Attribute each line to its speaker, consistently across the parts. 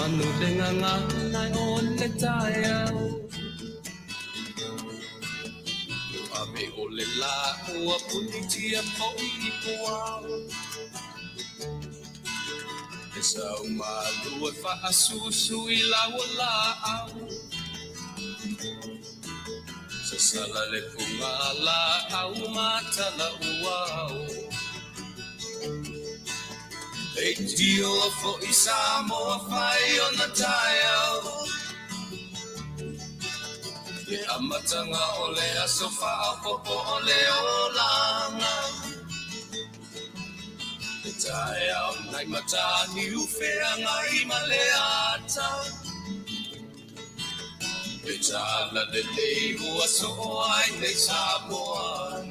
Speaker 1: Manu le gagana o le taeao Ave o le lā ua punitia foi i puao E sau malu e faasusu i lau o laau Sasala le fugalaau ma talauao Leitioa foi Samoa fai ona taeao Le amataga o le aso faaopoopo o le olaga Le taeao nai Mataniu feagai ma le ata Le talalelei ua soo ai nei Samoa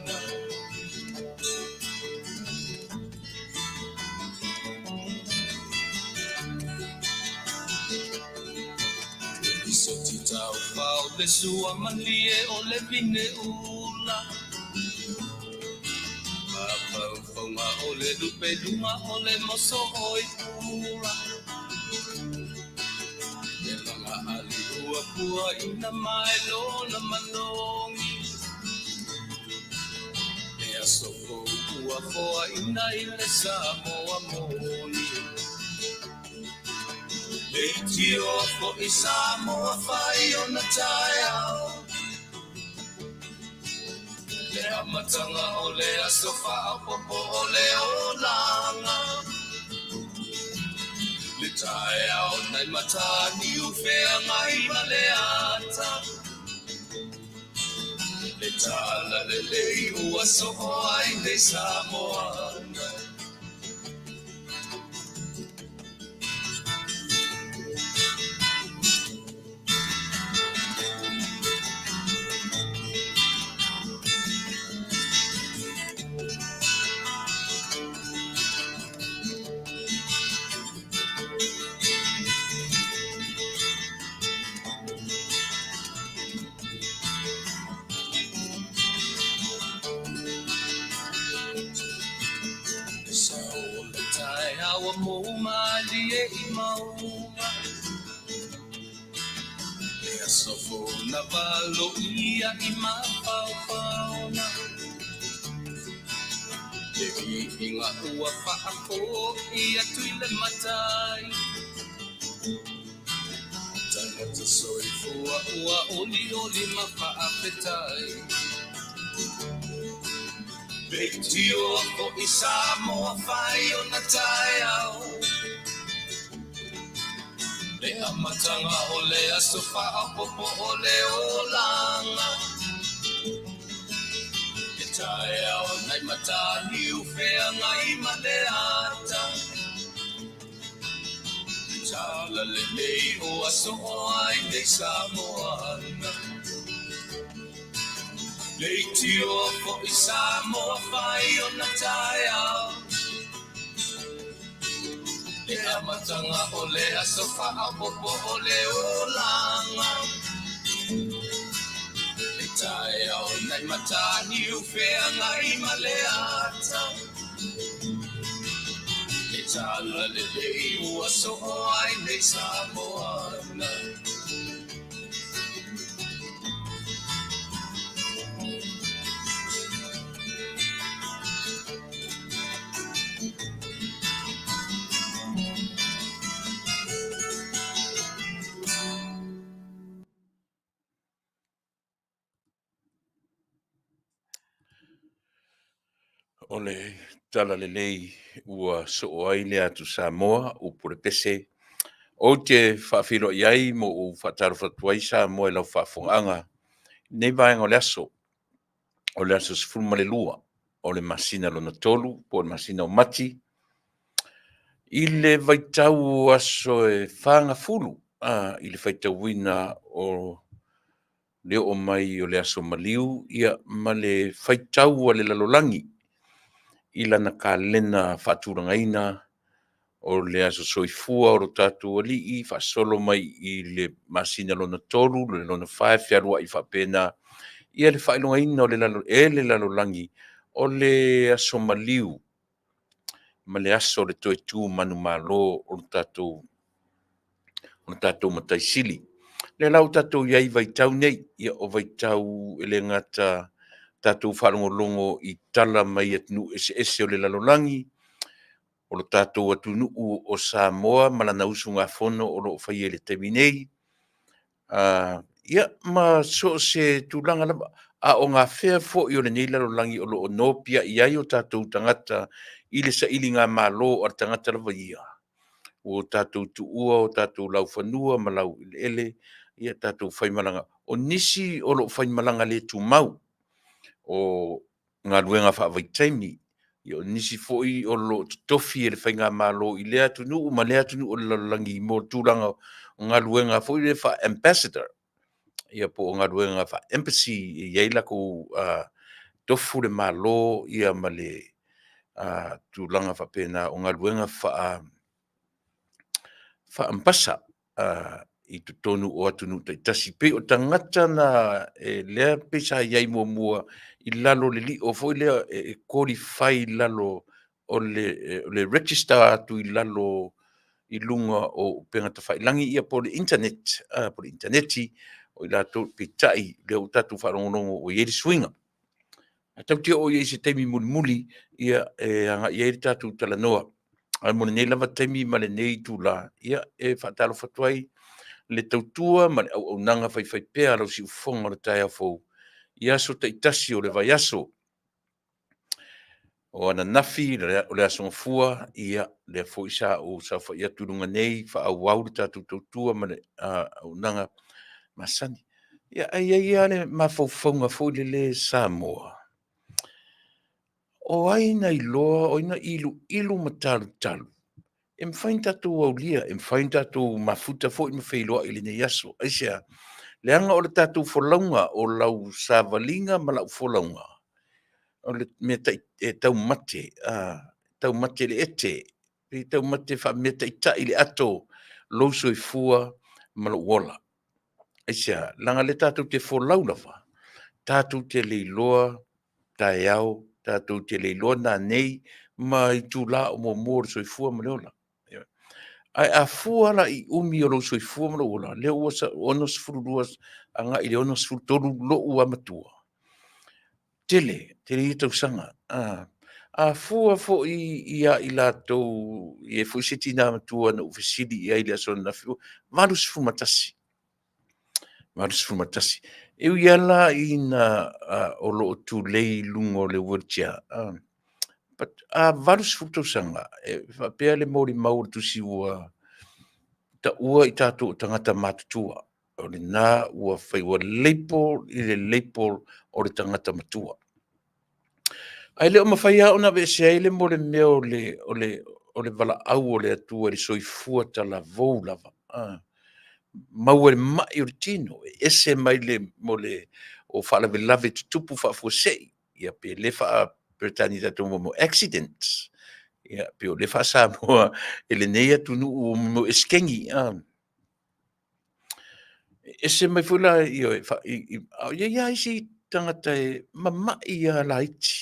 Speaker 1: Le lisoti taufao le sua malie o le vine ula Mafaufauga o le lupe luga o le moso oi pula Le laga ali ua puaina mai lona manogi Le aso fou ua foaina i le Samoa moni Leitioa foi Samoa fai ona taeao Le amataga o le aso faaopoopo o le olaga Le taeao nai Mataniu feagai ma le ata Le talalelei ua soo ai nei Samoa Le sao o le taeao ua mou malie i mauga Le aso fou na valoia i mafaufauga Le viiga ua faafoi atu i le Matai Tagata soifua ua olioli ma faafetai Leitioa foi Samoa fai ona taeao Le amataga o le aso faaopoopo o le olaga Le taeao nai Mataniu feagai ma le ata Le talalelei ua soo ai nei Samoa Leitioa foi Samoa fai ona taeao Le amataga o le aso faaopoopo o le olaga Le taeao nai Mataniu feagai ma le ata Le talalelei ua soo ai nei Samoa
Speaker 2: O le talalelei ua soo ai le atu Samoa, upu o le pese. Ou te faafeiloai ai ma ou faatalofa atu ai Samoa i lau faafofogaaga i lenei vaega o le aso, o le aso 12 o le masina lona tolu po o le masina o Mati, i le vaitau o aso e fagafulu i le faitauina o le oo mai o le aso maliu ia ma le faitau a le lalolagi i lana kalena faatulagaina o le aso soifua o lo tatou alii faasolo mai i le masina lona tolu, le lona fa e fealuai faapena ia le faailogaina o le lalo, e le lalolagi o le aso maliu ma le aso o le toe tu manumalo o lo tatou ona tatou Matai Sili. Lea la ua tatou i ai i vaitau nei, ia o vaitau e le gata tatou faalogologo i tala mai atunuu eseese o le lalolagi, o lo tatou atunuu o Samoa ma lana usugafono o lo o faia i le taimi nei, ia ma so o se tulaga lava, a o gafea foi o lenei lalolagi o lo o nopiai ai o tatou tagata i le sailigamalo a le tagata lava ia, ua tatou tuua o tatou laufanua ma laueleele, ia tatou faimalaga. O nisi o lo o faimalaga le tumau, o galuega faavaitaimi, ia o nisi foi o lo o totofi e le faigamalo i lea atunuu ma lea atunuu o le lalolagi mo tulaga o galuega foi lea faa-ambassador, ia po o galuega faa-embassy e i ai latou tofu le Malo ia ma le tulaga faapena o galuega faa-ambassa i totonu o atunuu taitasi. Pei o tagata na e lea pei sa i ai muamua i lalo o le lio foi lea e qualify i lalo o le register atu i lalo i luga o upega tafailagi ia po o le internet, po o le initaneti, o i latou, peitai, lea ua tatou faalogologo ua i ai le suiga. Ae tatou te oo i ai i se taimi mulimuli ia e agai i ai le tatou talanoa. Ae mo lenei lava taimi ma lenei itula, ia e faatalofa atu ai i le tautua ma le auaunaga faifaipea a lau siufofoga o le taeao fou i aso taitasi o le vaiaso. O ananafi, o le Aso Gafua, ia lea foi sa ou saofai atu i luga nei faaauau le tatou tautua ma le auaunaga masani. Ia, ae i ai lava le mafaufauga foi lele Samoa, o ai na iloa, o ai na iluilu ma talutalu e mafai ona tatou aulia, e mafai ona tatou mafuta foi ma feiloai i lenei aso. Aisea? Leaga o le tatou folauga, o lau savaliga ma lau folauga, o le mea e taumate, taumate i le ete, e taumate faameataitai i le ato lou soifua ma lou ola. Aisea? Leaga o lea tatou te folau lava, tatou te le iloa taeao, tatou te le iloa nanei ma itula o muamua o le soifua ma le ola. Ae a fua la i umi o lou soifua ma lou ola, lea ua 62 agai i le 63 lou lava matua, tele, tele ia tausaga. A fua foi ia i latou, e i ai foi se tina matua na ou fesili i ai i le aso ananafi, 81. 81. E ui lava la ina o lo o tulei i luga o le wheelchair, but a 80 tausaga, e faapea le molimau o le tusi ua taua i tatou o tagata matutua. O lena ua fai ua label i le label o le tagata matua. Ae le o mafai lava ona aveesea ai le mo le mea o le valaau o le Atua i le soifua talavou lava. Maua i le mai o le tino, e ese mai le mo le o faalavelave tutupu faafuasei, ia pe le faa-Peretania tatou mo accidents, ia pe o le faa-Samoa i lenei atunuu mo esekeni. E ese mai foi la i, a o i ai lava isi tagata e mamai lava laiti.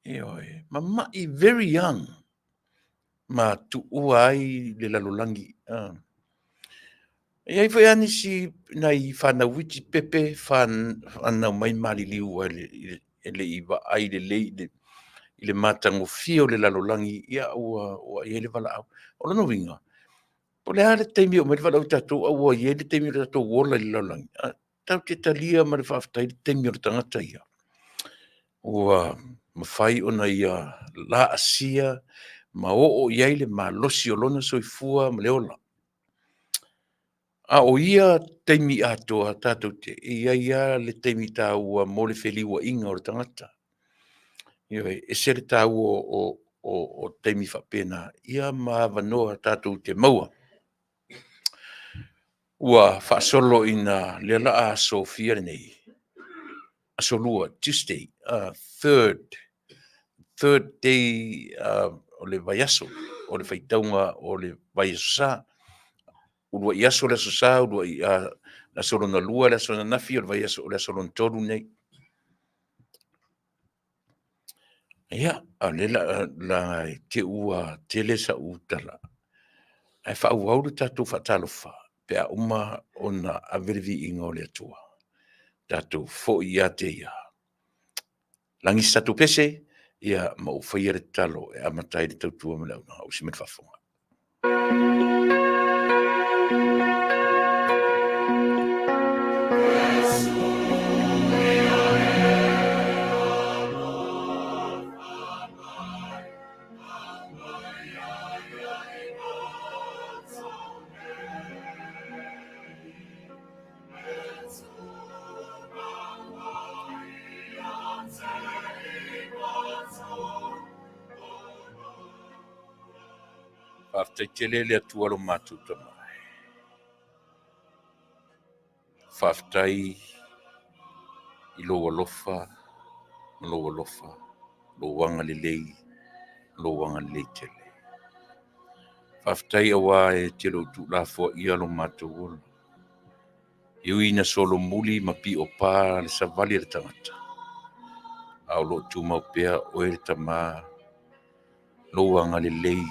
Speaker 2: Ioe, mamai very young ma tuua ai le lalolagi. E i ai foi lava nisi nai fanau iti pepe fanau mai maliliu e le i vaai lelei i le matagofie o le lalolagi, ia ua i ai le valaau. O lona uiga, po o le a le taimi e oo mai ai le valaau ia tatou, a ua i ai le taimi o le tatou ola i le lalolagi, tatou te talia ma le faafetai le taimi o le tagata ia. Ua mafai ona ia laasia ma oo i ai le malosi o lona soifua ma le ola. A o ia taimi atoa tatou te, e i ai lava le taimi taua mo le feliuaiga o le tagata. Ioe, ese le taua o taimi faapena, ia ma avanoa tatou te maua. Ua faasolo ina lea o le a aso fia lenei? Aso Lua, Tuesday, third day o le vaiaso, o le faitauga o le vaiaso Sa. Uluai aso le Aso Sa, uluai aso lona lua le aso ananafi, o le vaiaso o le aso lona tolu lenei. Ia, a o lea la e te i ua tele sau tala. Ae faaauau le tatou faatalofa pe a uma ona ave le viiga o le Atua. Tatou foi ia te ia. Lagi se tatou pese, ia ma ou faia le tatalo e amata ai le tautua ma le auaunaga. Usi mai le faafofoga. Faafetai tele le Atua lo matou Tama. Faafetai i lou alofa ma lou alofa, lou agalelei, lou agalelei tele. Faafetai aua e te le o tuulafoaia lo matou ola. E ui ina solomuli ma piopa le savali a le tagata, a o lo o tumau pea oe le Tama, lou agalelei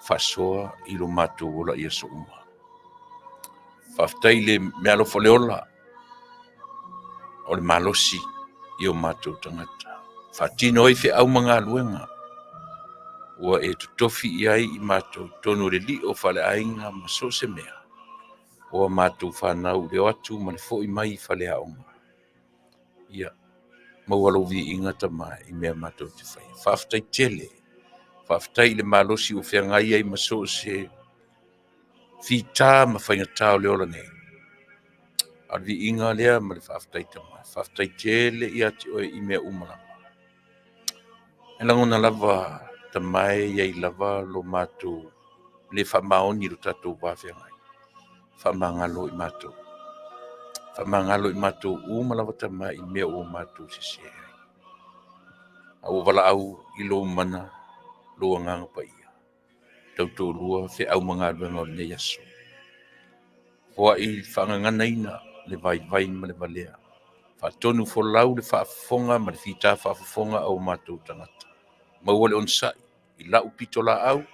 Speaker 2: faasoa i lo matou ola i aso uma. Faafetai i le meaalofa o le ola, o le malosi i o matou tagata. Faatino ai feau ma galuega ua e totofi i ai i matou totonu o le lio faaleaiga ma so o se mea o a matou fanau i le o atu ma le foi mai i faleaoga. Ia, maua lou viiga Tama i mea matou te faia. Faafetai tele, faafetai i le malosi ua feagai ai ma so o se fita ma faigata o le ola nei. A o le viiga lea ma le faafetai Tama. Faafetai tele ia te oe i mea uma lava. E lagona lava Tama e i ai lava lo matou le faamaoni i lo tatou va feagai. Faamagalo i matou. Faamagalo i matou uma lava Tama i mea ua matou sese ai. A ua valaau i lou mana, lou Agaga Paia, tautoalua feau ma galuega o lenei aso. Foai faagaganaina le vaivai ma le valea. Faatonu folau le faafofoga ma le fita faafofoga a o matou tagata. Maua le onosai i lau pitolaau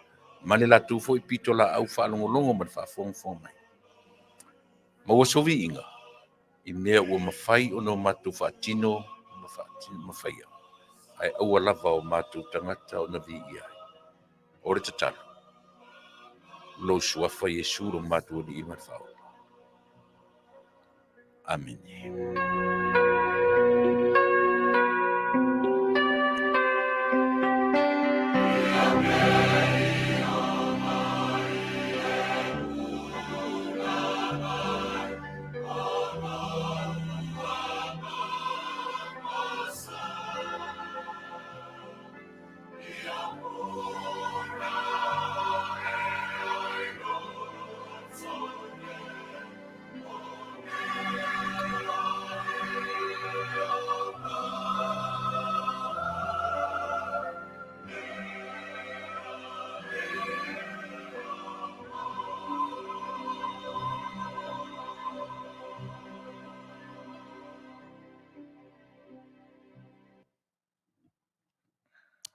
Speaker 2: ma le latou foi pitolaau faalogologo ma le faafogafoga mai. Maua so viiga i mea ua mafai ona o matou faatino ma faia, ae aua lava o matou tagata ona viia ai. O le tatalo, lou suafa Iesu lo matou Alii ma le Faaola. Amene.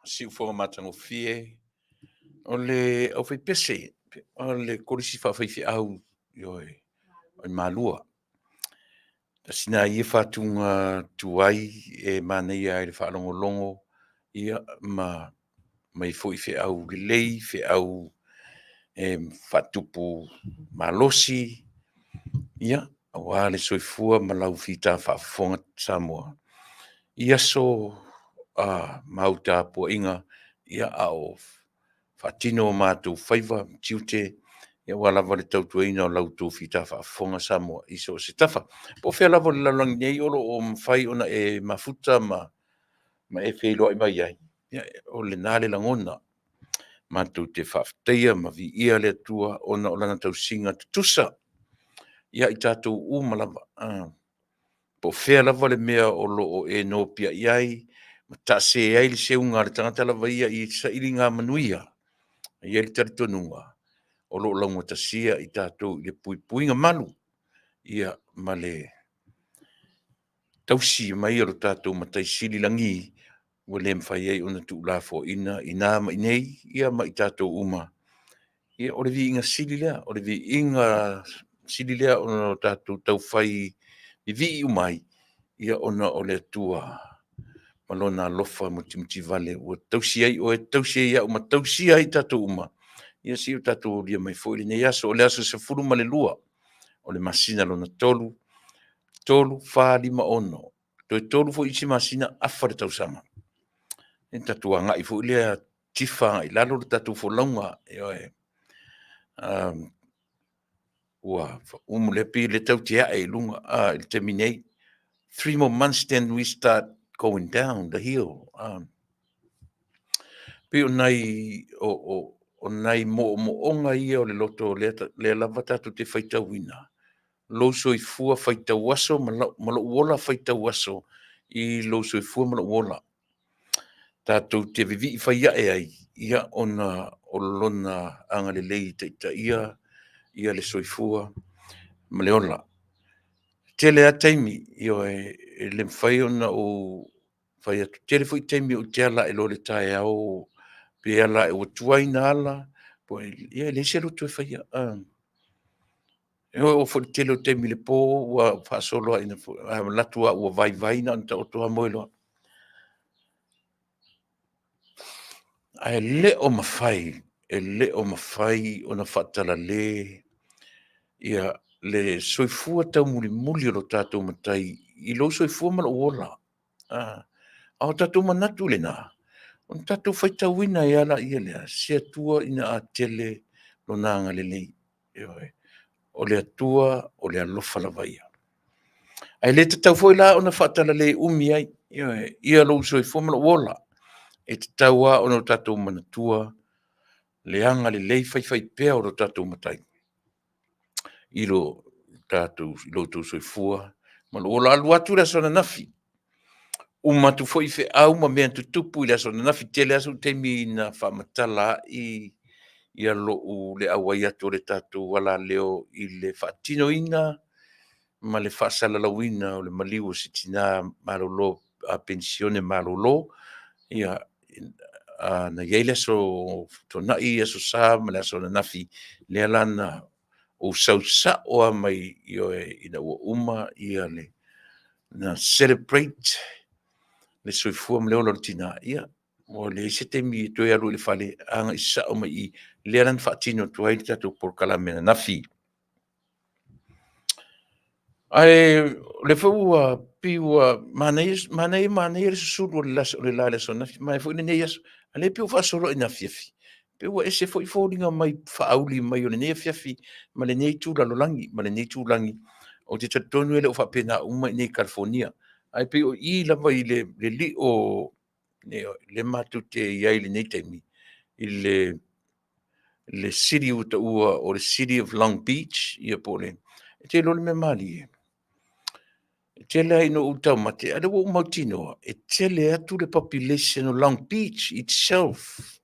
Speaker 2: Siufofoga matagofie o le aufaipese o le kolisi faafaifeau, ioe, o i Malua. Tasi lena ia faatuga tuai e manaia ai i le faalogologo ia ma aumai foi feau lelei, feau e faatupu malosi, ia, aua le soifua ma lau fita faafofoga Samoa i aso ma au tapuaiga, ia, a o faatino o matou faiva ma tiute, aua lava le tautuaina o la outou fita faafofoga Samoa i so o se tafa. Po o fea lava o le lalolagi nei o lo o mafai ona e mafuta ma e feiloai mai ai, ia, o lena le lagona. Matou te faafetaia ma viia le Atua ona o Lana tausiga tutusa ia i tatou uma lava. Po o fea lava le mea o lo o e nopiai ai ma taase ai le seuga a le tagata lava ia i sailiga manuia, e i ai le talitonuga o lo o laugatasia i tatou i le puipuiga malu, ia, ma le tausi mai o lo tatou Matai Sili i lagi ua le mafai ai ona tuulafoaiina i na ma i nei, ia ma i tatou uma. Ia, o le viiga sili lea, o le viiga sili lea ona o tatou taufai vivii uma ai, ia ona o le Atua ma Lona alofa mutimutivale ua tausi ai oe, tausi ai au ma tausia ai tatou uma, ia seia o tatou aulia mai foi lenei aso. O le aso 12 o le masina lona 3, 3, 4, 5, 6. Toe 3 foi isi masina afa le tausaga. Ia tatou agai foi lea tifa agai i lalo le tatou folauga, ioe. Ua umu lea pei o lea tatou te ae i luga i le taimi nei. 3 more months then we start going down the hill. Pei o nai, o, o, o nai moomooga ia o le loto lea, lea lava tatou te faitauina, lou soifua faitau aso ma, ma lou ola faitau aso i lou soifua ma lou ola. Tatou te vivii fai ae ai, ia ona o lona agalelei e taitaia ia le soifua ma le ola. Tele lava taimi, ioe, e le mafai ona ou fai atu, tele foi taimi ou te ala ae loa i le taeao, pe ala ae ua tuai ona ala, ia e leai se loto e faia. E oo foi i le tele o taimi i le po ua faasolo lava ina manatu lava ua vaivai na ona taoto lava moe loa. Ae le o mafai, e le o mafai ona faatalale ia le soifua taumulimuli o lo tatou Matai i lou soifua ma lou ola. A o tatou manatu lena, ona tatou faitauina ai lava lea lea, se Atua ina a tele lona agalelei. Ioe. O le Atua o le alofa lava ia. Ae le tatau foi la ona faatalale umi ai, ioe, ia lou soifua ma lou ola. E tatau lava ona tatou manatua le agalelei faifaipea o lo tatou Matai i lo tatou, i lo outou soifua ma lou ola. Alu atu le aso ananafi, uma atu foi feau ma mea na tutupu i le aso ananafi, tele lava sou taimi na faamatala ai ia lou le auai atu o le tatou alaleo i le faatinoina ma le faasalalauina o le maliu o se tina malolo, a penisione malolo, ia, na i ai le aso Toonai, Aso Sa ma le aso ananafi, lea la na ou sau sao lava mai, ioe, ina ua uma ia le, na celebrate le soifua ma le ola o le tina, ia, ua leai se taimi e toe alu ai i le fale, agai sao mai i i, lea la na faatino atu ai le tatou polokalame ananafi. Ae o lea foi ua pei ua manaia, manaia manaia le susulu o le la i le aso ananafi, manaia foi lenei aso. A o lea e pei ua faasolo ina afiafi, pei ua ese foi foliga mai faauli mai o lenei afiafi ma lenei itu lalolagi, ma lenei itulagi. Ou te talitonu e le o faapena uma i inei i Kalifonia, ae pei o i lava i le lio lea matou te i ai i lenei taimi, i le city ua taua o le City of Long Beach, ia po o le, e te iloa le mea malie, e tele lava ina ou taumate, a o lea ua ou mautinoa, e tele atu le population o Long Beach itself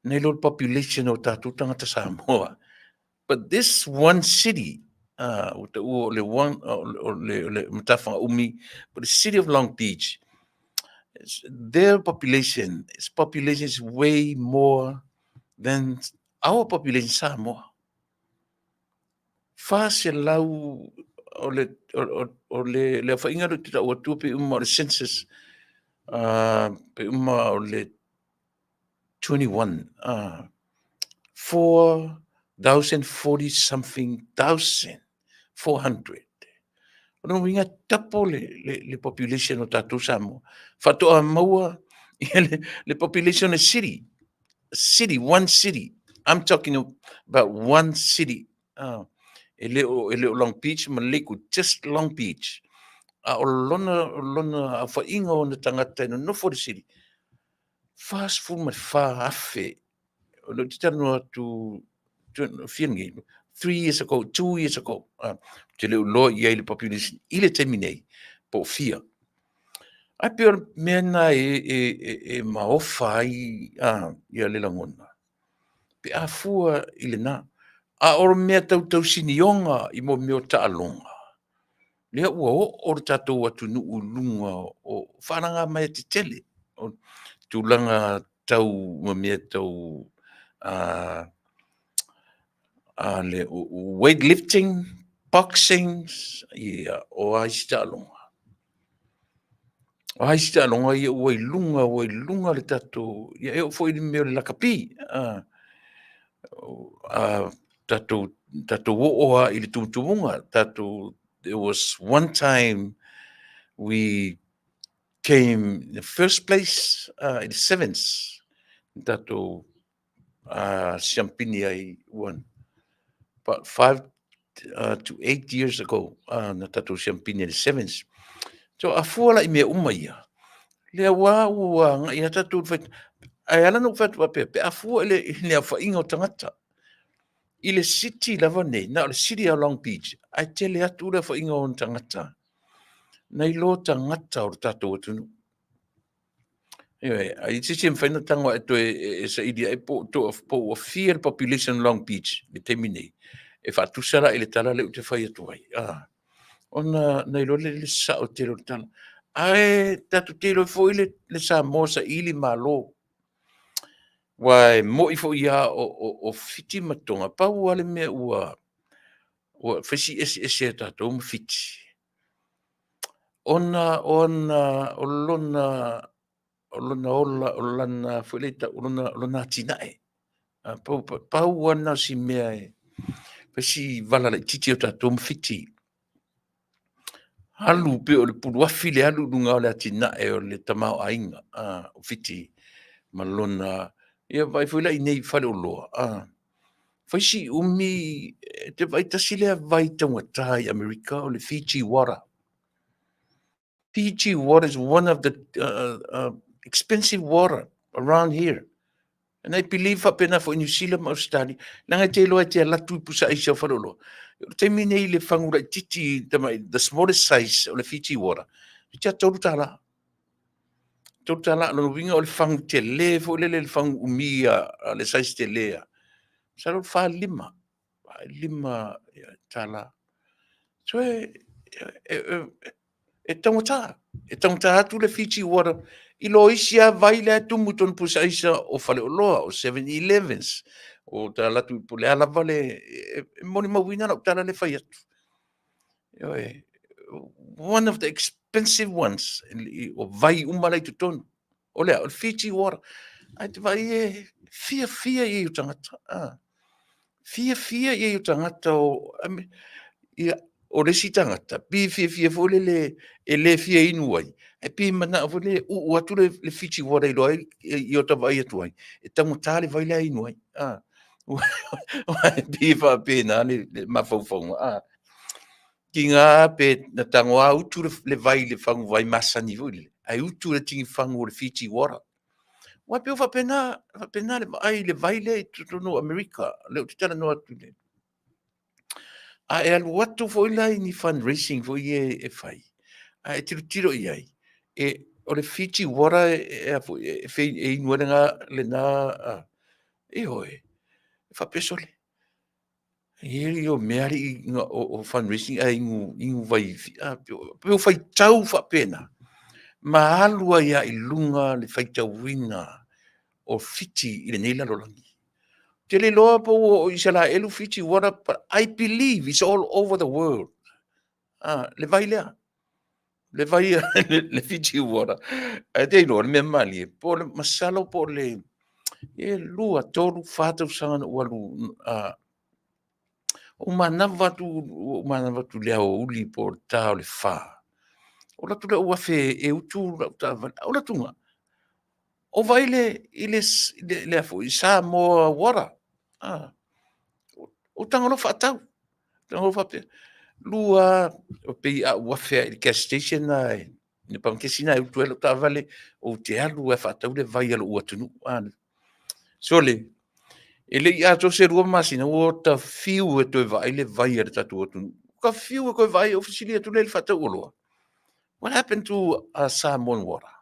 Speaker 2: nai lo le population o tatou tagata Samoa. But this one city, ua taua o le one, o le matafaga umi, but the city of Long Beach, their population, its population is way more than our population Samoa. 400 o le, o, o, le, le aofaiga lea ou te tau atua pei uma o le census, pei uma o le 21, 4,040 something thousand, 400. O lona uiga e double le population o tatou Samoa. Faatoa maua le population o le city. City, one city. I'm talking about one city. E le o, e le o Long Beach ma Lakewood, just Long Beach. A o lona, lona aofaiga o ona tagata e nonofo i le city, 44,000. O lea ou te talanoa atu fia nei, 3 years ago, 2 years ago. Ou te le o iloa i ai le population i le taimi nei, po o fia. Ae pei o le mea lena e maofa ai ia le lagona, pe a fua i lena. A o le mea tau tausinioga i mo mea o taaloga, lea ua oo le tatou atunuu i luga o faalagamaea tetele, o tulaga tau ma mea tau. A le weightlifting, boxing, ia, o a isi taaloga? O a isi taaloga ia ua i luga, ua i luga le tatou, ia e oo foi i le mea o le lakapi. A, a tatou, tatou oo lava i le tumutumuga, tatou, there was one time we came in the first place in the sevens, tatou siampini ai ua about 5 to 8 years ago na tatou siampini ai le sevens. So a fua la i mea uma ia, lea ua ua agai lava tatou i le fai, ae ala ona ou fai atu faapea, pe a fua i le, i le aofaiga o tagata, i le city lava nei, na o le city o Long Beach, ae tele atu le aofaiga o ona tagata nai lo tagata o le tatou atunuu. Ioe, a i se isi e mafai ona tago ae toe e saili ai po po ua fia le population o Long Beach i le taimi nei, e faatusa la i le tala lea ou te fai atu ai, ona na iloa lea le sao tele o le tala. Ae tatou te iloa foi le, le Samoa saili malo. Aua e moi foi lava o, o, o Fiti ma Toga, pau lava le mea ua, ua fai si eseese o tatou ma Fiti, Ona ona o lona o lona ola o lana foi lea tau o lona o lona atinae. A pau pau lava lena o si mea e fai si vala laitiiti o tatou ma Fiti. Alu pei o le puluafi le alu i luga o le atinae o le tamaoaiga a o Fiti ma lona ia vaai foi la i inei i faleoloa a fai si umi e te vaai tasi lea vai taugata i Amerika o le Fiji water. Fiji water is one of the expensive water around here. And I believe faapena foi New Zealand ma Australia. Leaga e te iloa e te alu atu i pusa aisa o faleoloa. O le taimi nei le fagu laitiiti, the smallest size o le Fiji water, e te $3. $3, lona uiga o le fagu tele foi lele, le fagu umi a le size tele a. Masalo 4, 5 $5. So e, e, e, e taugata, e taugata atu le Fiji water i lo isi lava vai lea e tumu i tonu pusa aisa o faleoloa, o 7-Elevens, o ta alu atu po o le a lava le, e molimauina lau tala le fai atu. Ioe, one of the expensive ones, o vai uma la i totonu. O le a, o le Fiji water. Ae te vaai e fiafia i ai o tagata. Ah. Fiafia i ai o tagata o, I mean, ia, o le isi tagata, pi fiafia foi lele e le fia inu ai, ae pi manao foi lele uu atu le, le Fiji water i loa ai, i o ta vaai atu ai, e taugata le vai la e inu ai. Ah. E pei e faapena le, le mafaufauga. Ah. Ki ngā pe na tango a utu le, le vai le fangu vai masani foi lele, ae utu le tini fangu o le Fiji water. Ua pei o faapena, faapena le vaai i le vai lea i totonu o Amerika, lea ou te talanoa atu nei. A e alu atu foi la i ni fundraising foi ia e fai, a e tilotilo i ai, e, o le Fiji water e, e, a foi, e, e, e inu ai lena, lena, a, ioe, e faapea sole. E o mea alii o, o fundraising ae inu, inu vai, a, pe o faitau faapena, ma alu ai lava i luga le faitauina o Fiti i lenei lalolagi. Ou te le iloa po ua oo i Isalaelu Fiti water, but I believe it's all over the world. Ah, le vai lea. Le vai, le Fiji water. Ae te iloa, le mea malie, po o le masalo po o le, e 2, 3, 4 tausaga na ou alu, ou manava atu, ou manava atu i le aoauli po o le ta o le 4. Ou alu atu lea ou afe e utu lau taavale. Ou alu atu o vai le, i le, le, le a foi, Samoa water. Ah. O tago loa faatau. Tago loa faapea. Lua, o pei a ou afe ai i le gas station na e, le pamakesi na e utu ai lau taavale, ou te alu e faatau le vai a lou atunuu. Ah. Sole, e le i atoa se 2 masina, ua ta fiu e toe vaai le vai a le tatou atunuu. Ka fiu e toe vaai, ou fesili atu lea i le faatau oloa. What happened to Samoan water?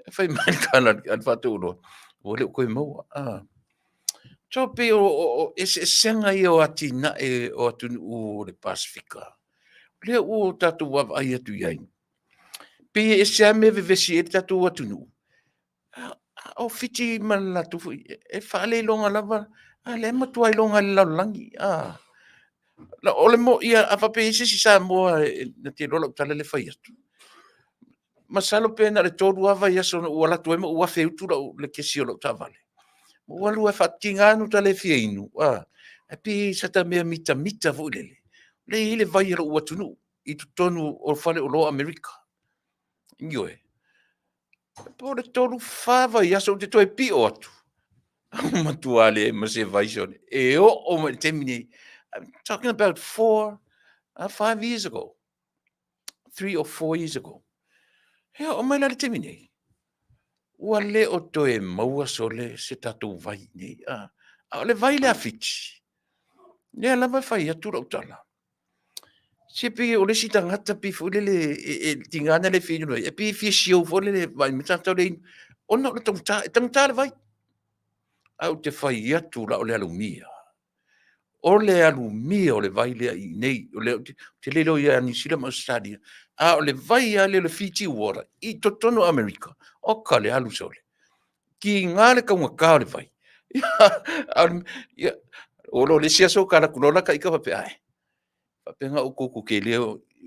Speaker 2: E fai mai le tala a le faatau oloa, ua le o toe maua. Ah. So pei o, o, o eseesega ia o atinae o atunuu o le Pasefika. Lea ua tatou vaavaai atu i ai. Pei e ese lava mea e vevesi ai le tatou atunuu. A o Fiti ma le latou foi, e faaleiloga lava. A lea e matua iloga i le lalolagi. A o le mo, ia, a faapea e i ai se isi Samoa na te iloa lau tala lea e fai atu, masalo pe na o le 3 lava vaiaso na ou alu atu ai ma ou afe utu lau, le kesi o lau taavale. Ou alu ae faatiga lava ona ou le fia inu, a, ae pei sa ta mea mitamita foi lele, lea e i ai le vai a lou atunuu i totonu o faleoloa o Amerika. Ioe. Po o le 3, 4 vaiaso ou te toe pio atu, ua matua leai ma se vai sole. E oo mai i le taimi nei, I'm talking about 4, 5 years ago, 3 or 4 years ago. E oo mai la i le taimi nei, ua le o toe maua sole se tatou vai nei. A, a o le vai lea a Fiti, lea lava e fai atu lau tala, se pei o le isi tagata pei foi lele e tiga ona le fia inu ai, e pei e fia siou foi lele, vaai mai tagata lea e inu, ona o le taugata, e taugata le vai. Ae ou te fai atu la o le alumia, o le alumia o le vai lea i inei, o lea ou te le iloa ia Niu Sila ma Ausetalia, a o le vai lava lea o le Fiji water i totonu o Amerika, oka le alu sole. Tiga le taugata o le vai. Ia, ua iloa o le isi aso ta alu atu loa la ta ita faapea, ae, faapea na outou toatele,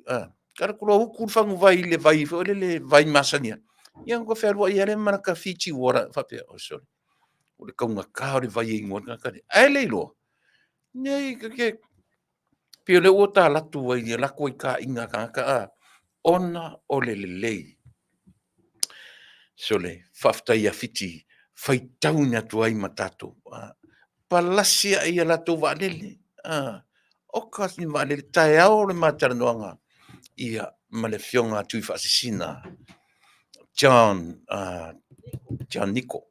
Speaker 2: a, ta alu atu loa utu le faguvai i le vai foi lele vai masani lava, ia ona toe fealuai lava lea ma lata Fiji water faapea, oi sole, o le taugata o le vai e inu ai le tagata lenei. Ae le iloa, nei, pei o lea ua ta alu atu ai i latou taaiga a tagata, a, ona o le lelei. Sole, faafetai ia Fiti, faitauina atu ai ma tatou, palasi ae ia latou vaalele, oka ni vaalele, taeao le ma talanoaga ia ma le afioga a Tuifaasisina John, John Niko.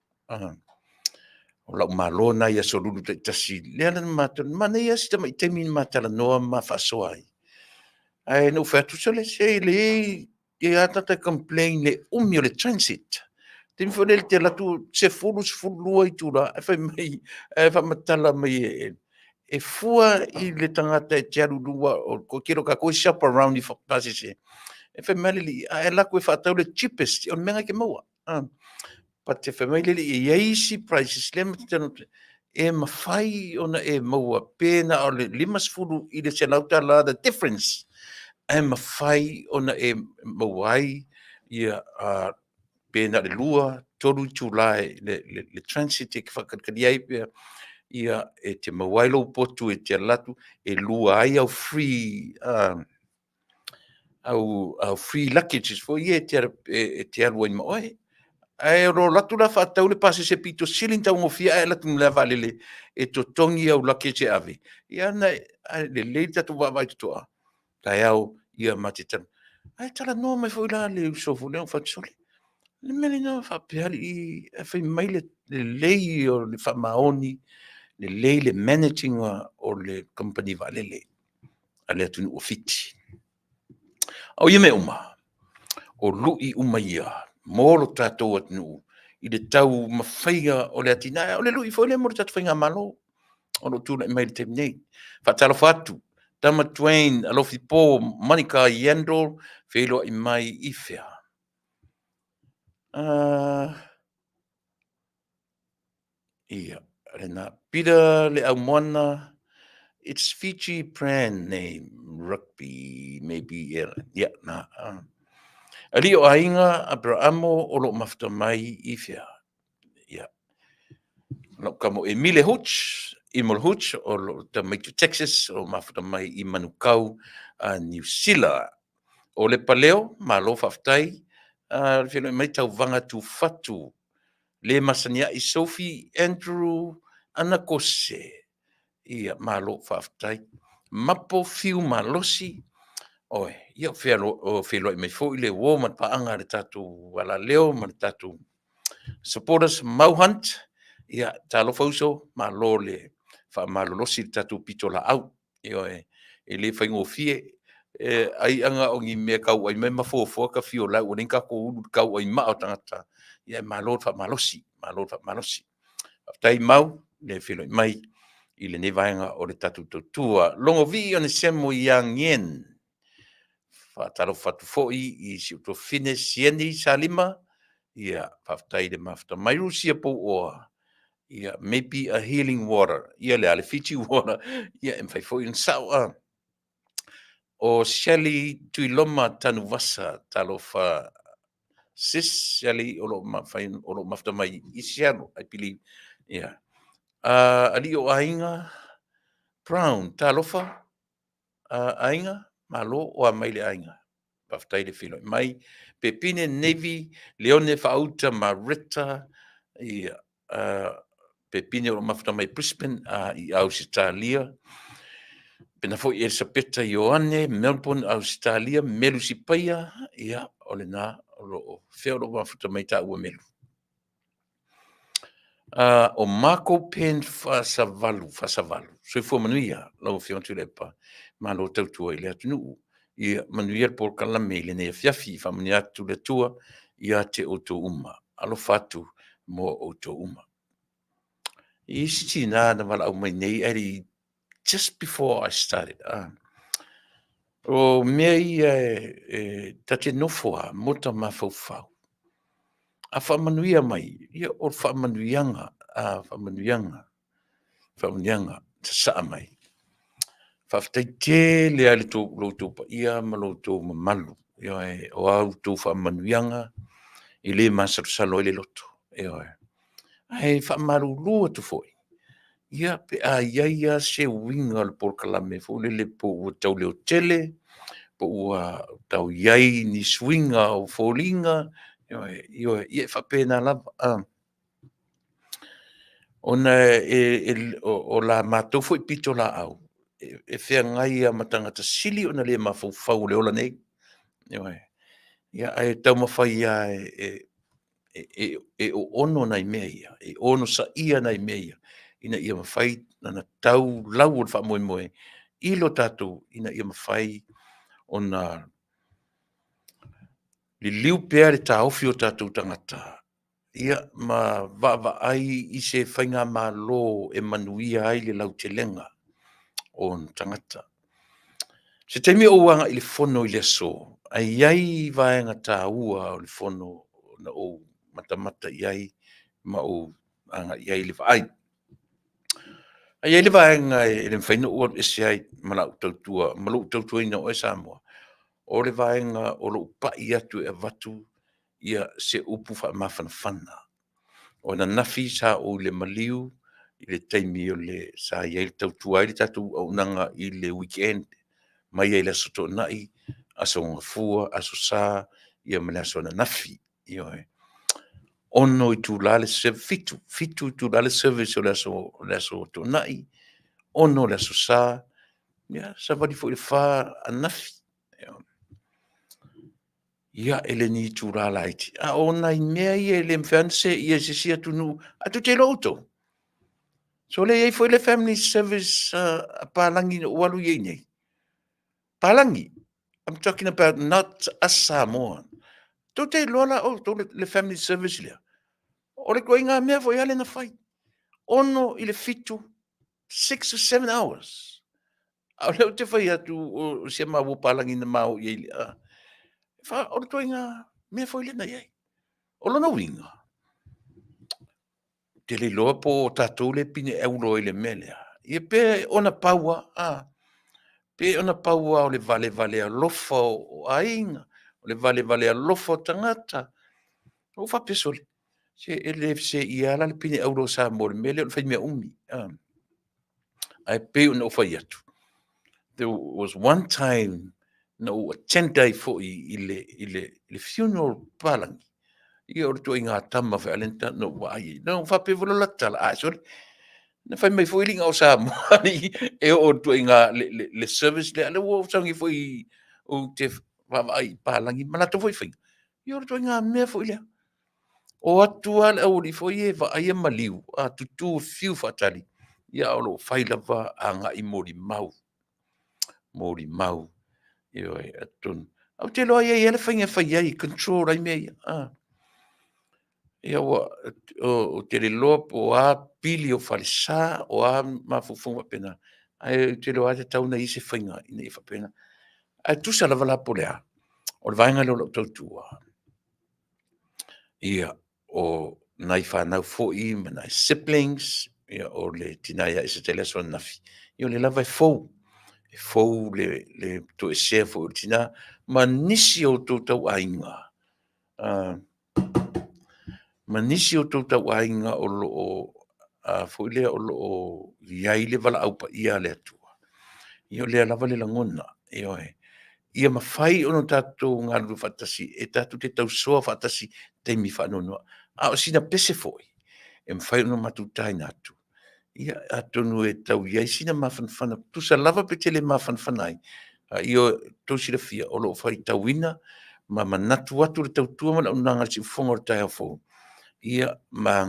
Speaker 2: O lau malo lena i aso Lulu taitasi, lea na matou, manaia lava si tamai taimi na ma talanoa ma faasoa ai. Ae na ou fai atu, sole se leai, e i ai lava tagata e complain i le umi o le transit. Taimi foi lele e te alu atu 10, 12 itula ae fai mai, ae faamatala mai e, e fua i le tagata e te alu i luga, o le toatele o tatou e shop around i pasese. E fai mai le alii, a e alu atu e faatau le cheapest, o le mea lena e te maua. But fai mai le alii e i ai isi prices lea ma te talanoa e mafai ona e maua pe na o le 50 i le $100 the difference, ae mafai ona e maua ai ia pe na o le 2, 3 itula le transit e te faatalitali ai pea, ia e te maua ai lou potu e te alu atu, e lua ai au free au free luggages foi ia e te alu ai ma oe. Ae o lou alu atu la faatau le pasese pito sili ona taugofie ae alu atu ma le vaalele e totogi au luggage e ave, ia na ae lelei le tatou vaavaai totoa, taeao ia ma te talanoa. Ae talanoa mai foi la le uso foi lea na ou fai atu, sole, o le mea lena faapea alii, ae fai mai le lelei o le faamaoni, lelei le manage ina o le kamupani vaalele a le atunuu o Fiti. O ia mea uma, o lui uma ia mo lo tatou atunuu i le taumafaiga o le atinae. O le lui foi lea mo le tatou faigamalo o lo o tulai mai i le taimi nei. Faatalofa atu, Tama Dwayne, Alofi Po, Monica Yandle, feiloai mai i fea? Ia, lena. Peter Le Aumoana, it's Fiji brand name, rugby, maybe, yeah, yeah, na. Alii o aiga, Aperamo, o lo o mafuta mai i fea? Ia. Lau kamo Emile Hooch, Emil Hooch, o lo o tamaiti o Texas, o mafuta mai i Manukau, a Niu Sila. O le paleo, malo faafetai, le feiloai mai Tauvaga Tufatu, le masani ai Sophie Andrew Anakose. Ia, malo faafetai. Mapo Fiu Malosi, oe, ia o feiloai mai foi le uo ma le paaga a le tatou alaleo ma le tatou supporters Mau Hunt. Ia, talofa uso, malo le faamalolosi i le tatou pitolaau. Ioe, e le faigofie, e ai aga o ni mea tau ai mai ma foafoa ta fio lau ua leai ni tatou ulu i le tau ai maa o tagata, ia e malo le faamalosi, malo le faamalosi. Faafetai Mau le feiloai mai i lenei vaega o le tatou tautua. Logovii Onesemo Yang Yen, faatalofa atu foi i si ou tuafafine Sieni Salima, ia faafetai le mafuta mai. Rusia Pouoa, Ia, maybe a healing water. Ia le a le Fiji water. Ia, e mafai foi ona sao a. O Shelley Tuiloma Tanuvasa, talofa sis Shelley o lo o mafai o lo o mafuta mai i Seattle, I believe. Ia. Alii o Aiga Brown, talofa aiga, malo o a mai le aiga. Faafetai le feiloai mai. Pepine Navy, Leone Faauta ma Rita, ia, Pepine o lo o mafuta mai Brisbane i Ausetalia. Pena foi Elisapeta Ioane, Melbourne, Ausetalia, Melu Sipaia, ia, o lena o lo o fea o lo o mafuta mai taua Melu. O Marco Pen Fasavalu, Fasavalu, soifua manuia lau Afioga Tuilaepa, malo tautua i le atunuu. Ia manuia le polokalame i lenei afiafi, faamanuia atu le Atua ia te outou uma. Alofa atu mo outou uma. I isi tina na valaau mai nei, ae le i just before I started. O mea ia e ta te nofo a mota mafaufau. A faamanuia mai, ia o le faamanuiaga, a faamanuiaga, faamanuiaga sasaa mai. Faafetai tele lava i lo outou paia ma lo outou mamalu. Ioe, o a outou faamanuiaga e le masalosalo ai le loto. Ioe. Ae faamalulu atu foi, ia pe a i ai lava se uiga o le polokalame foi lele po ua tau leotele, po ua tau i ai ni suiga o foliga, ioe, ioe, ia e faapena lava. Ona o la matou foi pitolaau, e feagai lava ma tagata sili ona le mafaufau o le ola nei. Ioe. Ia, ae taumafai lava e oono nai mea ia, e onosaia nai mea ia, ina ia mafai ona tau lau o le faamoemoe i lo tatou, ina ia mafai ona liliu pea le taofi o tatou tagata, ia ma vaavaai i se faigamalo e manuia ai le lautelega o ona tagata. Se taimi ou agai i le fono i le aso, ae i ai vaega taua o le fono na ou matamata i ai ma ou agai i ai le vaai. Ae i ai le vaega e le mafai ona ou alu ese ai ma lau tautua, ma lou tautuaina o oe Samoa, o le vaega o lou pai atu e avatu ia se upu faamafanafana. O ananafi sa ou i le maliu i le taimi o le sa i ai tautua ai le tatou auaunaga i le weekend mai ai le Aso Toonai, Aso Gafua, Aso Sa, ia ma le aso ananafi. Ioe. 6 itula le 7, 7 itula le service o le aso Toonai, 6 le Aso Sa, ia savali foi i le 4 ananafi. Ia, e le ni itula laiti, a o nai mea ia e le mafai ona seia i se isi atunuu, ae tou te iloa outou. So lea e i ai foi le family service a palagi na ou alu i ai nei. Palagi, I'm talking about not a Samoan. Tou te iloa la outou le family service lea. O le ituaiga mea foi lea na fai. 6 i le 7, 6 to 7 hours. A o lea ou te fai atu o si a maua palagi na ma o i ai le, o le ituaiga mea foi lea na i ai. O lona uiga, ou te le iloa po o tatou lea e pine aulo ai i le mea lea. Ia pe ona pau lava, a, pe ona pau lava o le valevale alofa o aiga, o le valevale alofa o tagata. Ua ou faapea, sole, se e le seia lava la le pine auro o Samoa i le mea lea o le fai mea umi. Ae pei ona ou fai atu, there was one time na ou attend ai foi i le funeral papalagi, ia o le ituaiga tama foi a lea na ou vaai ai. Na ou faapea foi loa la tala, ai sole, na fai mai foi alii o Samoa e oo i le ituaiga le service lea, lea ua ou sauni foi ou te vaavaai i palagi ma latou foi faiga. Ia o le ituaiga mea foi lea. O atu lava le aualii foi ia e vaaia maliu, a tutu fiu faatali, ia a o lo o fai lava agai molimau, molimau. Ioe, atonu. Ou te iloa e i ai lava le faiga e fai ai, e control ai mea ia. Ia ua, ou te le iloa po o a pili o falesa, o a mafaufauga faapena, ae ou te iloa lava e tatau ona i ai se faiga ina ia faapena. Ae tusa lava la po o le a, o le vaega lea o lau tautua, ia, o nai fanau foi ma nai siblings, ia, o le tina ia Eseta i le aso ananafi, ia o lea lava e fou, e fou le, le toesea foi o le tina, ma nisi o outou tauaiga, ma nisi o outou tauaiga o lo o, a foi lea o lo o i ai le valaau paia a le Atua. Ia o lea lava le lagona, ioe, ia mafai ona tatou galulue faatasi e tatou te tausoa faatasi taimi faanoanoa. A o sina pese foi e mafai ona matou taina atu, ia atonu e tau i ai sina mafanafana, tusa lava pe tele mafanafana ai, a ia outou silafia o lo o faitauina ma manatu atu le tautua ma le auaunaga a le siufofoga o le taeao fou, ia ma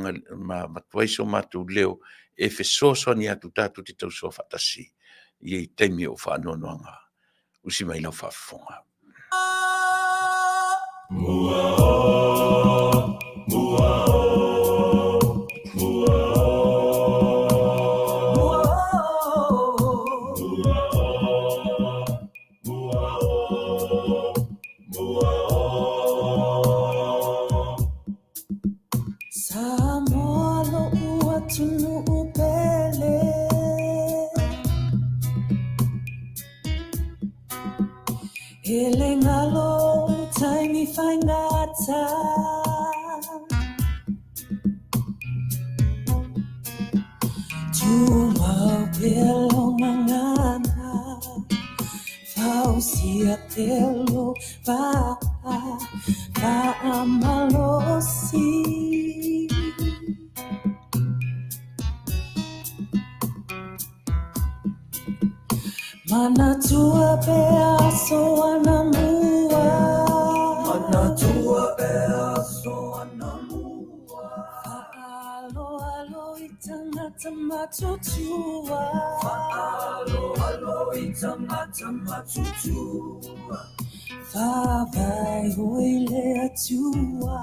Speaker 2: avatu ai so matou leo e fesoasoani atu tatou te tausoa faatasi i taimi o faanoanoaga. Usi mai lau faafofoga.
Speaker 1: Samoa lo'u atunuu pele E le galo ou taimi faigata Tumau pea lou gagana Fausia pea lou vaa Faamalosi Manatua pea aso anamua Manatua pea aso anamua Fa'aaloalo i tagata matutua Fa'aaloalo i tagata matutua Faavae oi le Atua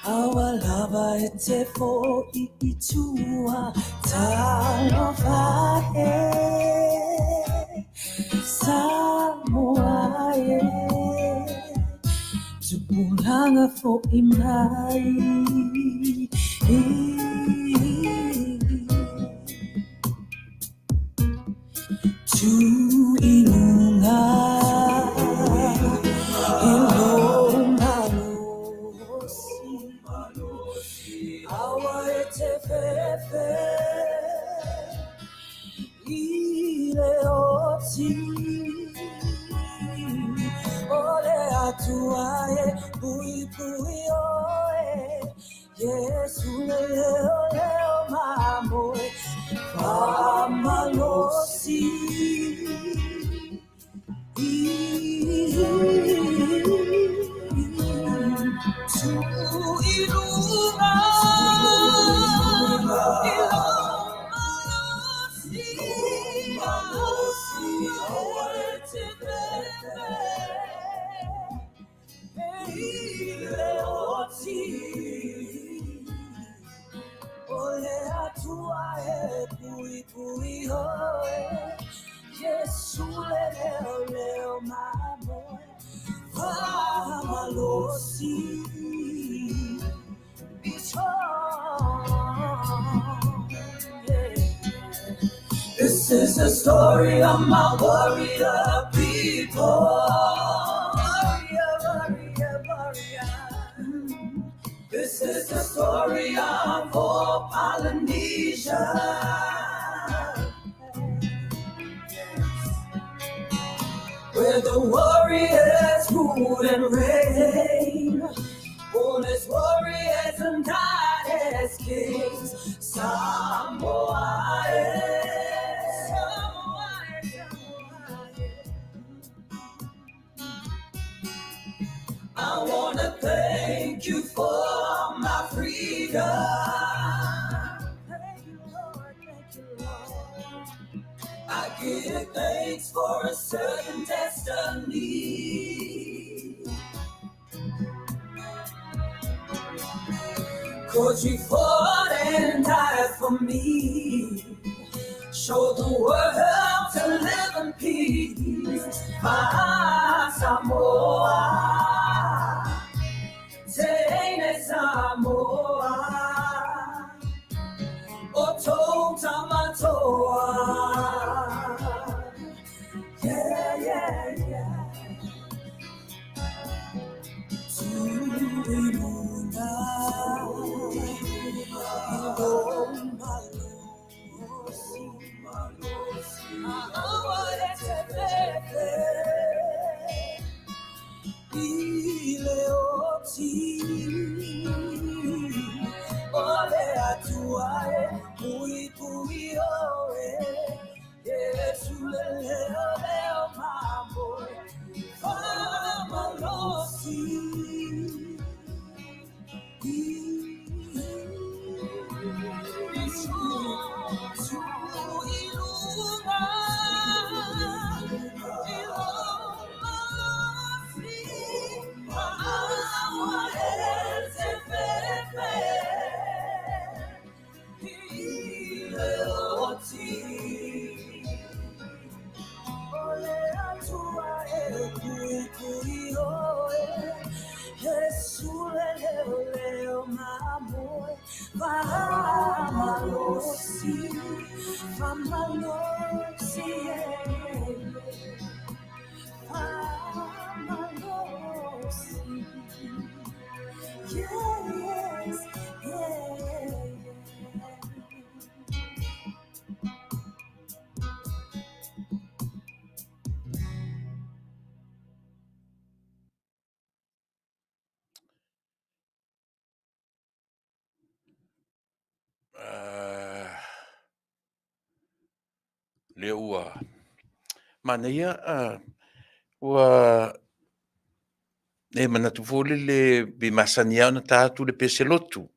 Speaker 1: Aua lava e te fo'i i tua Talofa e Samoa e Tupulaga fo'i mai Tu i luga i lou malosi Aua e te fefe i le oti O le Atua e puipui oe Iesu le leoleo mamoe Faamalosi Tu i luga i lou malosi Aua e te fefe i le oti O le Atua e puipui oe Iesu le leoleo mamoe Faamalosi Be strong yeah. This is the story of my warrior people. Warrior, warrior, warrior. This is the story of all Polynesia. Where the warriors rule and reign. Born as warriors and died as kings. Samoa, eh. Samoa, Samoa, eh. I wanna thank you for my freedom. Thank you, Lord. Thank you, Lord. I give thanks for a certain destiny. Cause you fought and died for me. Show the world to live in peace. My Samoa. Teine Samoa. Yeah, yeah, yeah. Yes, yeah. Lea ua manaia ua e manatu foi lele pe masani lava ona ta atu le pese lotu.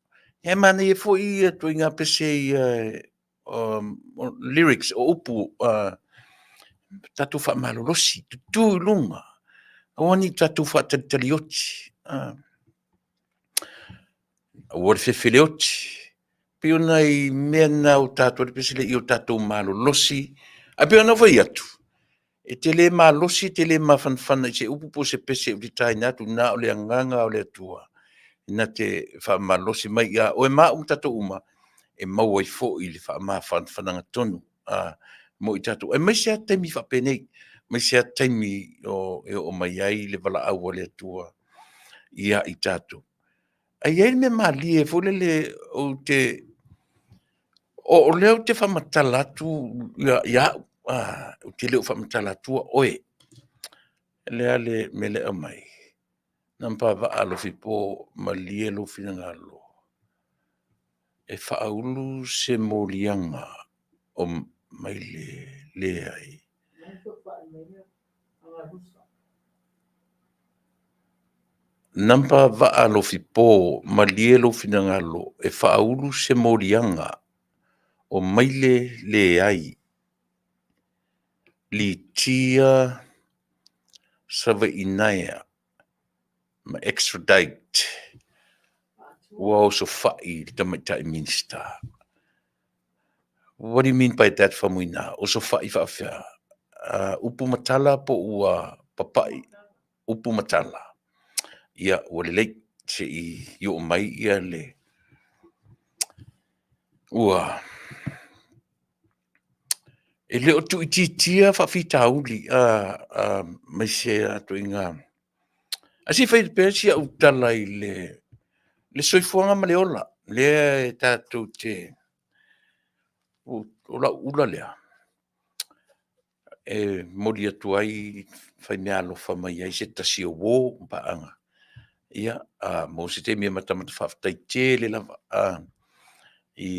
Speaker 1: E manaia foi ia ituaiga pese ia lyrics o upu tatou faamalolosi, tutu i luga, aua ne i tatou faatalitalioti, aua le fefeleoti. Pei o nai mea na o tatou le pese lea ia o tatou malolosi. Ae pei ona ou fai atu, e te le malosi, e te le mafanafana i se upu po o se pese ou te taina atu, na o le agaga o le Atua na te faamalosi mai ia oe ma au ma tatou uma, e maua ai foi le faamafanafanaga tonu mo i tatou, aemaise lava taimi faapenei, aemaise lava taimi e oo mai ai le valaau a le Atua ia i tatou. Ae i ai le mea malie foi lele ou te... O lea ou te faamatala atu ia au, ou te le o faamatala atua oe. O le a le mea lea e aumai? Nampa Vaa Alofipo, malie lou finagalo e faaulu se moliaga o maile leai. Nampa Vaa Alofipo, malie lou finagalo e faaulu se moliaga o maile leai. Litia Savaiinaea ma extradite ua osofai le tamaitai Minisita. What do you mean by that, Faumuina? Osofai faafefea? Upu ma tala po ua papai upu ma tala? Ia, ua lelei, se i oo mai ia le... Ua... E le o tuuitiitia faafitauli aemaise lava ituaiga... Ae se i fai atu pea si au tala i le soifuaga ma le ola, lea e tatou te... O lau ula lea e momoli atu ai, fai meaalofa mai ai se tasi o uo ma paaga, ia, a maua se taimi e matamata. Faafetai tele lava i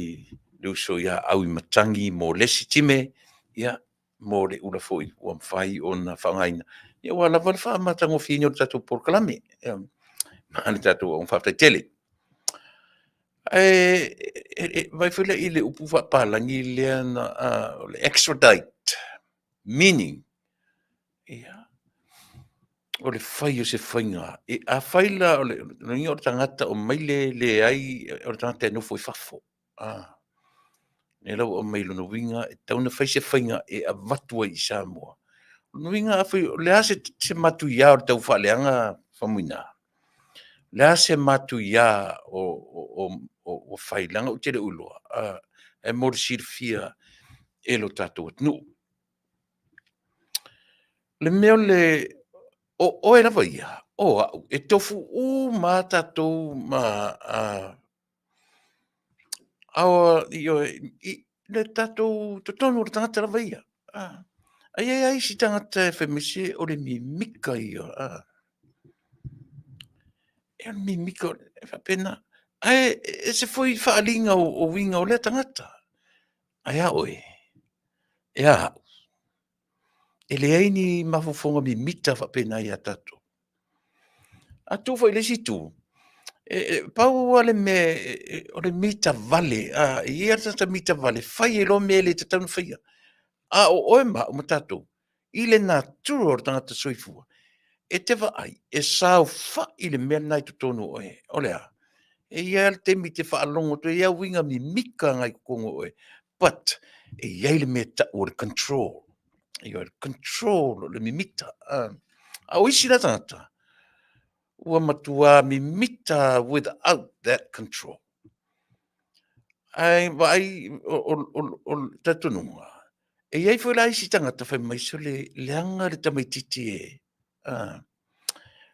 Speaker 1: le uso ia Auimatagi Molesi Time, ia, mo le ula foi ua mafai ona faaaogaina, ia aua lava le faamatagofieina o le tatou polokalame ma le tatou auaunaga. Faafetai tele. Ae vaai foi la i le upu faapalagi lea na, o le extradite, meaning, ia, o le fai o se faiga. E, afai la o le uiga o le tagata o maile leai, o le tagata e nofo i fafo, lea la ua aumai lona uiga e tatau ona fai se faiga e avatu ai i Samoa. O lona uiga afai o le a se matuia o le taufaaleaga Faumuina? O le a se matuia o fai leaga ou te le o iloa, ae mo le silafia. e lo tatou atunuu. O le mea o le o oe lava ia, o au, e tofu uma lava tatou ma i le tatou totonu o le tagata lava ia. Ae i ai lava isi tagata e fai mai, se o le mimika ia, e o le mimika e faapena. Ae ese foi faaaliga o uiga o lea tagata. Ae a oe? E a au? E leai ni mafaufauga mimita faapena ia tatou. A tuu foi i le isi itu, e pau lava le mea o le mita vale, e i ai lava le tagata mita vale, e fai ai loa mea e le tatau ona faia. A o oe ma au ma tatou, i le natura o le tagata soifua, e te vaai e saofai le mea lena i totonu o oe. O le a? E i ai lava le taimi e te faalogo atu ai, e i ai lava uiga mimita na i totonu o oe, but e i ai le mea e tau o le control. Ioe, control o le mimita. A o isi la tagata, ua matua mimita without that control. Ae vaai, o le talitonuga, e i ai foi la isi tagata fai mai, sole, leaga le tamaitiiti e,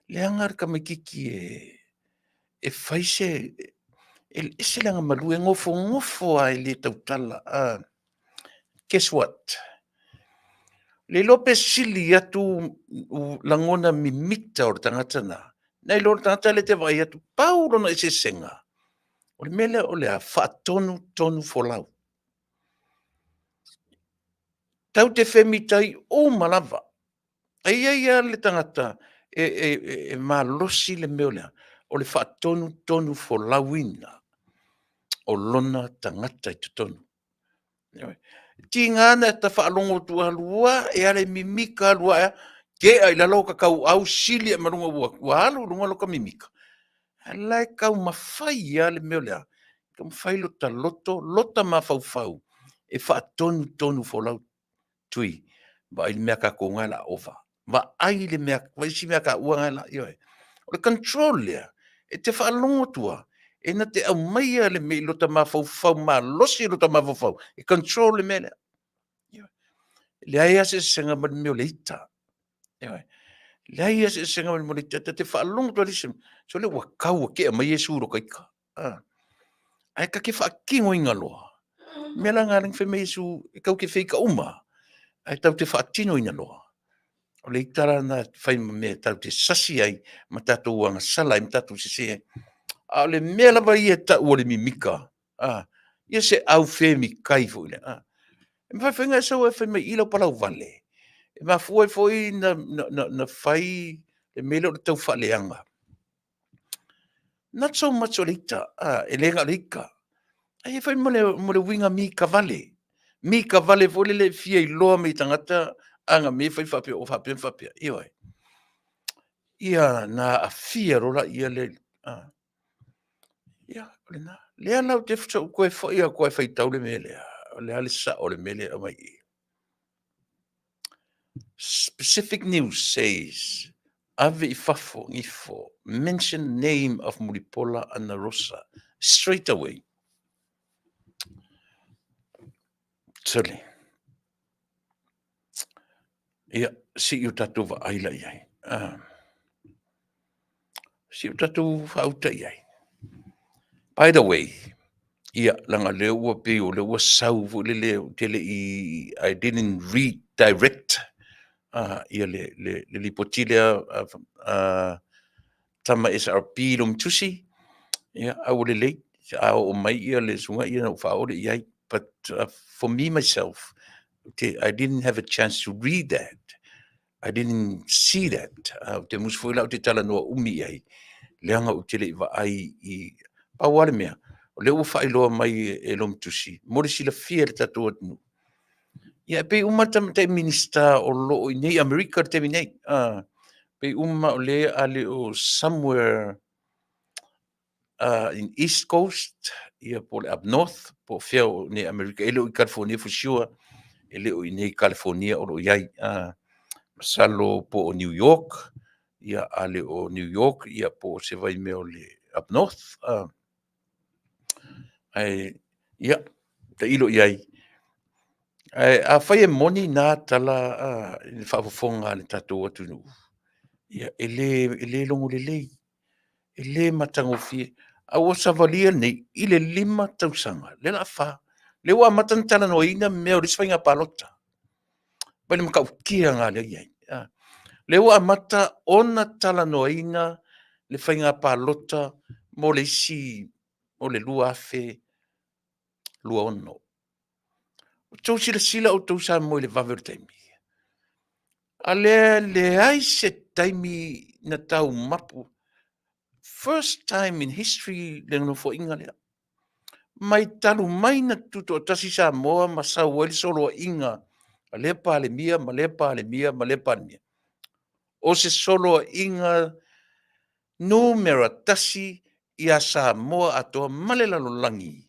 Speaker 1: leaga le tamaitiiti e fai se, e ese le agamalu, e nofonofo lava e le tautala. Guess what? Le iloa pe sili atu lagona mimita o le tagata lena, nai lo le tagata lea e te vaai atu, pau lona eseesega, o le mea lea o le a? Faatonutonu folau. Tatou te femitai uma lava. Ae i ai lava le tagata e malosi le mea o le a? O le faatonutonu folauina o lona tagata i totonu. Ioe. E tiga ona ta faalogo atu ua alu ae lava le mimita, alu ae lava, tea i lalo ota tauau sili ae ma luga ua alu i luga lota mimita, a o la e taumafai lava le mea o le a? Taumafai lota loto, lota mafaufau e faatonutonu folau. Tui, vaai le mea a tatou lena o le a ova, vaai le mea, vaai si mea taua lena, ioe. O le control lea, e te faalogo atu lava, e na te aumaia le mea i lota mafaufau malosi i lota mafaufau e control le mea lea. Ioe. E leai lava se eseesega ma le mea o le ita. Ioe. Leai lava se eseesega ma le mea o le ita. Ta te faalogo atu lava, sole ua tau ua tea mai Iesu i lota ita. Ae ta te faatinoina loa. O le mea la lena fai mai Iesu, e tatou te feita uma, ae tatou te faatinoina loa. O le ita la lena e fai ma mea tatou te sasi ai ma tatou agasala ai ma tatou sese ai. A o le mea lava ia e tau o le mimita, ia se aufemitai foi lea. E mafai foi ona e sau e fai mai i i lau palauvale, e mafua ai foi na fai le mea lea o le taufaaleaga. Not so much o le ita, e le na o le ita, ae i ai foi ma le uiga mita vale. Mita vale foi lele e fia iloa mai e tagata ana mea e fai faapea o faapea ma faapea. Ioe. Ia na aafia loa laia lea. Ia, o lena. Lea la ou te toe foi atu lava e faitau le mea lea. O le a le sao o le mea lea e aumai i i. Specific news says ave i fafo gifo mention name of Mulipola Anarosa straight away. Sole. Ia, se i o tatou vaai la i ai. Se i o tatou faauta i ai. By the way, ia, leaga o lea ua pei o lea ua sau foi lele, ou te le i, I didn't read direct ia le lipoti lea a tama SRP Lumitusi, ia, a ua lelei, a oo mai ia le susuga ia na ou faaoo lea i ai. But for me myself, I didn't have a chance to read that. I didn't see that. Ou te musu foi la ou te talanoa umi i ai, leaga ou te le i vaai i... Pau lava le mea, o lea ua faailoa mai e Lomitusi, mo le silafia e le tatou atunuu. Ia, e pei uma tamaitai Minisita o lo o i inei i Amerika i le taimi nei. Pei uma o lea a le o somewhere in East Coast, ia po o le Up North, po o fea o nei Amerika, e le o i California for sure, e le o i nei California o lo o i ai. Masalo po o New York, ia a le o New York, ia po o se vaimea o le Up North. Ae, ia, tailo i ai. Ae afai e moni na tala i le faafofoga a le tatou atunuu, ia e le logo lelei, e le matagofie. A ua savalia nei i le 5 tausaga, lea o le a fa, lea ua amata ona talanoaina mea o le isi faiga palota. Vaai i le matautia lena o lea e i ai. Lea ua amata ona talanoaina le faiga palota mo le isi, mo le 2026. Ua outou silasila outou Samoa i le vave o le taimi? A lea e leai se taimi na tau mapu, first time in history le nofoaiga lea. Mai talu mai na tutoatasi Samoa ma sau ai le soloaiga a lea Palemia ma lea Palemia ma lea Palemia, o se soloaiga numera 1 ia Samoa atoa ma le lalolagi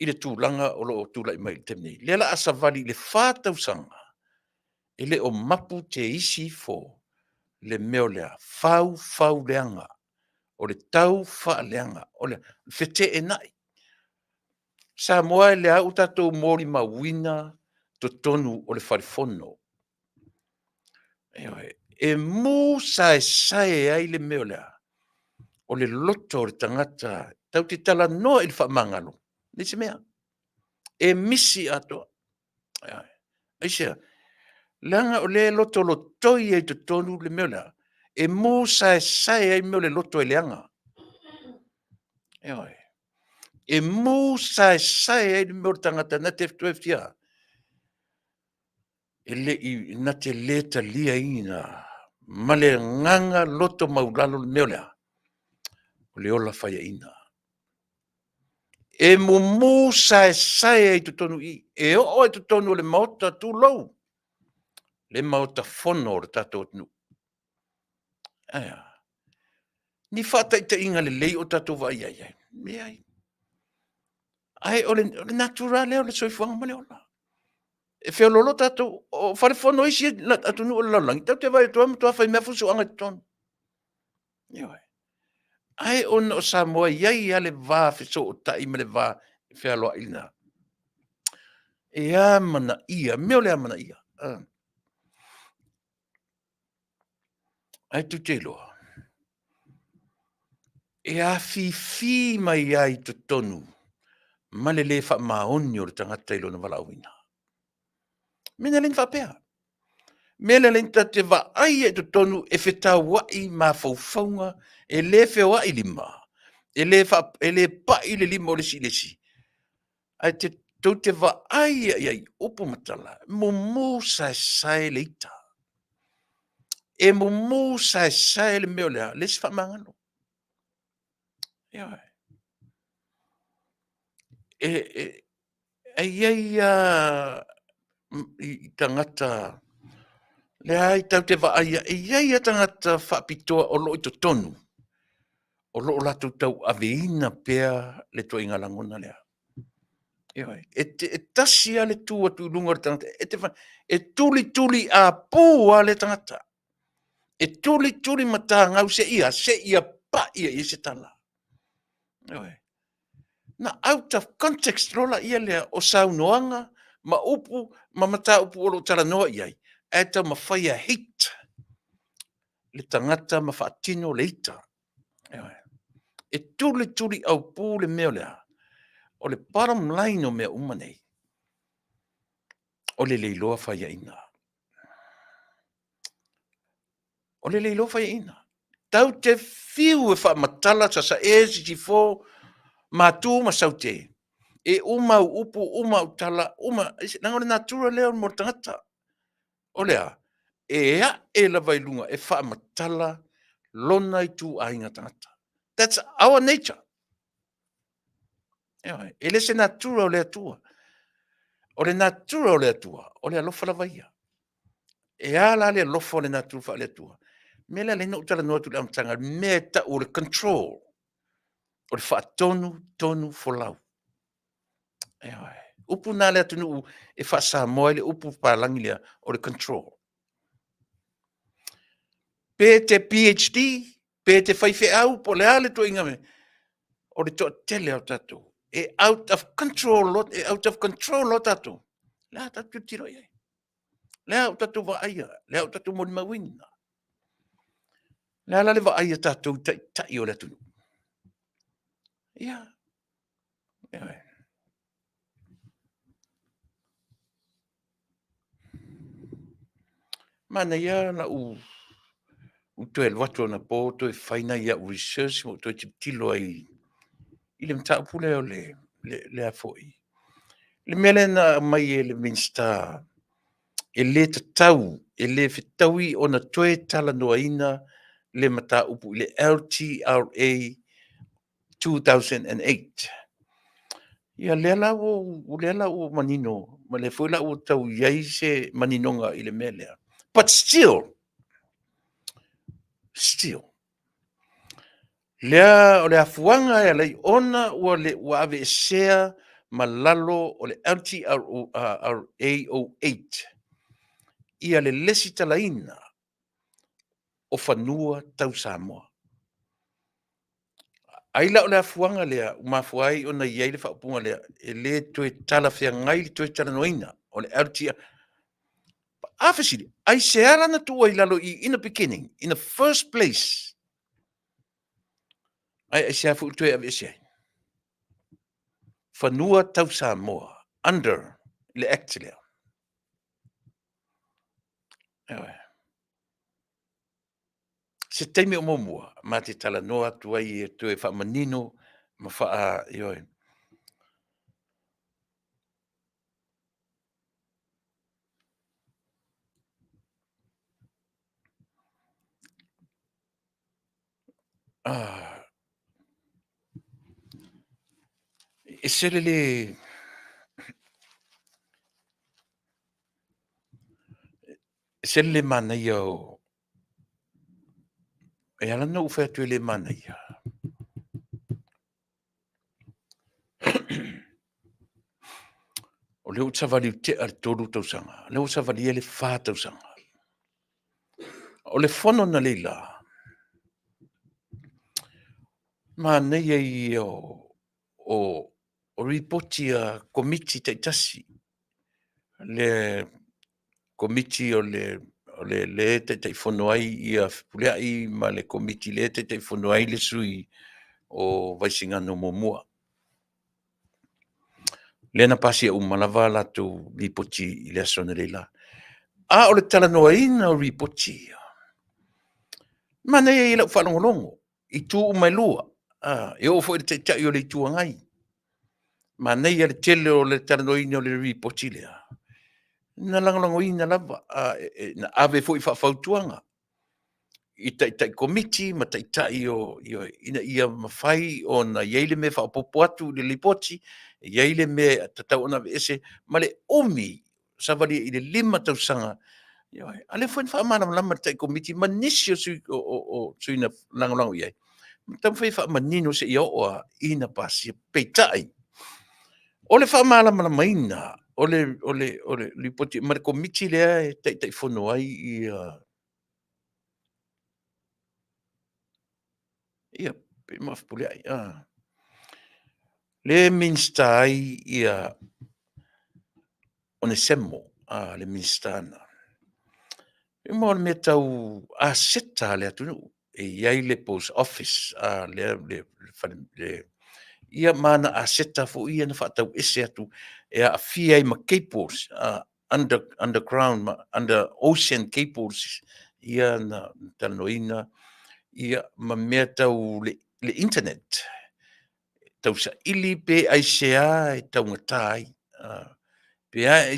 Speaker 1: i le tulaga o lo o tulai mai i le taimi nei. Lea o le a savali i le 4 tausaga, e le o mapu te isi ifo le mea o le a? Fau fau leaga, o le taufaaleaga, o le feteenai. Samoa o lea ua tatou molimauina totonu o le Fale Fono. Ioe. E mu saesae ai le mea o le a? O le loto o le tagata tatou te talanoa i le faamagalo, e leai se mea. E misi atoa. Aisea? Leaga o lea e lotolotoi ai i totonu le mea o le a? E mu saesae ai le mea o le loto e leaga. Ioe. E mu saesae ai le mea o le tagata na te toe fia, e le i, na te le taliaina ma le agaga loto maualalo le mea o le a? O le ola faiaina. E mumu saesae ai i totonu i i, e oo lava i totonu o le Maota, tulou, le Maota Fono o le tatou atunuu. Ae a? Ni faataitaiga lelei o tatou vaai i ai? Leai. Ae o le natura lea o le soifuaga ma le ola. E feoloolo tatou, o fale fono o isi atunuu o le lalolagi, tatou te vaai atu lava e matua faimea fusuaga i totonu. Ioe. Ae ona o Samoa e i ai lava le va fesootai ma le va fealoai lena, e amanaia, mea o le amanaia. Ae tou te iloa, e afifi mai lava i totonu ma le le faamaoni o le tagata i lona valaauina. Mea na e le faapea. Mea lea e ta te vaai ai i totonu e fetauai mafaufauga, e le feoai lima, e le pai le lima o le isi i le isi, ae tou te vaai i ai, upu ma tala, mumu saesae le ita. E mumu saesae le mea o le a? Le isi faamagalo. Ioe. E i ai lava i tagata, leai tatou te vaai lava, e i ai lava tagata faapitoa o lo o i totonu, o lo o latou tauaveina pea le ituaiga lagona lea. Ioe. E tasi lava le tu atu i luga o le tagata, e tulituliapu lava lea tagata. E tulituli matagau seia pai i ai se tala. Ioe. Na out of context loa lea lea o saunoaga ma upu ma mataupu o lo o talanoa i ai, ae taumafai e hate le tagata ma faatino le ita. Ioe. E tulituliaupu le mea o le a? O le bottom line o mea uma nei, o le le iloa faiaina. O le le iloa faiaina. Tau te fiu e faamatala sasae, sisifo, matu ma saute. E uma au upu, uma au tala, uma, leaga o le natura lea mo le tagata. O le a? E ae lava i luga e faamatala lona ituaiga tagata. That's our nature. Ioe. E le se natura o le Atua. O le natura o le Atua, o le alofa lava ia. E a la le alofa o le natura faale-Atua? Mea lea na ou talanoa atu i le amataga, le mea e tau o le control, o le faatonu tonu folau. Ioe. Upu na a le atunuu e faa-Samoa ai le upu palagi lea, o le control. Pe te PhD, pe te faifeau, po o le a le ituaiga mea, o le toatele o tatou, e out of control loa, e out of control loa tatou. Le a tatou tilotilo i ai? Le a o tatou vaaia? Le a o tatou molimauina? Le a la le vaai a tatou i taitai o le atunuu? Ia, ioe. Manaia lau ou toe alu atu anapo toe fai nai au research ma ou toe tilotilo ai i le mataupu lea o le, le a foi, le mea lea na aumai e le Minisita e le tatau, e le fetaui ona toe talanoaina le mataupu i le LTRA 2008. Ia lea la ua ou, lea la ua manino, ma lea foi la ua tau i ai se maninoga i le mea lea. But still, still, lea o le afuaga e ala ai ona ua le ua aveesea ma lalo o le LTRA 08 ia le lesitalaina o fanua tau Samoa. Ai la o le afuaga lea ua mafua ai ona i ai le faaupuga lea, e le toe talafeagai le toe talanoaina o le LTRA. A fesili, aisea la na tuu ai i lalo i i in the beginning, in the first place? Ae aisea foi ua toe aveese ai? Fanua tau Samoa under le Act lea. Ioe. Se taimi o muamua, ma te talanoa atu ai e toe faamanino ma faa, ioe. Ah, e ese le le ese le le manaia o e ala ona ou fai atu e le manaia. O lea ua savali ua tea le 3 tausaga, o lea ua savalia le 4 tausaga. O le fono analeila, manaia ia o lipoti a Komiti taitasi, le Komiti o le lea e Taitaifono ai Fepuleai ma le Komiti lea e Taitaifono ai le sui o Vaisigano 1. Lea na pasia uma lava a latou lipoti i le aso analeila. A o le talanoaina o lipoti ia, manaia ia i lau faalogologo i itu uma e lua, e oo foi i le Taitai o le Itu Agai. Manaia le tele o le talanoaina o le lipoti lea, na lagolagoina lava, na ave foi faafautuaga i Taitai Komiti ma Taitai o, ina ia mafai ona i ai le mea e faaopoopo atu i le lipoti, e i ai le mea e tatau ona aveese, ma le umi, savalia i le 5 tausaga. Ioe. A o lea foi na faamalamalama e le Taitai Komiti ma nisi o sui o sui na lagolago i ai, ma taumafai e faamanino seia oo lava ina pasia. Peitai, o le faamalamalamaina o le lipoti ma le Komiti lea e Taitaifono ai ia pei ma Fepuleai, lea e Minisita ai Onesemo, le Minisita lena. Ma o le mea tau aseta a le atunuu, e i ai le post office, lea le fale, ia ma ana aseta foi ia na faatau ese atu e aafia ai ma cables, underground ma under ocean cables ia na talanoaina, ia ma mea tau le internet, tau saili pe aisea e taugata ai. Pe a,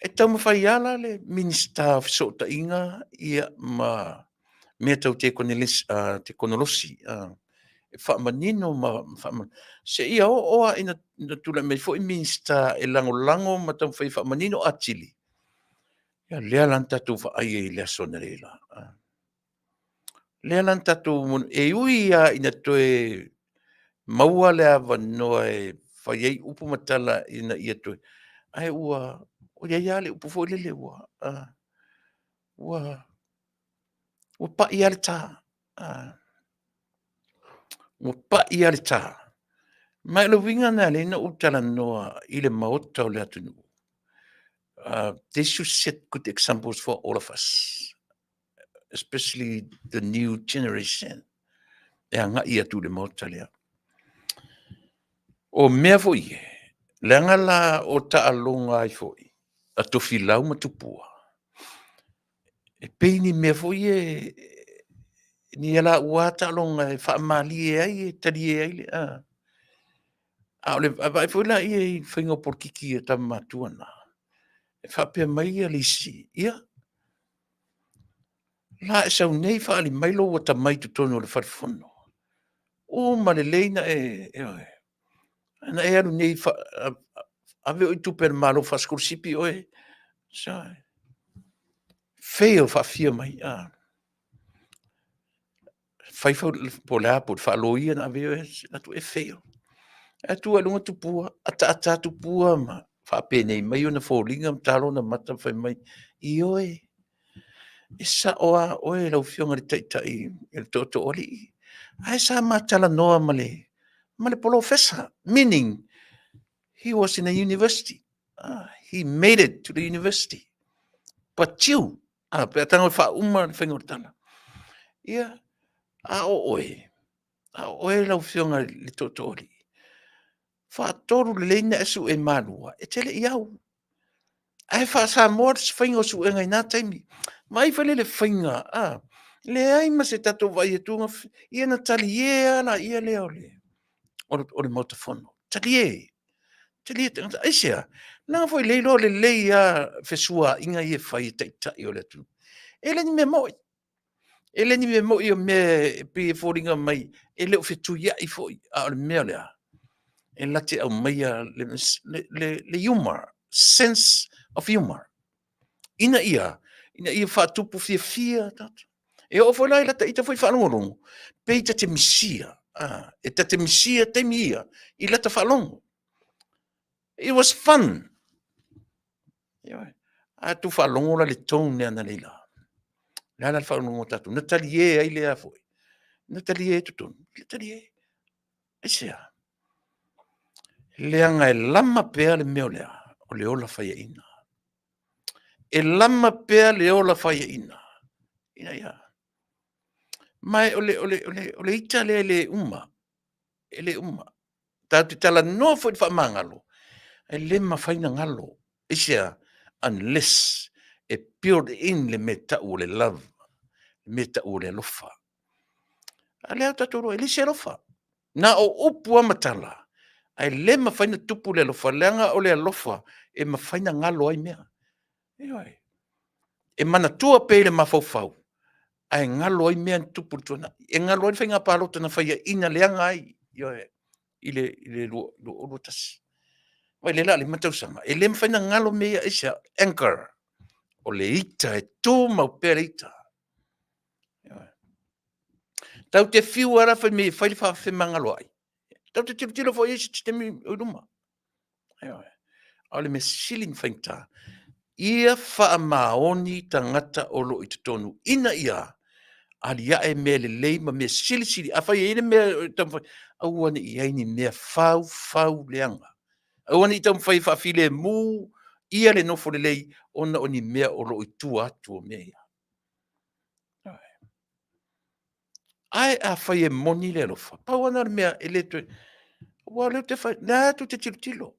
Speaker 1: e taumafai lava la le Minisita o Fesootaiga ia ma mea tau tekonolosi e faamanino ma seia oo lava ina tulai mai foi Minisita e lagolago ma taumafai e faamanino atili. Ia lea la na tatou vaai ai i le aso analeila. Lea la na tatou, e ui lava ina toe maua le avanoa e fai ai upu ma tala ina ia toe, ae ua i ai lava le upu foi lele ua ua pai lava le ta. Ua pai lava le ta. Ma o le uiga lena e ala ai ona ou talanoa i le Maota o le atunuu. They should set good examples for all of us, especially the new generation e agai atu i le Maota lea. O mea foi e, leaga la o taaloga ai foi a Tofilau ma Tupua, e pei ni mea foi e ni a laua taaloga e faamalie ai, e talie ai le a. A o le vaai foi la i le faiga o polokiki a tama matua na, e faapea mai le isi, ia, la e sau nei faaali mai lou atamai i totonu o le Fale Fono, uma lelei na e, ioe, na e alu nei ave oe i tupe a le Malo faasikolasipi oe, fail faafia mai, a. Fai foi po o le a, po o le faaloia na ave ai oe, atu e fail. Ae tu ae i luga Tupua, ataata atu Tupua ma faapenei mai ona foliga ma ta lona mata ma fai mai, ioe, e sao lava oe lau Afioga i le Taitai i le Tootooalii, ae sa ma talanoa ma le polofesa, meaning he was in a university. He made it to the university. But you, pe a tago e faauma le faiga o le tala. Ia, a o oe, a o oe lau Afioga i le Tootooalii, faatolu lelei na e sue malua, e te le i au. Ae faa-Samoa le faiga o suega i na taimi. Vaai foi lea i le faiga, a, leai ma se tatou vaai atu, ia na talie lava laia lea o le Maota Fono. Talie, talie tagata. Aisea? Leaga foi o lea e iloa lelei lava fesuaaiga ia e fai e taitai o le atunuu. E le ni mea moni. E le ni mea moni o mea e pei e foliga mai e le o fetuiai foi, a o le mea o le a? E la te aumaia le humor, sense of humor, ina ia faatupu fiafia tatou. E oo foi la i lata ita foi faalogologo, pei ta te misia, e ta te misia taimi ia i lata faalogo. It was fun. Ioe. A tu faalogo la le tone analeila. Le a la le faalogo tatou. Na talie ai lea foi. Na talie ai totonu. Na talie. Aisea? Leaga e lama pea le mea o lea, o le ola faiaina. E lama pea le ola faiaina. Ina ia. Ma o le ita lea e le uma. E le uma. Tatou te talanoa foi i le faamagalo, e le mafai ona galo. Aisea? Unless e build in le mea e tau o le love, le mea e tau o le alofa. A lea tatou iloa, e leai se alofa. Na o upu lava ma tala, ae le mafai ona tupu le alofa, leaga o le alofa e mafai ona galo ai mea. Ioe. E manatua pea i le mafaufau, ae galo ai mea na tupu i le tuanai. E galo ai le faiga palota na faiaina leaga ai, ioe, i le 2021. Vaai, lea o le a 5 tausaga, e le mafai ona galo mea ia, aisea? Anchor, o le ita, e tumau pea le ita. Ioe. Tatou te fiu lava la fai mai e fai le faafemagaloai. Tatou te tilotilo foi i ai se taimi o i luma. Ioe. A o le mea sili ona faigata, ia faamaoni tagata o lo o i totonu ina ia aliae mea lelei ma mea silisili. Afai e i ai le mea e taumafai, aua ne i i ai ni mea faufau leaga. Aua ne i taumafai e faafilemu ia le nofo lelei ona o ni mea o lo o i tua atu o mea ia. Ae afai e moni le alofa, pau lava lena o le mea e le toe, aua o lea ou te fai, o lea lava tou te tilotilo,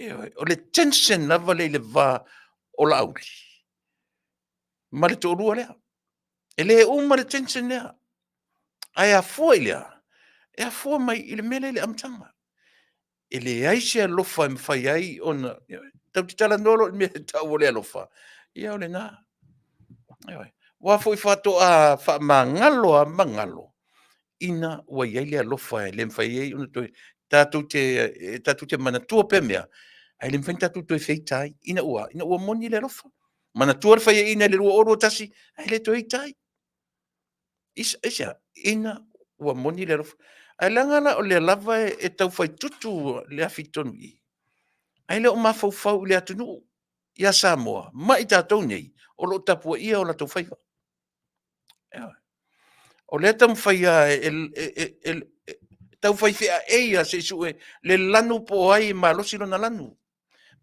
Speaker 1: ioe, o le tension lava lea i le va o Laauli ma le toalua lea. E le uma le tension lea. Ae afua i le a? E afua mai i le mea lea i le amataga. E leai se alofa e mafai ai ona, tatou te talanoa loa i le mea e tau o le alofa, ia o lena. Ioe. Aua foi faatoa faamagalo lava ma galo ina ua i ai le alofa e le mafai ai ona toe tatou te, tatou te manatua pea mea, ae le mafai ona tatou toe feita ai ina ua, ina ua moni le alofa. Manatua le faiaina i le 2021, ae le toe ita ai. Aisea? Ina ua moni le alofa. Ae leaga la o lea lava e tau fai tutu le afi i totonu i i, ae le o mafaufau i le atunuu, ia Samoa ma i tatou nei o lo o tapuaia o latou faiva. O lea e taumafai lava e tau fai feaei lava se i sue le lanu po o ai e malosi lona lanu.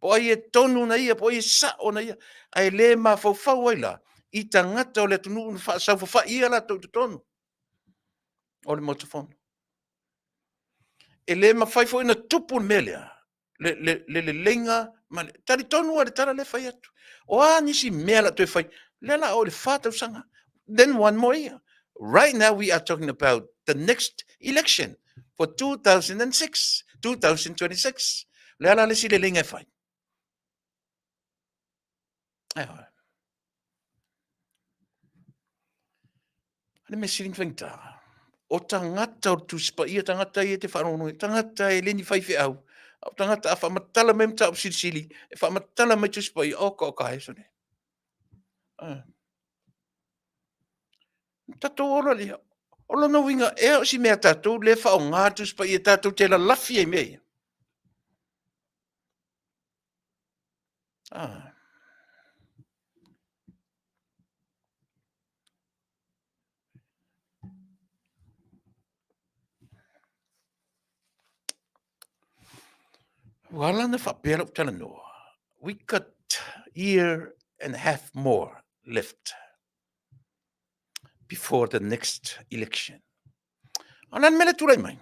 Speaker 1: Po o ai e tonu na ia, po o ai e sa'o na ia, ae le mafaufau ai la i tagata o le atunuu na faasaufafa'i ia latou i totonu o le Maota Fono. E le mafai foi ona tupu le mea lea, le leleiga ma le talitonu lava i le tala lea e fai atu. O a nisi mea o le a toe fai, o lea o le a oo i le 4 tausaga, then one more year. Right now we are talking about the next election for 2006, 2026. O le a la le isi leleiga e fai? Ioe. O le mea sili ona faigata, o tagata o le Tusi Paia, tagata ia e te faalogologo i ai, tagata e le ni faifeau, a o tagata a faamatala mai mataupu silisili, e faamatala mai Tusi Paia, oka oka e sole. Tatou ola lea. O lona uiga ea o si mea a tatou lea e faaaoga le Tusi Paia tatou te lalafi ai i mea ia? Ah. Ua ala ona faapea lau talanoa, we got year and a half more left before the next election. O le a le mea lea e tulai mai?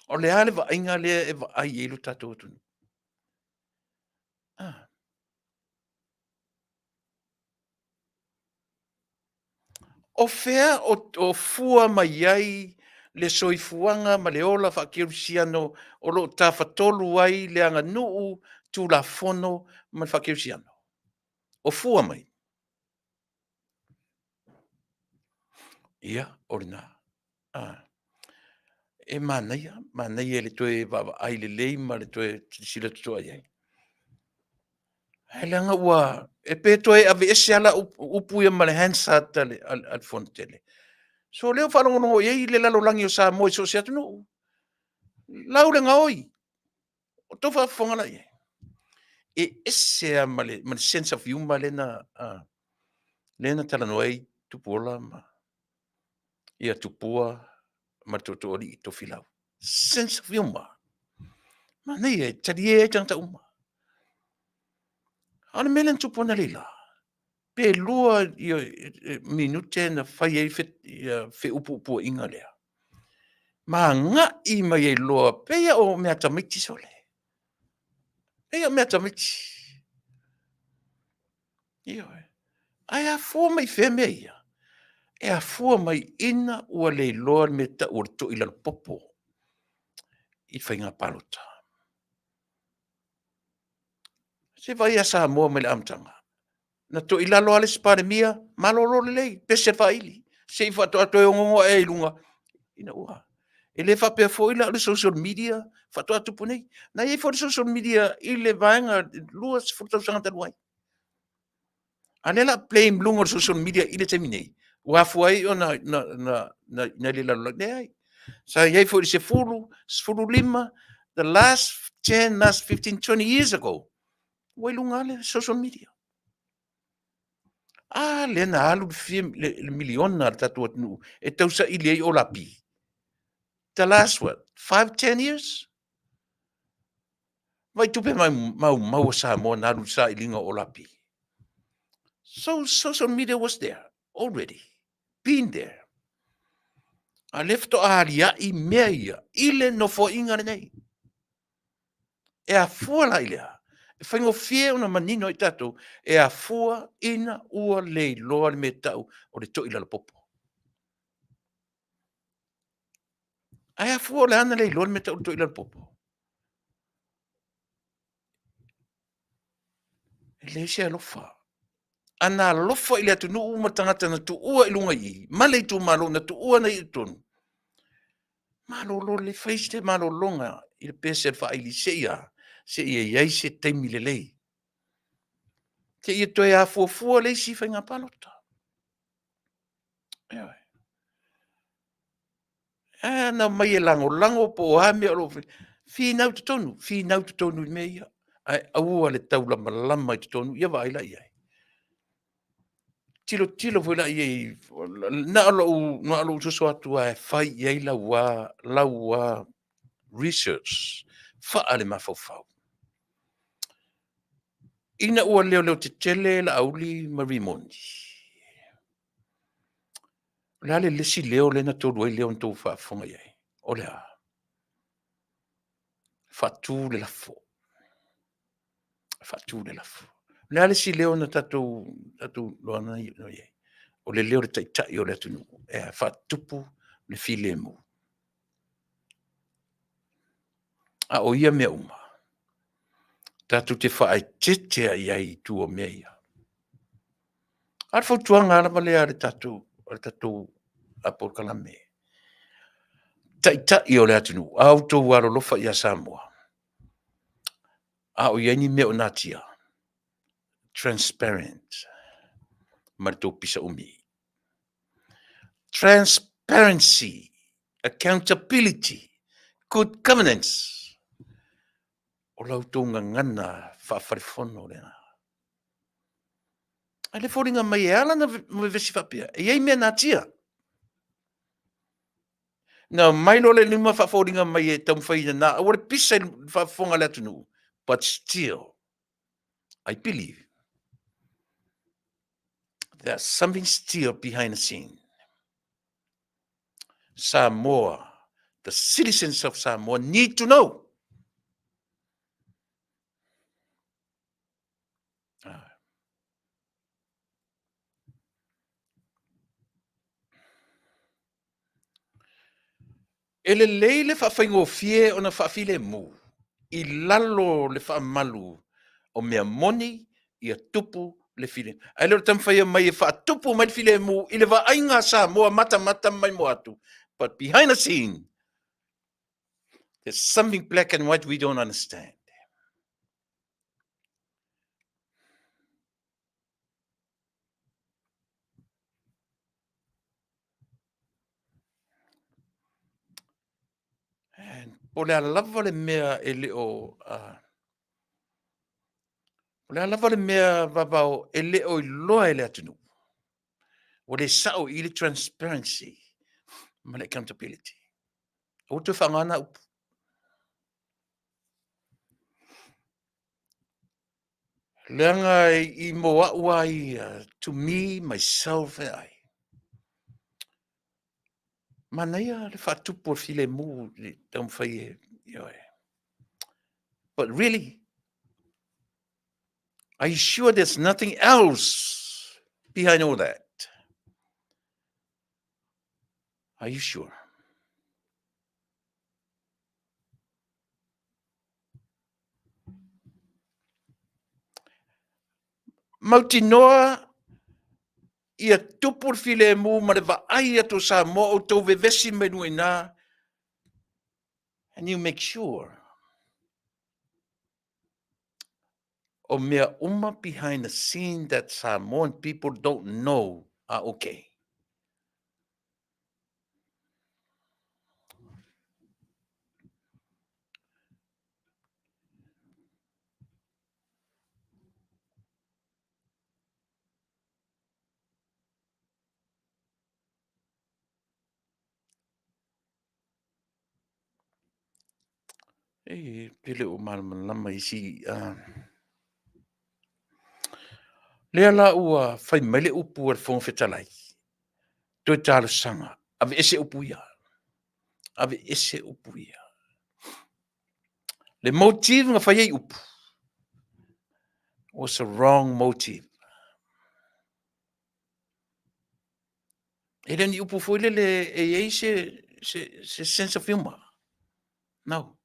Speaker 1: O le a le vaaiga lea e vaai ai lo tatou atunuu? Ah. O fea o fua mai ai le soifuaga ma le ola faakerisiano o lo o tafatolu ai le aganuu, Tulafono ma le faakerisiano? O fua mai? Ia, o lena. Ah. E manaia, manaia i le toe vaavaai lelei ma le toe silasila totoa i ai. Ae leaga ua, e pe toe aveese lava lau upu ia ma le Hansard a le Fonotele. So o lea ua faalogologo i ai le lalolagi o Samoa i so o se atunuu. Lau le gaoi, o tou faafofoga la i ai. E ese lava ma le sense of humor lea na, lea na talanoa ai Tupuola ma ia Tupua ma le Tootooalii Tofilau. Sense of humor. Manaia, e talie ai tagata uma. A o le mea lea na tupu analeila, pe 2 minute na fai ai feupuupuaiga lea, ma agai mai ai loa, pei lava o mea tamaiti sole. Pei lava o mea tamaiti. Ioe. Ae afua mai i fea mea ia? E afua mai ina ua le iloa le mea e tau o le toilalopopo i faiga palota. Se vaai ia Samoa mai le amataga, na toilalo lava le isi Palemia, malolo lelei, pese le faaili, se i faatoa toe onoono ae i luga ina ua... E le faapea foi la o le social media faatoa tupu nei. Na i ai foi le social media i le vaega 20 tausaga talu ai. A o lea o le a blame i luga o le social media i le taimi nei, ua afua ai ona na i le lalolagi. Leai. Sa i ai foi i le 10, 15, the last 10, last 15, 20 years ago, ua i luga lava le social media. A lea na alu le fia le miliona a le tatou atunuu e tausaili ai Olapi. The last what, 5, 10 years? Vaai tupe maumau a Samoa na alu i le sailiga o Olapi. So social media was there already, been there. A lea faatoa alia'i mea ia i le nofoaiga lenei. E afua la i le a? E faigofie ona manino ai tatou, e afua ina ua le iloa le mea e tau o le toilalopopo. Ae afua o le a na le iloa le mea e tau o le toilalopopo? E leai se alofa. A na alofa i le atunuu ma tagata na tuua i luga i i, ma le itumalo na tuua na i totonu, malolo lelei, fai se malologa i le pese a le faaili seia, seia i ai se taimi lelei. Seia toe afuafua le isi faiga palota. Ioe. Ae ana omai e lagolago po o a mea o lo o finau totonu, finau totonu i mea ia. Ae aua le taulamalama i totonu, ia vaai la i ai. Tilotilo foi la i ai, na o lou soso atu lava e fai i ai lau research faale-mafaufau. Ina ua leoleo tetele Laauli ma Rimoni, o le a le isi leo lea na tolu ai leo na tou faafofoga i ai? O le a? Faatu le lafo. Faatu le lafo. O le a le isi leo na tatou iloa i ai? O le leo o le Taitai o le atunuu e faatupu le filemu. A o ia mea uma, tatou te faaeteete lava i ai i tua o mea ia. A o le fautuaga lava lea a le tatou polokalame, Taitai o le atunuu, a outou alolofa ia Samoa, a o i ai ni mea o natia, transparent ma le tou pisa umi. Transparency, accountability, good governance. O la outou gagana faa-falefono lea. A o lea e foliga mai e ala ona vevesi faapea, e i ai mea natia. Na omai loa le lima faafoliga mai e taumafai e nana aua le pisa i le faafofoga a le atunuu, but still I believe there's something still behind the scene. Samoa, the citizens of Samoa need to know. E lelei le faafaigofie ona faafilemu i lalo o le faamalu o mea moni ia tupu le filemu. Ae le o le taumafai mai e faatupu mai le filemu i le vaaiga a Samoa matamata ma maimoa atu. But behind the scene, there's something black and white we don't understand. Po o le a lava le mea e le o po o le a lava le mea vavao e le o iloa e le atunuu, ua le sao i i le transparency ma le accountability. Aua le toe faaaogaina na upu. Leaga i mo au lava ia, to me, myself and I, manaia le faatupu o le filemu i le taumafai e, ioe. But really, are you sure there's nothing else behind all that? Are you sure? Mautinoa ia tupu le filemu ma le vaai atu o Samoa, outou vevesi mai luga i ina, and you make sure o mea uma behind the scene that Samoan people don't know are okay. E pe le o malamalama isi. Lea la ua fai mai le upu a le Fofoga Fetalai, toe talosaga, aveese upu ia. Aveese upu ia. Le motive na fai ai upu was a wrong motive. E le o ni upu foi lele e i ai se sense of humor. No.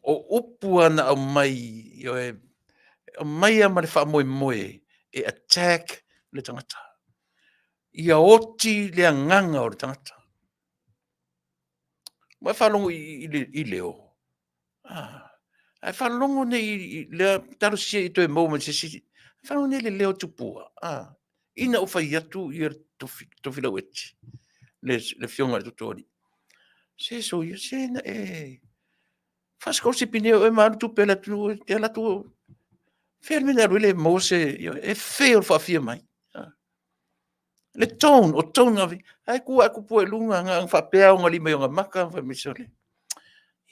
Speaker 1: O upu a na aumai, ioe, aumai lava ma le faamoemoe e attack le tagata. Ia oti le agaga o le tagata. Ua e faalogo i leo? Ah, ae faalogo nei i lea talosia i toe maua mai se isi. Faalogo nei le leo tupua. Ah, ina ua fai atu ia le Tofi Laueti, le afioga i le Totoalii. Se soia, se na e faasikolasipi nei oe ma alu tupe a le atunuu e te alu atu fea le mea na alu ai le maua se, e fail faafia mai. Le tone, o tone ave, ae tu ae tupu ai i luga, na ona faapea ona lima i ona mata, fai mai sole,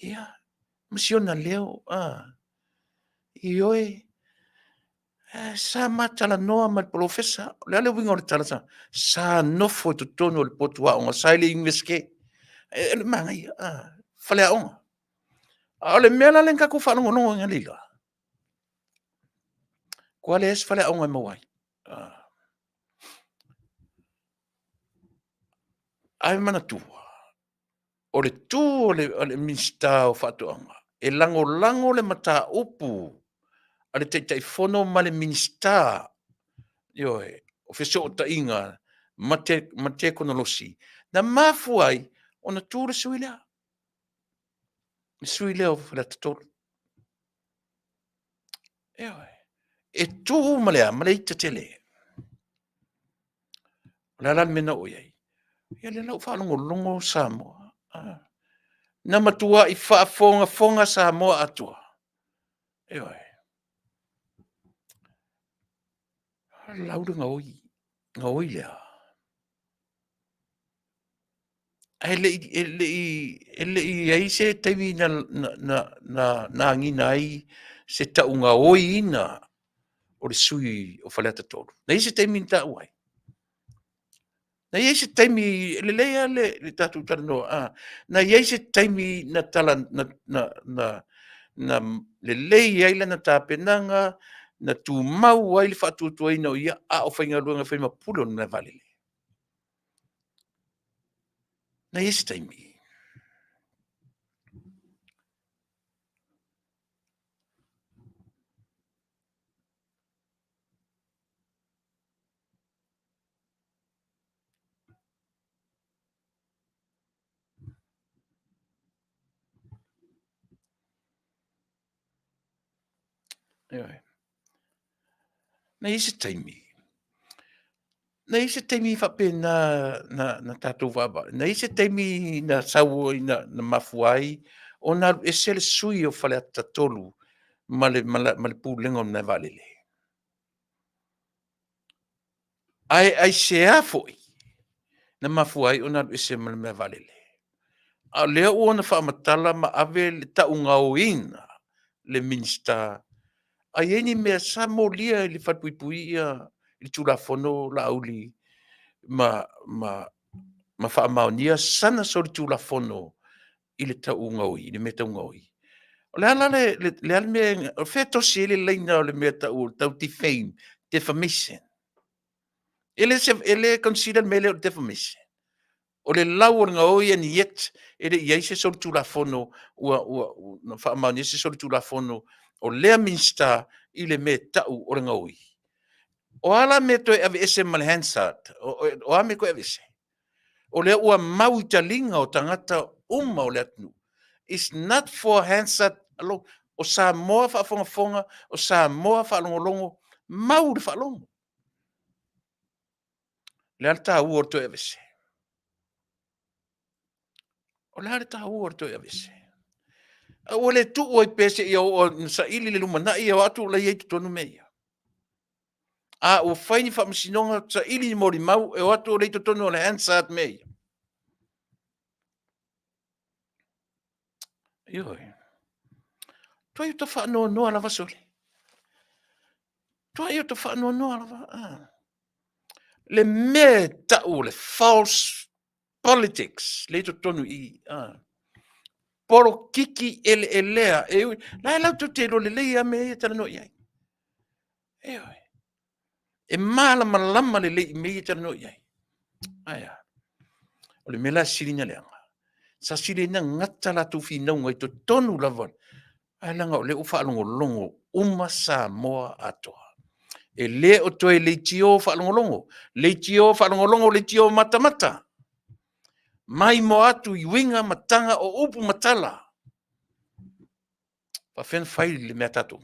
Speaker 1: ia, ma si ona leo, ioe. Eh, sa ma talanoa ma le polofesa. O le a le uiga o le tala sa? Sa nofo i totonu o le potu aoga, sa i le Iunivesite. E, le manaia, ah, faleaoga. A o le mea la lea na tatou faalogologo ai analeila, kua leai se faleaoga e maua ai. Ah. Ae manatua, o le tu o le Minisita o Faatoaga e lagolago le mataupu a le Taitaifono ma le Minisita, ioe, o Fesootaiga ma Tekonolosi, na mafua ai ona tu le sui lea, le sui lea o Faleata 3. Ioe, e tu ma le a? Ma le ita tele. O le a la le mea na oo i ai? Ia lea la ua faalogologo Samoa. Ah. Na matuai faafogafoga Samoa atoa. Ioe. Lau le gaoi, gaoi lea. Ae e le i i ai se taimi na agiga ai se taugaoiina o le sui o Faleata 3. Na i ai se taimi na taua ai? Na i ai se taimi, e lelei lava le tatou talanoa, a, na i ai se taimi na tala, na lelei ai lana tapenaga, na tumau ai le faatuatuaina o ia a o faigaluega e fai ma pule o le malaevaalele? Na i ai se taimi? Ioe. Na i ai se taimi, na i ai se taimi faapena na tatou vaavaai, na i ai se taimi na sau ai, na mafua ai ona alu ese le sui usufono o Faleata 3 ma le Pulega o le Malaevaalele? Ae aisea foi na mafua ai ona alu ese ma le malae vaalele? A o lea ua ona faamatala ma ave le taugaoina le Minisita. A i ai ni mea sa molia i le falepuipui ia le Tulafono Laauli ma faamaonia sana solitulafono i le tau gaoi, i le mea tau gaoi? O le a la le mea, o fea e tosi ai le laina o le mea tau o le tau defame, defamation? E le consider le mea lea o le defamation? O le lau o le gaoi and yet e le i i ai se solitulafono ua faamaonia se solitulafono o lea Minisita i le mea e tau o le gaoi. O a la mea toe aveese ma le Hansard? O a mea toe aveese? O lea ua mau i taliga o tagata uma o le atunuu. It's not for Hansard alone. O Samoa faafogafoga, o Samoa faalogologo, mau le faalogo. O le a le taua o le toe aveese? O le a le taua o le toe aveese? A ua le tuu ai pea seia oo ina saili le lumanai, o atu o la e i ai i totonu mea ia. A ua fai ni faamasinoga, saili ni molimau, e o atu o lea e i totonu o le Hansard mea ia. Ioe. Tuai o ta faanoanoa lava sole. Tuai o ta faanoanoa lava. Ah. Le mea e tau o le false politics le i totonu i i. Ah. Polokiki eleelea. E ui, la e latou te iloa lelei lava mea ia e talanoa i ai. Ioe. E malamalama lelei i mea ia e talanoa i ai. Ae a? O le mea la e sili ona leaga, sa sili ai ona gata latou finauga i totonu lava, ae leaga o lea ua faalogologo uma Samoa atoa. E le o toe leitio faalogologo, leitio faalogologo, leitio matamata. Maimoa atu i uiga ma taga o upu ma tala. Faafefea ona fai le mea a tatou?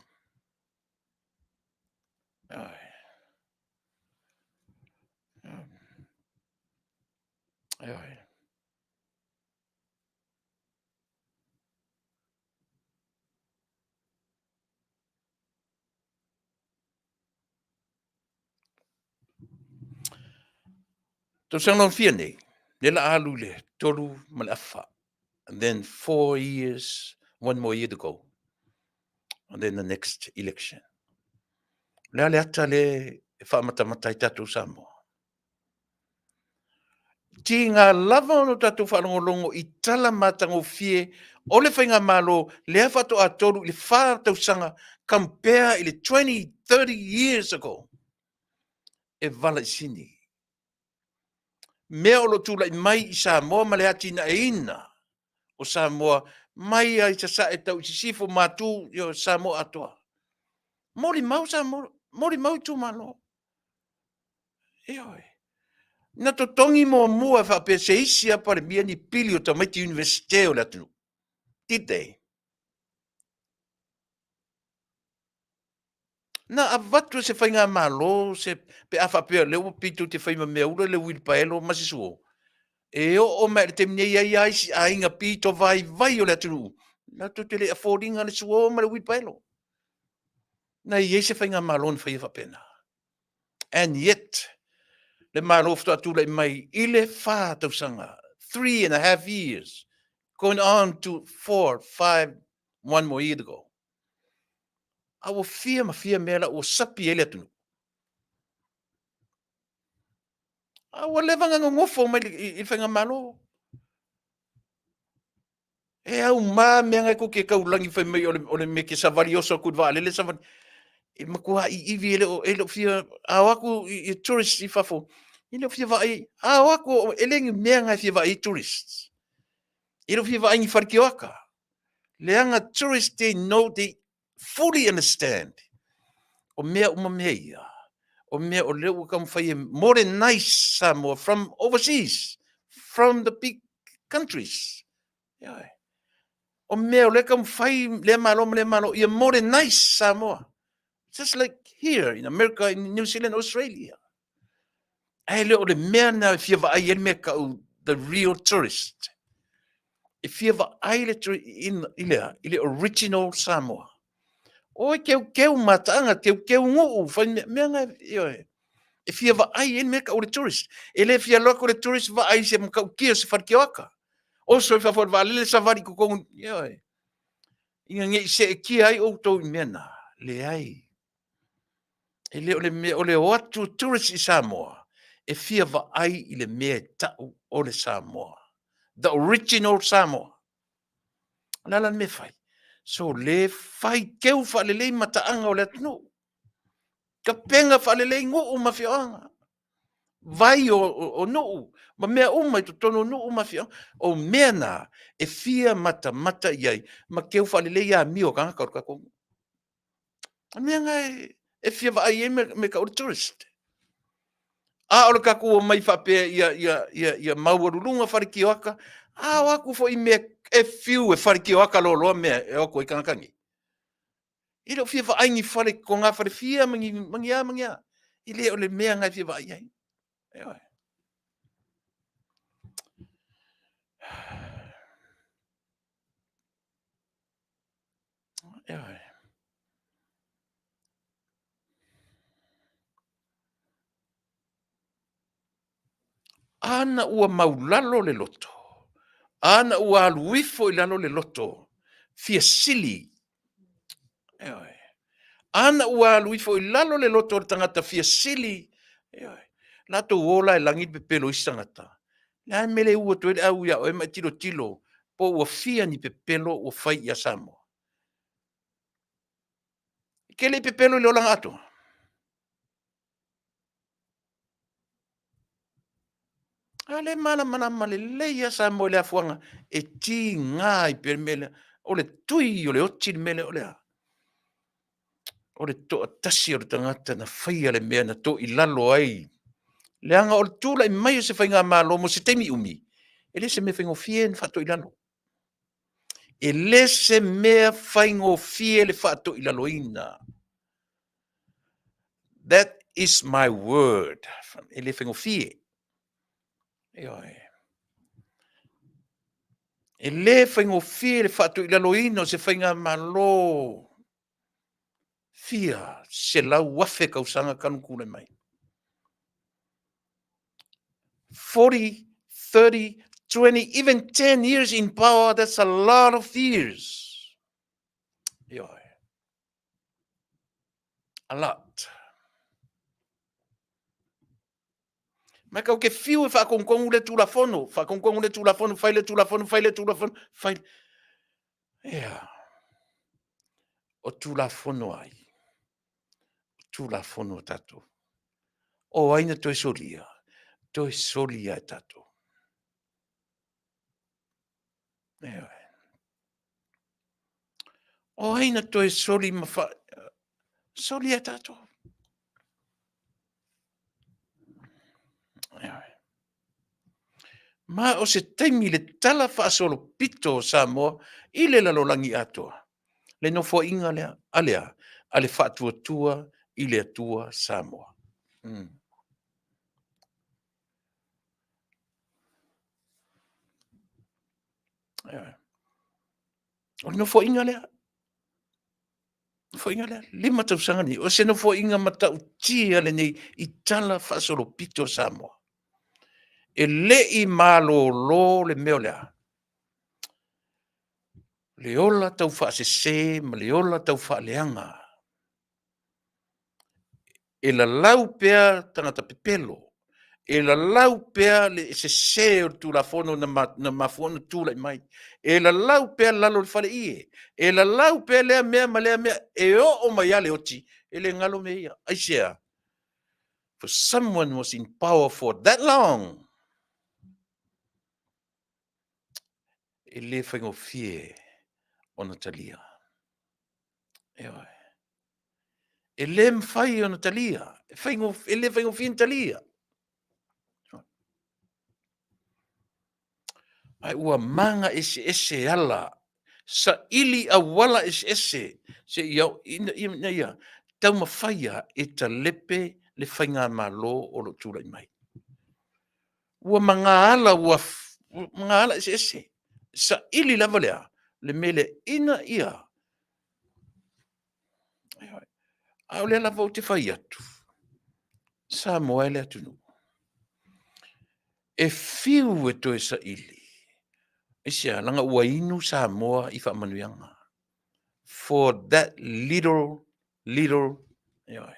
Speaker 1: Ioe. Tausaga lona fia nei, lea la a alu i le 3 ma le afa. And then 4 years, one more year to go. And then the next election. O le a le ata lea e faamatamata ai tatou Samoa? Tiga lava ona tatou faalogologo i tala matagofie o le faigamalo lea faatoa 3 i le 4 tausaga compare i le 20, 30 years ago e vala i sini. Mea o lo o tulai mai i Samoa ma le atinaeina o Samoa mai lava i Sasae tau i Sisifo, Matu, ioe, Samoa atoa. Molimau Samoa, molimau itumalo. Ioe. Na totogi muamua e faapea se isi lava Palemia ni pili o tamaiti Iunivesite o le atunuu. Did they? Na avatu e se faigamalo se, pe a faapea o lea ua pei tou te fai ma meaula le uilipaelo ma se suo, e oo mai i le taimi nei e i ai lava isi aiga pito vaivai o le atunuu latou te le afford ina le suo ma le uilipaelo. Na i ai se faigamalo na faia faapena. And yet, le Malo faatoa tulai mai i le 4 tausaga, 3.5 years, going on to 4, 5, one more year to go. A ua fia ma fia mea la ua sapi ai le atunuu. A ua leva ona nonofo mai i le faigamalo. E auma mea na e tou te taulagi fai mai o le mea e te savali oso atu i le vaalele savali. E matua iivi e le o fia, a o atu i tourists i fafo, e le o fia vaai, a o atu e le ni mea na e fia vaai ai tourists. E le o fia vaai ni fale tioata. Leaga tourists they know, they fully understand o mea uma mea ia, o mea o lea ua taumafai e modernize Samoa from overseas, from the big countries. Ioe. O mea o lea taumafai lea Malo ma lea Malo ia modernize Samoa. Just like here in America, in New Zealand, Australia. Ae le o le mea lena e fia vaai ai le mea tau the real tourist. E fia vaai le i le a? I le original Samoa. Oi keukeu mataaga, keukeu nuu, fai mea, mea na, ioe. E fia vaai ai le mea tau le tourist. E le fia alu atu le tourist vaai i se matautia o se fale tioata. Oso i fafo o le vaalele savali i totonu, ioe. Ina ne i seetia ai outou i mea na. Leai. E le o le mea, o le o atu tourist i Samoa, e fia vaai i le mea e tau o le Samoa. The original Samoa. O le a la le mea e fai? So le fai keu faalelei mataaga o le atunuu. Tapena faalelei nuu ma afioaga. Vai o, o, o nuu ma mea uma i totonu o nuu ma afioaga. O mea na e fia matamata i ai ma keu faalelei amio a tagata o le tatou nuu. O mea na e fia vaai ai me tau o le tourist. A o le tatou omai faapea ia maualuluga fale tioata, a o atu foi i mea e fiu e fale tioata loaloa mea e o atu ai tagata nei. E le o fia vaai ni fale togafale fia ma ni, ma ni a ma ni a. E le o le mea na e fia vaai ai. Ioe. Ioe. Ana ua maulalo le loto, ana ua alu ifo i lalo le loto, fia sili. Ioe. Ana ua alu ifo i lalo le loto o le tagata fia sili, ioe. Latou o la e lagi le pepelo i isi tagata. Le a le mea le u atu ai le au ia oe ma e tilotilo po ua fia ni pepelo ua fai ia Samoa. E te le i pepelo i le olaga atoa. A le malamalama lelei lava Samoa i le afuaga e tiga ai pea le mea lea. O le tui o le oti le mea lea o le a? O le toatasi o le tagata na faia le mea na toilalo ai. Leaga o le tulai mai o se faigamalo mo se taimi umi, e le se mea faigofie ona faatoilalo. E le se mea faigofie le faatoilaloina. That is my word. E le faigofie. Ioe. E le faigofie le faatoilaloina o se faigamalo fia 100,000 tausaga talu tulai mai. 40, 30, 20, even 10 years in power, that's a lot of years. Ioe. A lot. Ma e kau te fiu e whaakongongu le tulafono, whaakongongu le tulafono, fai le tulafono, fai le tulafono, fai... Ea, o tulafono ai, o tulafono a tatou. O ai na toe solia? Toe soli lava e tatou. Ioe. O ai na toe soli ma fa... Soli e tatou. Ioe. Ma o se taimi le tala faasolopito o Samoa i le lalolagi atoa, le nofoaiga lea, a le a? A le Faatuatua i le Atua Samoa. O le nofoaiga lea, nofoaiga lea, 5 tausaga nei, o se nofoaiga matautia lenei i tala faasolopito o Samoa. E le i malolo le mea o le a? Le ola taufaasese ma le ola taufaaleaga e lalau pea tagata pepelo, e lalau pea le sese o le Tulafono na mafua ona tulai mai, e lalau pea lalo o le faleie, e lalau pea lea mea ma lea mea, e oo mai lava le oti, e le galo mea ia. Aisea? For someone was in power for that long, e le faigofie ona talia. Ioe. E le mafai ona talia, e, faigofie, e le faigofie ona talia. Ae ua maga eseese ala, saili auala eseese se i au, ina, ina ia taumafaia e talepe le faigamalo o lo o tulai mai. Ua magaala, ua magaala eseese. Saili lava lea, le mea lea, ina ia A o lea lava ou te fai atu, Samoa e le atunuu, e fiu e toe saili, aisea, leaga ua inu Samoa i faamanuiaga. For that little, little, ioe,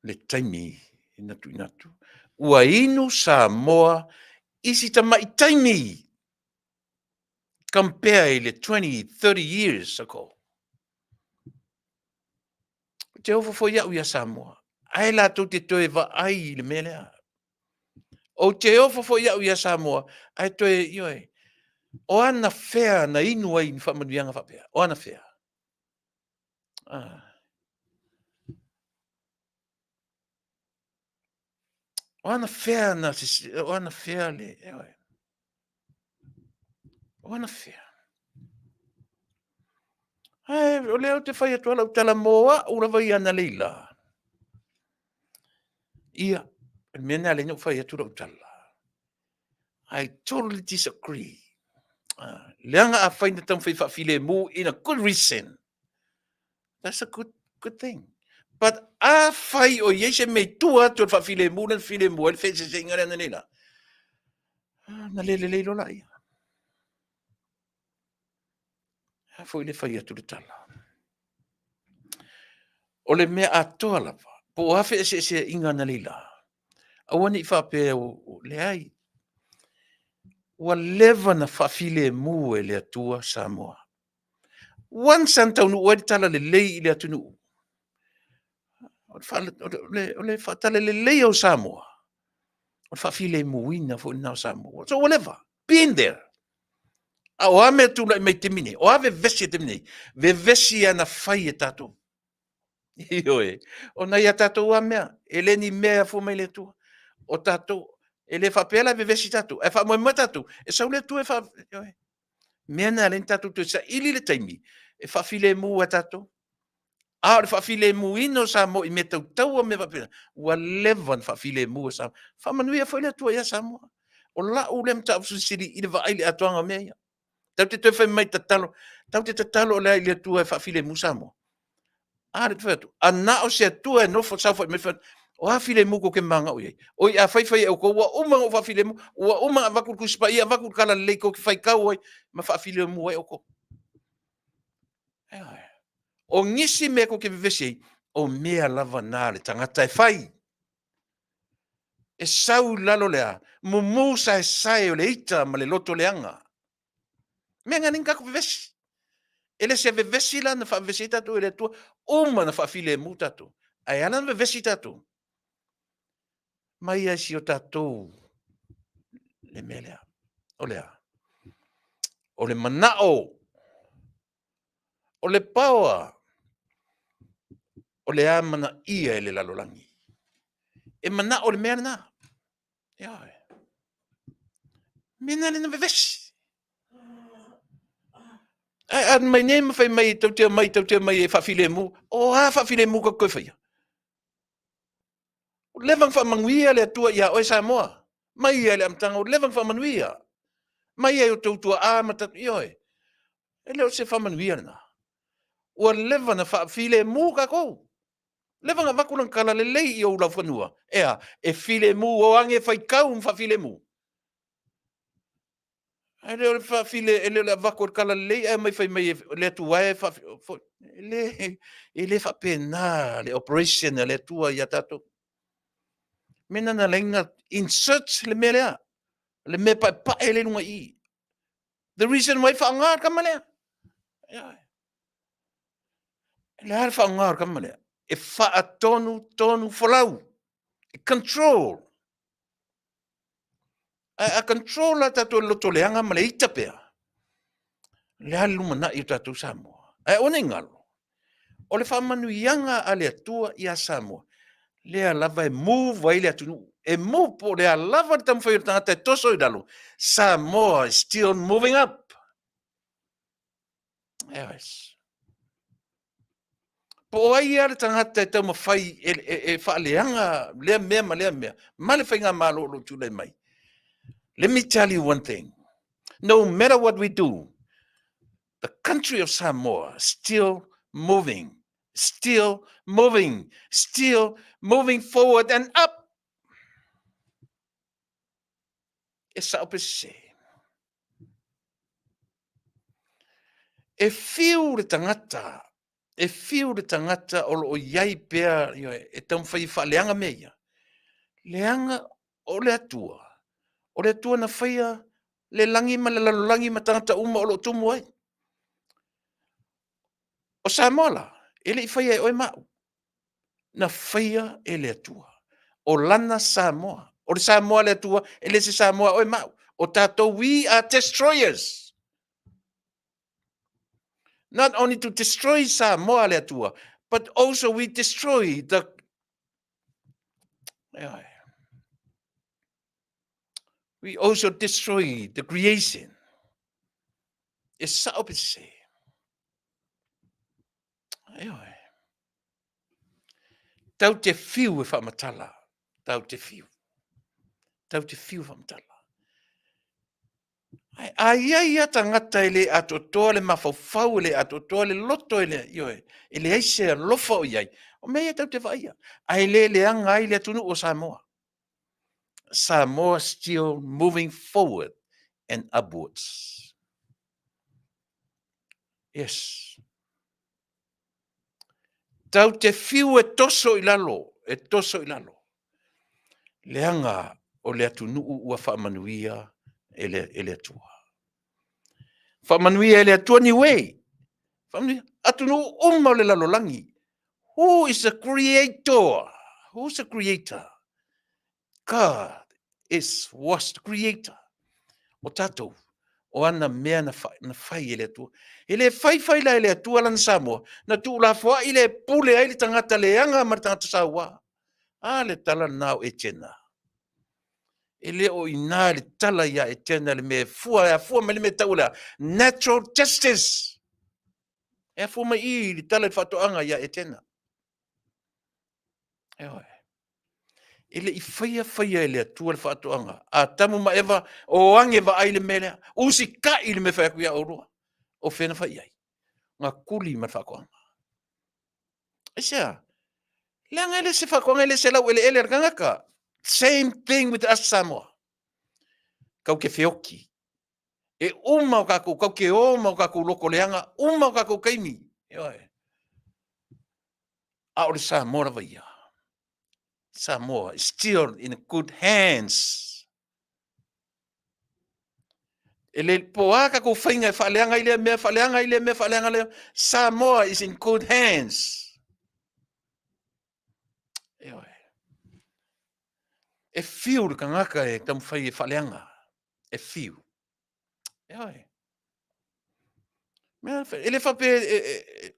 Speaker 1: le taimi na tuuina atu. Ua inu Samoa i si tamai taimi compare i le 20, 30 years ago. Ou te ofo foi au ia Samoa, ae latou te toe vaai i le mea lea. Ou te ofo foi au ia Samoa, ae toe, ioe, o ana fea na inu ai ni faamanuiaga faapea? O ana fea? Ah. O ana fea na, o ana fea le, ioe. O ana fea? Ae, o lea ou te fai atu lau tala mō au lava ia analeila. Ia, o le mea lena lea na ou fai atu lau tala. I totally disagree. Uh, leaga afai na taumafai faafilemu in a good reason. That's a good, good thing. But afai o i ai se mea i tua atu o le faafilemu lea na filemu ai le feeseeseaiga lea analeila, ah, na le lelei loa laia. A foi le fai atu le tala. O le mea atoa lava, po o a feeseeseaiga analeila, aua ne i faapea leai, ua leva na faafilemu e le Atua Samoa. Once a taunuu ai le tala lelei i le atunuu, o le faataleleleia o Samoa, o le faafilemuina foi lena o Samoa. So ua leva, been there. A o a mea tulai mai i le taimi nei? O a vevesi i le taimi nei? Vevesi lava na fai e tatou. Ioe, o nai a tatou lava mea, e le ni mea e afua mai le Atua. O tatou, e le faapea la e vevesi tatou, ae faamoemoe tatou, e sau le Atua e faa... Ioe. Mea na lea na tatou toe saili le taimi e faafilemu ai tatou. A o le faafilemuina o Samoa i mea tau taua ma mea faapena, ua leva ona faafilemu e Samoa. Faamanuia foi le Atua ia Samoa. O lau lea mataupu silisili i le vaai i le atoaga o mea ia. Tatou te toe fai mai tatalo, tatou te tatalo o le a i le Atua e faafilemu Samoa. A lea ou te fai atu, a na o se Atua e nofo saofai mai, fai atu, o a filemu tou te manao i ai? Oi a fai fai e outou, ua uma ona ou faafilemu, ua uma ona avatu le Tusi Paia, avatu le Talalelei tou te faitau ai ma faafilemu ai outou. Ioe. O nisi mea tou te vevesi ai, o mea lava na a le tagata e fai. E sau i lalo le a? Mumu saesae o le ita ma le loto leaga. Mea na ni tatou vevesi. E le se vevesi la na faavevesi ai tatou e le Atua, uma na faafilemu tatou. Ae ala na vevesi tatou, mai ai si o tatou le mea lea. O le a? O le manao, o le power, o le amanaia e le lalolagi. E manao le mea lena. Ioe. Mea na le na vevesi. Ae a mai nei ma fai mai tau te mai, tau te mai e faafilemu. O a faafilemu ka toe faia? Ua leva ona faamanuia le Atua ia oe Samoa. Mai ia le amataga, ua leva ona faamanuia. Mai ia i outou tuaa ma tatou, ioe. E le o se faamanuia lena. Ua leva ona faafilemu tatou. Leva ona avatu lana tala lelei i ou laufanua. E a? E filemu, o age faitau ma faafilemu. Ae le o le faafile, e le o le avatu o le tala lelei ae omai fai mai le Atua e faafile. E le, e le faapena le operation a le Atua ia tatou. Mea na na laina insert le mea lea, le mea paepae lea i luga i i. The reason why faaaoga le tama lea. Le a le faaaoga o le tama lea? E faatonu tonu folau. E control. Ae a control la tatou loto leaga ma le ita pea, le a le lumanai o tatou Samoa. Ae aua ne i galo, o le faamanuiaga a le Atua ia Samoa, lea lava e move ai le atunuu. E move po o le a lava le taumafai o le tagata e toso i lalo, Samoa is still moving up. Yes. Po o ai lava le tagata e taumafai e, e, e faaleaga lea mea ma lea mea, ma le faigamalo o lo o tulai mai. Let me tell you one thing. No matter what we do, the country of Samoa still moving, still moving, still moving forward and up. E sao pe sese. E whiu le tangata, e whiu le tangata o lo o i ai pea, e taumafai e faaleaga mea ia. Leaga o le Atua, o le Atua na faia le lagi ma le lalolagi ma tagata uma o lo o tumu ai. O Samoa la, e le i faia e oe ma au. Na faia e le Atua. O lana Samoa. O le Samoa a le Atua, e le se Samoa a oe ma au. O tatou, we are destroyers. Not only to destroy Samoa a le Atua, but also we destroy the... We also destroy the creation. E sao pe se. Ioe. Tau te whiu e whaamatala. Tau te whiu. Tau te whiu e whaamatala. Ai, a ia ia tangata e le atoatoa le mafaufau, e le atoatoa le loto, e le, ioe, e leai se alofa o i ai. O mea ia tau te vaaia. Ae le leaga ai le atunuu o Samoa. Samoa still moving forward and upwards. Yes. Tau te whiu e toso i lalo, e toso i lalo. Leaga o le atunuu ua faamanuia e le, e le Atua. Faamanuia e le Atua ni way. Faamanuia. Atunuu uma o le lalolagi. Who is the creator? Who's the creator? God is was the creator. O tatou, o ana mea na, fa, na fai e le Atua. E le fai fai la e le Atua lana Samoa, na tuulafoai le pule ai le tagata leaga ma le tagata saua. A le tala lena o Etena. E le o ina le tala ia Etena le mea e fua, e afua mai le mea tau lea. Natural justice. E afua mai i le tala i le faatoaga ia Etena. Eoe. E le i faia faia e le Atua le faatoaga. Atamu ma Eva, o age vaai le mea lea. Usikai le mea fai atu ia oulua. O fea na fai i ai? Na kuli ma le faatoaga. Aisea? Leaga e le se faatoaga, e le se laueleele a le tagata. Same thing with us Samoa. Kau ke feoki. E uma o kākou, kau ke o ma o kākou loko leaga, uma o kākou kaimi. Eoe. A o le Samoa lava ia. Samoa is still in good hands. E le po a ka kou whainga e whaaleanga i lea mea, whaaleanga i lea mea, whaaleanga lea. Samoa is in good hands. E oe. E fiu le kangaka e taumawhai e whaaleanga. E fiu. E oe. Mea, e le whape, e, e, e,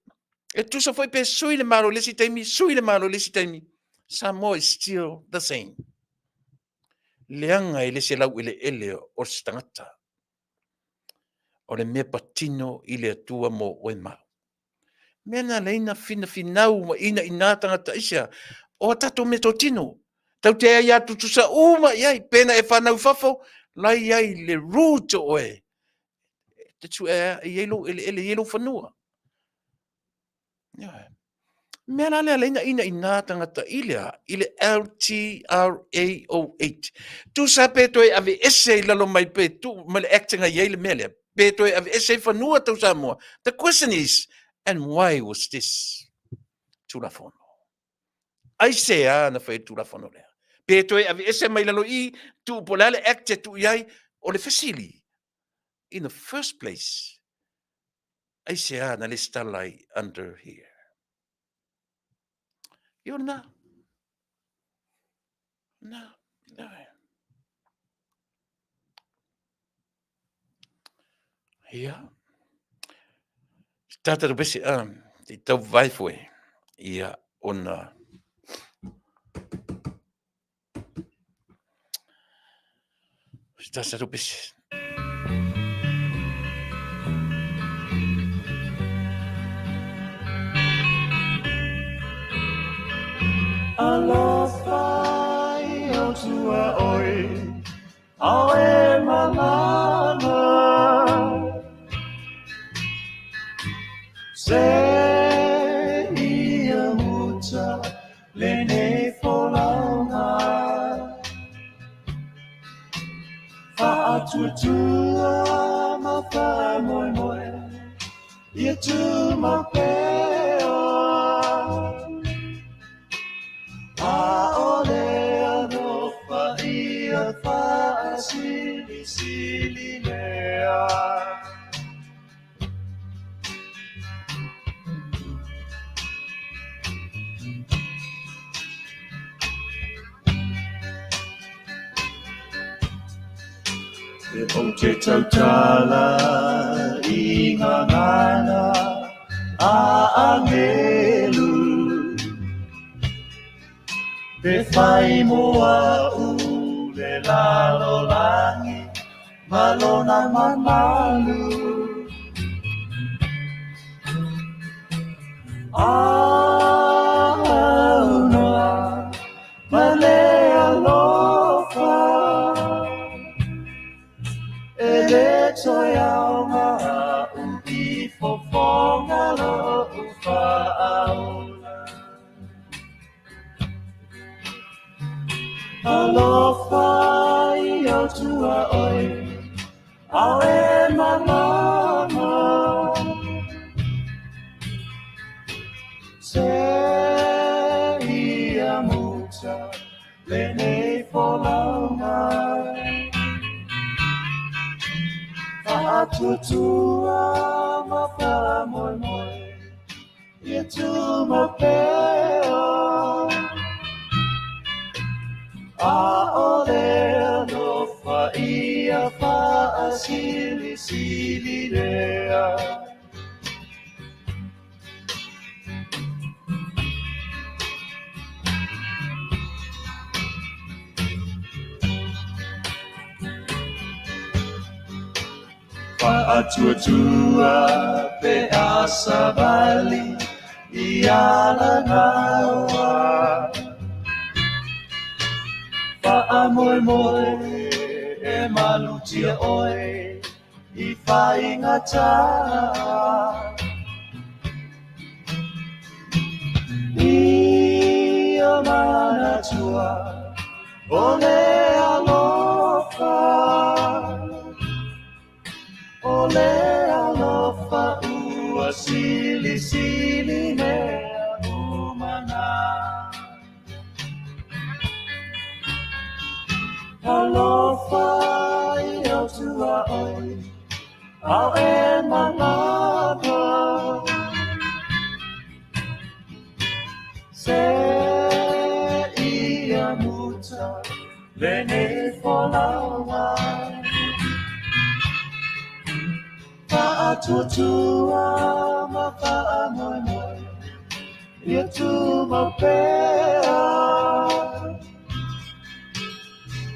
Speaker 1: e tusa foi pe sui le malo le si taimi, sui le malo le si taimi. Samoa is still the same. Leaga e le se laueleele o se tagata. O le mea patino i le Atua mo oe ma au. Mea na leina finafinau ma ina ina tagata aisea? O a tatou mea totino. Tau te ai a tutusa uma i ai, pena e whanau fafo, lai ai le root o oe. Te tu e i ai lou eleele, i ai lou fanua. Ioe. Mea la lea leina ina ina tagata i le a, i le LTRA08. Tusa pe toe ave ese i lalo mai pe tu ma le act nga i ai le mea lea. Pe toe ave ese i fanua tau Samoa. The question is, and why was this Tulafono? Aisea na whai Tulafono lea? Pe toe ave ese mai lalo i, tu po le act e tu i ai, o le fesili. In the first place, aisea na lesitala ai under here? Ia o lena. Na, na. Ia. Tātou pese, te tau vai foe. Ia, ona. Tātou pese.
Speaker 3: Alofa i o tua oi, ao e malama. Se ia muta lenei folauga. Faatuatua ma faamoemoe ia tumau pea. ʻAʻole alofa ia faasilisili mea. Ou te tautala i ngā ngana a angelu Pe whai mo au le lalolagi ma lona mamalu Aunoa ma le alofa E le toe aoga a'u i fofoga lo'u faaola Alofa i ou tuaoi Ao e malama Se ia muta lenei folauga Faatuatua ma faamoemoe Ia tumau pea ʻAʻole alofa ia faasilisili lea. Faatuatua pe a savali i Alagaoa. Faamoemoe e malutia oe i faigata. Ia manatua o le alofa, o le alofa ua silisili mea uma na. Ao e malama Se ia muta lenei folauga Faatuatua ma faamoemoe Ia tumau pea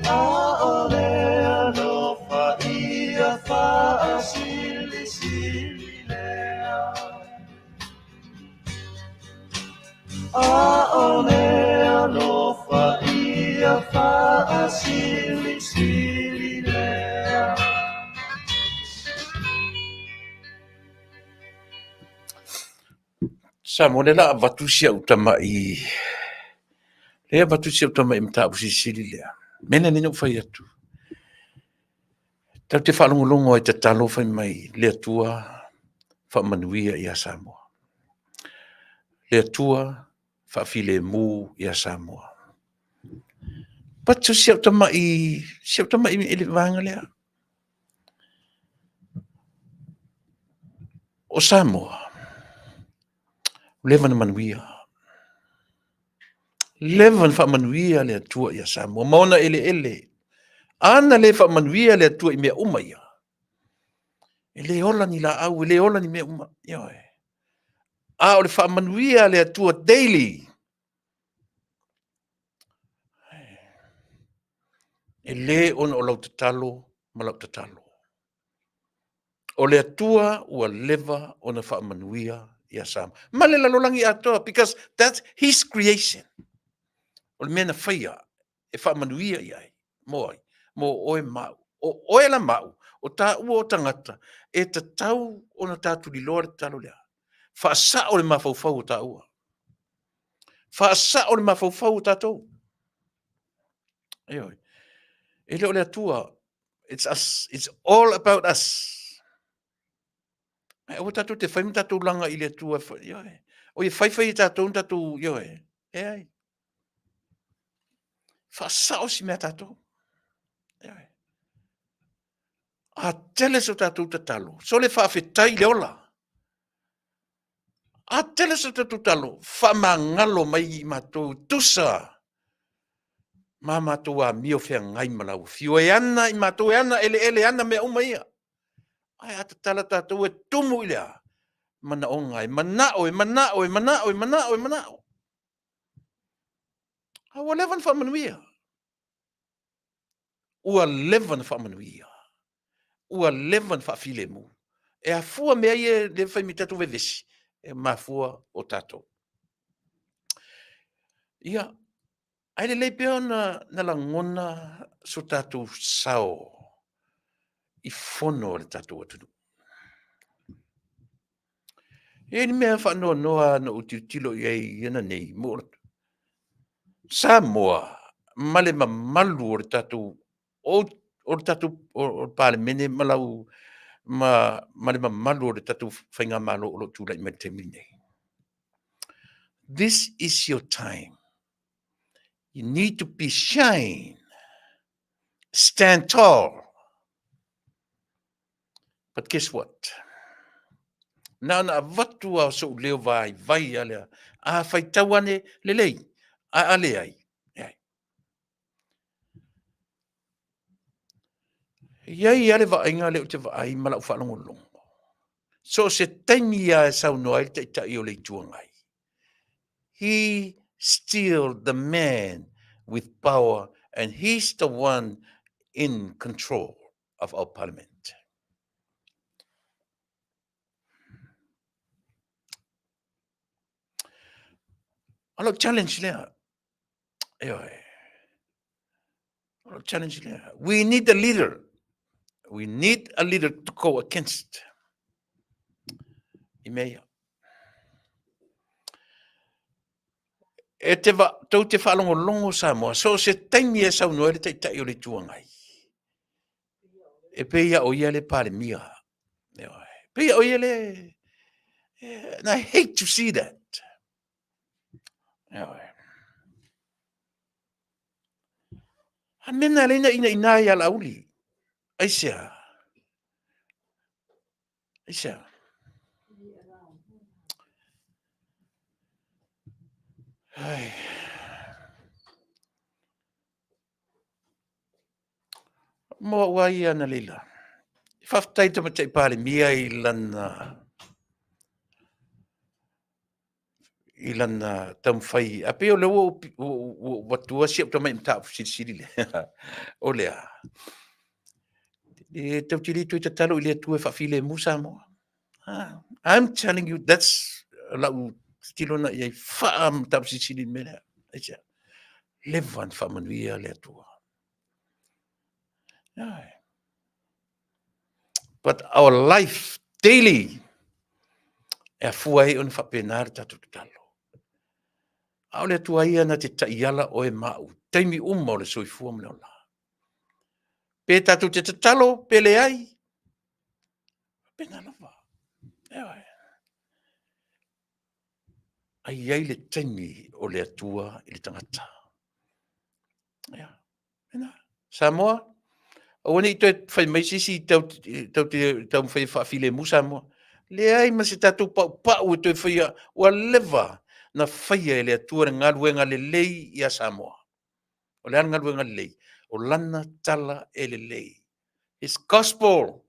Speaker 3: ʻAʻole alofa ia faasilisili lea ʻAʻole alofa ia faasilisili lea.
Speaker 1: Samoa, lea la avatu si au tama'i, lea avatu si au tama'i mataupu silisili lea. Mea lea na ou fai atu. Tatou te faalogologo ai tatalo fai mai le Atua faamanuia ia Samoa. Le Atua faafilemu ia Samoa. But so si au tama'i, si au tama'i i le vaega lea. O Samoa, ua leva ona manuia. Leva ona faamanuia le Atua ia Samoa ma ona eleele. Ana le faamanuia le Atua i mea uma ia, e le ola ni laau, e le ola ni mea uma. Ioe. A o le faamanuia a le Atua daily, e le ona o lau tatalo ma lau tatalo. O le Atua ua leva ona faamanuia ia Samoa. Ma le lalolagi atoa, because that's his creation. O le mea na faia e faamanuia i ai, mo ai, mo oe ma au. O oe la ma au, o taua o tagata, e tatau ona ta tuliloa le tatalo lea. Faasao le mafaufau o taua. Faasao le mafaufau o tatou. Ioe. E le o le Atua. It's us. It's all about us. Ai, aua tatou te fai ma tatou laga i le Atua. Ioe. O ia fai fai e tatou na tatou, ioe. E ai. Faasao si mea tatou. Ioe. A tele so tatou tatalo, so le faafetai le ola. A tele so tatou tatalo, faamagalo mai i matou tusa ma matou amio feagai ma lau afio. E ana i matou, e ana eleele, e ana mea uma ia. Ae a tatala tatou e tumu i le a? Manaoga, e manao, e manao, e manao, e manao, e manao. A ua leva ona faamanuia. Ua leva ona faamanuia. Ua leva ona faafilemu. E afua mea ia lea e fai mai tatou vevesi, e mafua o tatou. Ia, ae lelei pea ona na lagona so tatou sao i fono a le tatou atunuu. E i ai le mea faanoanoa na ou tilotilo i ai i ana nei, mo Samoa ma le mamalu o le tatou o le tatou o le Palemene ma lau ma, ma le mamalu o le tatou faigamalo o lo o tulai mai i le taimi lenei. This is your time. You need to be shine. Stand tall. But guess what? Na ona avatu a o so'u leo vaivai a lea. A faitau ane, lelei. A a leai, leai. E i ai lava le vaaiga lea ou te vaai ma lau faalogologo. So o se taimi lava e saunoa ai le Taitai o le Itu Agai, he still the man with power and he's the one in control of our parliament. O lau challenge lea, Ioe. O lau challenge lea. We need a leader. We need a leader to go against. I mea ia. E te va, tou te faalogologo Samoa, so o se taimi e saunoa ai le Taitai o le Itu Agai, e pei a o ia le Palemia. Ioe. Pei a o ia le... And I hate to see that. Ioe. A mea na leina ina ina ia Laauli. Aisea? Aisea? Ai. Mo au ai ana leila. Faafetai Tamaitai Palemia i lana i lana taumafai, a pei o lea ua ou avatua si au tamai mataupu silisili lea, o le a? E tatou te le toe tatalo i le Atua e faafilemu Samoa. I'm telling you, that's lau tilo na i ai faa-mataupu silisili i le mea lea. Aisea? Leva ona faamanuia le Atua. But our life daily, e afua ai ona faapena le tatou tatalo. A o le Atua ia na te taiala oe ma au, taimi uma o le soifua ma le ola. Pe tatou te tatalo, pe leai, faapena lava. Ioe. Ai i ai le taimi o le Atua i le tagata. Ia, ina. Samoa, aua ne i toe fai mai se isi tau, tau te taumafai e faafilemu Samoa. Leai ma se tatou paupau e toe faia, ua leva na faia e le Atua le galuega lelei ia Samoa. O le a le galuega lelei? O lana tala e lelei. His gospel.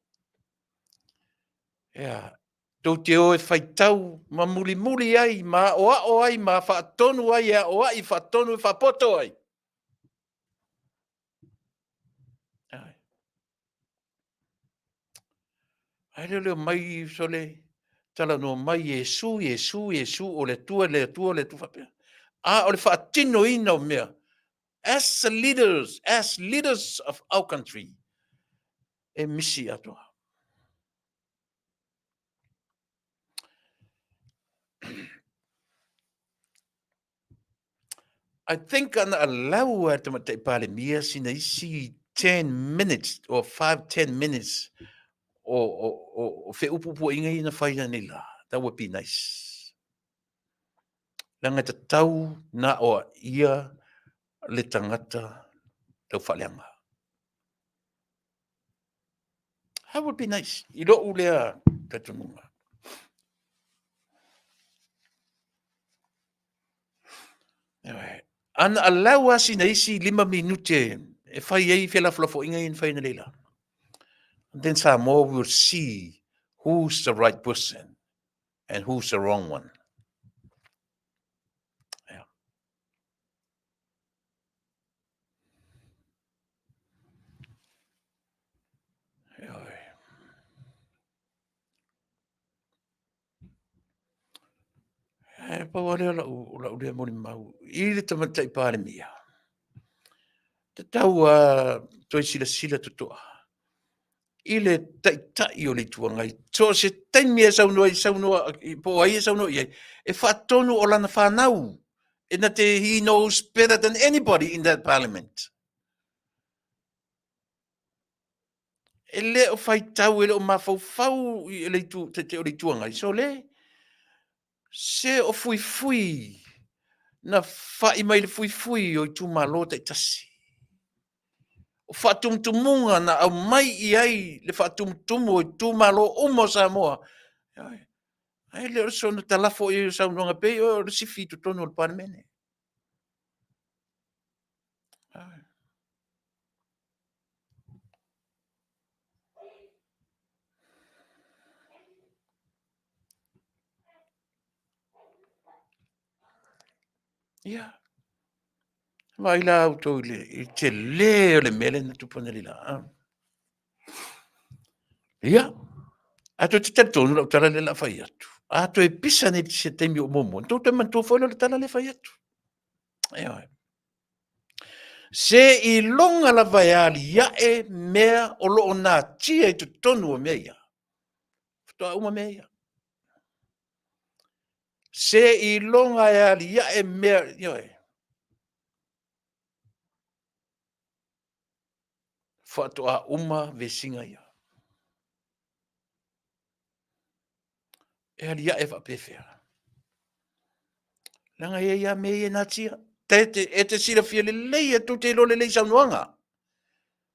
Speaker 1: Ia, tou te o e faitau ma mulimuli ai, ma aoao ai, ma faatonu ai, e aoai, faatonu e faapoto ai. Ae le o le omai sole talanoa mai Iesu, Iesu, Iesu, o le Atua, le Atua, le Atua faapea. A o le faatinoina o mea, as the leaders, as leaders of our country, e misi atoa. I think ana allow a Tamaitai Palemia sina isi 10 minutes or 5, 10 minutes o, o, o, o feupuupuaiga ia na fai nei la. That would be nice. Leaga e tatau na o ia le tagata tau faaleaga. That would be nice. I lou lea talitonuga. Ana allow a sina isi 5 minute e fai ai felafolafoaiga ia na fai analeila. And then Samoa will see who's the right person and who's the wrong one. Yeah. E pau lava lea o lau lea molimau i le Tamaitai Palemia, tatau lava toe silasila totoa i le Taitai o le Itu Agai, so o se taimi e saunoa ai, saunoa po o ai e saunoa i ai, e faatonu o lana fanau, e na te he knows better than anybody in that parliament. E le o faitau, e le o mafaufau i le itu, Taitai o le Itu Agai, sole, se o fuifui, na fai mai le fuifui o itumalo taitasi. O faatumutumuga na aumai i ai le faatumutumu o itumalo uma o Samoa. Ae le o le soona talafo i ai o saunoaga pei o le sifi i totonu o le Palemene. Ia, vaai la outou i le tele o le mea lea na tupu analeila. Ia, a toe te talitonu lau tala lea o le a fai atu, a toe pisa nei i se taimi o muamua, ona tou toe manatua foi lea o le tala lea e fai atu. Ioe. Seiloga lava e aliae mea o lo o natia i totonu o mea ia, faatoa uma mea ia. Seiloga e aliae mea, ioe. Faatoa uma vesiga ia. E aliae faapefea. Leaga e i ai lava mea ia e natia. E te silafia lelei, e tou te iloa lelei saunoaga.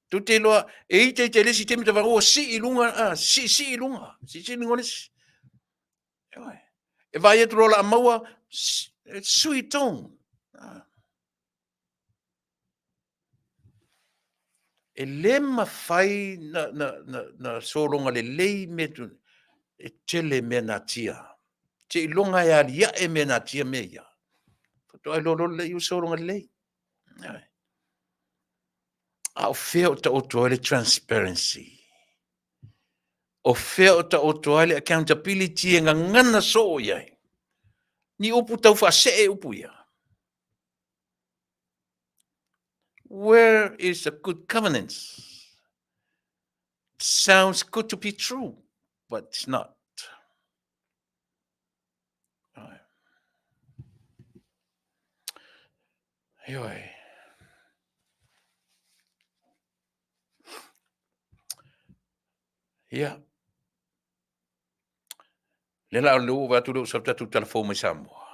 Speaker 1: Tou te iloa, e ita ita i le isi taimi ta vaai ua sii i luga, a, sii sii i luga, sii sii i luga o le isi. Ioe. E vaai atu loa o le a maua, sui tone. E le mafai na, na, na, na sologa lelei mea tu, e tele mea natia. Seiloga e aliae mea natia mea ia. Faatoa iloa loa lea ua sologa lelei. A o fea o taoto ai le transparency? O fea o taoto ai le accountability e gagana soo i ai? Ni upu tau faasee upu ia. Where is the good governance? Sounds good to be true, but it's not. Ioe. Ia. Le la o le ua atu le usau tatou tala fou mai Samoa.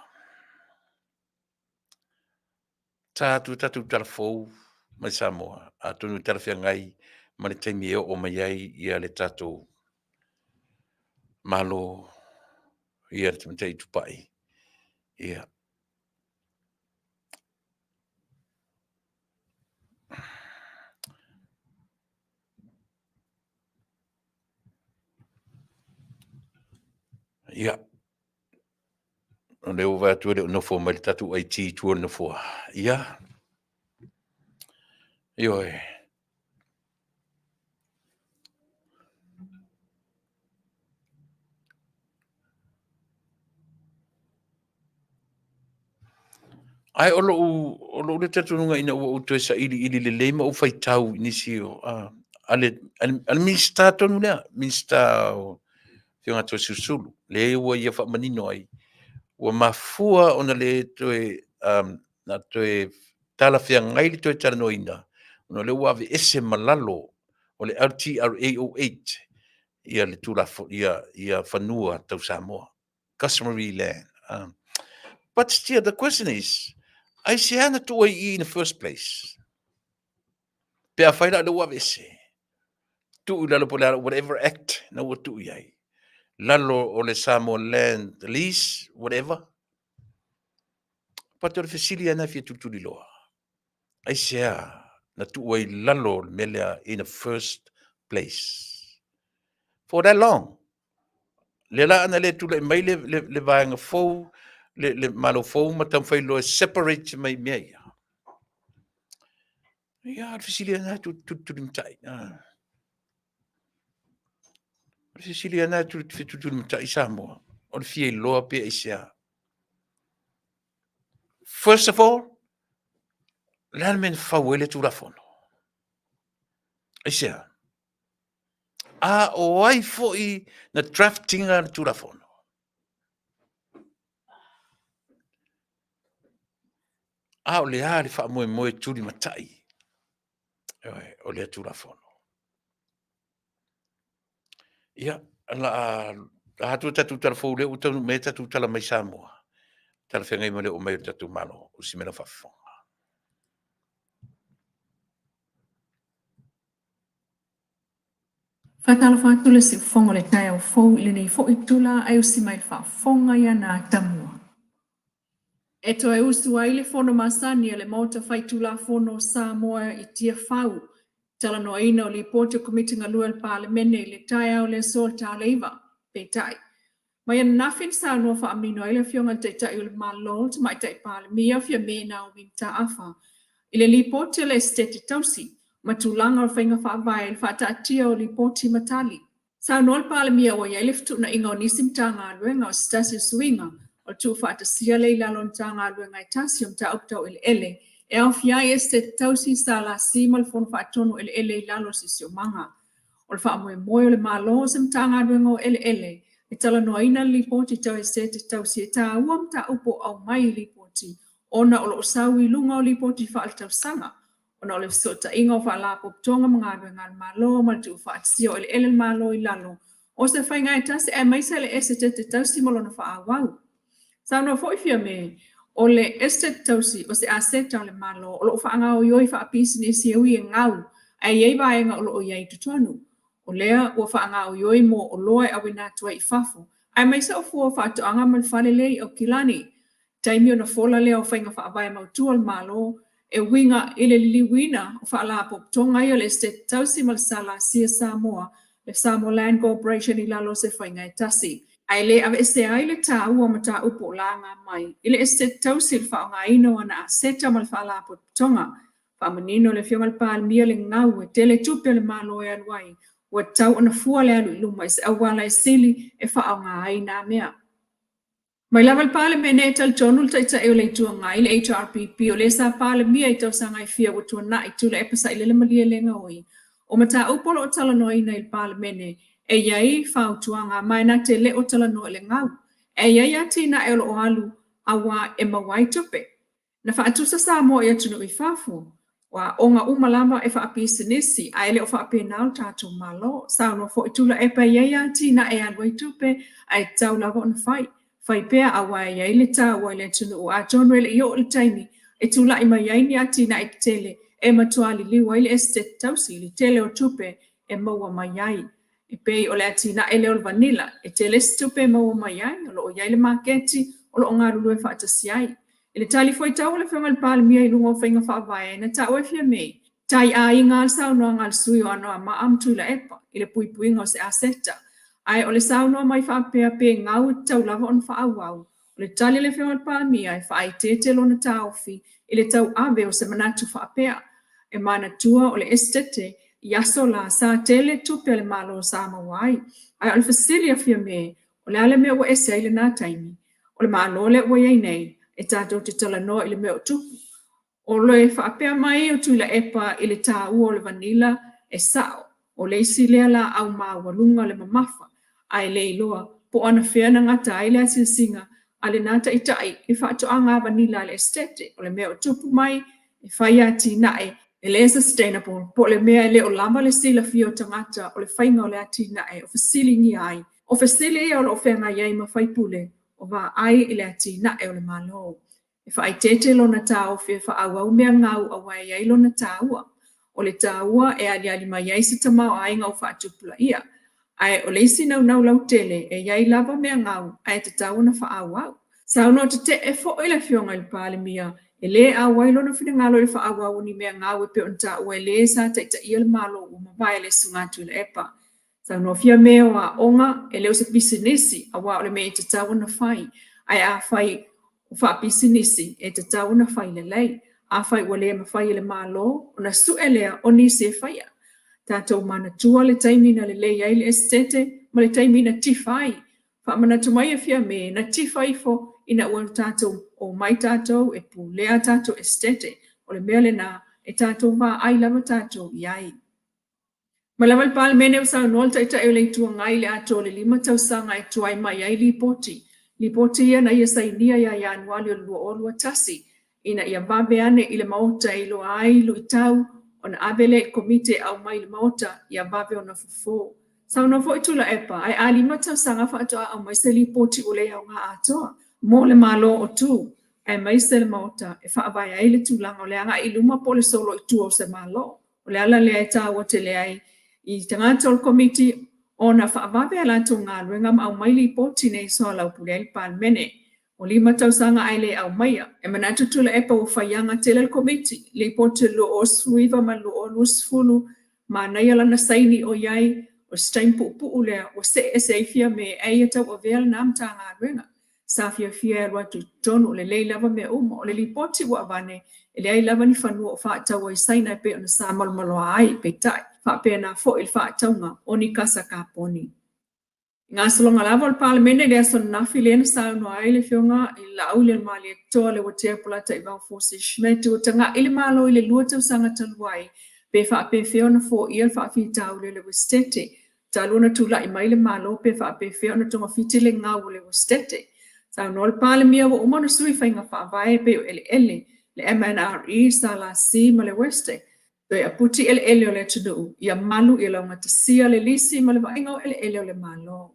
Speaker 1: Ta atu tatou tala fou mai Samoa. Atonu e talafeagai ma le taimi e oo mai ai ia le tatou Malo ia le Tamaitai Tupai. Ia. Ia. O lea ua vaai atu e le o nofo mai le tatou IT i tua o le nofoa. Ia. Ioe. Ae o lou, o lou lea talitonuga ina ua ou toe sailiili lelei ma ou faitau i nisi o, a le, a le Minisita tonu lea, Minisita o Afioga Toeolesulusulu, lea ua ia faamanino ai, ua mafua ona le toe, na toe talafeagai le toe talanoaina, ona o lea ua aveese ma lalo o le LTRA 08 ia le Tulafono, ia, ia fanua tau Samoa, customary land. But still, the question is, aisea na tuu ai i i in the first place? Pe afai la o lea ua aveese, tuu i lalo po o le a whatever act na ua tuu i ai, lalo o le Samoa Land Lease, whatever. But o le fesili lava lena e fia tulituliloa, aisea na tuu ai i lalo o le mea lea in the first place? For that long. Lea la ana le tulai mai le, le, le vaega fou, le, le malo fou ma taumafai loa e separate mai mea ia. Ia, o le fesili lena e tulitulimatai. O le fesili lena e tulitulimatai Samoa. O le fia iloa pe aisea. First of all, o le a le mea na fau ai le Tulafono? Aisea? A o ai foi na draft ina le Tulafono? A o le a le faamoemoe tulimatai o lea Tulafono? Ia, la a atu tatou tala fou lea ua taunuu mai ai tatou tala mai Samoa, talafeagai ma le oo mai o le tatou Malo, o si mea lau faafofoga.
Speaker 4: Faatalofa atu le siufofoga o le taeao fou i lenei foi itula ae usi mai le faafofoga i ana atamua. E toe usu ai le fono masani a le Maota Faitulafono o Samoa i Tiafau, talanoaina o Lipoti o Komiti Galue a le Palemene i le taeao o le aso Taleiva. Peitai, mai ananafi na saunoa faamanino ai le Afioga i le Taitai o le Malo, le Tamaitai Palemia, Fiame Naomi Mataafa, i le Lipoti a le Esetete Tausi ma tulaga o le faiga faavae i le faataatia o Lipoti ma Tali. Saunoa le Palemia ua i ai le fetuunaiga o nisi Matagaluega o se tasi o suiga o le tuufaatasia lea i lalo o le Matagaluega e tasi o mataupu tau eleele e aofia ai Esetete Tausi, SLC ma le Fono Faatonu Eleele i lalo o Siosiomaga. O le faamoemoe o le Malo o se Matagaluega o Eleele e talanoaina le Lipoti tau Esetete Tausi e taua mataupu o aumai i Lipoti ona o lo o sau i luga o Lipoti Faaletausaga ona o le fesootaiga o Faalapotopotoga ma galuega a le Malo ma le tuufaatasia o eleele a le Malo i lalo o se faiga e tasi aemaise le Esetete Tausi ma lona faaauau. Saunoa foi Fiame, o le Esetete Tausi o se aseta a le Malo o lo o faagaoioi faapisinisi e ui e gau. Ae i ai vaega o lo o i ai i totonu. O lea ua faagaoioi mo oloa e auina atu ai i fafo, aemaise o fua o faatoaga ma le fale lea i Aukilani. Taimi ona fola lea o faiga faavae mautu a le Malo e uiga i le liliuina o faalapotopotoga ia o le Esetete Tausi ma le SLC a Samoa, le Samoa Land Corporation i lalo o se faiga e tasi. Ae le aveesea ai le taua o mataupu o laga mai i le Esetete Tausi i le faaaogaina o ana aseta ma le faalapotopotoga. Faamanino le Afioga i le Palemia le gau e tele tupe a le Malo e alu ai, ua tatau ona fua le alu i luma i se auala e sili e faaaoga ai na mea. Mai lava i le Palemene e talitonu le Taitai o le Itu Agai, le HRPP, o le sa Palemia i tausaga e fia ua tuanai, Tuilaepa Sailele Malielegaoi, o mataupu o lo o talanoaina i le Palemene, e i ai fautuaga ma e na te le o talanoa i le gau. E i ai atinae o lo o alu aua e maua ai tupe. Na faatusa Samoa i atunuu i fafo, o aoga uma lava e faapisinisi, ae le o faapena o le tatou Malo. Saunoa foi Tuilaepa e i ai atinae e alu ai tupe, ae tatau lava ona fai. Fai pea aua e i ai le taua i le atunuu, atonu e le i oo le taimi e tulai mai ai ni atinae tetele e matua liliu ai le Esetete Tausi i le tele o tupe e maua mai ai. E pei o le atinae lea o le vanilla, e tele se tupe e maua mai ai, o lo o i ai le maketi o lo o galulue faatasi ai. I le talifuaitau a le Afioga i le Palemia i luga o faiga faavae, na taua e Fiame, taiaiga lava le saunoaga a le sui usufono o Anoamaa ma Tuilaepa i le puipuiga o se aseta. Ae o le saunoa mai faapea pe gau e tatau lava ona faaauau, o le tali a le Afioga i le Palemia e faaeteete lona taofi i le tauave o se manatu faapea. E manatua o le Esetete i aso la sa tele tupe a le Malo sa maua ai. Ae o le fesili a Fiame, o le a le mea ua ese ai lena taimi? O le Malo lea ua i ai nei, e tatou te talanoa i le mea o tupu. O le faapea mai o Tuilaepa i le taua o le vanilla, e sao, o le isi lea laau maualuga le mamafa, ae le iloa po o anafea na gata ai le asiasiga a lena taitai i faatoaga vanilla a le Esetete. O le mea o tupu mai, e fai atinae e le sustainable, po o le mea e le o lava le silafia o tagata o le faiga o le atinae o fesiligia ai. O fesili ia o lo o feagai ai ma faipule o vaai i le atinae o le Malo. E faaeteete lona taofi e faaauau mea gau aua e i ai lona taua. O le taua e aliali mai ai se tamaoaiga o faatupulaia. Ae o le isi naunau lautele e i ai lava mea gau ae tatau ona faaauau. Saunoa tetee foi le Afioga i le Palemia e le auai lona finagalo i le faaauau o ni mea gau e pei ona taua e le sa taitaia le Malo ua mavae le Susuga Tuilaepa. Saunoa Fiame o aoga e le o se pisinisi aua o le mea e tatau ona fai, ae afai o faapisinisi e tatau ona fai lelei. Afai ua le mafai e le Malo ona sue lea o nisi e faia. Tatou manatua le taimi na lelei ai le Esetete ma le taimi na tifa ai. Faamanatu mai e Fiame na tifa ifo ina ua tatou omai tatou e pulea tatou Esetete. O le mea lena e tatou vaai lava tatou i ai. Mai lava i le Palemene ua saunoa le Taitai o le Itu Agai i le atoa o le 5 tausaga e tuai mai ai lipoti. Lipoti ia na ia sainia ia Ianuari o le 2021 ina ia vave ane i le Maota e iloa ai luitau ona ave lea i le Komiti e aumai i le Maota ia vave ona fofo. Saunoa foi Tuilaepa, ae a 5 tausaga faatoa aumai se lipoti ua le aoga atoa mo le Malo o tu aemaise le Maota e faavae ai le tulaga o le agai i luma po o le solo i tua o se Malo. O le ala lea e taua tele ai i tagata o le Komiti ona faavave a latou galuega ma aumai lipoti nei e soalaupule ai le Palemene. Ua 5 tausaga ae le aumaia. E manatu Tuilaepa ua faiaga tele le Komiti, lipoti o le 2019 ma le 2020, manaia lana saini ʻoiai o se taimi puupuu lea ua see ese ai Fiame ae ia tauavea lena Matagaluega. Sa fiafia e alu atu i totonu, o lelei lava mea uma. O le lipoti ua avane, e leai lava ni fanua o faataua i Saina e pei ona sa malomaloa ai, peitai, faapena foi le faatauga o ni kasa kaponi. I gasologa lava o le Palemene i le aso ananafi lea na saunoa ai le Afioga i le Laaulialemalietoa Leuatea Polataivao Fosi Schmidt, ua taga'i le Malo i le 2 tausaga talu ai pe faapefea ona foia le faafitauli o le Uesetete talu ona tulai mai le Malo pe faapefea ona togafiti le gau o le Uesetete. Saunoa le Palemia ua uma ona sui faiga faavae e pei o eleele, le MNRE, SLC ma le Westec, toe aputi eleele o le atunuu ia malu ia laugatasia le lisi ma le vaaiga o eleele o le Malo.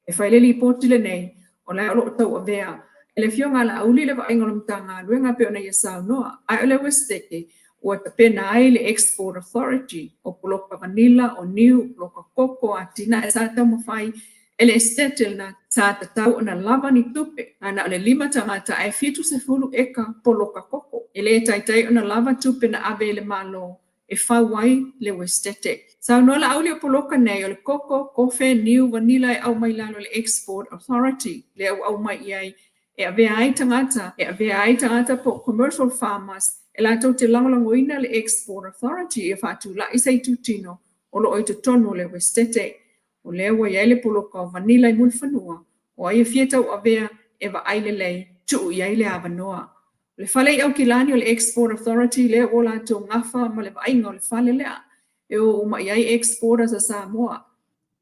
Speaker 4: E fai le lipoti lenei, o la e o lo o tauavea e le Afioga a Laauli le vaaiga o le Matagaluega e pei ona ia saunoa. Ae o le Uesetete, ua tapena ai le Export Authority, o poloka vanilla, o niu, o poloka koko, atinae sa taumafai e le Esetete lena sa tatau ona lava ni tupe, a na o le lima tagata ae 70 eka poloka koko. E le taitai ona lava tupe na ave e le Malo e fau ai le Uesetete. Saunoa Laauli o poloka nei o le koko, kofe, niu, vanilla e aumai lalo le Export Authority lea ua aumai i ai e avea ai tagata, e avea ai tagata po o commercial farmers e latou te lagolagoina le Export Authority ia faatulai se itutino o lo o i totonu o le Uesetete. O lea ua i ai le poloka o vanilla i Mulifanua, o ai e fia tauavea e vaai lelei, tuu i ai le avanoa. O le fale i Aukilani o le Export Authority lea ua latou gafa ma le vaaiga o le fale lea e o uma i ai exporters a Samoa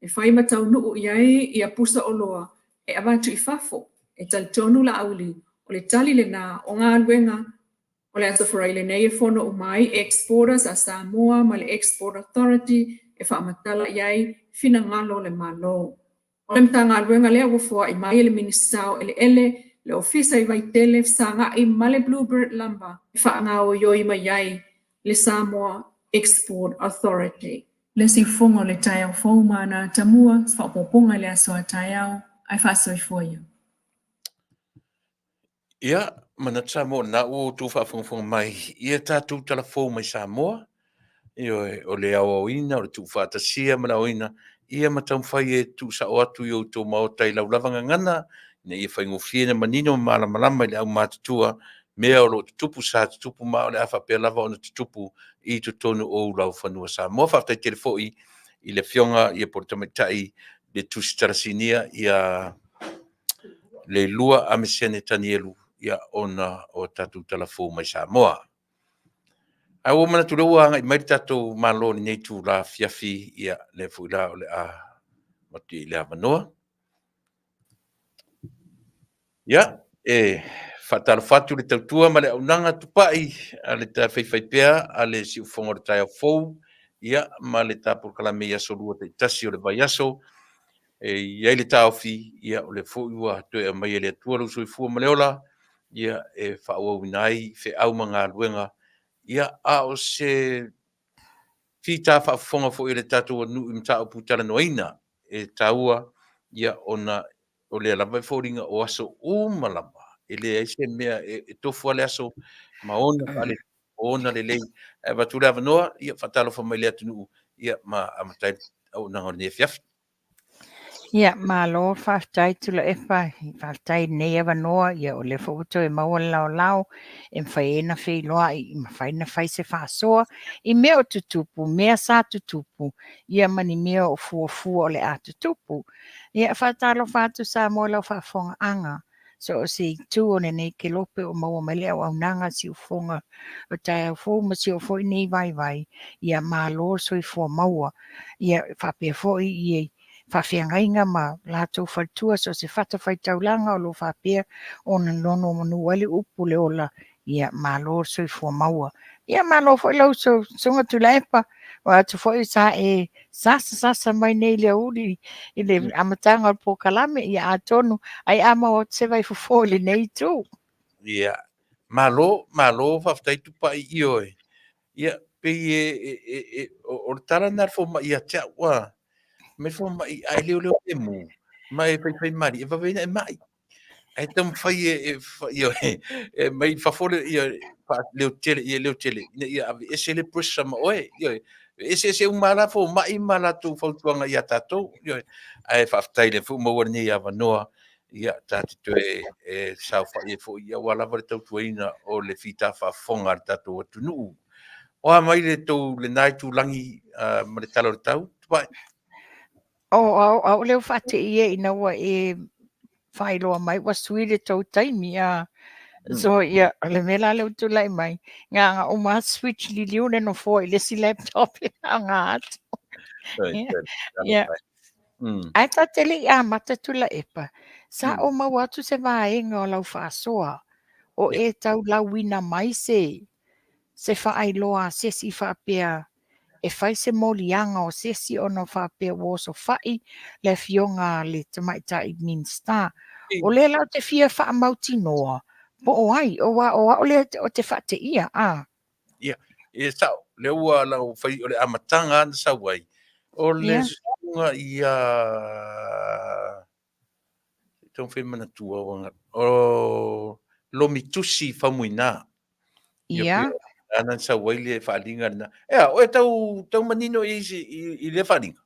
Speaker 4: e fai ma taunuu i ai ia pusa oloa e avatu i fafo. E talitonu Laauli o le tali lena o galuega O le Aso Faraile nei e fono uma ai exporters a Samoa ma le Export Authority e faamatala i ai finagalo o le Malo. O le Matagaluega lea ua foai mai e le Minisita o Eleele, le Ofisa i Vaitele, Fesagai ma le Bluebird Lumber e faagaoioi mai ai le Samoa Export Authority. Le siufofoga o le taeao fou ma ana atamua, se faaopoopoga i le aso a taeao, ae faasoifua ia.
Speaker 1: Ia, manatu Samoa o lena ua outou faafogafoga mai i a tatou tala fou mai Samoa, ioe, o le aoaoina, o le tuufaatasia ma le aoaoina, ia ma taumafai e tuusao atu i outou maota i lau lava gagana, ina ia faigofie ona manino ma malamalama i le aumatutua mea o lo o tutupu, sa tutupu ma o le a faapea lava ona tutupu i totonu o laufanua Samoa. Faafetai tele foi i le Afioga ia po o le Tamaitai le Tusitala Sinia ia Leilua Amesene Tanielu ia ona o tatou tala fou mai Samoa. Ae ua ou manatu o lea ua agai mai le tatou Malo i lenei itula afiafi, ia lea foi la o le a avatu i le avanoa. Ia, e faatalofa atu le tautua ma le auaunaga tupai a le faifaipea a le siufofoga o le taeao fou, ia, ma le ta polokalame i aso lua taitasi o le vaiaso. E i ai le taofi, ia, o lea foi ua toe aumai e le Atua lou soifua ma le ola, ia, e faaauauina ai feau ma galuega, ia, a o se fita faafofoga foi a le tatou atunuu i mataupu talanoaina e taua, ia, ona o lea lava e foliga o aso uma lava, e leai se mea e tofu lava le aso ma ona faale ona lelei. Ae avatu le avanoa, ia faatalofa mai le atunuu, ia ma amata ai le auaunaga o lenei afiafi.
Speaker 5: Ia, malo faafetai Tuilaepa, faafetai i lenei avanoa, ia o lea foi ua toe maua le laolao e mafai ai ona feiloai, mafai ona fai se faasoa i mea o tutupu, mea sa tutupu, ia ma ni mea o fuafua o le a tutupu. Ia, faatalofa atu Samoa i lau faafofogaaga, so o se itu o lenei kelope o maua mai le auaunaga siufofoga o taeao fou ma si ou foi nei vaivai, ia malo le soifua maua. Ia faapea foi i faafeagaiga ma latou faletua so o se fatafaitaulaga o lo o faapea ona nonomanu ai le upu le ola, ia malo le soifua maua. Ia malo foi lau Susuga Tuilaepa, vaai atu foi sa e sasasasa mai nei i le aoauli i le amataga o le polokalame, ia atonu ai a maua atu se vaifofo i lenei itu.
Speaker 1: Ia, malo, malo faafetai Tupai, ioe. Ia, pei e, e, e, e o le tala lena a le fomai ia te au, a, mai le fomai, a e leoleo lemu, ma e faifai malie, e vave ai ona e mai. Ae taumafai e, e, e mai fafo le, ia, leo tele, ia leo tele, ina ia aveese le pressure ma oe, ioe. E eseese uma lava la fomai ma latou fautuaga ia tatou, ioe. Ae faafetai lea foi ua maua lenei avanoa, ia, ta te toe e saofai ai foi aua lava le tautuaina o le fita faafofoga a le tatou atunuu. O a mai le tou lena itulagi uh, ma le tala o le tau, Tupai?
Speaker 5: O au, aole ou faateia ina ua e faailoa mai ua sui le tou taimi a. So ia, o le mea la lea ua tulai mai, na ona uma lava switch liliu le nofoa i le isi laptop e faaaoga atu. Ia. Ae ta te le i amata Tuilaepa, sa ou maua atu se vaega o lau faasoa, o e taulauina mai se se faailoa a se isi faapea e fai se moliaga o se isi ona faapea ua osofai le afioga a le tamaitai Minisita. O lea la ou te fia faamautinoa po o ai, aua o au lea ou te faateia.
Speaker 1: Ia, E sa'o, lea ua lau fai o le amataga na sau ai, o le susuga ia taumafai e manatua o Lomitusi Faumuina.
Speaker 5: Ia.
Speaker 1: Ana sau ai le faaaliga lena. Ea, o e tau, tau manino i, i, i lea faaaliga?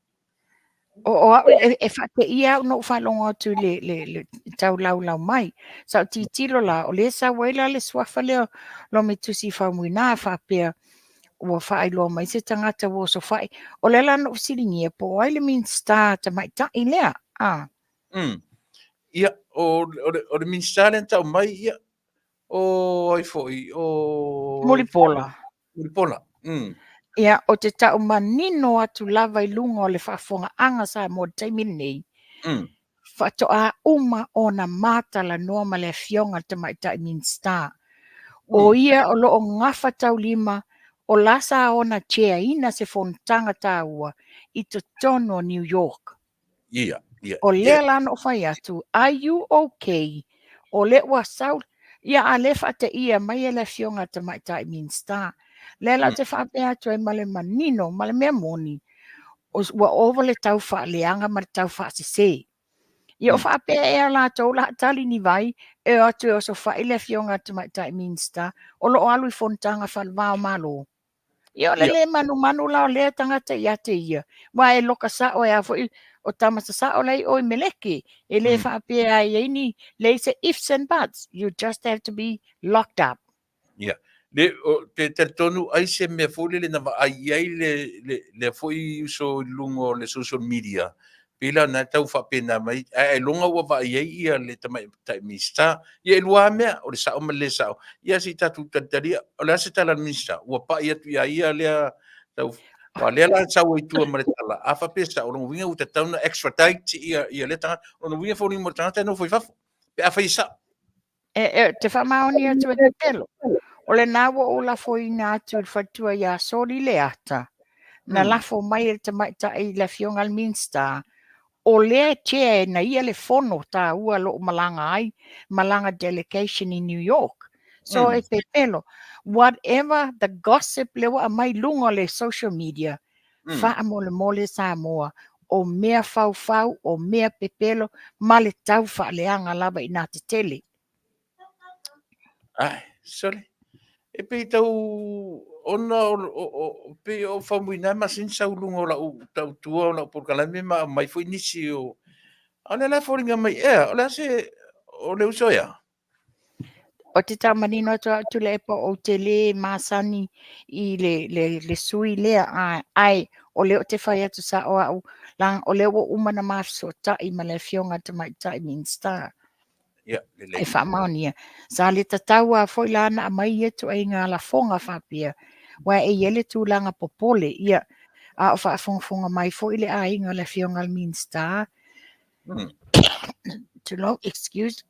Speaker 5: O, o au, e, e faateia au na ou faalogo atu i le, le, le tau laulau mai. Sa ou tilotilo la, o lea sau ai la le suafa lea o Lomitusi Faumuina faapea ua faailoa mai se tagata ua osofai. O lea la na ou fesiligia po o ai le Minisita tamaitai lea. Ah.
Speaker 1: Ia, o, o, le, o le Minisita lea na tau mai, ia, o ai foi, o...
Speaker 5: Mulipola.
Speaker 1: Mulipola.
Speaker 5: Ia, ou te tau manino atu lava i luga o le faafofogaaga Samoa i le taimi lenei, faatoa uma ona ma talanoa ma le Afioga i le Tamaitai Minisita. O ia o lo o gafataulima, o la sa ona chair-ina se fonotaga taua i totonu o New York.
Speaker 1: Ia, ia.
Speaker 5: O lea la na ou fai atu, are you okay? O lea ua sau, ia a lea faateia mai e le Afioga i le Tamaitai Minisita. Lea la ou te faapea atu ai ma le manino, ma le mea moni, ua ova le tau faaleaga ma le tau faasese. Ia o faapea ea latou la tali ni vai e o atu e osofai le Afioga i le Tamaitai Minisita o lo o alu i fonotaga faale-va o Malo. Ia o le le manumanu la o lea tagata ia te ia, aua e loka sa'o e a foi o tama sasa'o la i o i Meleki. E le faapea ai ai ni leai se ifs and buts, you just have to be locked up.
Speaker 1: Ia. Le, o, te talitonu ai se mea foi lele na vaai i ai le, le, lea foi uso i luga o le social media, pei la na tau faapena mai, ae ailoga ua vaai ai ia le tamaitai Minisita. Ia e lua lava mea, o le sao ma le le sao. Ia se i tatou talitalia, o le a se tala a le Minisita? Ua pai atu ia ia lea tau aua lea la sau ai tua ma le tala, a faapea e sao, o lona uiga ua tatau ona extradite ia, ia lea tagata. O lona uiga e foliga mo le tagata e nofo i fafo, pe afai e sao.
Speaker 5: E, e te faamaoni atu e Pepelo. O lena ua ou lafoina atu i le faletua ia Soli Leata, na lafo mai e le tamaitai le afioga i le Minisita, o lea e chair na ia le fono taua lo o malaga ai, malaga delegation i New York. So e Pepelo, whatever the gossip lea ua aumai i luga o le social media, faamolemole Samoa, o mea faufau, o mea pepelo, ma le tau faaleaga lava i nā tetele.
Speaker 1: Ai, sole. E pei tau ona o, o, o pei o Faumuina e masani sau luga o lau tautua o lau polokalame ma aumai foi nisi o a o lea la e foliga mai ea, o le a se o le uso ea?
Speaker 5: Ou te tau manino atu au Tuilaepa ou te lē masani i le, le, le sui lea, ae o lea ou te fai atu sa'o au, leaga o lea ua uma ona ma fesootai ma le Afioga i le Tamaitai Minisita.
Speaker 1: Ia, lelei.
Speaker 5: E faamaonia. Sa le tatau lava foi la ona aumai ia ituaiga lafoga faapea, aua e i ai le tulaga popole, ia, a o faafogafoga mai foi le aiga o le Afioga i le Minisita, Tulou, excuse.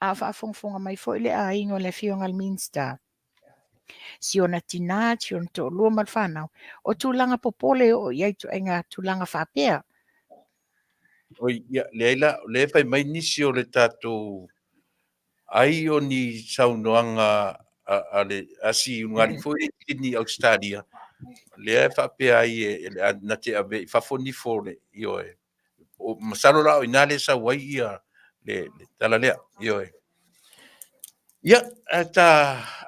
Speaker 5: A o faafogafoga mai foi le aiga o le Afioga i le Minisita, si ona tinā, si ona toalua ma le fanau, o tulaga popole e oo i ai ituaiga tulaga faapea.
Speaker 1: Oi, ia, leai la, o lea e fai mai nisi o le tatou ai o ni saunoaga a le a si ulugalii foi i Sydney, Australia, lea e faapea ai e, e, na te ave i fafo nifo le, ioe. O, masalo la o i ina lea e sau ai ia le, le tala lea, ioe. Ia, ae ta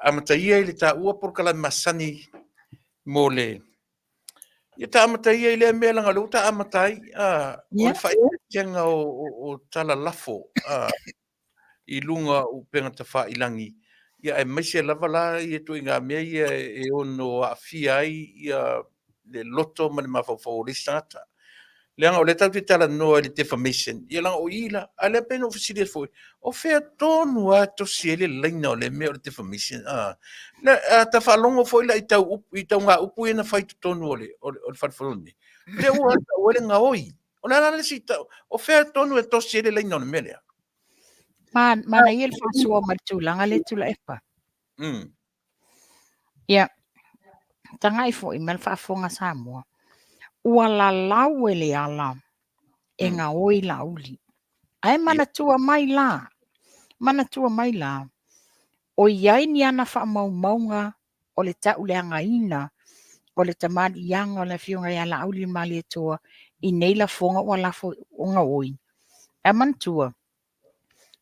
Speaker 1: amata ia i le taua polokalame masani mo le Ia ta amata ia i lea mea leaga o lea ua ta amata ai, a, o le faaeteetega o, o, o tala lafo a, i luga o upega tafailagi, ia aemaise lava la ia ituaiga mea ia e ono aafia ai ia le loto ma le mafaufau o le isi tagata. Leaga o lea tatou te talanoa i le defamation, ia leaga o i la, a lea pei ona ou fesili atu foi, o fea tonu lava e tosi ai le laina o lea mea o le defamation? A, le, a ta faalogo foi la i tau upu, i tauga upu ia na fai i totonu o le, o le, o le fale fono nei, lea ua tau ai le gaoi. O le a la le isi tau, o fea tonu e tosi ai le laina o le mea lea?
Speaker 5: Ma, manaia le faasoa ma le tulaga lea Tuilaepa. Ia, tagai foi ma le faafofoga Samoa, ua lalau e le ala e gaoi Laauli. Ae manatua mai la, Manatua mai la, o i ai ni ana faamaumauga o le tauleagaina o le tamaliiaga o le Afioga ia Laauli-le-Malietoa i nei lafoga ua lafo o gaoi. Ae manatua,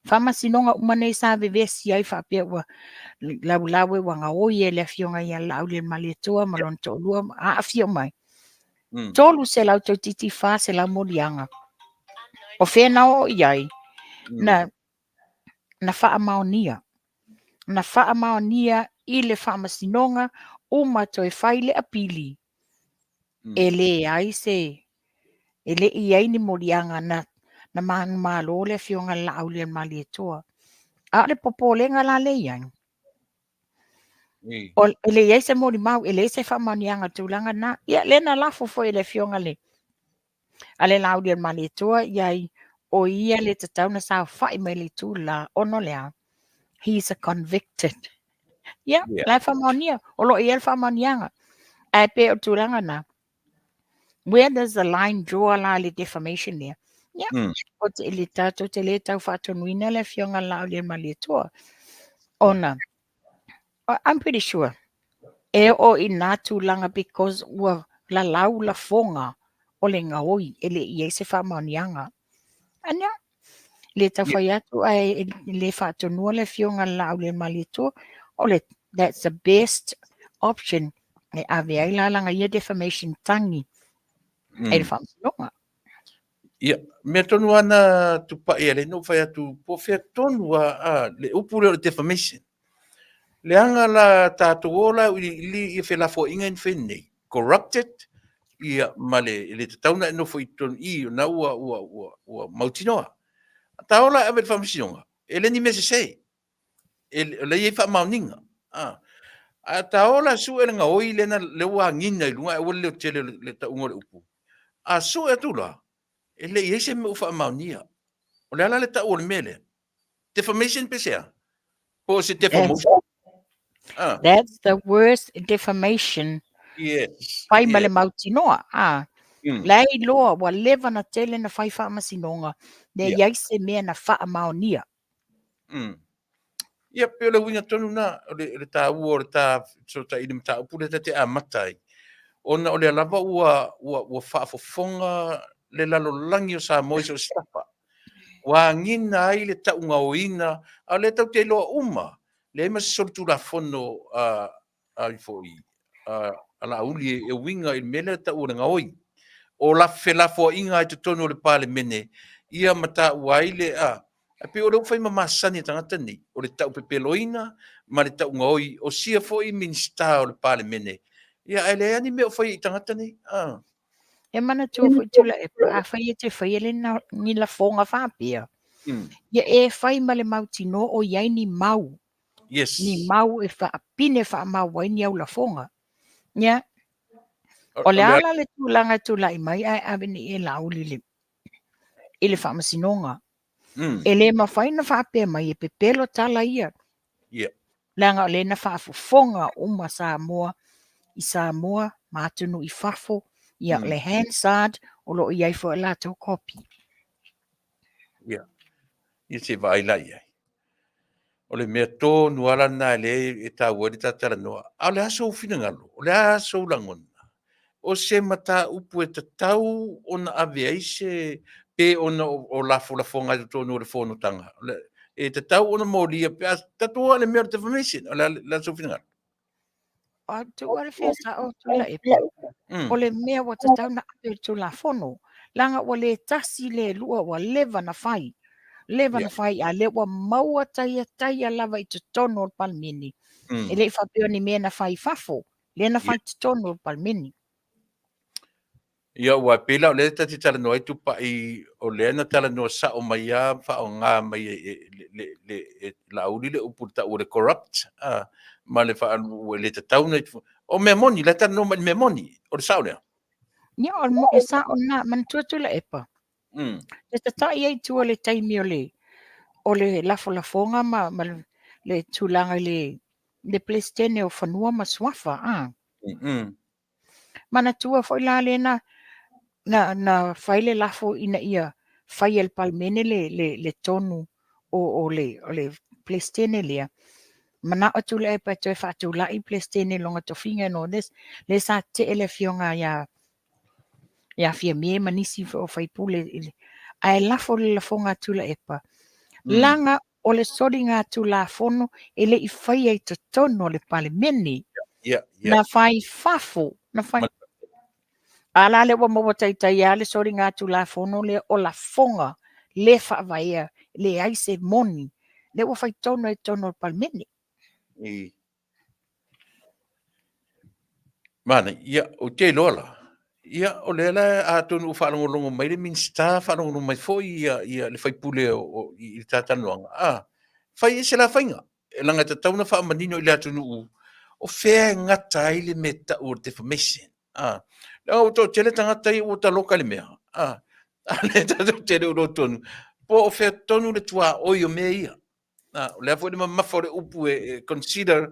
Speaker 5: faamasinoga uma nei sa vevesi ai faapea ua laulaue ua gaoi e le Afioga ia Laauli-le-Malietoa ma lona toalua ma aafia uma ai. 300 toeitiiti 400 moliaga. O fea na oo i ai? Na, na faamaonia. Na faamaonia i le faamasinoga uma toe fai le apili. E leai se, e le i i ai ni moliaga na, na manumalo le Afioga i le Laauli-a-le-Malietoa. A o le popolega la lea e i ai, o, e le i ai se molimau, e leai se faamaoniaga i le tulaga lena. Ia, lea na lafo foi e le Afioga i le a le Laauli-a-le-Malietoa i ai, o ia le tatau na saofai mai le itu le la, ona o le a? He is a convicted. Ia, yeah. la e faamaonia, o lo o i ai le faamaoniaga. Ae pe o le tulaga na, where does the line draw la le defamation lea? Ia, o te, le tatou te le tau faatonuina le Afioga i le Laauli-a-le-Malietoa, ona I'm pretty sure e oo i nā tulaga because ua lalau lafoga o le gaoi e le i ai se faamaoniaga. And yeah, le tau fai atu ae le faatonua le Afioga i le Laauli-a-le-Malietoa, o le that's the best option e ave ai la lana ia defamation tagi e le faamasinoga.
Speaker 1: Ia, mea tonu ana tupai a le no fai atu po fea tonu a, a le upu lea o le defamation. Leaga la tatou o la i li ia felafoaiga i fai nei, corrupted, ia ma le, le tatau na e nofo i totonu i, na ua, ua, ua, ua mautinoa. Ta ola e ave i le faamasinoga, e le ni mea sese, e, o lea e i ai faamaoniga. A, a ta ola e sue le gaoi lea na, lea ua agiga i luga ae aua le leo tele o le tauga o le upu. A sue atu la, e le i ai se mea ua faamaonia. O le a la le tau o le mea lea? Defamation pe se a? Po o se defamotion?
Speaker 5: Ah. That's the worst defamation.
Speaker 1: Yes.
Speaker 5: Fai ma le mautinoa. Ah. La e iloa, ua leva na tele na fai faamasinoga, le yeah. iai se mea na faamaonia.
Speaker 1: Ia, pei o le uiga tonu na, o le, le tāua o le tā fesootai i le mataupu lea ta te amata ai, ona o lea lava ua, ua, ua faafofoga le lalolagi o Samoa i so o se tafa. Ua agiga ai le taugaoina, a o lea tatou te iloa uma, leai ma se solitulafono a, ai foi a, a Laauli e uiga i le mea lea e tau o le gaoi. O la felafoaiga i totonu o le Palemene, ia ma taua ai le, a, e pei o lea ua fai ma masani e tagata nei, o le taupepeloina ma le taugaoi o sia foi Minisita o le Palemene, ia ae leai lava ni mea o faia i tagata nei. A.
Speaker 5: E manatua foi Tuilaepa, afai e te faia le ni lafoga faapea, ia e fai ma le mautinoa o i ai ni mau,
Speaker 1: yes.
Speaker 5: ni mau e faapine faamau ai ni au lafoga. Ia, o le a la le tulaga e tulai mai ae ave nei e Laauli i le, i le faamasinoga. E le mafai ona faapea mai e pepelo tala ia.
Speaker 1: Yeah.
Speaker 5: Leaga o lea na faafofoga uma Samoa i Samoa ma atunuu i fafo, ia le Hansard o lo o i ai foi a latou kopi.
Speaker 1: Ia. Ia se i vaai la i ai. O le mea tonu lava lena lea e taua ai le ta talanoa. A o le a sou finagalo? O le a sou lagona? O se mataupu e tatau ona ave ai se pe ona o lafolafoga i totonu o le fonotaga. E tatau ona molia pe a tatou o i le mea o le defamation. O le a sou finagalo?
Speaker 5: A tuu lava le fia sao Tuilaepa, o le mea ua tatau ona ave i le Tulafono, leaga ua le tasi le lua ua leva na fai, leva na fai, a lea ua maua taia taia lava i totonu o le Palemene. E le i faapea o ni mea na fai i fafo, lea na fai i totonu o le Palemene.
Speaker 1: Ia, aua e pei la o lea ta te talanoa ai Tupai, o lea na talanoa sao mai lava ma faaaoga mai e, e, le, le, e Laauli le upu le tau o le corrupt, a, ma le faa, ua le tatau ona, o mea moni, la e talanoa mai i le mea moni, o le sao lea.
Speaker 5: Ia, o le mo, e sao lena, manatua Tuilaepa, e tata'i ai i tua le taimi o le, o le lafolafoga ma, ma le, le tulaga i le, le Peresetene o Fanua ma Suafa, a. Manatua foi la lea na, na, na fai le lafo ina ia fai e le Palemene le, le, le tonu o, o le, o le Peresetene lea, manao Tuilaepa e toe faatulai le Peresetene i lona tofiga and all this, lea sa tetee le afioga ia ia Fiame ma nisi foi o faipule ae lafo le lafoga a Tuilaepa, leaga o le soligatulafono e le i faia i totonu o le Palemene. Na fai i fafo, na fai. A la lea ua maua taitai lava le soligatulafono lea o lafoga le faavaea, leai se moni, lea ua fai tonu ai i totonu o le Palemene.
Speaker 1: Manaia, ia, ou te iloa la, ia, o lea la atonu ua faalogologo mai le Minisita, faalogologo mai foi ia, ia le sui usufono o, o, i le ta talanoaga, a, fai ese la faiga, leaga e tatau ona faamanino i le atunuu o fea e gata ai le mea e tau o le defamation. A, leaga ua toatele tagata ia ua taloka i le mea, a, a lea tatou te le o iloa tonu, po o fea tonu le tuaoi o mea ia. A, o le a foi le mamafa o le upu e, e consider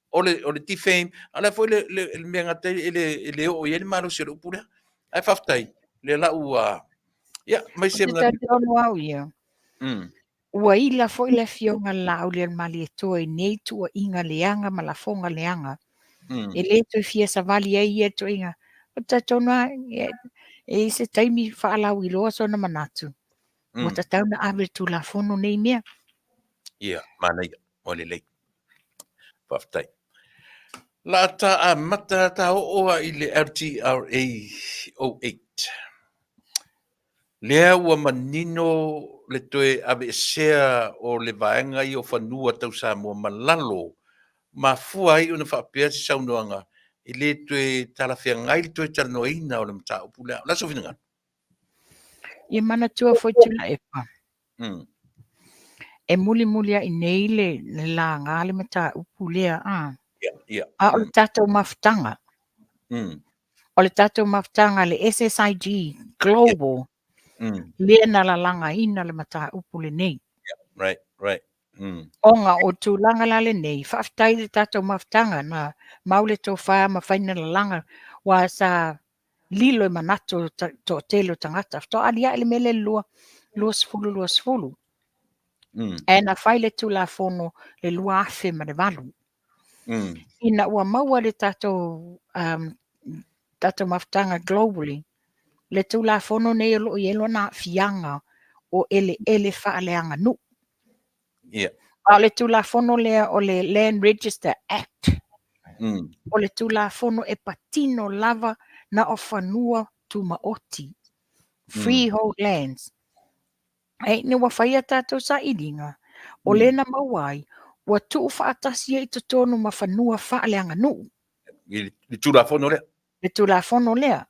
Speaker 1: o le, o le defame, a o le a foi le, le, le mea gata ai e le, e le oo i ai le malosi o le upu lea. Ae faafetai, lea la ua, ia, mai se
Speaker 5: Ou te talitonu au ia, ua ila foi le afioga i le Laaulialemalietoa i nei tuuaiga leaga ma lafoga leaga. E le toe fia savali ai ia ituaiga. Ou te talitonu lava, e i ai se taimi faalauiloa sona manatu, ua tatau ona ave i le Tulafono nei mea.
Speaker 1: Ia, manaia, ua lelei. Faafetai. La ta amata ta oo a i le LTRA 08. Lea ua manino le toe aveesea o le vaega ia o fanua tau Samoa ma lalo, mafua ai ona faapea se saunoaga e le toe talafeagai le toe talanoaina o le mataupu lea. O le a sou finagalo?
Speaker 5: Ia manatua foi Tuilaepa, e mulimuliai nei le laga le mataupu lea, a? A o le tatou mafutaga, o le tatou mafutaga le SSIG Global, lea na lalagaina le mataupu lenei.
Speaker 1: Right, right.
Speaker 5: Ona o tulaga la lenei, faafetai i le tatou mafutaga na mau le tofa ma fai na lalaga, aua sa lilo i manatu o toatele o tagata. Faatoa aliae le mea lea i le 2020. Ae na fai le Tulafono le 2008. Ina ua maua le tatou, um, tatou mafutaga globally, le Tulafono nei o lo o i ai lona aafiaga o eleele faaleaganuu. A o le Tulafono lea o le Land Register Act, o le Tulafono e patino lava na o fanua tumaoti, freehold lands. Ae ina ua fai a tatou sailiga, o lea na maua ai, ua tuufaatasi ai i totonu ma fanua faaleaganuu.
Speaker 1: I le Tulafono lea.
Speaker 5: Le Tulafono lea.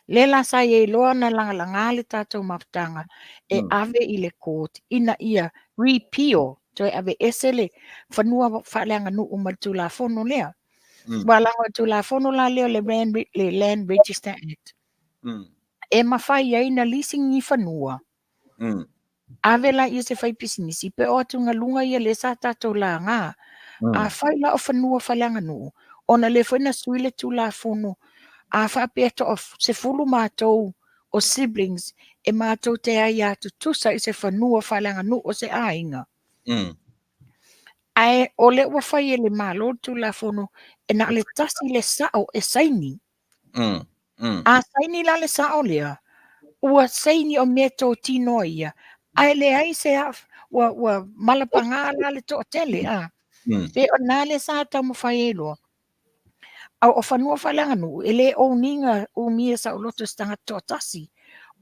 Speaker 5: Lea la sa i ai loa na lagalaga le tatou mafutaga e ave i le court ina ia repeal, toe aveese le fanua faaleaganuu ma le Tulafono lea. Aua leaga o le Tulafono la lea o le Land Register Act, e mafai ai na leasing ni fanua, ave laia se faipisinisi, pe o atugaluga ia lea sa tatou laga. Afai la o fanua faaleaganuu, ona lea foi na sui le Tulafono, a faapea toa 10 matou o siblings e matou te aia tutusa i se fanua faaleaganuu o se aiga. Ae o lea ua fai e le Malo le Tulafono, e na o le tasi le sao e saini. A saini la le sao lea, ua saini o mea totino ia, ae leai se ua, ua malapagā la le toatele, a. Pe o lena lea sa taumafai ai loa. A o fanua faaleaganuu, e le own ina umia saoloto e se tagata toatasi.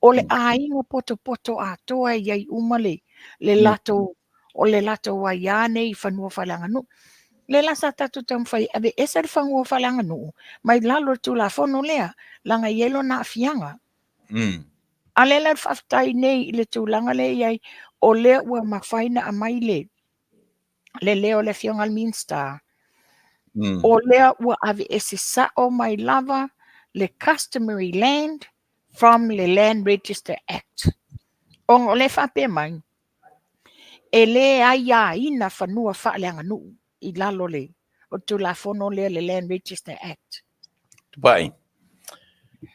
Speaker 5: O le aiga potopoto atoa e i ai uma le, le latou o le latou aiā nei i fanua faaleaganuu. Lea la sa tatou taumafai e aveese le fanua faaleaganuu mai lalo o le Tulafono lea, leaga e i ai lona aafiaga. A lea la faafetai nei i le tulaga lea e i ai, o lea ua mafai ona aumai le, le leo o le Afioga i le Minisita, o lea ua aveese sao mai lava le customary land from le Land Register Act. Ona o lea e faapea mai, e le aiaina fanua faaleaganuu i lalo le o le Tulafono lea le Land Register Act.
Speaker 1: Tupai,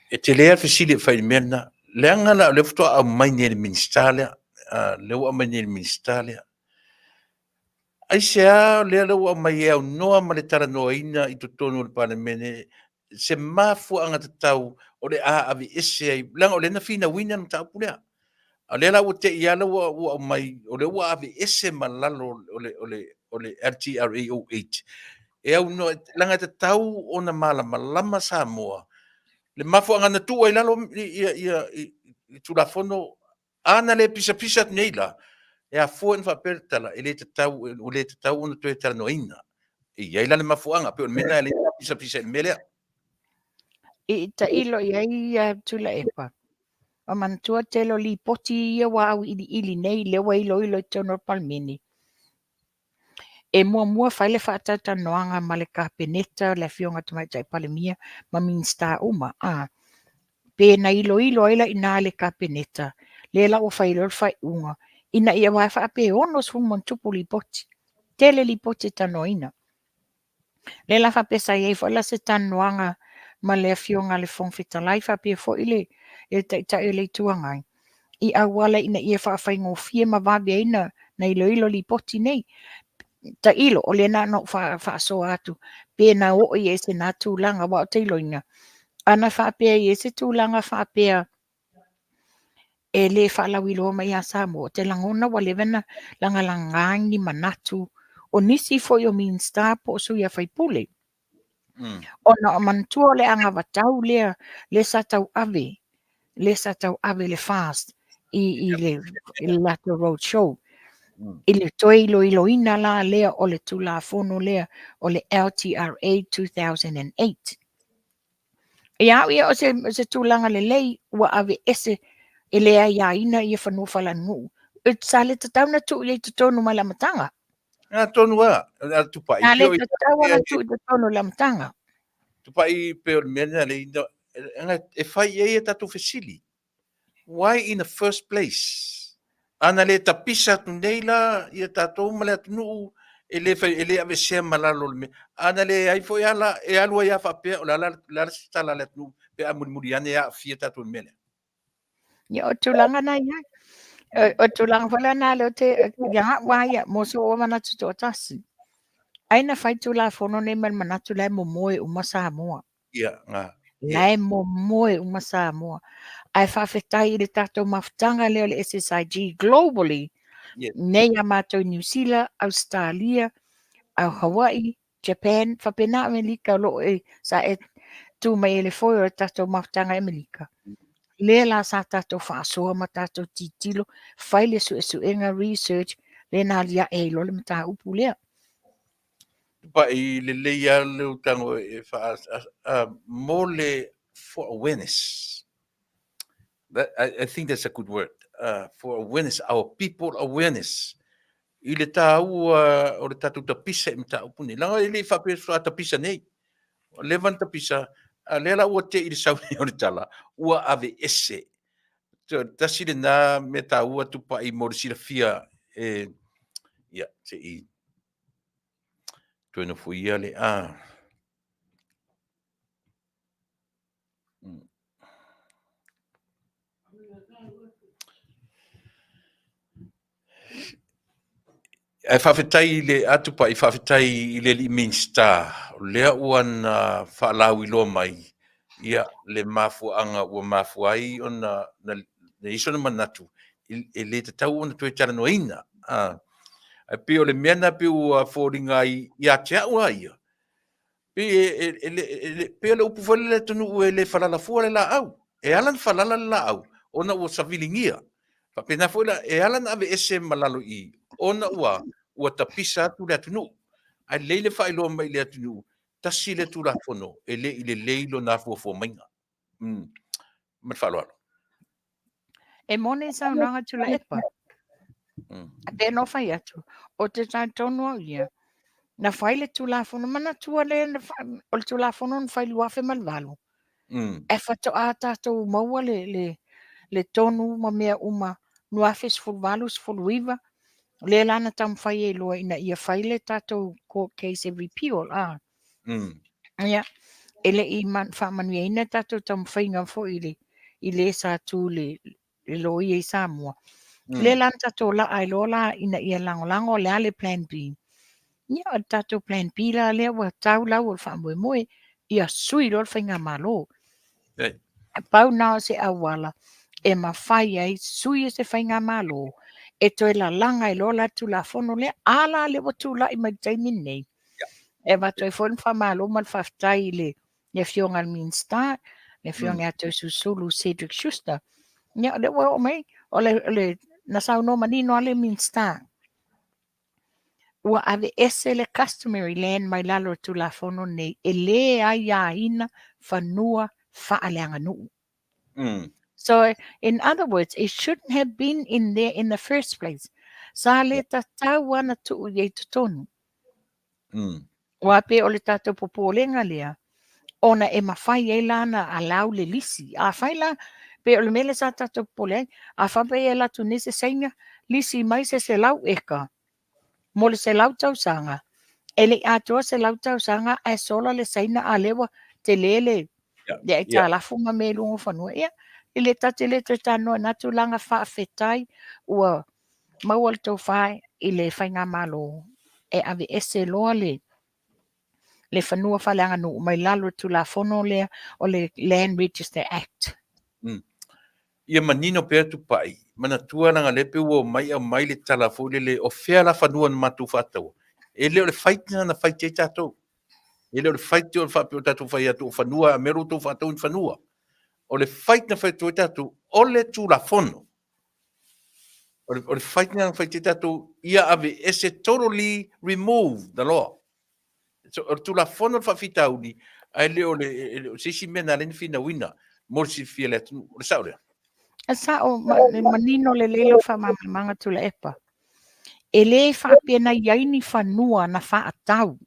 Speaker 1: e tele lava le fesili e fai i le mea lena. Leaga la o lea faatoa aumai nei e le Minisita lea. lea ua aumai nei e le Minisita lea. Aisea lea lea ua aumai e aunoa ma le talanoaina i totonu o le Palemene se mafuaaga tatau o le a aveese ai, leaga o lea na finauina le mataupu lea. A o lea la ua te i lava ua ua aumai o lea ua aveese ma lalo o le o le o le LTRA 08 e aunoa leaga e tatau ona malamalama Samoa le mafuaaga na tuu ai lalo ia ia i Tulafono A na le pisapisa atu nei la, e afua ona faapea le tala, e le tatau, ua le tatau ona toe talanoaina. E i ai la le mafuaaga, pei o le mea lena e ala ai ona pisapisa i le mea lea.
Speaker 5: I tailo i ai ia Tuilaepa, ua manatua tele o lipoti ia ua auiliili nei lea ua iloilo i totonu o le Palemene. E muamua fai le faatalatalanoaga ma le Kapeneta, le Afioga i le Tamaitai Palemia ma Minisita uma, a, pe na iloilo ai la i ina le Kapeneta, lea la ua fai ai loa le faaiuga, ina ia, aua e faapea e 60+ lipoti, tele lipoti e talanoaina. Lea la faapea sa i ai foi la se talanoaga ma le Afioga i le Fofoga Fetalai faapea foi le Taitai o le Itu Agai i auala ina ia faafaigofie ma vave ai ona iloilo lipoti nei. Tailo, o lea na ona ou faasoa atu pe na oo i ai i sena tulaga, aua ou te iloaina, ana faapea e i ai se tulaga faapea e le faalauiloa mai ia Samoa, ou te lagona ua leva ona lagalaga ni manatu o nisi foi o Minisita po o sui usufono. Ona o manatua o le anavatau lea lea sa tauave, lea sa tauave e le FAST i le latou road show. I le toe iloiloina la lea o le Tulafono lea o le LTRA 2008. Ia au ia o se, o se tulaga lelei ua aveese e le aiaina ia fanua faaleaganuu. Sa le tatau ona tuu i ai i totonu mai le amataga.
Speaker 1: Atonu a, a Tupai.
Speaker 5: Sa le tatau ona tuu i totonu i le amataga.
Speaker 1: Tupai pei o le mea lena lea e fai i ai a tatou fesili. Why in the first place? Ana le tapisa atu nei la ia tatou ma le atunuu e le fai, e le aveesea ma lalo o le mea. Ana leai foi lava la, e alu ai lava faapea, o le a la se tala a le atunuu pe a mulimuli ane e aafia tatou i le mea lea.
Speaker 5: Ia, o tulaga na i ai. O tulaga foi la na lea ou te, ia au lava ia, mo sou manatu toatasi. Ai na fai Tulafono nei ma le manatu la e momoe uma Samoa.
Speaker 1: Ia, na.
Speaker 5: La e momoe uma Samoa. Ae faafetai i le tatou mafutaga lea o le SSIG globally, yes. nei a matou i Niu Sila, Ausetalia, Hawaii, Japan, faapena Amelika o lo o e, sa e tu mai e le foe o le tatou mafutaga i Amelika. Lea la sa tatou faasoa ma tatou tilotilo, fai le suesuega research, lea na aliae ai loa le mataupu lea.
Speaker 1: Tupai lelei lava le utago e faa, mo le for awareness. That, I think that's a good word. For awareness, our people awareness. I le tāua o le tatou tapisa i mataupu nei. Leaga e le i faapea faatoa tapisa nei. Ua leva ona tapisa, a lea la ua te i le sau nei o le tala, ua aveese. Tasi lena mea taua Tupai mo le silafia e, ia, se i toe nofoia le a. Ae faafetai i le a Tupai, faafetai i le alii Minisita o lea ua na faalauiloa mai ia le mafuaaga ua mafua ai ona na i ai sona manatu e le tatau ona toe talanoaina. Ae pei o le mea lena pei ua foliga ai ia te au lava ia, pei e, e, e, e, pei o le upu foi lele atunuu e le falala fua le laau. E ala ona falala le laau, ona ua saviligia. Faapena foi la, e ala ona aveese ma lalo i i, ona ua, ua tapisa atu le atunuu. Ae lelei le faailoa mai i le atunuu, tasi lea Tulafono e le i lelei lona afuafua maiga. Ma le faaaloalo.
Speaker 5: E moni le saunoaga Tuilaepa. E pei ona ou fai atu, ou te talitonu au ia, na fai le Tulafono, manatua lea o le Tulafono na fai i le 2008, ae faatoa tatou maua le, le, le tonu ma mea uma 2018, 19, lea la na taumafai ai loa ina ia fai le tatou court case e repeal, a. Ia, e le i faamanuiaina tatou taumafaiga foi i le, i le sa tu le, le loia i Samoa. Lea la na tatou laa ai loa la ina ia lagolago le a le plan B. Ia o le tatou plan B la lea ua tau lau o le faamoemoe, ia sui loa le faigamalo. Pau na o se auala e mafai ai sui se faigamalo e toe lalaga ai loa la le Tulafono lea. A la lea ua tulai mai i le taimi lenei, e avatu ai foi le faamalo ma le faafetai i le Afioga i le Minisita, le Afioga ia Toeolesulusulu Cedric Schuster. Ia o lea ua oo mai, o le, na saunoa manino lava le Minisita, ua aveese le customary land mai lalo o le Tulafono lenei, e le aiaina fanua faaleaganuu. So, in other words, it shouldn't have been in there in the first place. Sa le tatau lava ona tuu i ai i totonu. Aua pei o le tatou popolega lea, ona e mafai ai la ona allow le lisi. Afai la, pei o le mea lea sa tatou popole ai, a faapea e alu atu nei se Saina, lisi mai se 100 eka mo le 100 tausaga, e le i atoa 100 tausaga ae sola le Saina a o lea ua tele le aitalafu ma mea i luga o fanua. Ia, e le ta te le toe talanoa i na tulaga, faafetai ua maua le tofa i le faigamalo e aveese loa le fanua faaleaganuu mai lalo o le Tulafono lea o le Land Register Act.
Speaker 1: Ia manino pea Tupai, manatua leaga lea pei ua omai aumai le tala foi lele o fea la fanua na matou faataua. E le o le fight lena na fight ai tatou. E le o le fight o le faapea o tatou fai atu o fanua a mea lo outou faatau ni fanua. O le fight na fai atu ai tatou o le Tulafono. O le fight na fai ai tatou ia aveese totally remove the law. So, o le Tulafono le faafitauli, ae le o le, e le o se isi mea na ala ai ona finauina mo le silafia e le atunuu. O le sao lea?
Speaker 5: E sao, manino lelei lau faamalamalamaga Tuilaepa. E le faapea na i ai ni fanua na faatau.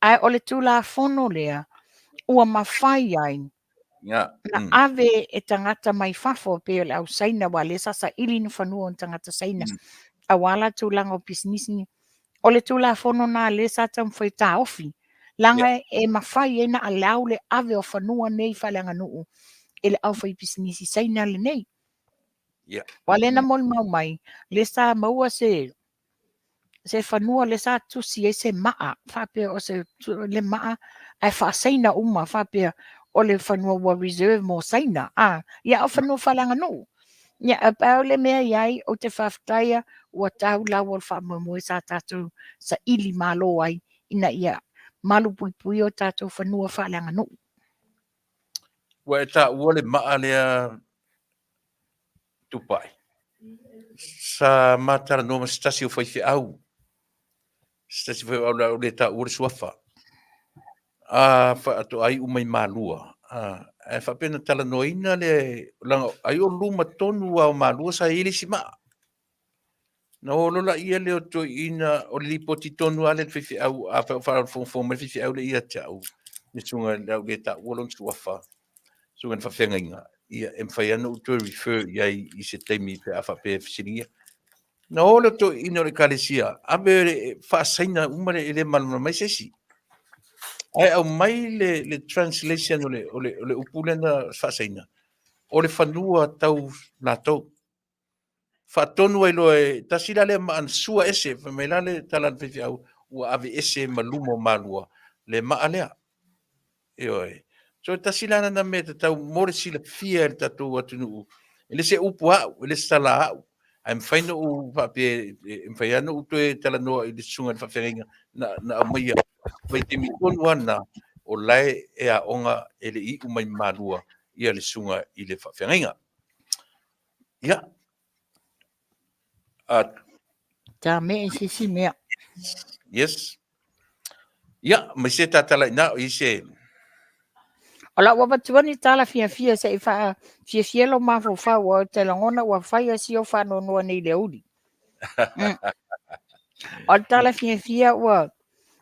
Speaker 5: Ae o le Tulafono lea ua mafai ai na ave e tagata mai fafo pei o le au Saina, aua o lea sa saili ni fanua o ni tagata Saina aua la tulaga o pisinisi. O le Tulafono lena lea sa taumafai e taofi, leaga e mafai ai ona allow le ave o fanua nei faaleaganuu e le aufaipisinisi Saina lenei. Aua lea na molimau mai, lea sa maua se se fanua lea sa tusi ai se maa, faapea o se le maa ae faasaina uma, faapea o le fanua ua reserve mo Saina, a, ia o fanua faaleaganuu. Ia, e pau le mea i ai, ou te faafetaia ua tau lau o le faamoemoe sa tatou saili malo ai ina ia malupuipuia o tatou fanua faaleaganuu.
Speaker 1: Ua e taua le maa lea Tupai. Sa ma talanoa ma se tasi o faifeau. Se tasi o faifeau o le a ou le taua le suafa. A faatoa iu mai Malua, a, ae faapea na talanoaina le, leaga ai o luma tonu lava o Malua sa i ai le isi maa. Na o loa laia lea o toeaiina, o le lipoti tonu lava lea a le faifeau, afai o faafogafoga mai le faifeau lea ia te au, le susuga o le a ou le taua lona suafa, susuga i le faafeagaiga, ia e mafai lava ona ou toe refer i ai i se taimi pe a faapea e fesiligia. Na o le toeaina o le Ekalesia, ave le faasaina uma le, e le malamalama ai se isi. Ae aumai le, le translation o le, o le, o le upu lea na faasaina, o le fanua tau latou. Faatonu ai loa e tasi la lea maa na sua ese, fai mai la le tala a le faifeau, ua ave ese ma luma o Malua le maa lea. Ioe. So e tasi la lana mea e tatau mo le silafia e le tatou atunuu, e le se upu a au, e le se tala a au, ae mafai ona ou faapea, e mafai lava ona ou toe talanoa i le susuga i le faafeagaiga na, na aumaia vaitaimi tonu lava lena, o la e aoga e le i iu mai Malua ia le susuga i le faafeagaiga. Ia. A...
Speaker 5: Ta me i sisi mea.
Speaker 1: Yes. Ia, mai se tatala ina o i se...
Speaker 5: O lau avatua ni tala fiafia se i faa fiafia lou mafaufau o te lagona ua fai a si ou faanoanoa nei i le aoauli. O le tala fiafia ua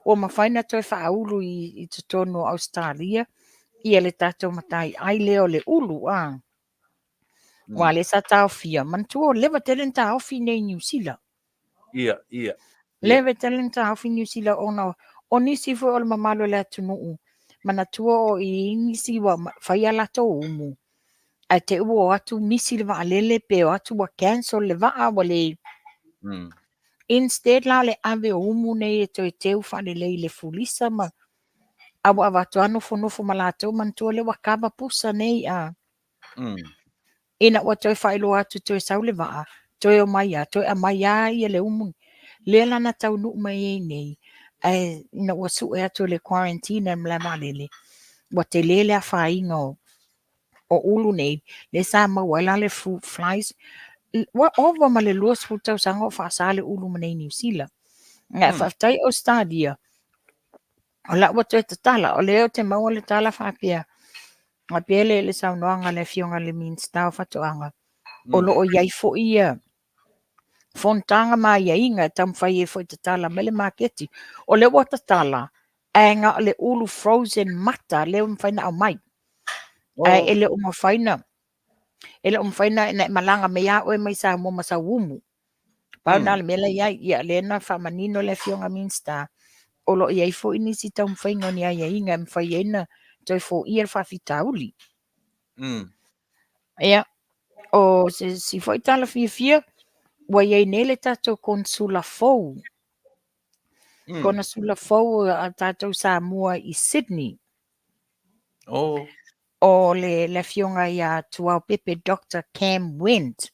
Speaker 5: ua mafai ona toe faaulu i totonu o Ausetalia ia le tatou mataiai lea o le ulu a. Aua lea sa taofia, manatua ua leva tele ona taofi i inei i Niu Sila.
Speaker 1: Ia, ia.
Speaker 5: Leva tele ona taofi i Niu Sila ona o nisi foi o le mamalu o le atunuu, manatua o i ai nisi ua fai a latou umu. Ae te i ua o atu misi le vaalele pe o atu ua cancel le vaa ua le Instead la o le ave o umu nei e toe teu faalelei i le fulisa ma a ua avatu lava nofonofo ma latou manatua lea ua kava pusa nei a. Ina ua toe faailoa atu toe sau le vaa, toe omai lava, toe aumai lava ia le umu. Lea la na taunuu mai ai nei, ae ina ua sue atu e le quarantine a le malae vaalele, ua tele le afaina o o ulu nei, lea sa maua ai la le fruit flies. Ua ova ma le 20 tausaga o faasa le ulu ma nei i Niu Sila. Ae faafetai Ausetalia, o la ua toe tatala, o lea ou te maua le tala faapea, faapea le, le saunoaga a le Afioga i le Minisita o Faatoaga, o lo o i ai foi ia fonotaga ma aiaiga e taumafai ai foi e tatala mai le maketi. O lea ua tatala, ae na o le ulu frozen mata lea ua mafai ona aumai. Ae e le o mafai na e le o mafai na e malaga mai lava oe mai Samoa ma sau umu. Pau na o le mea la e i ai. Ia lea na faamanino le Afioga Minisita, o lo o i ai foi nisi taumafaiga o ni aiaiga e mafai ai ona toe foia le faafitauli. Ia, o se isi foi tala fiafia, ua i ai nei le tatou konesula fou. Konesula fou a tatou Samoa i Sydney. O le, le afioga ia Tuaopepe Doctor Cam Wendt,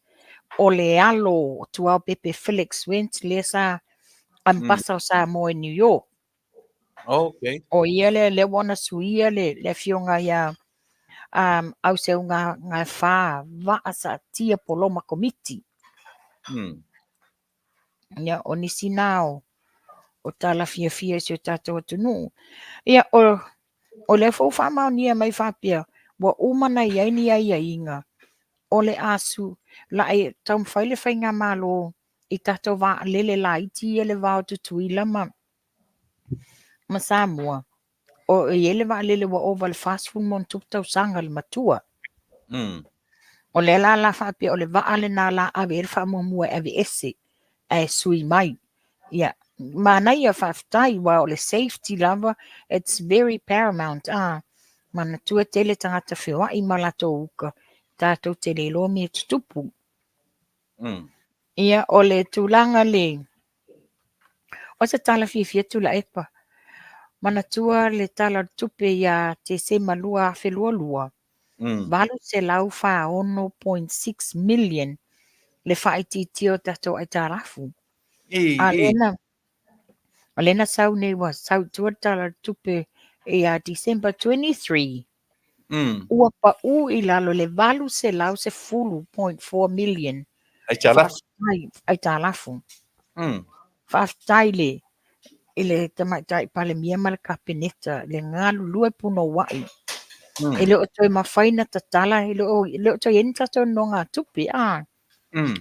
Speaker 5: o le alo o Tuaopepe Felix Wendt lea sa ambassador o Samoa i New York. O ia lea, lea ua ona suia le, le afioga ia Auseugagaefa Vaasaatia Poloma Komiti. Ia, o nisi na o, o tala fiafia i si o tatou atunuu. Ia, o, o lea foi ua faamaonia mai faapea, ua uma ona i ai ni aiaiga o le a su, la e taumafai le faigamalo i tatou vaalele laiti ia le va o Tutuila ma, ma Samoa. O i ai le vaalele ua ova i le 40+ tausaga le matua. O lea la la faapea o le vaa lena la ave i ai le faamuamua e aveese ae sui mai. Ia, manaia faafetai aua o le safety lava it's very paramount. Ah, manatua tele tagata feoai ma latou uka, tatou te le iloa mea e tutupu. Ia, o le tulaga le O se tala fiafia Tuilaepa. Manatua le Tala o le Tupe ia Tesema 2022, $846.6 million le faaitiitia o tatou aitalafu. A lea na, o lea na sau nei ua sau i tua le Tala o le Tupe ia December 23, ua pau i lalo i le $810.4 million.
Speaker 1: Aitalafu.
Speaker 5: Faafetai, aitalafu. Faafetai le i le Tamaitai Palemia ma le Kapeneta le galulue punouai. E le o toe mafai ona tatala, e le o, e le o toe i ai ni tatou nonogatupe, a.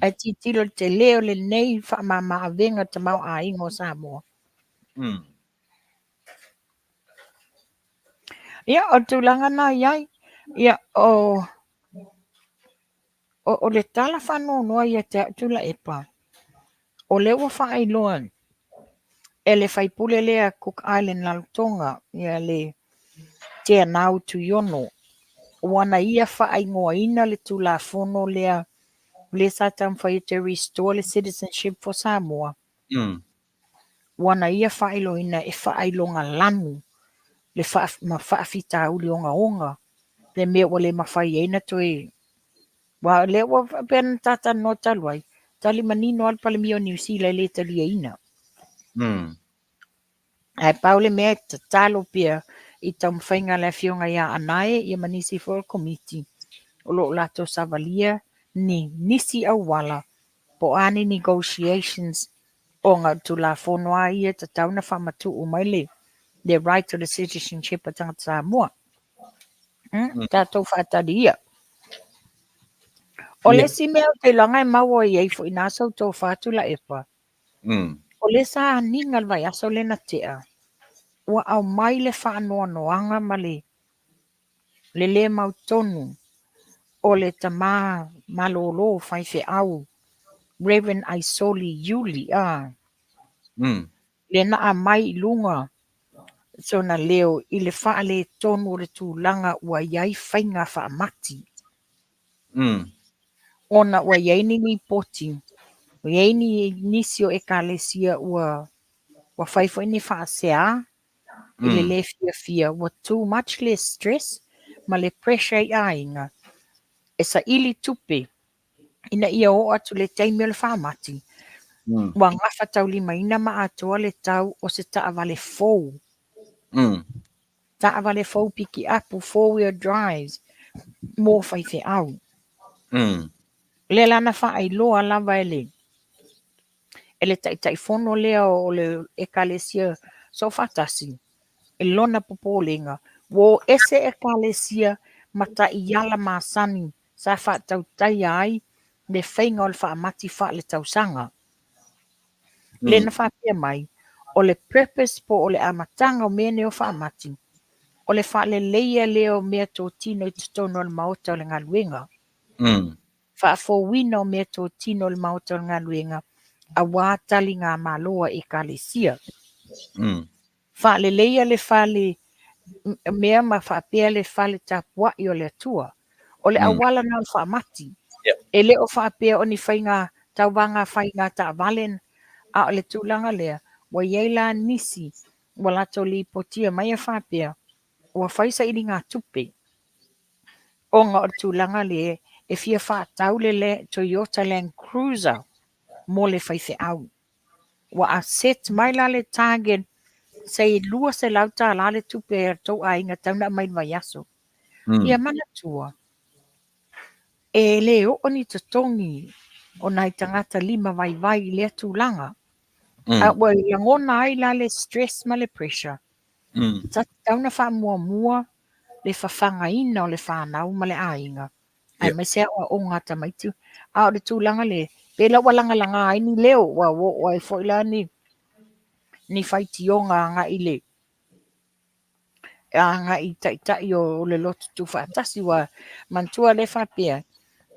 Speaker 5: Ae tilotilo i le tele o lenei faamama-avega tamaoaiga o Samoa. Ia, o le tulaga lena i ai. Ia, o, o, o le tala faanoanoa ia te au Tuilaepa, o lea ua faailoa e le faipule lea Cook Island Rarotonga, ia le Teanau Tuiono, ua na ia faaigoaina le Tulafono lea, lea sa taumafai e toe restore le citizenship for Samoa. Ua na ia faailoaina e faailoga lanu le faa, ma faafitauli ogaoga le mea ua le mafai ai ona toe Aua o lea ua faapea ona ta talanoa talu ai, tali manino lava le Palemia o Niu Sila e le taliaina. Ae pau le mea e tatalo pea i taumafaiga a le Afioga ia Anae ia ma nisi foi o le Komiti o lo o latou savalia ni nisi auala po o a ni negotiations ona o le Tulafono lava ia e tatau ona faamatuu mai le le right o le citizenship a tagata Samoa. Tatou faatali ia. O le isi mea ou te iloaga e maua i ai foi i ina sou tofa Tuilaepa, o lea sa aniga le vaiaso lea na tea, ua aumai le faanoanoaga ma le le le mautonu o le tama malolo faifeau Reverend Aisoli Iuli a lea na aumai i luga sona leo i le faaletonu o le tulaga ua i ai faiga faamati. Ona ua i ai ni lipoti, ua i ai ni nisi o Ekalesia ua ua fai foi ni faasea i le lē fiafia, ua too much le stress ma le pressure i aiga e saili tupe ina ia oo atu le taimi o le faamati, ua gafataulimaina ma atoa le tau o se taavale fou. Taavale fou pikiapu, four-wheel drives, mo faifeau. O lea la na faailoa lava e le e le Taitaifono lea o le Ekalesia Soofaatasi i lona popolega, ua o ese Ekalesia ma taiala masani sa faatautaia ai le faiga o le faamati faaletausaga. Lea na faapea mai, o le purpose po o le amataga o mea nei o faamati, o le faaleleia lea o meatotino i totonu o le maota o le galuega. Faafouina o meatotino o le maota o le galuega aua taligamalo a Ekalesia. Faaleleia le fale mea ma faapea le fale tapuai o le Atua. O le auala lena o le faamati. E le o faapea o ni faiga tauvaga faiga taavale, a o le tulaga lea, ua i ai la nisi ua latou lipotia mai e faapea, ua fai sailigatupe ona o le tulaga lea e fia faatau le Toyota Land Cruiser mo le faifeau. Ua set mai la le target sei $200 le tupe a le tou aiga tau na aumai i le vaiaso. Ia manatua, e le oo ni totogi o nai tagata lima vaivai i lea tulaga. A ua lagona ai la le stress ma le pressure. Sa tatau ona faamuamua le fafagaina o le fanau ma le aiga, aemaise aoaoga a tamaiti. A o le tulaga lea, pei la ua lagalaga ai ni leo, ua oo ai foi la ni ni faitioga agai i le agai i taitai o le lotu tuufaatasi. Ua manatua lea faapea,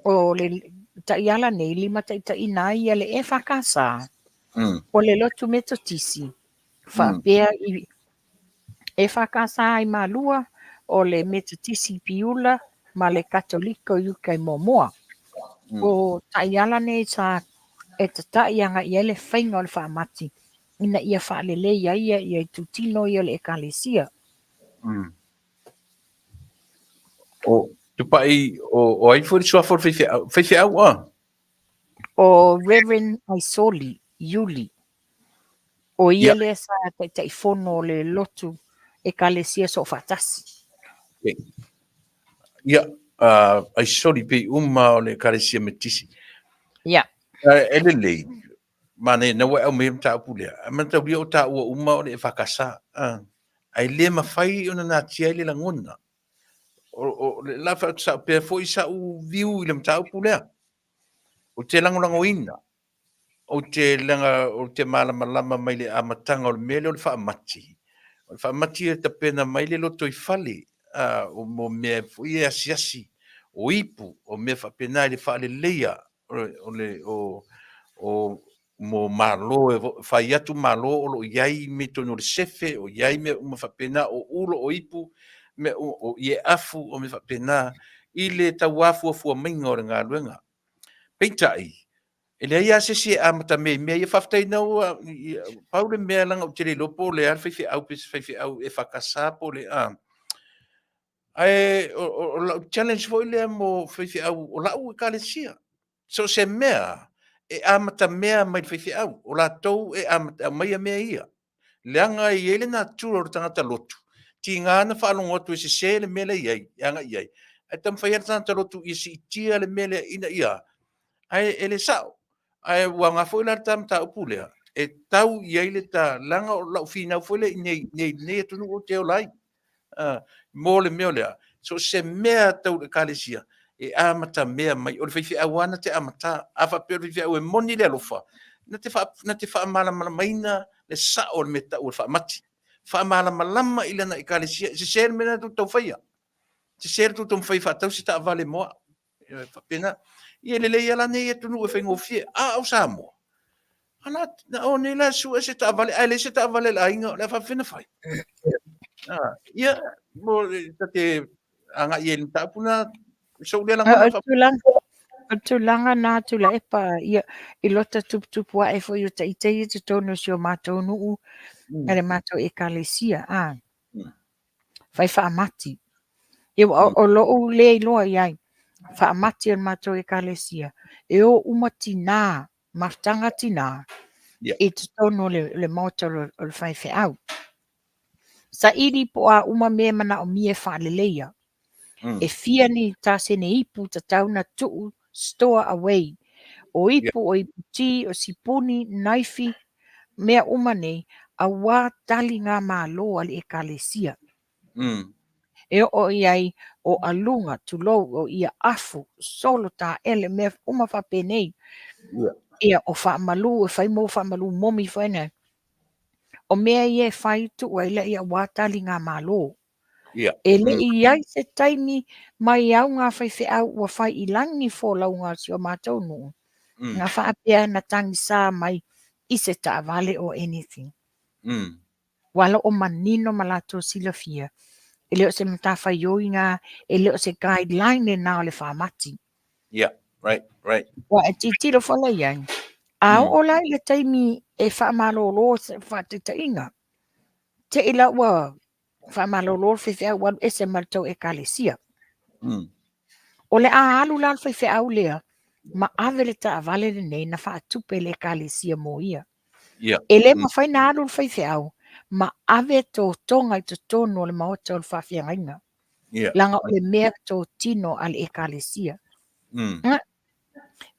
Speaker 5: o le taiala nei limataitaiina ai le EFKS, o le lotu Metotisi, faapea i EFKS i Malua, o le Metotisi i Piula ma le Katoliko i uka i Moamoa. O taiala nei sa e tatai agai i ai le faiga o le faamati ina ia faalelei ai ia itutino ia o le Ekalesia.
Speaker 1: O Tupai, o ai foi le suafa o le faifeau, faifeau a?
Speaker 5: O Reverend Aisoli Iuli. O ia lea sa Taitaifono o le lotu Ekalesia Soofaatasi.
Speaker 1: Okay. Ia, Aisoli pei uma o le Ekalesia Metotisi.
Speaker 5: Ia.
Speaker 1: E lelei, manaia na ua e aumaia le mataupu lea. Ae manataulia o taua uma o le EFKS. Ae le mafai ona natia ai le lagona. O le la faasao pea foi sa'u view i le mataupu lea. Ou te lagolagoina, ou te leaga ou te malamalama mai le amataga o le mea lea o le faamati. O le faamati e tapena mai le lotoifale, mo mea foi e asiasi, o ipu, o mea faapena i le faaleleia o le o o mo malo e fai atu malo o lo o i ai i totonu o le sefe, o i ai mea uma faapena, o ulo, o ipu, mea o ie afu, o mea faapena i le tauafuafua maiga o le galuega. Peitai, e leai lava se isi e amata mea i mea ia. Faafetai na ua pau le mea leaga ou te le iloa po o le a le faifeau pe se faifeau EFKS po o le a. Ae o lau challenge foi lea mo faifeau o lau ekalesia. So o se mea e amata mea mai le faifeau, o latou e amata aumaia mea ia. Leaga e i ai le natura o le tagata lotu, tiga na faalogo atu e sese le mea lea e i ai, e agai i ai, ae taumafai lava le tagata lotu ia siitia le mea lea ina ia, ae e le sao. Ae ua aoga foi la le ta mataupu lea, e tau i ai le ta, leaga o lau finau foi lea i inei i lenei atunuu ou te ola ai. Mo le mea lea, so o se mea tau le ekalesia, e amata mea mai, o le faifeau lava na te amata. A faapea o le faifeau e moni le alofa, na te, fa, na te faamalamalamaina le sao o le mea tau o le faamati. Faamalamalama i lana ekalesia, e sese le mea lena tou te taufaia. Sese le tou taumafai e faatau se taavale mo au. E faapena. Ia e lelei lava la nei atunuu e faigofie. A o Samoa, ala, na o nei la sue se taavale, ae leai se taavale a le aiga, o le a faapefea ona fai? Ia, mo, ta te agai ai i le mataupu lena. Sou lea lagona.
Speaker 5: O tulaga, o tulaga na Tuilaepa, ia, i lota tuputupu ae foi o ita ia i totonu o si o matou nuu, a le matou ekalesia, a, fai faamati. Ia, o, o lou lea iloa i ai, faamati o le matou ekalesia, e o uma tinā, mafutaga tinā, i totonu o le, le maota o le, o le faifeau. Saili po o a uma mea e manaomia e faaleleia. E fia ni tasene ipu tatau na tuu store away. O ipu, o ipu ti, o sipuni, naifi, mea uma nei, auā taligamalo a le Ekalesia. E oo i ai o aluga, tulou, o ia afu, solo taele, mea uma faapenei. Ia, o faamalu, e fai mo faamalu momi foi na. O mea ia e fai tuu ai laia auā taligamalo. E le i i ai se taimi mai au ngā faifeau ua fai i lagi folauga o si o matou nuu, na faapea na tagisa mai i se taavale or anything. Ua lo o manino ma latou silafia, e le o se matafaioi na, e le o se guideline lena o le faamati.
Speaker 1: Yeah, right, right.
Speaker 5: Ua e tilotilo foi la i ai. A oo la i le taimi e faamalolo se faataitaiga, te i la ua faamalolo le faifeau ua alu ese ma le tou ekalesia. O le a alu la le faifeau lea ma ave le taavale lenei na faatupe e le ekalesia mo ia. E le mafai na alu le faifeau ma ave totoga i totonu o le maota o le faafeagaiga. Leaga o le mea totino a le ekalesia.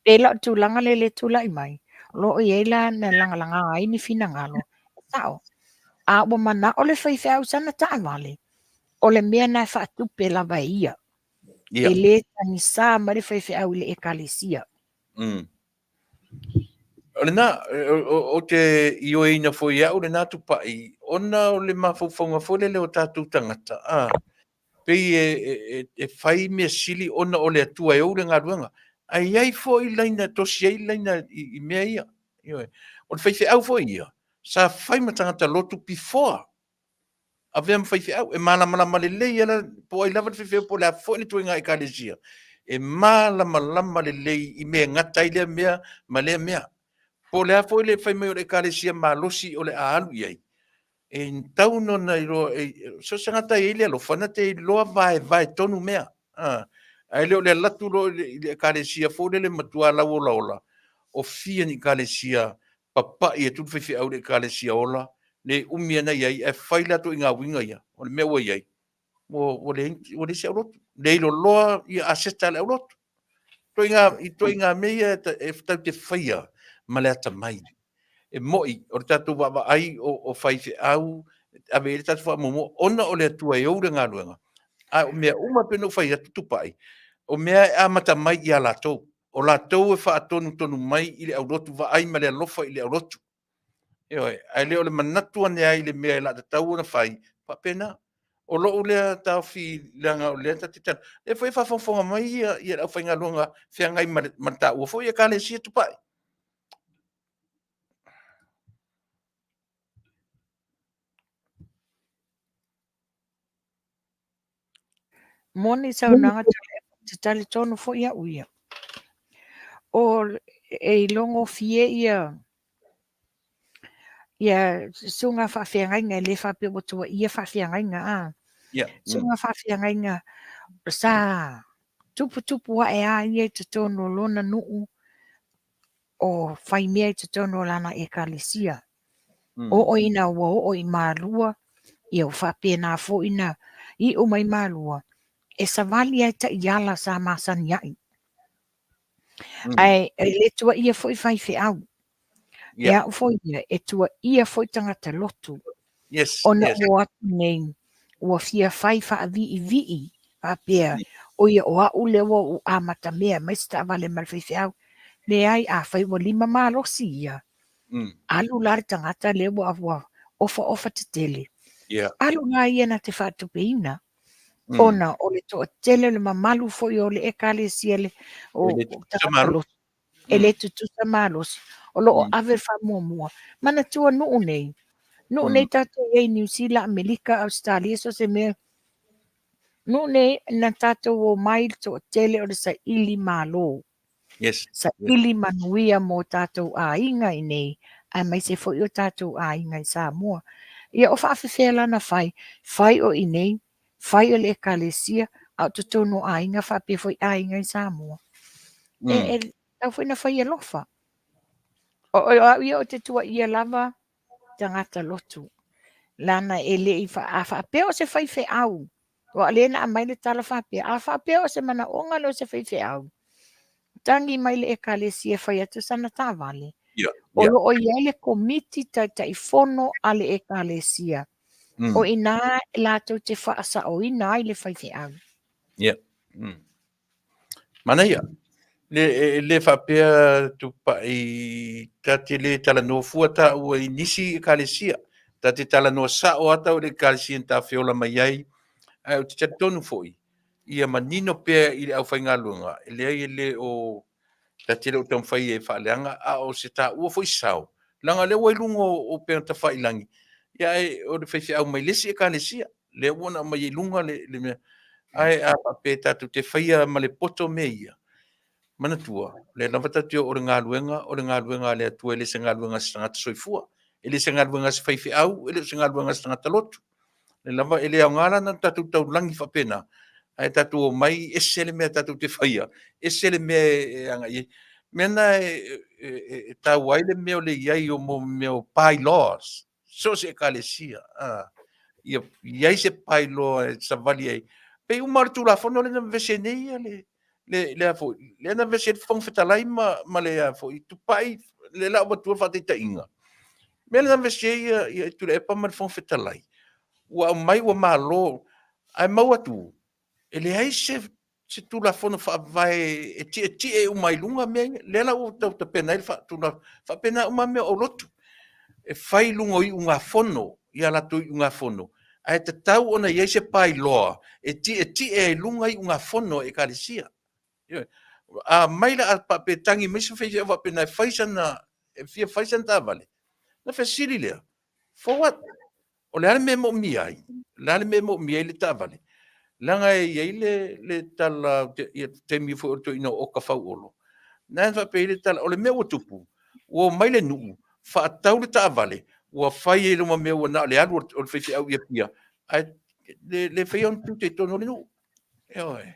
Speaker 5: Pei la o le tulaga lea le tulai mai, o lo o i ai la na lagalaga ai ni finagalo, e sao. A ua manao le faifeau i sana taavale, o le mea na e faatupe lava e ia. E le tagisa mai le faifeau i le ekalesia.
Speaker 1: O lena, ou te ioeina foi e au lena tupai, ona o le mafaufauga foi lele o tatou tagata, a, pei e, e, e fai mea sili ona o le Atua e ou le galuega. Ae i ai foi laina, e tosi ai laina i, i mea ia. Ioe. O le faifeau foi ia, sa fai ma tagata lotu before avea ma faifeau. E malamalama lelei ala, po o ai lava le faifeau, po o le a foi le ituaiga ekalesia, e malamalama lelei i mea e gata ai lea mea ma lea mea. Po o le a foi le fai mai o le ekalesia malosi o le a alu i ai, e tatau ona iloa, so o se tagata e i ai le alofa, na te iloa vaevae tonu mea. Ae le o le alu atu loa i le ekalesia foi lele matua lauolaola, o fia ni ekalesia papai atu le faifeau i le ekalesia ola, le umi ana i ai, ae fai latou i ngā uiga ia, o le mea ua i ai, ua, ua leai, ua leai se aulotu. Le loloa ia aseta a le aulotu. Ituaiga, ituaiga mea ia e tatou te faia ma le atamai. E mo'i, o le tatou vaavaai o, o faifeau, ave i ai le tatou faamuamua, ona o le Atua e ou le galuega. A o mea uma e pei ona ou fai atu Tupai, o mea e amata mai ia latou. O latou e faatonutonu mai i le aulotu, vaai ma le alofa i le aulotu. Ioe, ae le o le manatu ane ai i le mea e la tatau ona fai, faapena. O lou lea taofi leaga o lea ta te tala. Lea foi e faafogafoga mai ia, ia le aufaigaluega feagai ma le, ma le taua foi Ekalesia Tupai.
Speaker 5: Moni saunoaga Tuilaepa, ou te talitonu foi au ia. O e ilogofie ia ia susuga faafeagaiga e le faapea ua tuuaia faafeagaiga a.
Speaker 1: Yeah.
Speaker 5: Susuga faafeagaiga sa tuputupu ae a ia i totonu o lona nuu o fai mea i totonu o lana ekalesia. Oo ina ua oo i Malua, ia ua faapena foi na iu mai Malua, e savali ai taiala sa masani ai. Ae e le tuuaia foi faifeau. E au foi ia, e tuuaia foi tagata lotu. Ona ua o atu nei, ua fia fai faaviivii, faapea, o ia o au lea ua ou amatamea mai se taavale ma le faifeau. Leai, afai ua lima malosi ia, alu la le tagata lea ua, ua ofaofa tetele, alu la ia na te faatupeina. Ona o le toatele o le mamalu foi o le ekalesia le, o, o tagata lotu. E le tutusa malosi, o lo o ave le faamuamua. Manatua nuu nei, nuu nei tatou i ai i Niu Sila, Amerika, Ausetalia, so o se mea, Nuu nei, na tatou omai i le toatele o le saili malo.
Speaker 1: Yes.
Speaker 5: Saili manuia mo tatou aiga i nei, aemaise foi o tatou aiga i Samoa. Ia o faafefea la na fai? Fai o i nei, fai o le ekalesia, a o totonu o aiga faapea foi aiga i Samoa. E, e tau foi na fai alofa. O, o au ia o te tuaia lava tagata lotu. Lana e le i fa, a faapea o se faifeau, Ua lea na aumai le tala faapea, a faapea o se manaoga lea o se faifeau, tagi mai le ekalesia e fai atu sana taavale.
Speaker 1: Yeah,
Speaker 5: O
Speaker 1: yeah.
Speaker 5: lo o i ai le komiti taitaifono a le ekalesia. O inā latou te faasaoina ai le faifeau.
Speaker 1: Yeah. Manaia. Le, e, le faapea tupai ta te le talanoa fua tāua i nisi ekalesia. Ta te talanoa sao a tau i le ekalesia na ta feola mai ai. Ae ou te talitonu foi, ia manino pea i le aufaigaluega, e leai e le o ta te le o taumafai e faaleaga, a o se taua foi sao, leaga o lea ua i luga o upega tafailagi, ia ae o le faifeau mai le isi ekalesia, lea ua na aumai ai i luga le, le mea. Ae a faapea tatou te faia ma le poto mea ia, manatua, o lea lava tatou te oo i le galuega, o le galuega a le Atua e le o se galuega a se tagata soifua, e le o se galuega a se faifeau, e le o se galuega a se tagata lotu. Le lava e le aoga la na tatou taulagi faapena, ae tatou omai ese le mea tatou te faia, ese le mea e agai i ai. Mea na e, e, e, e taua ai le mea o le i ai o mo mea o bylaws, so o se ekalesia, a, ia i ai se bylaw e savali ai. Pei uma lava o le Tulafono lea na vevesi ai nei ia le, le, le a foi, lea na vevesi ai le Fofoga Fetalai ma, ma le a foi, Tupai, le la ua avatua le faataitaiga. Mea lea na vevesi ai ia, ia Tuilaepa ma le Fofoga Fetalai, ua aumai ua malo, ae maua atu, e leai se se Tulafono Faavae e tietie uma ai i luga mea ia. Lea la ua tau tapena ai le faatulafono, faapena uma mea o aulotu. E fai i luga o iugafono, ia latou iugafono, ae tatau ona i ai se by-law e tietie ai i luga iugafono a Ekalesia. Ioe. A mai la, a faapea e tagi mai se faifeau faapena e fai sana, e fia fai sana taavale, ona fesili lea, for what? O le a le mea e moomia ai? O le a le mea e moomia ai le taavale? Leaga e i ai le, le tala, ia taimi foi o le toeaina o Oka Fauolo, na faapea ai le tala, o le mea ua tupu, ua omai le nuu, faatau le taavale, ua fai ai luma mea ua na o le alu o le faifeau i Apia, ae le, le faia ona tiute i totonu o le nuu. Ioe.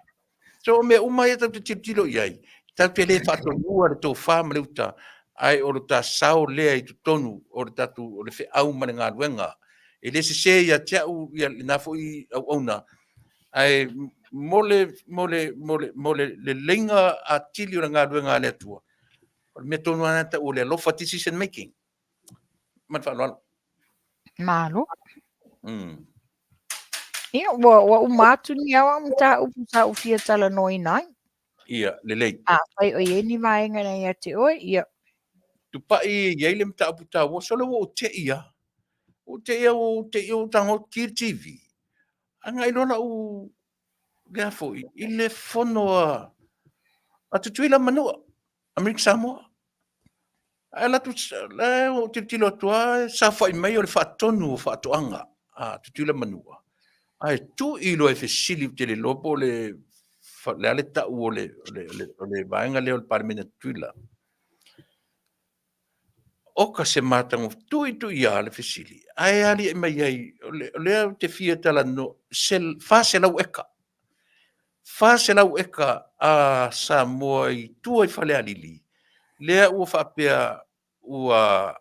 Speaker 1: So o mea uma ia tatou te tilotilo i ai, tatou te le faatonua le tofa ma le uta, ae o le ta sao lea i totonu o le tatou, o le feau ma le galuega. E le sese ia te au ia lena foi auauna, ae mo le, mo le, mo le, mo le leleiga atili o le galuega a le Atua, o le mea tonu lava lena e tau o le alofa decision making. Ma le faaaloalo.
Speaker 5: Malo. Ia, ua, ua uma atu ni au au mataupu sa ou fia talanoaina ai.
Speaker 1: Ia, lelei.
Speaker 5: Afai o i ai ni vaega na ia te oe, ia.
Speaker 1: Tupai e i ai le mataupu taua, sole ua ou te'i lava. Ua ou te'i lava, ua ou te'i ua ou tago ki le TV. Agai loa lau, lea foi, i le fono a, a Tutuila ma Manua, Amerika Samoa. Ae alu atu, la ua ou tilotilo atu lava, e saofai mai o le faatonu o faatoaga a Tutuila ma Manua. Ae tui loa e fesili, ou te le iloa po o le, le a le tau o le, o le, o le, o le vaega lea o le Palemene a Tutuila. Oka se matagofie, tui tui lava le fesili, ae aliae mai ai, o le, o lea ou te fia talanoa, se 400 eka. 400 eka a Samoa i tua i Falealili, lea ua faapea ua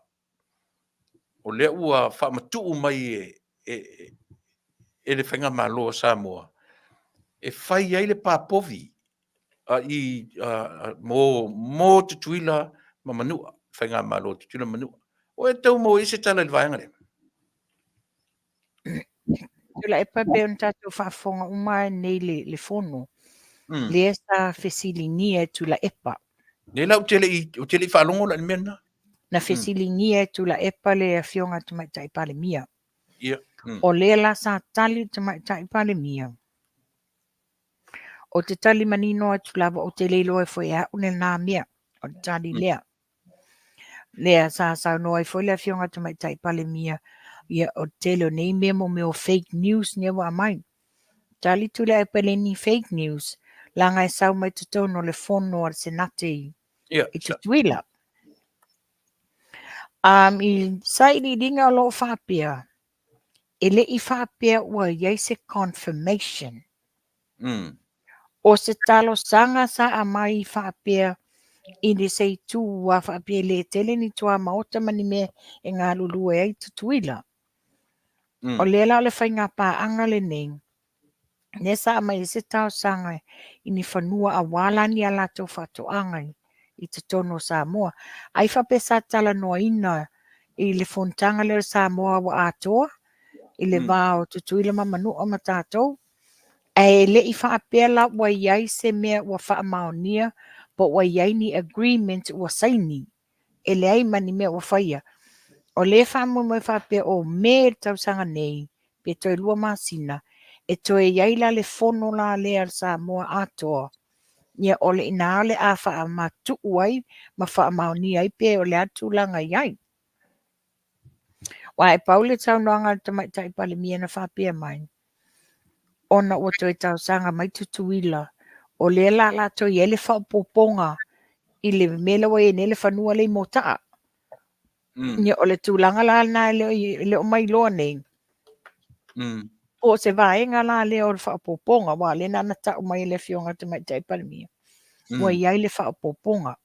Speaker 1: o lea ua faamatuu mai e, e, e le Faigamalo a Samoa e fai ai le papovi a, i, a, mo, mo Tutuila ma Manua, Faigamalo a Tutuila ma Manua. O e tau maua i se tala i le vaega lea?
Speaker 5: Tuilaepa e pei ona tatou faafofoga uma ai nei le, le fono. Lea sa fesiligia e Tuilaepa.
Speaker 1: Nei la ou te le i, ou te le i faalogo la i le mea lena.
Speaker 5: Na fesiligia e Tuilaepa le afioga a Tamaitai Palemia.
Speaker 1: Ia.
Speaker 5: O lea la sa tali le Tamaitai Palemia. Ou te tali manino atu lava, ou te le iloa foi e au lena mea, o le tali lea. Lea sa saunoa ai foi le afioga Tamaitai Palemia, ia o le tele o nei mea mo mea o fake news nei ua aumai. Tali Tuilaepa e le ni fake news, leaga e sau mai totonu o le fono a le Senate i,
Speaker 1: Ia,
Speaker 5: i Tutuila. Um, I sailiiliga o lo o faapea, e le i faapea ua i ai se confirmation. O se talosaga sa aumai faapea i le se itu a faapea e le tele ni tuamaota ma ni mea e galulue ai Tutuila. O lea la o le faiga paaga lenei, lea sa aumai ai se talosaga i ni fanua aua la ni a latou faatoaga i totonu o Samoa. Ai faapea sa talanoaina i le fonotaga lea o le Samoa ua atoa i le va o Tutuila ma Manua ma tatou, ae le i faapea la ua i ai se mea ua faamaonia po ua i ai ni agreement ua saini. E leai ma ni mea ua faia. O lea e faamoemoe faapea o Me i le tausaga nei, pe toe 2 masina, e toe i ai la le fono la lea a le Samoa atoa, ia o le ina o le a faamatuu ai ma faamaonia ai pe o le a le tulaga e i ai. Aua e pau le saunoaga a le Tamaitai Palemia na faapea mai, ona ua toe talosaga mai Tutuila, o lea la latou i ai le faaopoopoga i le mea lea ua i ai nei le fanua lea i Mota'a. Ia, o le tulaga la lena e le o, e le o mailoa nei. Po o se vaega la lea o le faaopoopoga, aua o lea na ona tau mai e le Afioga i le Tamaitai Palemia, ua i ai le faaopoopoga.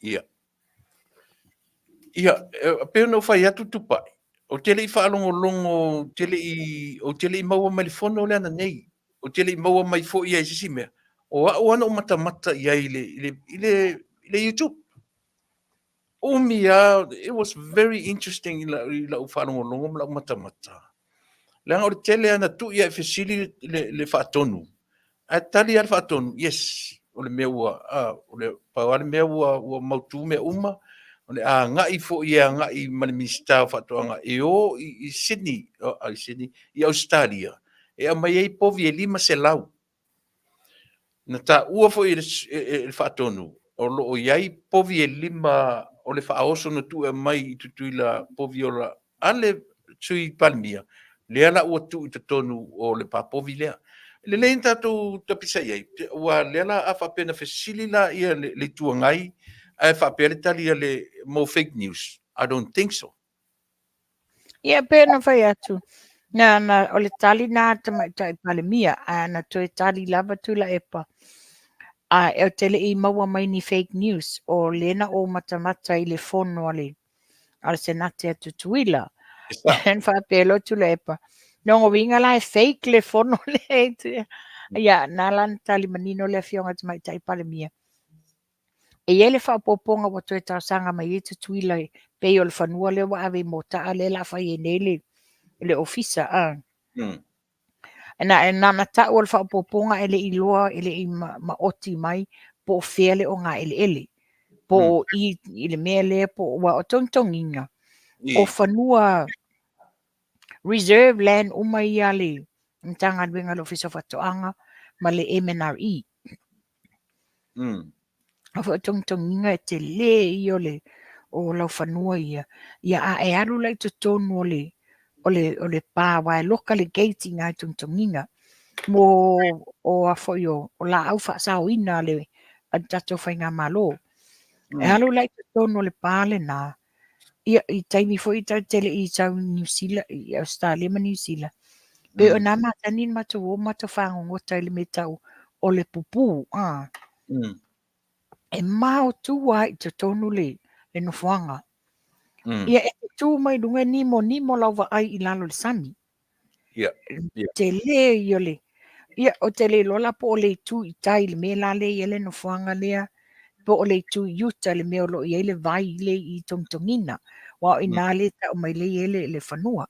Speaker 1: Ia. Ia, e pei ona ou fai atu Tupai, ou te le i faalogologo, ou te le i, ou te le i maua mai le fono lea ananei. Ou te le i maua mai foi i ai se isi mea. O au lava na ou matamata i ai i le, i le, i le, i le YouTube. Umi lava, it was very interesting i lau, i lau faalogologo ma lau matamata. Leaga o le tele lava na tui lava e fesili le, le, le faatonu, ae tali lava le faatonu, yes, o le mea ua, a, o le, pau lava le mea ua, ua mautu mea uma, o le a agai foi e agai ma le Minisita o Faatoaga e o i, i Sydney, o, i Sydney, i Ausetalia, e aumai ai povi e 500. Na taua foi e le, e, e, le Faatonu, o lo o i ai povi e lima o le faaoso na tuu e aumai i Tutuila povi ola a le Sui Palemia, lea la ua tuu i totonu o le papovi lea. Lelei na tatou tapisa i ai, aua lea la a faapea na fesili la ia le, le Itu Agai ae faapea le tali a le mo fake news, I don't think so.
Speaker 5: Ia, pei ona fai atu, na, na, o le tali na a le Tamaitai Palemia, ae na toe tali lava Tuilaepa, a ou te le i maua mai ni fake news, o lea na ou matamata i le fono a le, a le Senate a Tutuila. Na faapea loa Tuilaepa, lona uiga la e fake le fono lea. Ia, na la na tali manino le Afioga i le Tamaitai Palemia, E i ai le faaopoopoga ua toe talosaga mai ai Tutuila e pei o le fanua lea ua ave i Mota'a lea o le a fai ai nei le, le ofisa. A. Na, na ona tau o le faaopoopoga e le i iloa, e le i maoti mai po o fea le ogaeleele, po o i i le mea lea, po o, ua o togitogiga, o fanua reserve land uma ia a le Matagaluega a le Ofisa o Faatoaga ma le MNRE. A foi o togitogiga e tele ia o le o lau fanua ia, ia a e alu la i totonu o le o le o le pa aua e loka le gate i ina i togitogiga mo o a foi o, o laau faasaoina a le a le tatou faigamalo. E alu la i totonu o le pa lena, ia i taimi foi tatou te le i sau i Niu Sila, i Ausetalia ma Niu Sila, pei o ina masani ona matou o matou fagogota i le mea tau o le pupū, a. E maotu lava i totonu le, le nofoaga. Ia e te tu mai luga e nimonimo lau vaai i lalo i le sami.
Speaker 1: Ia, ia.
Speaker 5: Tele ia o le, ia ou te le iloa la po o le itu i tai i le mea la lea e i ai le nofoaga lea, po o le itu i uta i le mea o lo o i ai le vai lea i Togitogiina, aua o i ina lea e tau mai lea e i ai le, le fanua.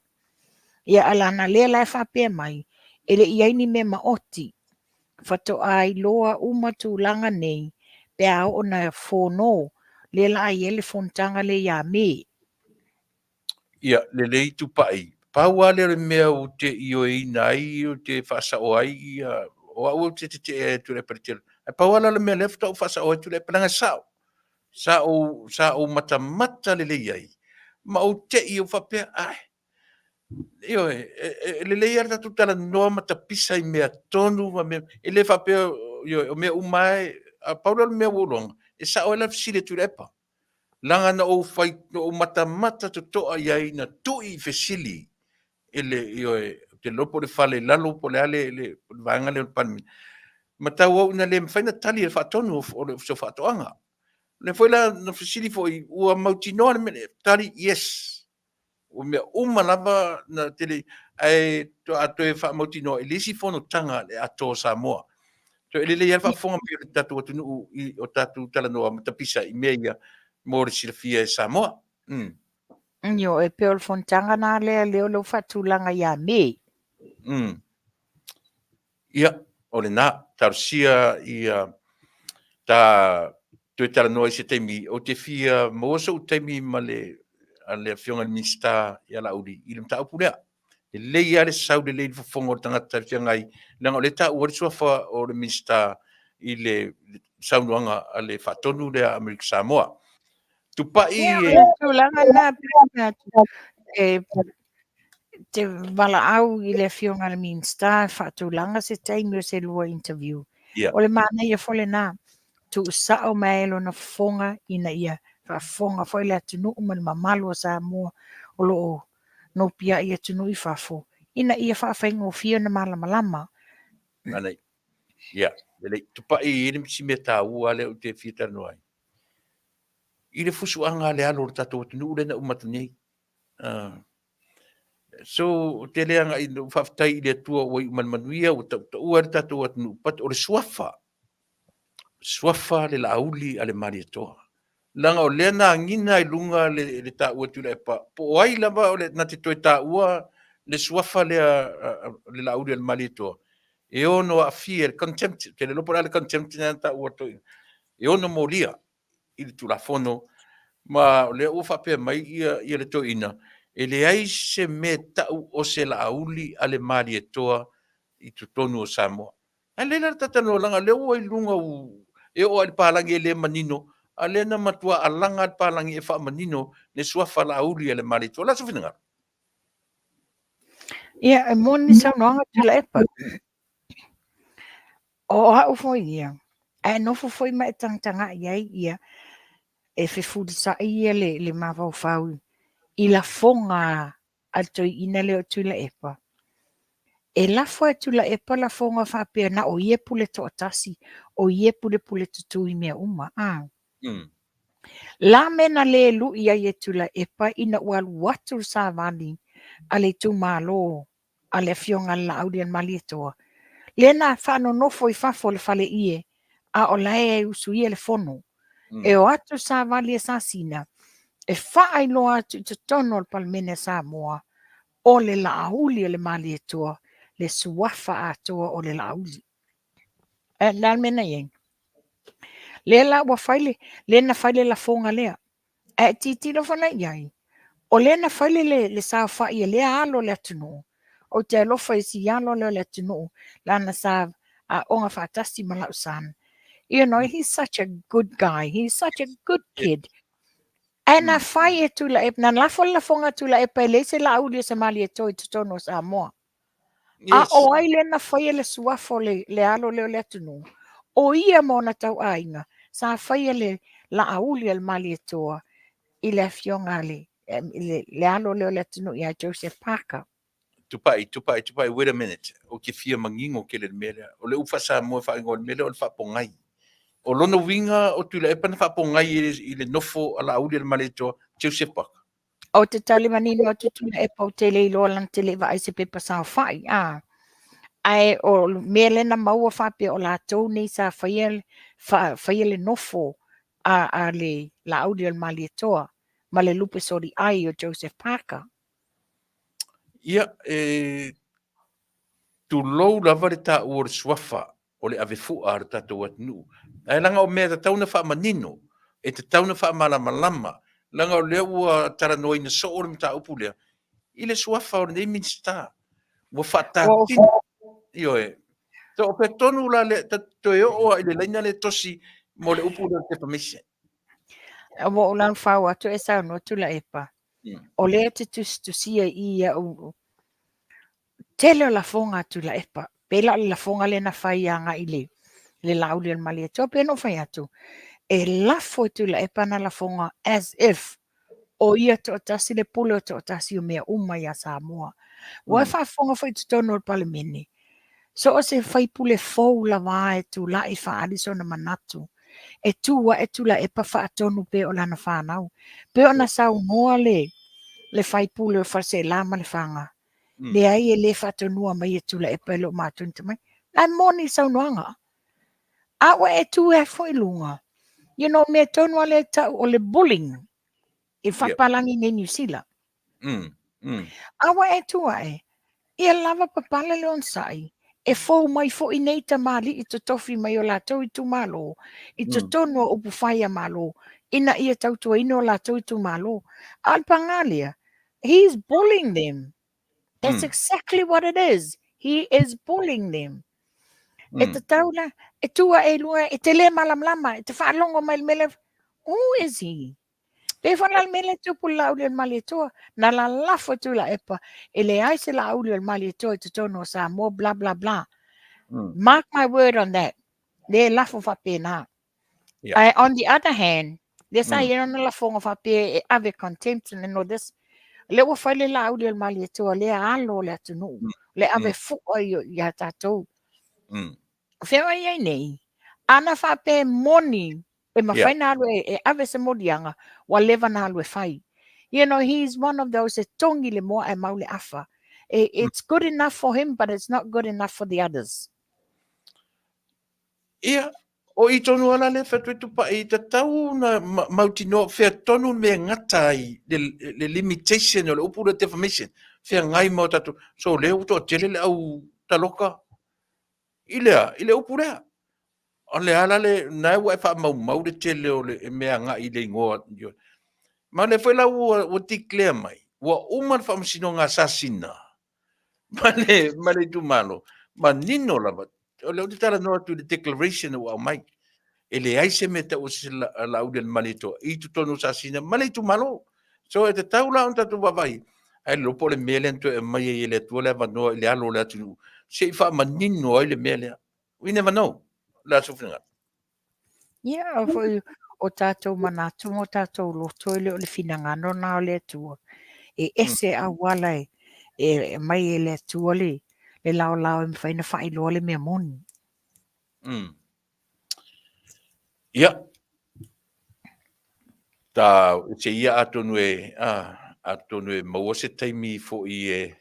Speaker 5: Ia a leaga lea la e faapea mai, e le i i ai ni mea maoti, faatoa iloa uma tulaga nei pe a oo ina fono, lea o le a i ai le fonotaga lea ia Me.
Speaker 1: Ia, lelei Tupai. Pau lava lea o le mea ou te ioeina ai, ou te faasao ai, ia, o au ou te tetee atu i le tele. Ae pau lava la le mea lea faatoa ou faasao ai Tuilaepa, leaga e sao. Sa ou, sa ou matamata lelei ai, ma ou tei ou faapea, ae, Ioe, e, e, e lelei lava le tatou talanoa ma tapisa i mea tonu ma mea, e le faapea, ioe, o mea uma e, a pau lea o le mea ua ou iloaina, e sao ai la le fesili a Tuilaepa. Leaga na ou fai, na ou matamata totoa i ai na tui i fesili e le, ioe, ou te iloa po o le fale i lalo po o le a le, le, le vaega lea o le Palemene. Matau au ina le mafai ona tali e le Faatonu o le Ofisa o Faatoaga. O lea foi la na fesili foi, ua mautinoa le mea lea? Tali, yes. O mea uma lava na tele, ae a toe faamautinoa i le isi fonotaga a le Atoa o Samoa. So e lelei lava le faafofoga mai o le tatou atunuu i o tatou talanoa ma tapisa i mea ia mo le silafia e Samoa. Mm.
Speaker 5: Io, e pei o le fonotaga na lea lea o lea ua faatulaga ia Me.
Speaker 1: Mm. Ia, o lena, talosia ia ta toe talanoa i se taimi. Ou te fia maua so'u taimi ma le, a le Afioga i le Minisita ia Laauli i le mataupu lea. Lelei lava le sau lelei i le fofoga o le tagata i feagai, leaga o lea e taua ai le suafa o le Minisita i le saunoaga a le Faatonu lea a Amerika Samoa. Tupai
Speaker 5: e... Ia, o le tulaga lena, e te valaau i le afioga i le Minisita e faatulaga se taimi o se lua interview.
Speaker 1: Yeah.
Speaker 5: O le manaia foi lena, tuusao mai ai lona fofoga ina ia faafofoga foi le atunuu ma le mamalu o Samoa o lo o nopiai i atunuu i fafo, ina ia faafaigofie ona malamalama.
Speaker 1: Manaia. Ia, lelei. Tupai e i ai si mea taua lea ou te fia talanoa ai. I le fusuaga a le alo o le tatou atunuu lea na uma atu nei. So, ou te le agai, faafetai i le Atua ua iu mai i le manuia, ua tautaua ai le tatou atunuu, but o le suafa, suafa le Laauli a le Malietoa. Leaga o lea na agiga i luga le, le taua Tuilaepa, po o ai lava o le, na te toe taua le suafa lea le Laauli a le Malietoa, e ono aafia le contempt, ou te le iloa po o le a le contempt lea na taua e e ono molia i le Tulafono, ma o lea ua faapea mai ia, ia le toeaina, e leai se mea tau o se Laauli a le Malietoa i totonu o Samoa. Ae lelei la le talatalanoa leaga o lea ua i luga u, e oo lava i le palagi e le manino, a o lea na matua alaga le palagi e faamanino le suafa Laauli a le Malietoa. O le a sou finagalo?
Speaker 5: Ia, e moni saunoaga Tuilaepa. O au foi ia, ae nofo foi ma e tagatagai ai ia, e fefulisai ia le, le mafaufau i lafoga a le toeaina lea o Tuilaepa. E lafo e Tuilaepa lafoga faapea na o ia e pule toatasi, o ia e pulepule tutu i mea uma. A. La mea na le lui ai e Tuilaepa ina ua alu atu le savali a le itumalo a le Afioga a le Laauli a le Malietoa, lea na faanonofo i fafo o le faleie, a o la e usuia le fono. E o atu le savali a Sasina e faailoa atu i totonu o le Palemene a Samoa, o le Laauli a le Malietoa, le suafa atoa o le Laauli. E, le a le mea na i ai? Lea la ua fai le, lea na fai le lafoga lea. Ae tilotilo foi la i ai, o lea na fai le, le, le saofai a lea alo o le atunuu. Ou te alofa i si alo lea o le atunuu, lana sa aoga faatasi ma la'u son. You know, he's such a good guy. He's such a good kid. Ae na fai e Tuilaepa, na lafo le lafoga a Tuilaepa e leai se Laauli o se Malietoa i totonu o Samoa. A o ai lea na faia le suafa o le, le alo lea o le atunuu? O ia ma ona tauaiga sa faia le Laauli a le Malietoa i le afioga a le, le, le alo lea o le atunuu ia Joseph Parker.
Speaker 1: Tupai, tupai, tupai, wait a minute. Ou te fia manino tele i le mea lea. O le upu faa-Samoa e faaigoa i le mea lea o le faapogai. O lona uiga o Tuilaepa na faapogai i le nofo a Laauli a le Malietoa, Joseph Parker.
Speaker 5: Ou te tali manino atu Tuilaepa ou te le iloa lana te le i vaai se pepa saofai, a. Ae o le mea lea na maua faapea o latou nei sa faia, fa, faia le nofo a, a le Laauli o le Malietoa ma le lupe soliai o Joseph Parker.
Speaker 1: Ia, e tulou lava le taua o le suafa o le avefu'a a le tatou atunuu. Ae leaga o mea e tatau ona faamanino, e tatau ona faamalamalama, leaga o lea ua talanoaina soo le mataupu lea i le suafa o lenei Minisita. Ua faatatino, ioe. So, o fea tonu la le, ta toe oo lava i le laina lea tosi mo le upu lea o le defamation.
Speaker 5: Ua ou laufau atu e saunoa Tuilaepa. O lea te tusitusia i i au Tele o lafoga a Tuilaepa, pei la o le lafoga lea na fai agai i le, le Laaulialemalietoa, pei ona ou fai atu, e lafo e Tuilaepa ana lafoga as if o ia toatasi le pule o toatasi o mea uma ia Samoa. Ua e faafofoga foi i totonu o le Palemene, so o se faipule fou lava e tulai e faaali sona manatu, e tu ae Tuilaepa faatonu pea o lana fanau. Pei ona saunoa le, le faipule o Faleaseela ma Lefaga, leai e le faatonua mai e Tuilaepa e le o matou ni tamaiti. La e moni le saunoaga. A ua e tu ai foi i luga, you know, mea tonu lava lea e tau o le bullying i faapalagi nei Niu Sila. A ua e tu ae, ia lava papala le onosai, e fou mai foi nei tamalii totofi mai o latou itumalo i totonu o upufai a Malo ina ia tautuaina o latou itumalo. A o le paga lea, he is bullying them. That's exactly what it is. He is bullying them. E tatau la, e tu ae i luga, e te le malamalama, e te faalogo mai le mea lea, who is he? Pei foi la le mea lea e tupu i le Laaulialemalietoa, na lalafo e Tuilaepa, e leai se Laaulialemalietoa i totonu o Samoa, bla bla bla. Mark my word on that. Le lafo faapena. Yeah. On the other hand, lea sa i ai ona lafoga faapea e ave contempt and all this. Lea ua fai le Laaulialemalietoa, lea alo o le atunuu, le ave fua ia tatou. Fea o i ai nei, ana faapea e moni, e mafai na alu e ave se moliaga, ua leva na alu e fai. You know, he is one of those e togi le moa ae mau le afa. It's good enough for him, but it's not good enough for the others.
Speaker 1: Ia, o i tonu ala le whatu e tupai, i tatau na mautinoa whea tonu me ngata ai le, le limitation o le upu le defamation, whea ngai mau tatu, so le uto tele le au taloka, i lea, i le upu lea. O le ala le, na ua e whaamaumau le tele o le mea ngai i le ingoa. Ma le foi la ua, ua declare mai, ua uma le whaamasinoga assassina ma le, ma le itumalo, manino lava. O le ou te talanoa atu i le declaration ua aumai. E leai se mea tau o se Laaulialemalietoa i totonu o Sasina ma le itumalo. So e tatau la ona tatou vaavaai, ae le iloa po o le mea lea na toe aumai ai e le Atua le avanoa i le alo o le atunuu se i faamanino ai le mea lea. We never know. Le aso finagalo.
Speaker 5: Ia, o foi o tatou manatu ma o tatou loto e le o le finagalo na o le Atua. E ese auala e, e mai e le Atua le, le laolao e mafai ona faailoa le mea moni.
Speaker 1: Ia, ta se ia atonu e, atonu e maua se taimi foi e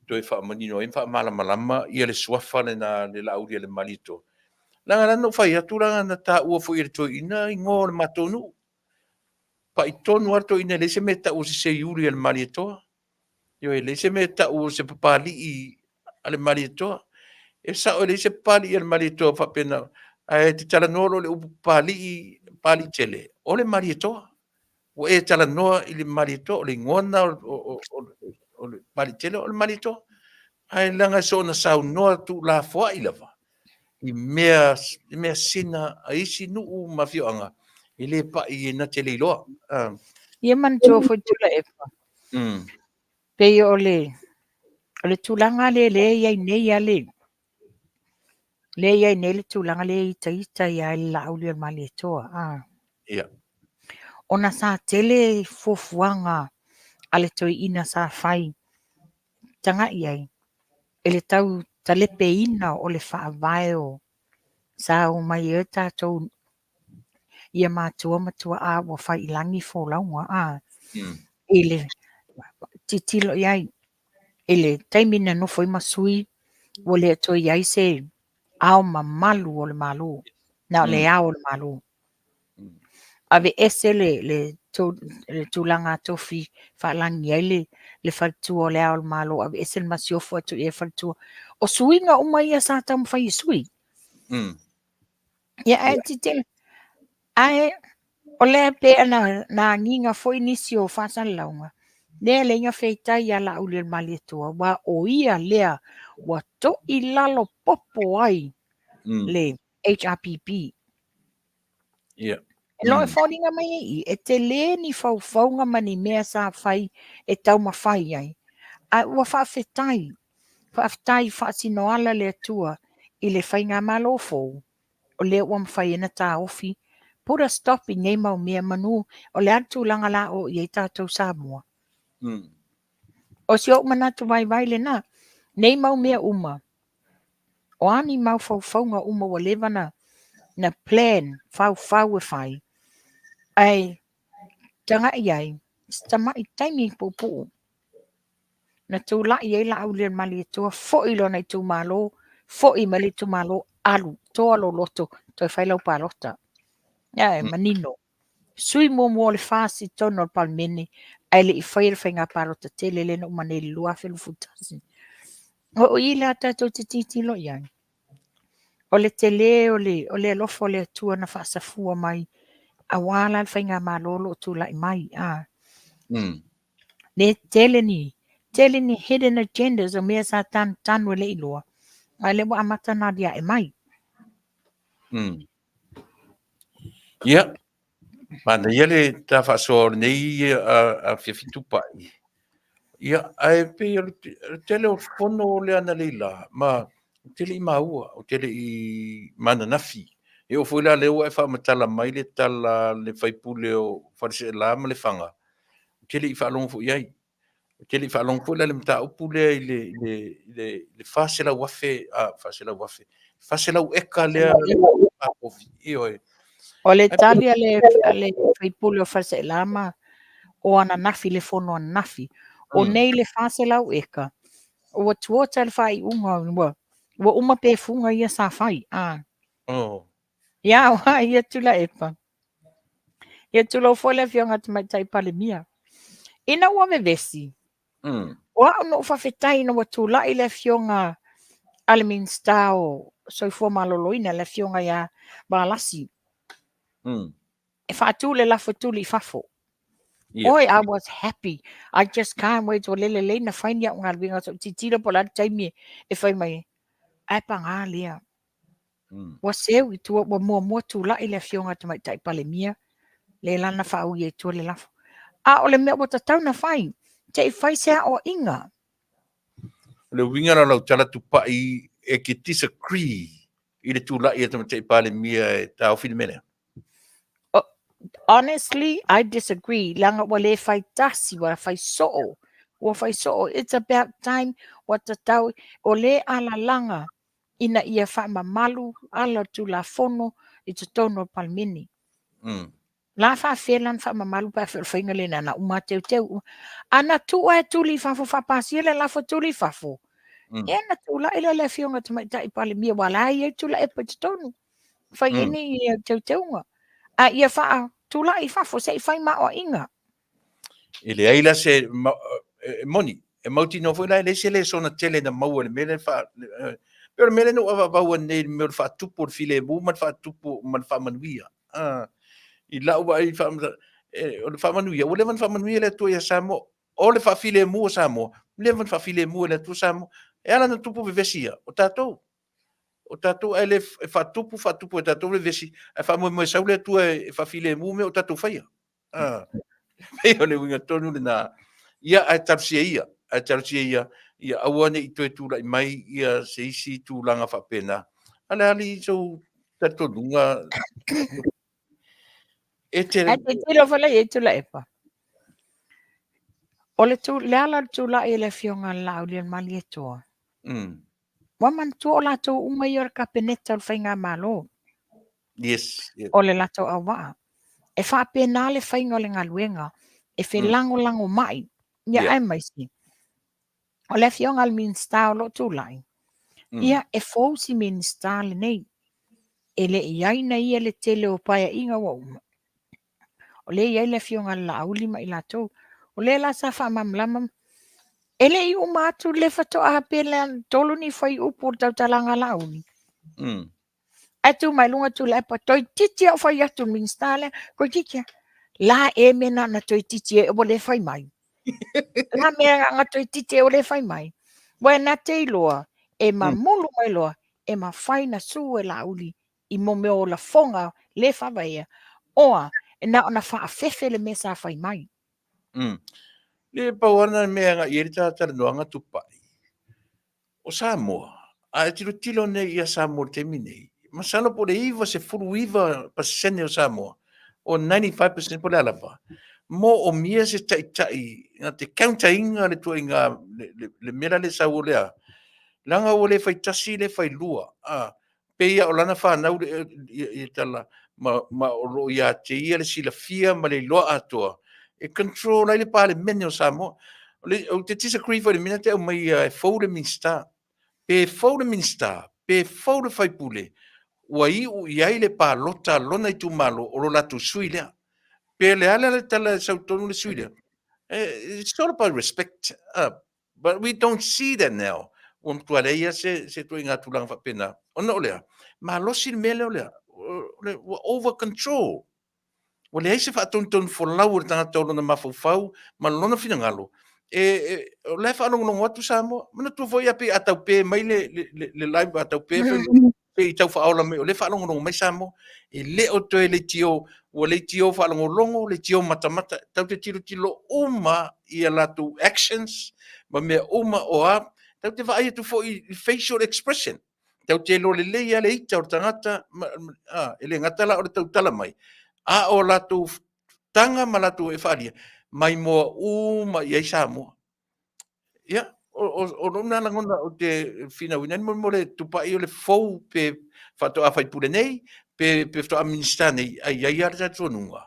Speaker 1: toe faamanino ai ma faamalamalama ia le suafa lena le Laaulialemalietoa. Leaga la na ou fai atu leaga na taua foi e le toeaina igoa o le matou nuu. Pai tonu lava le toeaina e leai se mea e tau o se seiuli a le Malietoa. Ioe, e leai se mea e tau o se papalii a le Malietoa. E sao e leai se papalii a le Malietoa faapena, ae te talanoa loa i le upu papalii, papalii tele, o le Malietoa. Ua e talanoa i le Malietoa, o le igoa lena o le papalii tele o le Malietoa. Ae leaga e soona saunoa tuulafoai lava i mea, i mea sina a isi nuu ma afioaga, e le pai e na te le iloa.
Speaker 5: Ia manatua foi Tuilaepa, pei o le, o le tulaga lea lea e i ai nei a le, lea e i ai nei le tulaga lea e itaita ai lava i le Laaulialemalietoa.
Speaker 1: Ia.
Speaker 5: Ona sa tele fuafuaga a le toeaina sa fai tagai ai i le tau talepeina o le faavae o sa omai ai tatou ia matua ma tuaa ua fai i lagi folauga a i le tilotilo i ai i le taimi na nofo ai ma sui ua le toe i ai se ao mamalu o le Malo, na o le ao o le Malo. Aveese le, le, le tulaga tofi faalagi ai le, le faletua o le Ao o le Malo, aveese le masiofo ae tuu i ai le faletua. O suiga uma ia sa taumafai e sui. Ia, ae titilo, ae o lea pei ona na agiga foi nisi o faasalalauga, lea e leai na feitai ia Laaulialemalietoa, aua o ia lea ua to'i lalo popo ai le HRPP.
Speaker 1: Yeah.
Speaker 5: E loa e foliga mai ai i, e tele ni faufauga ma ni mea sa fai e taumafai ai, ae ua faafetai. Faafetai faasinoala le Atua i le faigamalo fou, o lea ua mafai ai ona taofi, put a stop i nei mau mea manu o le a le tulaga la oo i ai tatou Samoa. O si ou manatu vaivai lena, nei mau mea uma, o a ni mau faufauga uma ua leva na, na plan, faufau e fai, ae tagai i ai, si tamai taimi puupuu, na tulai ai Laaulialemalietoa foi i lona itumalo, foi mai le itumalo, alu, toa lou loto, toe fai lau palota. Ia, e manino. Sui muamua o le FAST i totonu o le Palemene, ae le i faia le faiga palota tele lea na uma nei i le 2021. O i la tatou te tilotilo i ai, o le tele o le, o le alofa o le Atua na faasafua mai, aua la le faigamalo o lo o tulai mai. Le tele ni, tele ni hidden agendas o mea sa tanutanu e le iloa, a o lea ua amata ona aliae mai.
Speaker 1: Ia, manaia le ta faasoa o lenei afiafi Tupai. Ia, ae pei o le tele o fono o le analeila, ma ou te le i maua, ou te le i mananafi. E oo foi la lea ua e faamatala mai le tala a le sui usufono o Faleaseela ma Lefaga, ou te le i faalogo foi i ai. Ou te le i faalogo foi la i le mataupu lea i le, i le, i le, le 400,000, a, 400,000, 400 eka lea
Speaker 5: ioe. O le tali a le, a le sui usufono o Faleaseela ma o ananafi, le fono ananafi. O nei le 400 eka, ua towards le faaiuga, ua, ua uma pefuga ia sa fai. Ah.
Speaker 1: Oh.
Speaker 5: Ia, oa, ia Tuilaepa. Ia tulou foi le Afioga Tamaitai Palemia. Ina ua vevesi, o au na ou faafetai ina ua tulai le Afioga a le Minisita o Soifua Maloloina, le Afioga ia Valasi, e faatu le lafo e tuli i fafo. Oi, I was happy. I just can't wait. Ua le lelei na fai ni au galuega, sa ou tilotilo po o le a le taimi e fai mai ai. Ae paga lea. Ua seu i tua, ua muamua tulai le Afioga Tamaitai Palemia, le la na faaui ai i tua le lafo. A o le mea ua tatau na fai, se i fai se aoaiga.
Speaker 1: O le uiga la o lau tala Tupai e te disagree i le tulai a Tamaitai Palemia e taofi le mea lea?
Speaker 5: Honestly, I disagree. Leaga ua le fai tasi, ua fai soo. Ua fai soo. It's about time ua tatau, o le alalaga ina ia faamamalu ala o Tulafono i totonu o le Palemene. La faafefea la ona faamamalu pe afai o le faiga lena na uma teuteu. A na tuu lava e tuli i fafo faapasia le lafo e tuli i fafo, ia ona tulai lea o le Afioga Tamaitai Palemia aua o la e i ai Tuilaepa i totonu. Fai ai ni teuteuga. A ia faatulai i fafo se i fai maoaiga.
Speaker 1: E leai la se e moni, e mautinoa foi la e leai se lesona tele na maua i le mea lea pei o le mea lea na ou avavaua nei i le mea o le faatupu o le filemu ma le faatupu ma le faamanuia. I lau vaai o le faamanuia, ua leva ona faamanuia le Atua ia Samoa. O le faafilemu o Samoa, ua leva ona faafilemu e le Atua Samoa. E ala ona tupu vevesi ia, o tatou. O tatou ae le faatupu faatupu e tatou vevesi, ae faamoemoe sau le Atua e faafilemu mea o tatou faia. Pei o le uiga tonu lena. Ia, ae talosia ia, ae talosia ia, ia aua ne i toe tulai mai ia se isi tulaga faapena. A o le a alii sou talitonuga
Speaker 5: e te... Ae tilotilo foi la i ai Tuilaepa. O le, tu, le ala o le tulai e le Afioga a le Laaulialemalietoa, Ua manatua o latou uma ia o le Kapeneta o le Faigamalo.
Speaker 1: Yes, yes.
Speaker 5: O le latou auvaa. E faapena le faiga o le galuega, e felagolagomai. Ia yeah. aemaise, o le afioga a le Minisita o lo o tulai, ia e fou si Minisita lenei. E le i ai na ia le tele o paeaiga ua uma. O lea e i ai le afioga a le Laauli ma i latou. O lea la sa faamalamalama, e le i uma atu le faatoa pe le tolu ni fuaiupu o le tautalaga a Laauli. Ae tu mai luga Tuilaepa, toeitiiti lava ou fai atu i le Minisita lea, toeitiiti lava. La e mea na ona toeitiiti ai ua le fai mai. La mea na ona toeitiiti ai ua le fai mai. Ua e na te iloa, e mamulu mai loa, e mafai na sue e Laauli i mo mea o lafoga le faavaea, oa e na ona faafefe le mea sa fai mai.
Speaker 1: Le pau lava lena mea e agai i ai le ta talanoaga Tupai. O Samoa, a e tilotilo nei ia Samoa i le taimi nei, masalo po o le 99% o Samoa, o 95% po o le a lava, moomia se taitai na te counter ina le tuaiga le mea la le sau o le a, leaga ua le faitasi le failua, a, pei lava o lana fanau le tala ma, ma o lo o ia te ia le silafia ma le iloa atoa e control ai le Palemene o Samoa. O le, ou te disagree foi i le mea lea te aumaia e fou le Minisita. Pe fou le Minisita, pe fou le faipule, ua iu i ai le palota a lona itumalo o lo latou sui lea. Pe le a le tala e sau tonu le sui lea. It's all about respect. But we don't see that now. Ua matua leai lava se, se ituaiga tulaga faapena. Ona o lea, malosi le mea lea o lea, ua over control. Ua leai se faatonutonu folau o le tagata o lona mafaufau ma lona finagalo. E, e, o la e faalogologo atu Samoa. Manatua foi a pei a taupe mai le, le, le, le live a taupe mm. pei tau faaola mai, o lea e faalogologo mai Samoa. E le o toe leitio, ua leitio faalogologo, leitio matamata, tatou te tilotilo uma i a latou actions ma mea uma o a, tatou te vaai atu foi i facial expression. Tatou te iloa lelei lava le ita o le tagata, ma, a, e le gata la o le tautala mai, a o latou taga ma latou e faaalia, maimoa uma i ai Samoa. Ia, o lou lena lagona ou te finauina ai mo le tupai o le fou pe faatoa faipule nei, pe faatoa Minisita nei, ae i ai lava le talitonuga,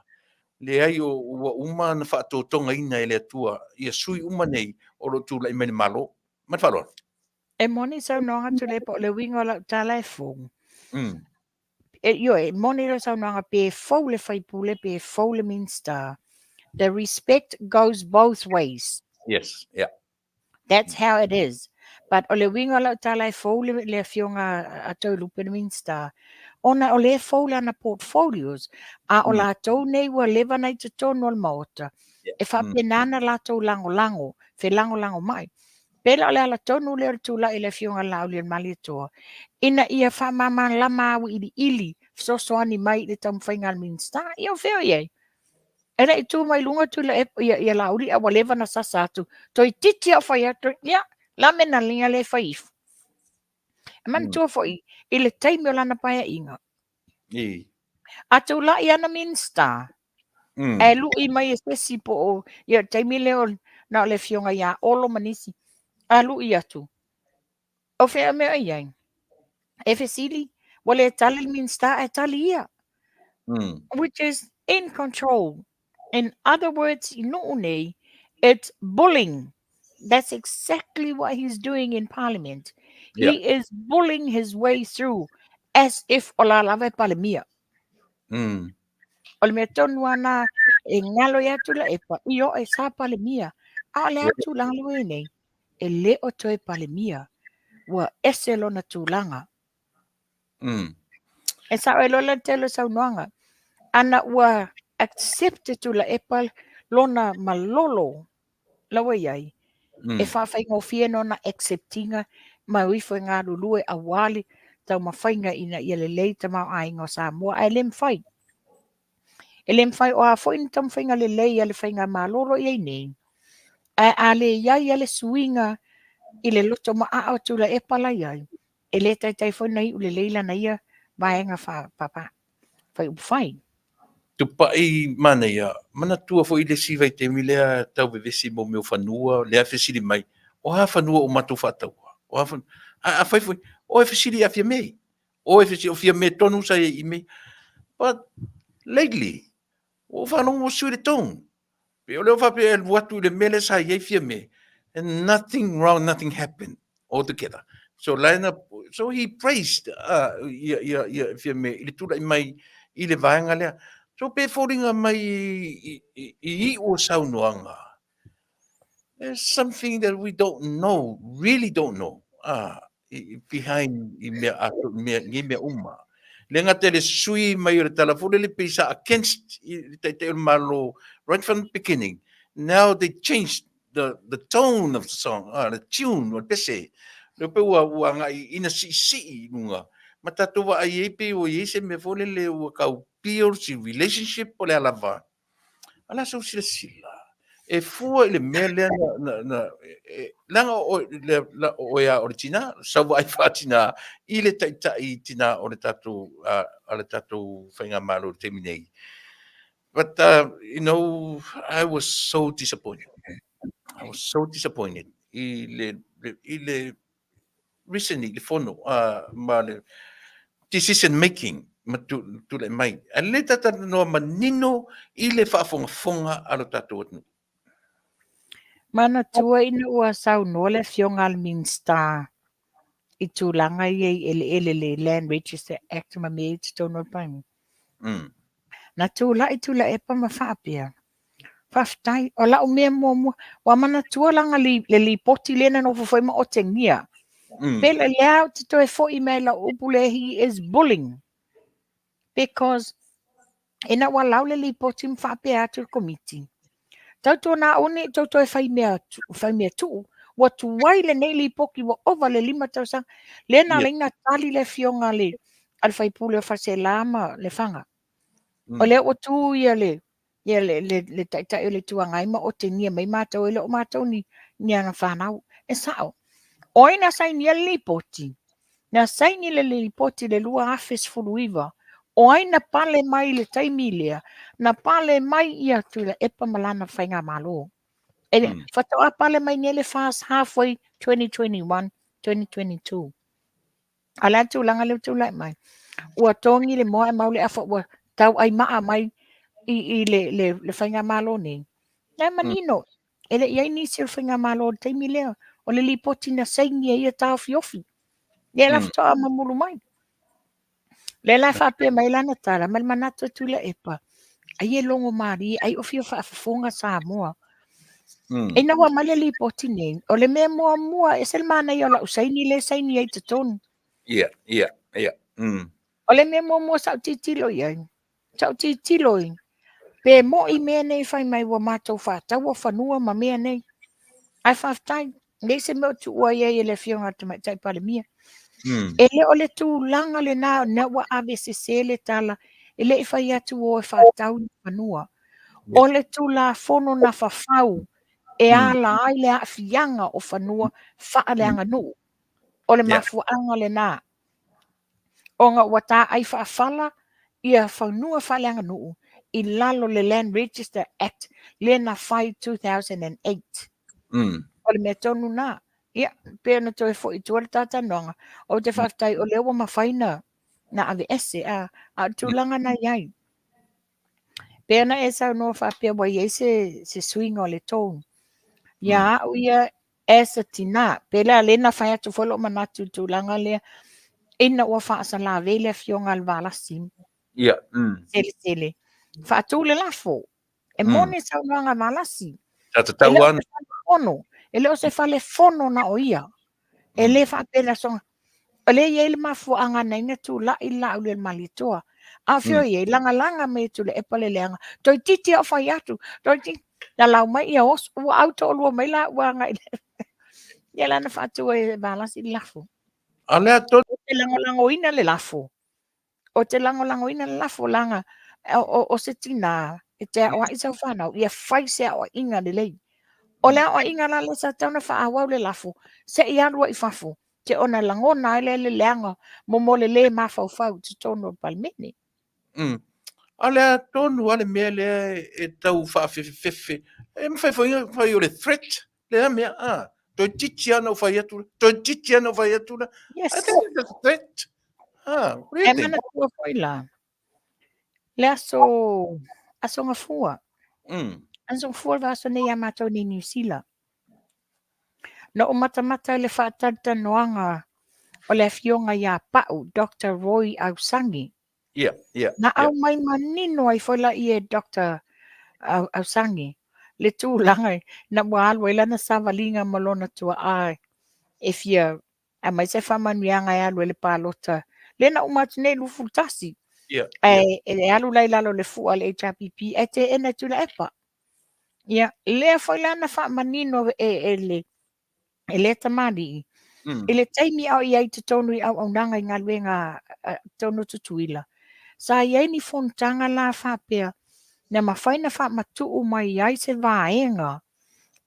Speaker 1: leai ua uma ona faatotogaina e le Atua ia sui uma nei o lo o tulai mai i le Malo. Ma le faaaloalo.
Speaker 5: E moni saunoaga Tuilaepa, o le uiga o lau tala e fou. E, ioe, e moni lau saunoaga pe fou le faipule, pe fou le Minista. The respect goes both ways.
Speaker 1: Yes, yeah.
Speaker 5: That's how it is. But o le uiga o lau tala e fou le, le afioga a Toelupe le Minista, ona o lea e fou lana portfolios, a o latou nei ua leva ona i totonu o le Maota, e faapena ona latou lagolago, felagolago mai. Pei la o le ala tonu lea o le tulai i le Afioga ia Laaulialemalietoa, ina ia faamalamalama auiliili, fesoasoani mai i le taumafaiga a le Minisita. Ia o fea o i ai? E le i tu mai luga Tuilaepa, ia, ia Laauli, a ua leva ona sasa atu, toeitiiti lava o fai atu, ia, la mea na liga lea e fai ifo. E manatua foi, i le taimi o lana paeaiga, A tulai ana Minista, ae lui mai e se isi po o, ia o le taimi lea o, na o le afioga ia Olo ma nisi, a lui atu, o fea mea o i ai? E fesili, ua le tali le Minista ae tali ia. Which is in control. In other words, i nuu nei, it's bullying. That's exactly what he's doing in Parliament. Yeah. He is bullying his way through as if o la lava e Palemia. O le mea tonu ana e ngalo ia Tuilaepa, i o e sa Palemia. A o le a tulaga le ua i nei, e le o toe Palemia. Ua ese lona tulaga. E sao ai loa le tele o saunoaga. Ana ua accept e Tuilaepa lona malolo la ua i ai, e faafaigofie lona accept ina ma o ifo e galulue aua le taumafaiga ina ia lelei tamaoaiga o Samoa, ae le mafai. E le mafai o a foi ni taumafaiga lelei a le faigamalo o lo o i ai nei, ae a le i ai le suiga i le loto maaa o Tuilaepa la i ai, e le taitai foi ona iu lelei lana ia vaega faiupufai.
Speaker 1: Tupai manaia, manatua foi le isi vaitaimi lea tau vevesi mo mea o fanua, lea fesili mai, o a fanua ua matou faataua? O a fanua? A afai foi, o e fesili ia Fiamē. O e fesili, o Fiamē tonu sa i ai i mea. But lately, ua ou faalogo ua sui le tone. Pei o lea ua faapea e alu atu i le mea lea sa i ai Fiamē, and nothing wrong, nothing happened altogether. So la na, so he praised ia, ia, ia Fiamē i le tulai mai i le vaega lea. So pe foliga mai i, i, i iu o saunoaga, there's something that we don't know, really don't know, behind i mea ato, mea, nei mea uma. Le gata le sui mai o le tala foi lele pei sa against i le Taitai o le Malo right from the beginning. Now they changed the tone of the song, the tune o le pese. Lea pei ua, ua agai ina siisii i luga. Ma tatou vaai ai pei ua i ai se mea foi lele ua tau build se relationship po o le a lava. A o le a sou silasila? E fua i le mea lea na, na, na e, leaga o, le, la, o oe a o le tina, sau vaai faatina i le taitai tina o le tatou, a, a le tatou faigamalo i le taimi nei. But, you know, I was so disappointed. I was so disappointed i le, le, i le recently le fono uh, ma le decision making ma tulai mai. A le talanoa manino i le faafogafoga a lo tatou atunuu.
Speaker 5: Manatua ina ua saunoa le afioga a le Minisita i tulaga ia i eleele le Land Register Act ma mea i totonu o le Palemene. Na tulai Tuilaepa ma faapea, Faafetai, o lau mea muamua, ua manatua lana li, le lipoti lea na nofo foi ma otegia. Pe le lea ou te toe foi mai lau upu le he is bullying. Because ina ua lau le lipoti ma faapea atu le komiti, tautuana aua ne i tou toe fai mea, fai mea tuu, ua tuai lenei lipoti ua ova le 5 tausaga. Lea na ala ai na tali le afioga a le, a le faipule o Faleaseela ma Lefaga. O lea ua tu ia le, ia le, le, le taitai o le Itu Agai ma otegia mai matou, e le o matou ni, ni ana fanau. E sao. O ai na sainia le lipoti? Na saini le lipoti i le 2019. O ai na pale mai i le taimi lea? Na pale mai ia Tuilaepa ma lana faigamalo. E faatoa pale mai nei le FAS halfway 2021, 2022. A le a le tulaga lea ua tulai mai? Ua togi le moa ae mau le afa ua tauai maa mai i, i le, le, le faigamalo nei. Na e manino, e le i ai nisi o le faigamalo i le taimi lea. O le lipoti na saini ai ia taofiofi. Lea la faatoa mamulu mai. Lea la e faapea mai lana tala, ma le manatu e Tuilaepa, ai e logo malie, ai o fia faafofoga Samoa. Ina ua aumai le lipoti nei, o le mea muamua, e ese le manaia o lau saini lea e saini ai i totonu.
Speaker 1: Ia, ia, ia.
Speaker 5: O le mea muamua sa ou tilotilo i ai, sa ou tilotilo i, pe moi mea nei fai mai ua matou faataua fanua ma mea nei. Ae faafetai, leai se mea o tuua i ai e le Afioga i le Tamaitai Palemia. E le o le tulaga lena na ua ave sese le tala, e le i fai atu o e faatau ni fanua. O le Tulafono na fafau e ala ai le aafiaga o fanua faaleaganuu. O le mafuaaga lena. Ona ua taai faafala ia fanua faaleaganuu i lalo le Land Register Act lea na fai 2008. O le mea tonu na. Ia, pei ona toe foi i tua le talatalanoaga, ou te faafetai o lea ua mafai na, na aveese, a, a o le tulaga na i ai. Pei ona e saunoa faapea ua i ai se, se suiga o le tone. Ia au ia as a tina, pe le a le na fai atu foi lou manatu i le tulaga lea, ina ua faasalavei le afioga a le Valasi.
Speaker 1: Ia.
Speaker 5: Selesele. Faatu le lafo. E moni le saunoaga a Valasi.
Speaker 1: Sa tatau
Speaker 5: lava. Fono. E le o se fale fono na o ia. E le faapea le aso. O lea e i ai le mafuaaga na ina tulai le Laaulialemalietoa. A o fea o i ai, lagalaga mai e Tuilaepa le leaga. Toeitiiti lava o fai atu, toeitiiti. Na lau mai ia oso, ua au toalua mai laua agai i le... Ia la na faatu ai e Valasi le lafo.
Speaker 1: A lea tonu.
Speaker 5: Ou te lagolagoina le lafo. Ou te lagolagoina le lafo leaga o, o, o se tinā e te aoai sau fanau, ia fai se aoaiga lelei. O le aoaiga la lea sa tatau ona faaauau le lafo, se i alu ai i fafo, te ona lagona ai lea le leaga mo mo le lē mafaufau i totonu o le Palemene.
Speaker 1: A o le a tonu lava le mea lea e tau faafefefefe, e mafai foi ona fai o le threat lea mea, a, toeitiiti lava ona ou fai atu, toeitiiti lava ona ou fai atu la.
Speaker 5: Yes.
Speaker 1: I think it's a threat. Ah, what do you
Speaker 5: E
Speaker 1: think?
Speaker 5: manatua foi la, le aso, aso Gafua. Aso Gafua le vaiaso nei ia matou nei i Niu Sila. Na ou matamata i le faatalatalanoaga o le afioga ia Pa'u, Doctor Roy Ausagi.
Speaker 1: Ia, ia,
Speaker 5: Na aumai manino ai foi la ia e Doctor Ausagi le tulaga ina ua alu ai lana savaliga ma lona tuaa e fia aumai se faamanuiaga e alu ai le palota lea na uma atu nei 21. Ae e alu la i lalo o le fua a le HRPP ae teena e Tuilaepa. Ia, lea foi la na faamanino e le e lea tamalii, i le taimi a o i ai i totonu i auaunaga i galuega totonu o Tutuila, sa i ai ni fonotaga la faapea, na mafai ona faamatuu mai ai se vaega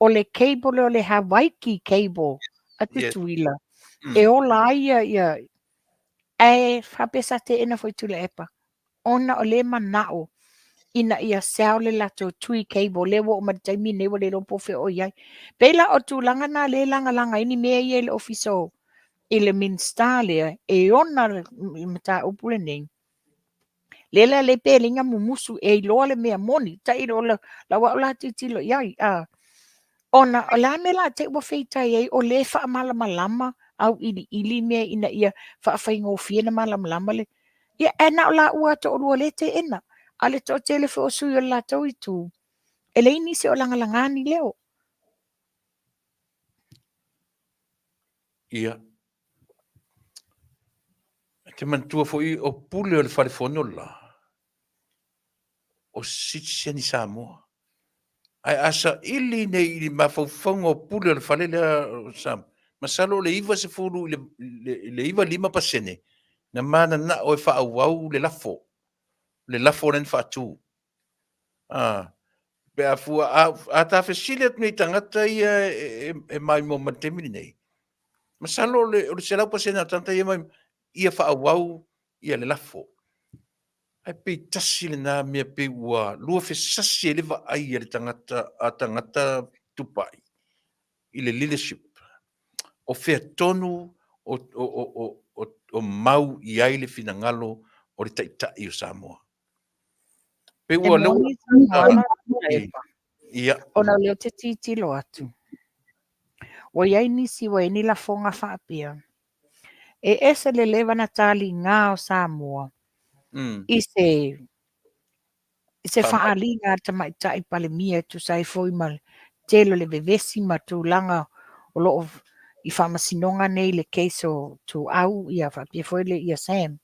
Speaker 5: o le cable o le Hawaiki cable a Tutuila e ola ai ia, ia ae faapea sa teena foi Tuilaepa ona o le manao ina ia sell le latou Tui cable lea ua oo mai le taimi lenei ua le iloa po o fea o i ai. Pei la o le tulaga lena lea e lagalaga ai ni mea ia i le Ofisa o i le Minisita lea e ona le mataupu lenei. Lea la le pe leina mumusu e iloa le mea moni, tai o lau au la tilotilo i ai, a. Ona o le a le mea la te i ua feitai ai o lē faamalamalama auiliili mea ina ia faafaigofie ona malamalama le Ia, ae na o laua lava toalua lea e teena, a o le toatele foi o sui o le latou itu, e leai nisi o lagalaga ni leo.
Speaker 1: Ia. E te manatua foi o pule o le fale fono le la, o sitiseni Samoa. Ae a saili nei i le mafaufauga o pule o le fale lea o Samoa, masalo o le 90 i le 95% na mananao e faaauau le lafo, le lafo lea na faatu. A, pe a fua, a, a ta fesili atu nei i tagata ia e, e, e maimoa mai i le taimi lenei, masalo o le, o le 100% o tagata ia maimoa, ia faaauau ia le lafo. Ae pei tasi lena mea pei ua luafesasi ai le vaai a le tagata, a tagata tupai i le leadership. O fea tonu o, o, o, o, o, o mau i ai le finagalo o le Taitai o Samoa. Pei ua
Speaker 5: lea ua Ia. Ona o lea ou te tilotilo atu, ua i ai nisi ua i ai ni lafoga faapea, e ese le leva na taliga o Samoa i se i se faaaliga a le Tamaitai Palemia e tusa ai foi ma le tele o le vevesi ma tulaga o lo o i faamasinoga nei le case o Tuau ia faapea foi le ia Sam.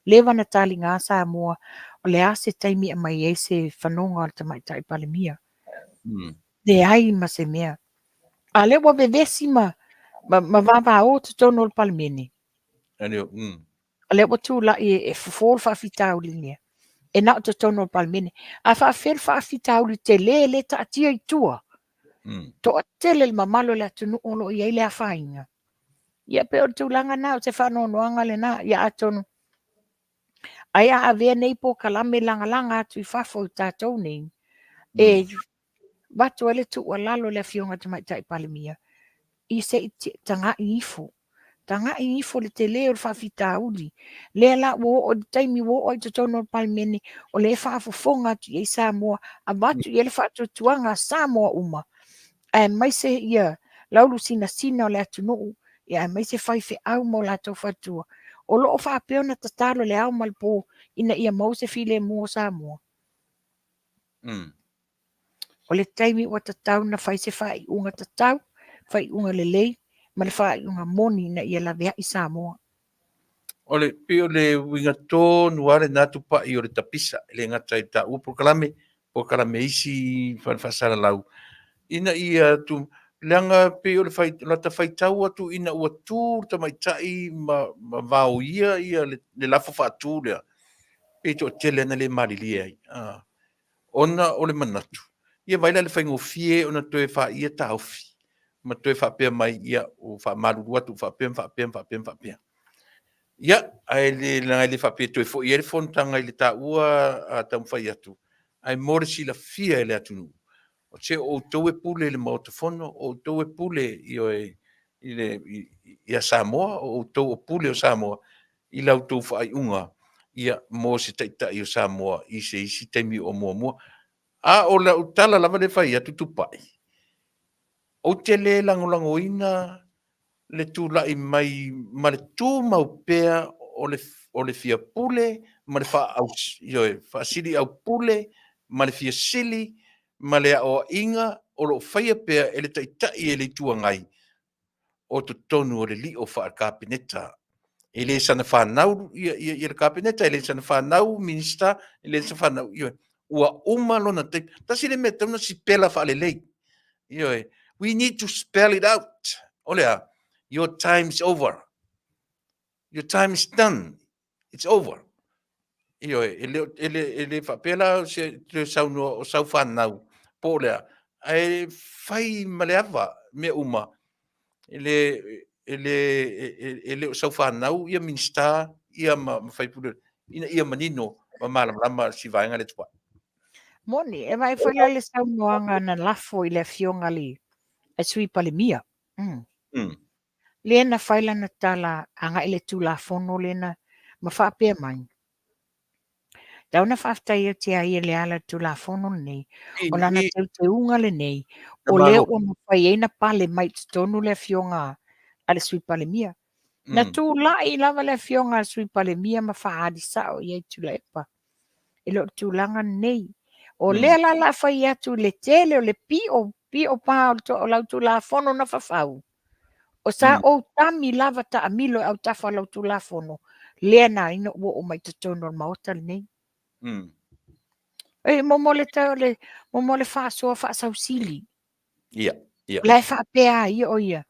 Speaker 5: Leva na taliga Samoa o le a se taimi e aumai ai se fanoga o le Tamaitai Palemia. Leai ma se mea. A lea ua vevesi ma, ma, ma vavao totonu o le Palemene. O lea ua tulai e, e fofo le faafitauli lea. E na o totonu o le Palemene. A faafefea le faafitauli tele lea e taatia i tua. Toatele le mamalu o le atunuu o lo o i ai le afaina. Ia pei o le tulaga lena, o se faanoanoaga lena. Ia atonu ai a avea nei polokalame lagalaga atu i fafo i tatou nei, e avatu ai le tuualalo i le Afioga i le Tamaitai Palemia, i se i tagai ifo, tagai ifo le tele o le faafitauli. Lea la ua oo i le taimi ua oo ai i totonu o le Palemene, o lea e faafofoga atu i ai Samoa, avatu i ai le faatuatuaga a Samoa uma, aemaise ia laulu sinasina o le atunuu, ia aemaise faifeau ma o latou faletua, o lo o faapea ona tatalo i le ao ma le po ina ia maua se filemu o Samoa. O le taimi ua tatau ona fai se faaiuga tatau, faaiuga lelei ma le faaiuga moni ina ia laveai Samoa.
Speaker 1: O le pei o le uiga tonu lava lena tupai o le tapisa, e le gata i le taua polokalame, polokalame isi fale faasalalau, ina ia tu, leaga pei o le fai, lata faitau atu ina ua tu le tamaitai ma, ma vaoia ia le, le lafo faatu lea, pei toatele ana le malilie ai. Ah. Ona o le manatu, ia vaai la i le faigofie ona toe faia taofi ma toe faapea mai, ia, ua faamalulu atu faapea ma faapea ma faapea ma faapea. Ia, ae le, leaga e le faapea e toe foi ai le fonotaga i le taua a taumafai atu, ae mo le silafia e le atunuu, o se o outou e pule i le Maota Fono, o outou e pule ioe, i le, ia Samoa, o outou o pule o Samoa, i la outou faaiuga ia mo se Taitai o Samoa i se isi taimi o muamua. A o lau tala lava lea e fai atu Tupai, ou te le lagolagoina le tulai mai ma le tumau pea o le, o le fia pule ma le faaau, ioe, faasiliaupule ma le fia sili ma le aoaiga o lo o faia pea e le Taitai e le Itu Agai o totonu o le lio faale-Kapeneta. E le sana fanau ia, ia, ia le Kapeneta, e le sana fanau Minista, e le sana fanau, ioe, ua uma lona taimi. Tasi le mea e tatau ona sipela faalelei. Ioe, we need to spell it out. O le a? Your time is over. Your time is done. It's over. Ioe, e le, e le, e le faapea la se toe saunoa o sau fanau po o le a, ae fai ma le ava mea uma. E le, e le, e le o sau fanau ia Minisita ia ma, ma faipule ina ia manino ma malamalama si vaega lea Tupai.
Speaker 5: Moni, e vaai foi la le saunoaga na lafo i le afioga le a Sui Palemia. Mm. Mm. Lea na fai lana tala agai le Tulafono lena ma faapea mai, Tau na faafetai atu ia ia le ala le Tulafono lenei, o lana teuteuga lenei, o lea ua mafai ai na pale mai totonu le afioga a le Sui Palemia. Na tulai lava le afioga a le Sui Palemia ma faaali sao i ai Tuilaepa. E le o le tulaga lenei. O lea la la fai atu i le tele o le pio, pio pa o lau Tulafono na fafau. O sa ou tami lava taamilo e autafa o lau Tulafono, lea na ina ua oo mai totonu o le Maota lenei. E, mo mo le, le, mo mo le faasoa faasausili.
Speaker 1: Ia,
Speaker 5: ia. La e faapea a ia o ia.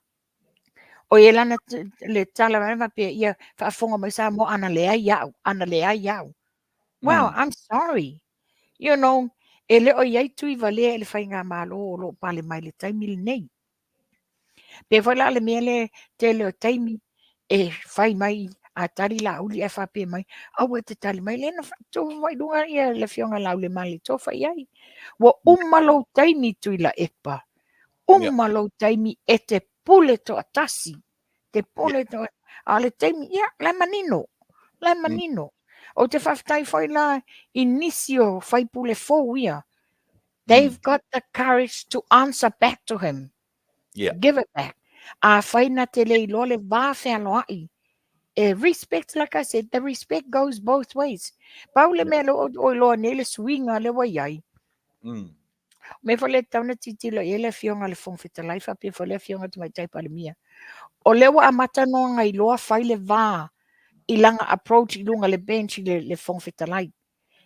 Speaker 5: O ia lana le tala mai faapea ia faafofoga mai Samoa ana leai au, ana leai au. Well, I'm sorry. You know, e le o i ai Tuivalea i le faigamalo o lo o pale mai le taimi lenei. Pe foi la le mea le tele o taimi e fai mai a tali Laauli ae faapea mai, aua e te tali mai, lea na tu mai luga ia le afioga Laaulialemalietoa fai ai. Ua uma lou taimi Tuilaepa, uma lou taimi e te pule toatasi, te pule toatasi. A o le taimi, ia, la e manino, la e manino. Ou te faafetai foi la i nisi o faipule fou ia. They've got the courage to answer back to him.
Speaker 1: Yeah.
Speaker 5: Give it back. A fai na te le iloa le va fealoai. E respect, like I said, the respect goes both ways. Pau le mea le o iloa nei le suiga le ua iai. Me foi le tau na titilo i ai le afioga le Fofoga Fetalai faapea foi le afioga Tamaitai Palemia. O lea ua amata noa ngai loa fai le va i langa approach i lunga le bench i le, le Fofoga Fetalai.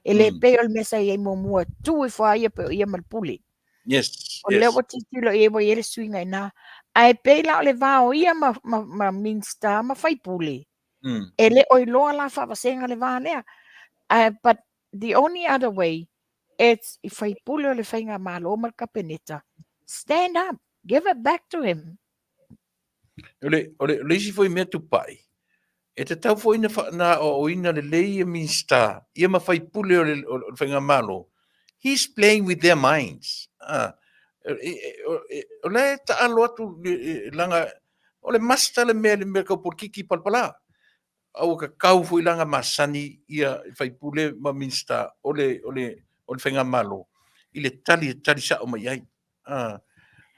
Speaker 5: E le pei o le mea sa i ai muamua, tu ifo a ia pei o ia ma le pule.
Speaker 1: Yes,
Speaker 5: O lea ua tilotilo i ai ua i ai le suiga i ina. Ae pei la o le va o ia ma, ma, ma Minista ma faipule, e le o iloa la faavasega le va lea. But the only other way, it's i faipule o le faigamalo ma le Kapeneta, stand up, give it back to him.
Speaker 1: O le, o le, o le isi foi mea tupai, e tatau foi na, fa, na aoaoina lelei ia Minista, ia ma faipule o le, o le Faigamalo. He's playing with their minds. Ah, e, e, e, o la e taalo atu langa, o le master le mea le mea kau polokiki palapala. Aua ka kau foi langa masani ia faipule ma Minista o le, o le, o le Faigamalo i le tali e tali sao mai ai. Ah,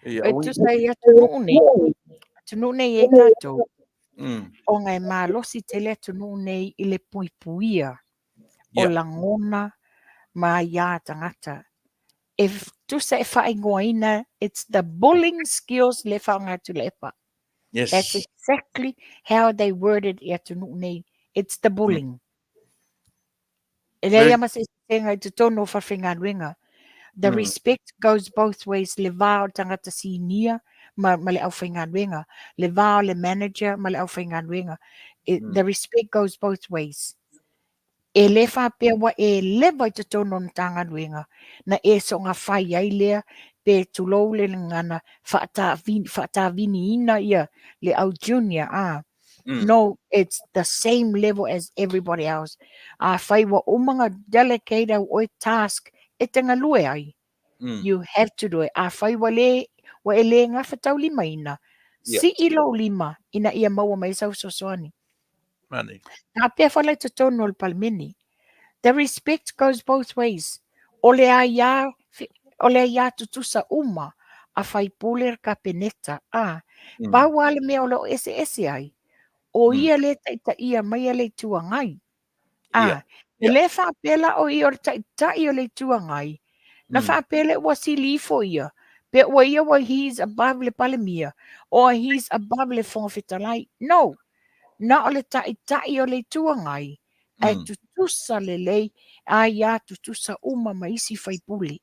Speaker 5: ia, E tusa i atunuu nei, atunuu nei e tatou, ona e malosi tele atunuu nei i le puipuia o lagona ma aiā tagata. E tusa e faaigoaina, it's the bullying skills le faaaoga atu Tuilaepa.
Speaker 1: Yes.
Speaker 5: That's exactly how they worded i atunuu nei. It's the bullying. E leai lava ma se eseesega i totonu o fale-faigaluega. The respect goes both ways, le va o le tagata sinia ma, ma le aufaigaluega, le va o le manager ma le aufaigaluega. It, The respect goes both ways. E le faapea ua e leva i totonu o le Matagaluega na e soga fai ai lea pe tulou le gagana faatavini, faataviniina ia le au junior, a. No, it's the same level as everybody else. Afai ua uma na delegate au oe task e te galue ai, you have to do it. Afai ua le, ua e le gafataulimaina, sii lou lima ina ia maua mai sau fesoasoani.
Speaker 1: Mani.
Speaker 5: Faapea foi la i totonu o le Palemene. The respect goes both ways. O le aia, o le aia tutusa uma a faipule le Kapeneta, a, pau lava le mea o lo o eseese ai, o ia le taitaia maia le Itu Agai. A, e le faapea la o ia o le taitai o le Itu Agai, na faapea lea ua sili ifo ia, pe ua ia ua he is above le Palemia, or he is above le Fofoga Fetalai. No! Na o le taitai o le Itu Agai, ae tutusa lelei aia tutusa uma ma isi faipule.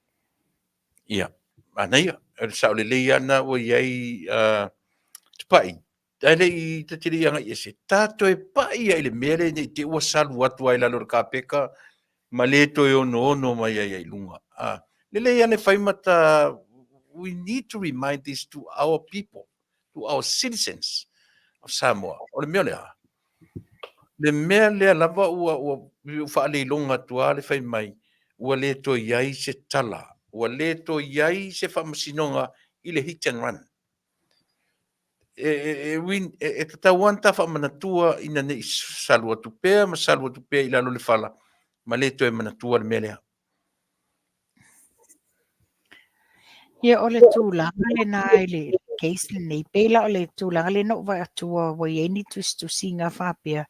Speaker 1: Ia, manaia, o le sao lelei lava lena ua i ai Tupai. Ae le i ta te le i agai ese, ta toe pai ia i le mea lea ne i te ua salu atu ai lalo o le kapeka ma le toe onoono mai ai ai luga. Ah, lelei lava le fai ma ta, we need to remind this to our people, to our citizens of Samoa. O le mea o le a? Le mea lea lava ua, ua, ua faaleiloga atu lava le fai mai, ua le toe i ai se tala, ua le toe i ai se faamasinoga i le hit and run. E, e, e, e, e tatau lava ona ta faamanatua ina ne i salu atu pea ma salu atu pea i lalo o le fala ma le toe manatua le mea lea.
Speaker 5: Ia, o le tulaga lena i le case lenei, pei la o le tulaga lea na ou vaai atua ua i ai ni tusitusiga faapea,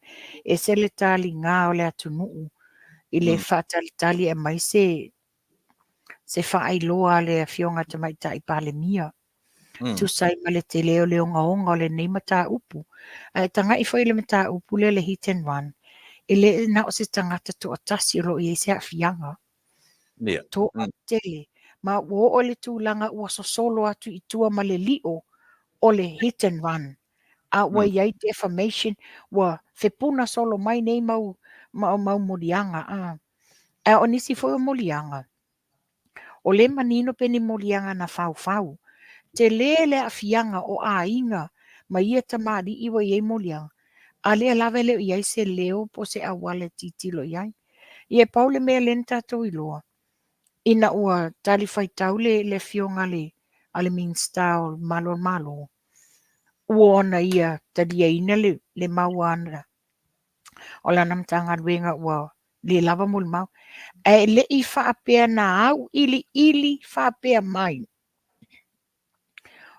Speaker 5: ese le taliga o le atunuu i le faatalitali e aumai se se faailoa a le Afioga Tamaitai Palemia. Tusa ai ma le tele o le ogaoga o lenei mataupu. Ae tagai foi i le mataupu lea le hit and run, e le na o se tagata toatasi o lo o i ai se aafiaga.
Speaker 1: Yeah.
Speaker 5: Toatele. Ma ua oo i le tulaga ua sosolo atu i tua ma le lio o le hit and run. A ua i ai defamation, ua fepuna solo mai nei mau, mau, mau moliaga. A. Ae o nisi foi o moliaga, o lea e manino pe ni moliaga na faufau. Tele le aafiaga o aiga ma ia tamalii ua i ai moliaga, a lea lava e le o i ai se leo po o se auala e tilotilo i ai. Ia e pau le mea lea na tatou iloa, ina ua talifuaitau le, le afioga a le, a le Minisita o le Malu o le Malo, ua ona ia taliaina le, le mau ana o lana Matagaluega ua le lava molimau. Ae le i faapea na auiliili faapea mai.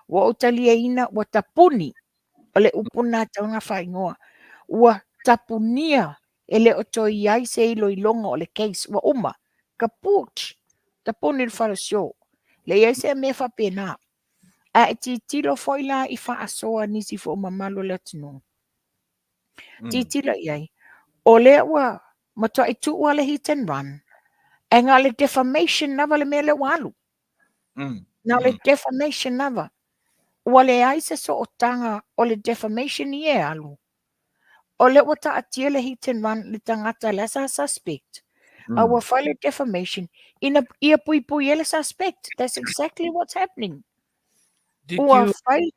Speaker 5: Ua ou taliaina ua tapuni, o le upu lena e tatau ona faaigoa, ua tapunia e le o toe i ai se iloiloga o le case, ua uma, kaput, tapuni le falesio. Le i ai se mea faapena. A e tilotilo foi la i faasoa nisi foi o mamalu o le atunuu, tilotilo i ai, o lea ua matuai tuu lava le hit and run, ae na o le defamation lava le mea lea ua alu. Na o le defamation lava. Ua leai se sootaga o le defamation ia e alu. O lea ua taatia le hit and run le tagata lea sa suspect. A ua fai le defamation ina ia puipui ai le suspect. That's exactly what's happening.
Speaker 1: Did
Speaker 5: Ua
Speaker 1: you
Speaker 5: fai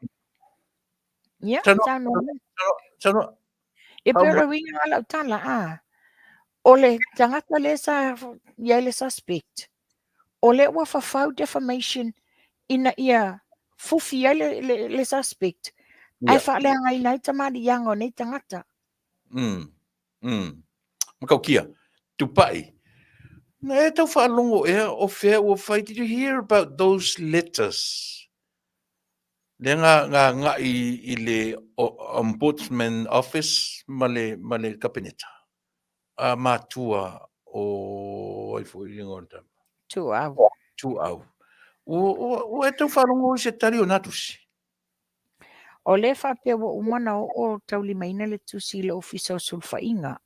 Speaker 5: Ia,
Speaker 1: Tanoa,
Speaker 5: saunoa mai.
Speaker 1: tanoa,
Speaker 5: E pei o le uiga o lau tala, a, o le tagata lea sa i ai le suspect, o lea ua fafau defamation ina ia fufi ai le, le, le suspect, ae
Speaker 1: Yeah.
Speaker 5: faaleagaina ai tamaliiaga o nei tagata.
Speaker 1: Matautia, Tupai. Na e tau faalogo ea o fea ua fai, did you hear about those letters? Lea na, na agai i le Ombudsman Office ma le, ma le Kapeneta. A matua o ai foi le ingoa o le tama.
Speaker 5: Tuau.
Speaker 1: Tuau. Ua, ua, ua e tau faalogo i se tali o nā tusi?
Speaker 5: O lea faapea ua uma ona oo taulimaina le tusi i le Ofisa o Sulufaiga.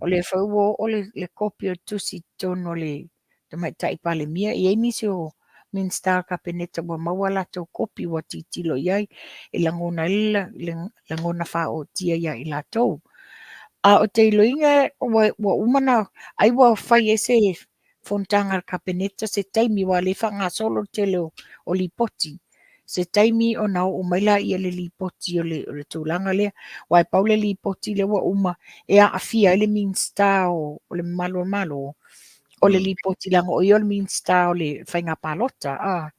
Speaker 5: O lea foi ua oo le, le kopi o le tusi i totonu o le Tamaitai Palemia. E i ai nisi o Minisita o le Kapeneta ua maua a latou kopi ua tilotilo i ai e lagona ai le, le lagona faaootia ia i latou. A o te iloiga ua, ua uma ona, ai ua fai ai se fonotaga a le Kapeneta se taimi aua o lea e faagasolo le tele o, o lipoti. Se taimi ona oo mai laia le lipoti o le, o le tulaga lea. Aua e pau le lipoti lea ua uma e aafia ai le Minisita o, o le Mamalu o le Malo, o le lipoti leaga o ia o le Minisita o le Faiga Palota. A.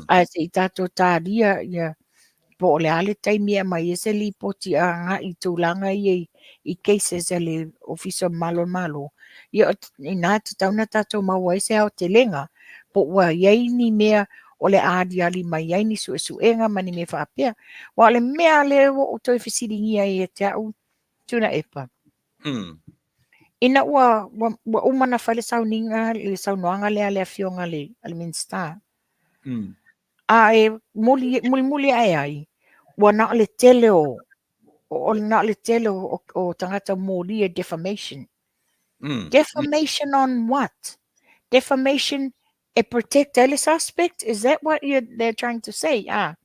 Speaker 5: Ae se i tatou talia ia po o le a le taimi e aumai ai se lipoti agai i tulaga ia i cases a le Ofisa o Mamalu o le Malo, ia inā e tatau ona tatou maua ai se aotelega po ua i ai ni mea o le a aliali mai ai ni suesuega ma ni mea faapea. Aua o le mea lea ua ou toe fesiligia ai ia te au Tuilaepa, ina ua, ua, ua uma ona fai le sauniga, le saunoaga lea a le Afioga i le, a le Minisita, A e muli, mulimuli ae ai, ua na o le tele o, o, na o le tele o, o, o tagata molia defamation. Defamation on what? Defamation e protect ai le suspect? Is that what you, they're trying to say? Ah.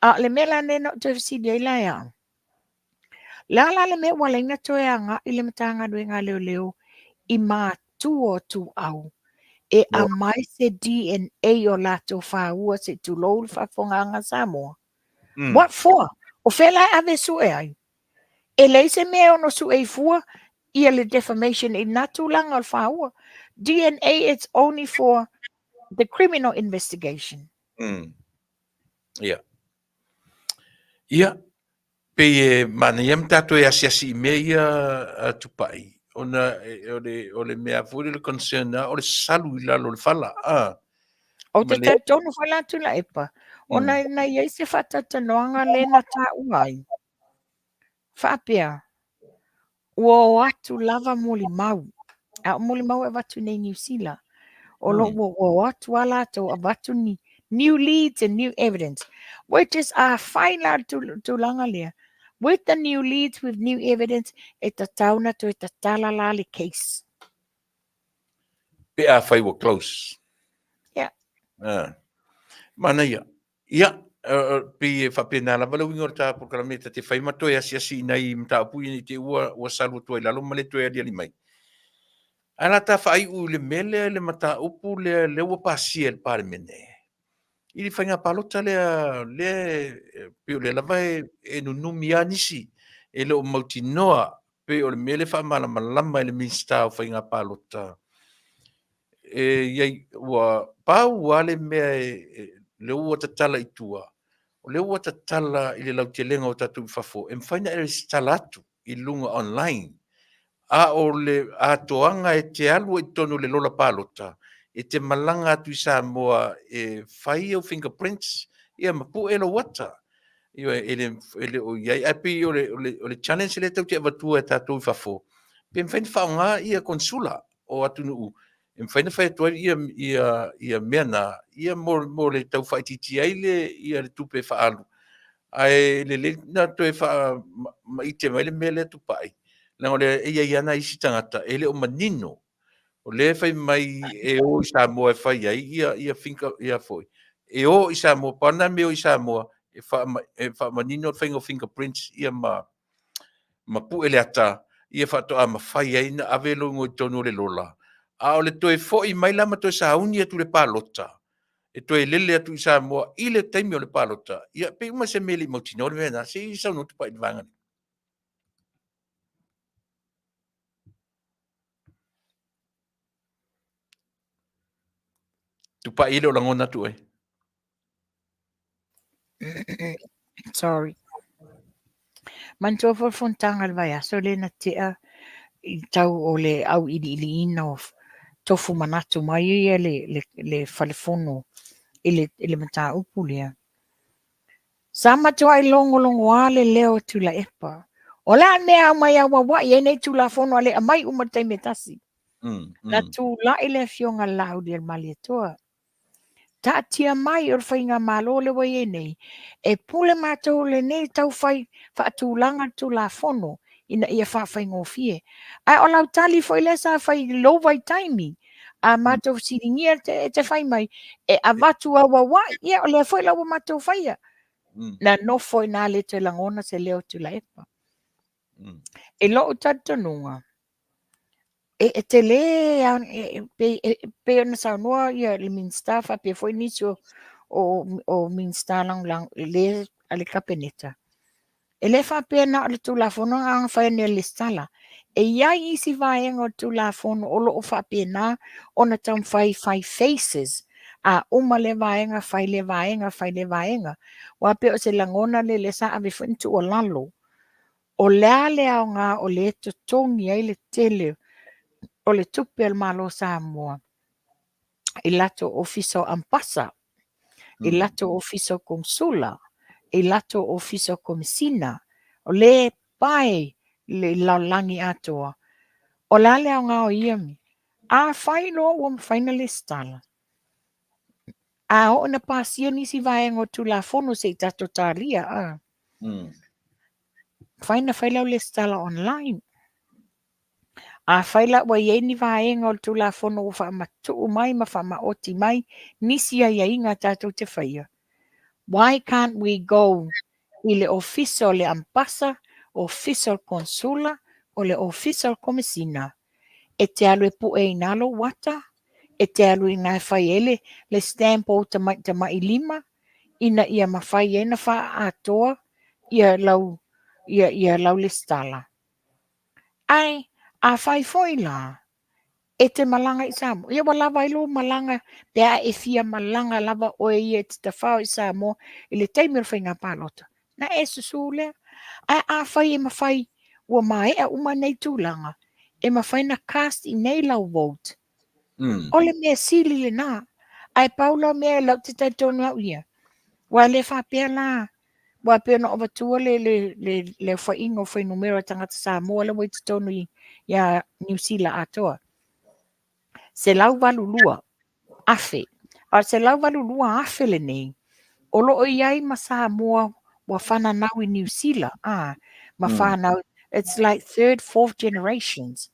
Speaker 5: A o le mea la lenei na ou toe fesili ai la ia au, le a la le mea ua ala ai ona toe agai le Matagaluega a Leoleo i matua o Tuuau e aumai se DNA o latou faua se i tulou le faafofogaaga a Samoa? What for? O fea la e ave e sue ai? E leai se mea e ono sue ai fua ia le defamation i lena tulaga o le faua. DNA it's only for the criminal investigation.
Speaker 1: Ia. Ia, pei e manaia ma tatou e asiasi i mea ia a Tupai, ona o le mea foi lea o le concern lava o le salu i lalo o le fala. A.
Speaker 5: Ou te talitonu foi la Tuilaepa, ona na i ai se faatalatalanoaga lea na taua ai, faapea, ua o atu lava molimau, a o molimau e avatu i inei i Niu Sila, o lo ua o atu lava latou avatu ni new leads and new evidence, which is afai la le tulaga lea, with the new leads, with new evidence, e tatau ona toe tatala la le case.
Speaker 1: Pe afai ua close.
Speaker 5: Yeah.
Speaker 1: Ah. Manaia. Ia, pei e faapena lava le uiga o le ta polokalame ta te fai ma toe asiasi i nai mataupu ia i te i ua salu atu ai i lalo ma le toe aliali mai. Ae la ta faaiu i le mea lea i le mataupu lea lea ua pasia e le Palemene i le faiga palota lea lea pei o lea lava e nunumi lava nisi e le o mautinoa pei o le mea lea e faamalamalama e le Minisita o Faiga Palota e i ai ua pau lava le mea lea ua tatala i tua, o lea ua tatala i le lautelega o tatou i fafo e mafai ona e resitala atu i luga online. A o le atoaga e te alu ai i totonu o le lola palota, e te malaga atu i Samoa e fai au fingerprints ia ma pue lou ata. Ioe, e le, e le o i ai. Ae pei o le, o le, o le challenge lea tatou te avatua e tatou i fafo, pe mafai ona faaaoga ia konsula o atunuu e mafai ona fai atu ai ia, ia, ia mea na, ia mo, mo le tau faaitiitia ai le, ia le tupe e faaalu. Ae lelei na toe faamaite mai le mea lea Tupai, leaga o lea e i ai lava nai isi tagata e le o manino O lea e fai mai e o i Samoa e fai ai ia, ia finger, ia foi. E o i Samoa, pau lena mea e o i Samoa, e, wha, e faamanino le faiga o fingerprints ia ma, ma pue le ata, ia faatoa mafai ai na ave lou igoa i totonu o le lola. A o le toe foi mai la ma toe sauni atu i le palota, e toe lele atu i Samoa i le taimi o le palota, ia pei uma se mea e le i mautinoa le mea lena. Se i saunoa Tupai i le vaega lea. Tupai e le o lagona atu oe.
Speaker 5: Sorry. Manatua foi le fonotaga i le vaiaso lea na tea i tau o le auiliiliina o tofu manatu mai ia le, le, le falefono i le, i le mataupu lea. Sa matuai logologoa le leo o Tuilaepa. O le a le mea e aumai auauai ai nei Tulafono a le aumai uma i le taimi e tasi? Na tulai le Afioga a le Laaulialemalietoa. Taatia mai o le faigamalo lea ua i ai nei, e pule matou i lenei tau fai faatulaga le Tulafono ina ia faafaigofie. Ae o lau tali foi lea sa fai i lou vaitaimi, a matou fesiligia e te fai mai, e avatu auauai, ia o lea foi la ua matou faia. Na nofo i ina le toe lagona se leo o Tuilaepa. I lou talitonuga, e tele e pei ona saunoa ia le Minisita faapea foi nisi o Minisita Lagolago le a le Kapeneta, E le faapea na o le Tulafono na fai nei e lesitala. E i ai isi vaega o le Tulafono o lo o faapena ona taumafai fai phases. A uma lea vaega, fai lea vaega, fai lea vaega. Aua pei o se lagona lea lea sa ave foi ni tuualalo, o le a le aoga o lea e totogi ai le tele o le tupe a le Malo o Samoa i latou ofisa o Ambasa, i latou ofisa o Konesula, i latou ofisa o Komesina, o lea e pae le lalolagi atoa. O le a le aoga o ia mea? Afai loa ua mafai ona lesitala, a oo ina pasia nisi vaega o Tulafono se i tatou talia, a. Mafai ona fai lau lesitala online. Afai la ua i ai ni vaega o le Tulafono ua faamatuu mai ma faamaoti mai nisi aiaiga tatou te faia, Why can't we go i le ofisa o le Ambasa, ofisa o le Konsula, o le ofisa o le Komesina, e te alu e pue i ina lou ata, e te alu i ina e fai ai le, le stamp o ou tamai lima, ina ia mafai ai ona faaatoa ia lau, ia, ia lau lesitala. Ae, afai foi la, e te malaga i Samoa, ia ua lava ai lou malaga pe a e fia malaga lava oe ia e te tafao i Samoa i le taimi o le faiga palota, na e susu lea. Ae afai e mafai, ua maea uma nei tulaga, e mafai na cast i nei lau vote. O le mea sili lena. Ae pau la mea lau te talitonu au ia, ua le faapea la, ua pei ona ou avatua le, le, le, le aofaiga o fuainumera o tagata Samoa la ua i totonu i, ia Niu Sila atoa. 182,000. A o le 182,000 lenei, o lo o i ai ma Samoa ua fananau i Niu Sila, a, ma whanau, it's like third, fourth generations.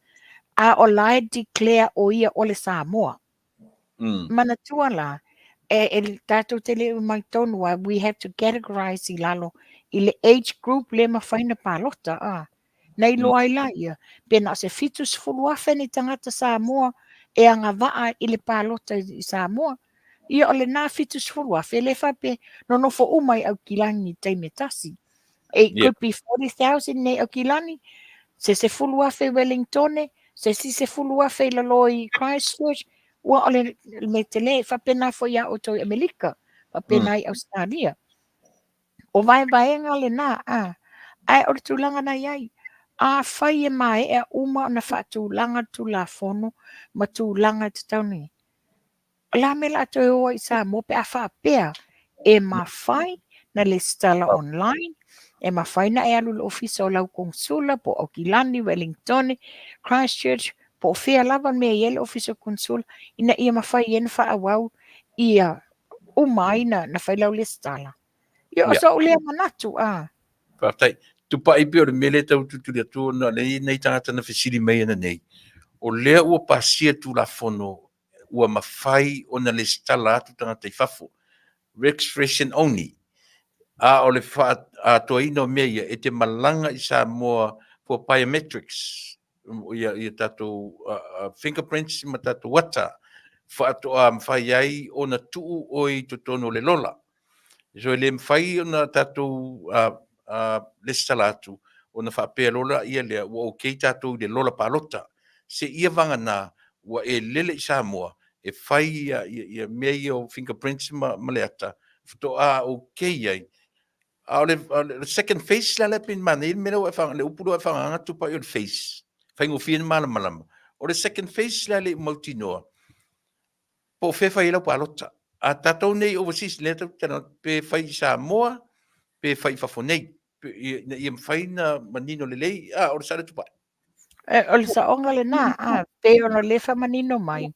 Speaker 5: A o la e declare o ia o le Samoa. Manatua la, e, e tatou te le mai tonu a, we have to categorize i lalo i le age group le mafai na palota, a. Na iloa ai la ia, pe na o se 70,000 ni tagata Samoa e agavaa i le palota i Samoa. Ia o lena 70,000, le faapea nonofo uma i Aukilani i taimi e tasi. It could be 40,000 nei Aukilani, se 10,000 i Wellingtone, se isi 10,000 i lalo i Christchurch, ua o le mea tele, faapena foi ia outou i Amerika, faapena i Australia. O vaevaega lena, a, ae o le tulaga na i ai, afai e maea uma ona faatulaga le Tulafono ma tulaga e tatau ona i ai, o le a mea o le a toe o ai i Samoa pe a faapea e mafai na lesitala online, e mafai na e alu i le ofisa o lau Konesula po o Aukilani, Wellingtone, Christchurch, po o fea lava le mea e i ai le ofisa o Konesula, ina ia mafai ai ona faaauau ia uma ai na, na fai lau lesitala. Ia, o so'u lea manatu, a.
Speaker 1: Faafetai. Tupai pei o le mea lea e tau tulituli atu ona o lea e i ai nai tagata na fesili mai ananei, o lea ua pasia le Tulafono ua mafai ona lesitala atu tagata i fafo, registration only, a o le faaatoaina o mea ia, e te malaga i Samoa for biometrics, ia, ia tatou fingerprints ma tatou ata, faatoa mafai ai ona tuu oe i totonu o le lola. So e le mafai ona tatou lesitala atu ona faapea lola ia lea ua okay tatou i le lola palota. Seia vagana ua e lele i Samoa e fai ia, ia, ia mea ia o fingerprints ma, ma le ata, faatoa okay ai. A o le, le second phase la lea pei manaia le mea lea ua e le upu lea ua e faagaga Tupai o le phase. Faigofie ona malamalama. O le second phase la le i mautinoa, po o fea e fai ai lau palota. A tatou nei overseas, lea tatou te talanoa atu, pe fai i Samoa, pe fai i fafo nei, ina ia mafai ona manino lelei, a, o le sao lea Tupai.
Speaker 5: E, o le saoga lena, a, pei ona lea faamanino mai,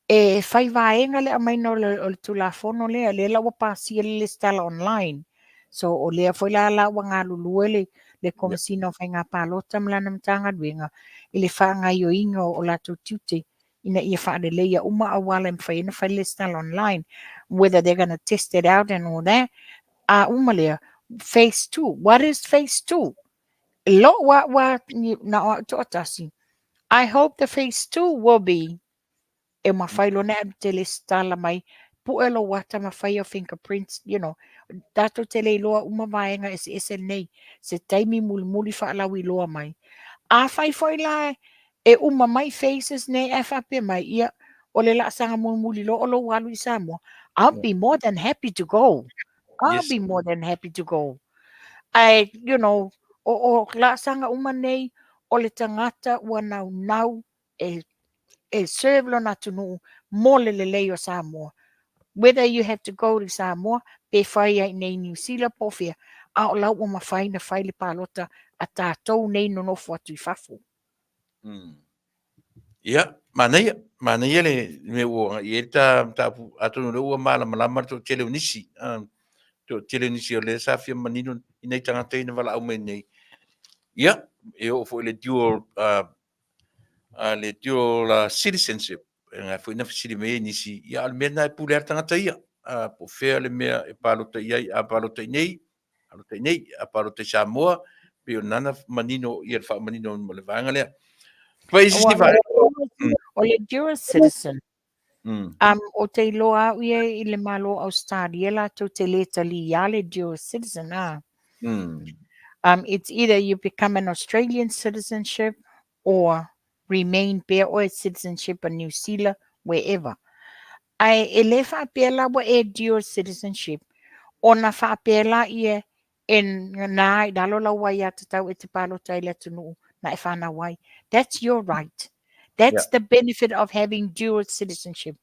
Speaker 5: e fai vaega le aumaiga o le, o le Tulafono lea, lea la ua pasia le lesitala online. So o lea foi la la ua galulue le, le Komesina o Faiga Palota ma lana Matagaluega i le faagaoioiga o, o latou tiute ina ia faaleleia uma auala e mafai ai ona fai le lesitala online, whether they're gonna test it out and all that. A uma lea, phase 2. What is phase 2? Lo'u a'u a na o a'u to'atasi, I hope the phase 2 will be e mafai loa ona e alu e te lesitala mai, pue lou ata ma fai au fingerprints, you know, tatou te le iloa uma vaega eseese nei, se taimi mulimuli faalauiloa mai. Afai foi la e uma mai phases nei ae faapea mai, ia, o le laasaga mulimuli loa o lou alu i Samoa, I'll be more than happy to go. I'll be more than happy to go. Ae, you know, o, o laasaga uma nei, o le tagata ua naunau e, e serve lona atunuu mo le lelei o Samoa. Whether you have to go to Samoa, pe fai ai nei Niu Sila po o fea, a o la ua mafai na fai le palota a tatou nei nonofo atu i fafo.
Speaker 1: Ia, manaia, manaia le mea ua agai i ai le ta mataupu, atonu o lea ua malamalama le toatele o nisi, toatele o nisi o lea sa fia manino i nai tagata ia na valaau mai nei. Ia, e oo foi i le dual, le dual citizenship, e ngai foi na fesili mai ai nisi, ia a o le mea lena e pule lava le tagata ia. po o fea le mea e palota i ai, a palota i inei, palota i inei, a palota i Samoa, pei o lena na manino ia le faamanino o le vaega lea. Fai isi vaega.
Speaker 5: O le dual citizen, ou te iloa au ia i le Malo o Ausetalia latou te le talia le dual citizen a. It's either you become an Australian citizenship or remain pea oe citizenship a New Zealand wherever. Ae e le faapea la ua e dual citizenship ona faapea laia e na i lalo lau aiatatau e te palota ai i le atunuu na e fanau ai. That's your right. That's the benefit of having dual citizenship.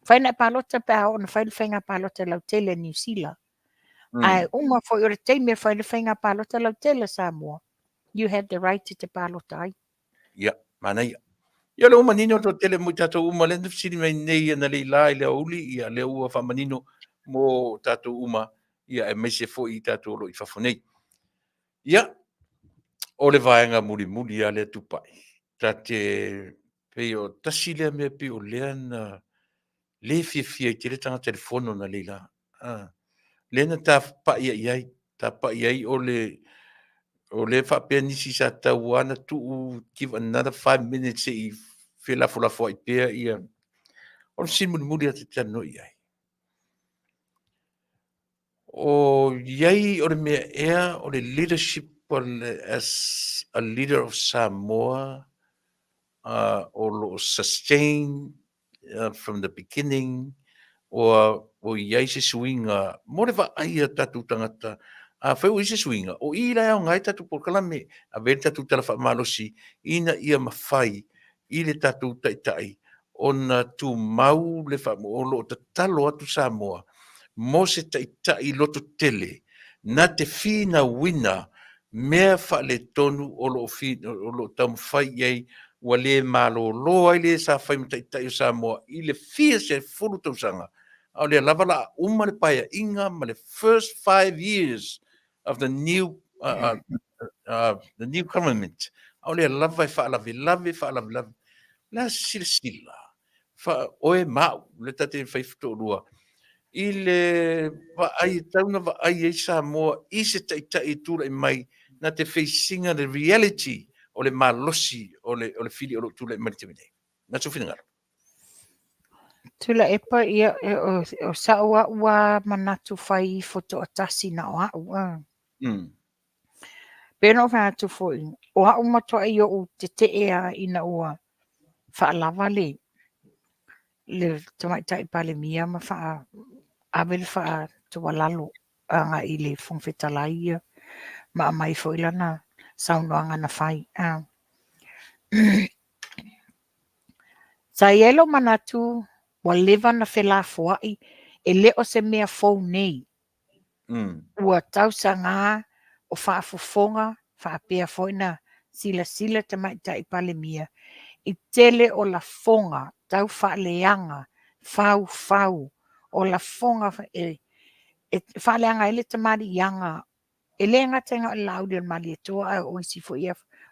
Speaker 5: Mafai ona e palota pe a oo ina fai le faiga palota lautele a Niu Sila. Ae uma foi o le taimi e fai le faiga palota lautele a Samoa, you have the right e te palota ai.
Speaker 1: Ia, manaia. Ia, o lea ua manino le toatele mo i tatou uma, lea na fesili mai nei analeila i le aoauli, ia, lea ua faamanino mo tatou uma, ia, aemaise foi i tatou o lo o i fafo nei. Ia, o le vaega mulimuli lava lea Tupai, ta te pei o tasi lea mea pei o lea na le fiafia ai tele tagata i le fono analeila. A, lea na tapaia i ai, tapaia ai o le o lea faapea nisi sa tau lava na tuu give another 5 minutes se i felafolafoai pea ia. O le fesili mulimuli lava ta te talanoa i ai. O i ai o le mea ea o le leadership o le, as a leader of Samoa o lo o sustain from the beginning ua i ai se suiga mo le vaai a tatou tagata. Afai ua i ai se suiga, o i la e aoga ai tatou polokalame, ave ai le tatou tala faamalosi ina ia mafai i le tatou taitai ona tumau le o lo o tatalo atu Samoa mo se taitai loto tele na te finauina mea faaletonu o lo o taumafai i ai ua le malolo ai le sa fai ma taitai o Samoa i le fia 10 tausaga, a o lea lava o le a uma le paeaiga ma le first 5 years of the new government, a o lea lava e faalavelave, faalavelave. O le a silasila fa oe ma au le ta te fai toalua i le vaai e tau na vaai ai Samoa i se taitai e tulai mai na te face ina le reality o le malosi o le fili o lo o tulai mai le taimi nei. Na sou finagalo.
Speaker 5: Tuilaepa, ia, o sa'u a'u a manatu fai ifo to'atasi na o a'u a. Pei ona ou fai atu foi, o a'u matua'i o'u tete'e a ina ua fa'alava le Tamaitai Palemia ma ave le fa'atualalo agai i le Fofoga Fetalai ia ma aumai foi lana saunoaga na fai. A. Sa i ai lou manatu ua leva na felafoai e le o se mea fou nei. Ua tausaga o faafofoga faapea foi na silasila Tamaitai Palemia i tele o lafoga tau faaleaga faufau o lafoga e faaleaga ai le tamaliiaga e le gata i le Laauli o le Malietoa ae o isi foi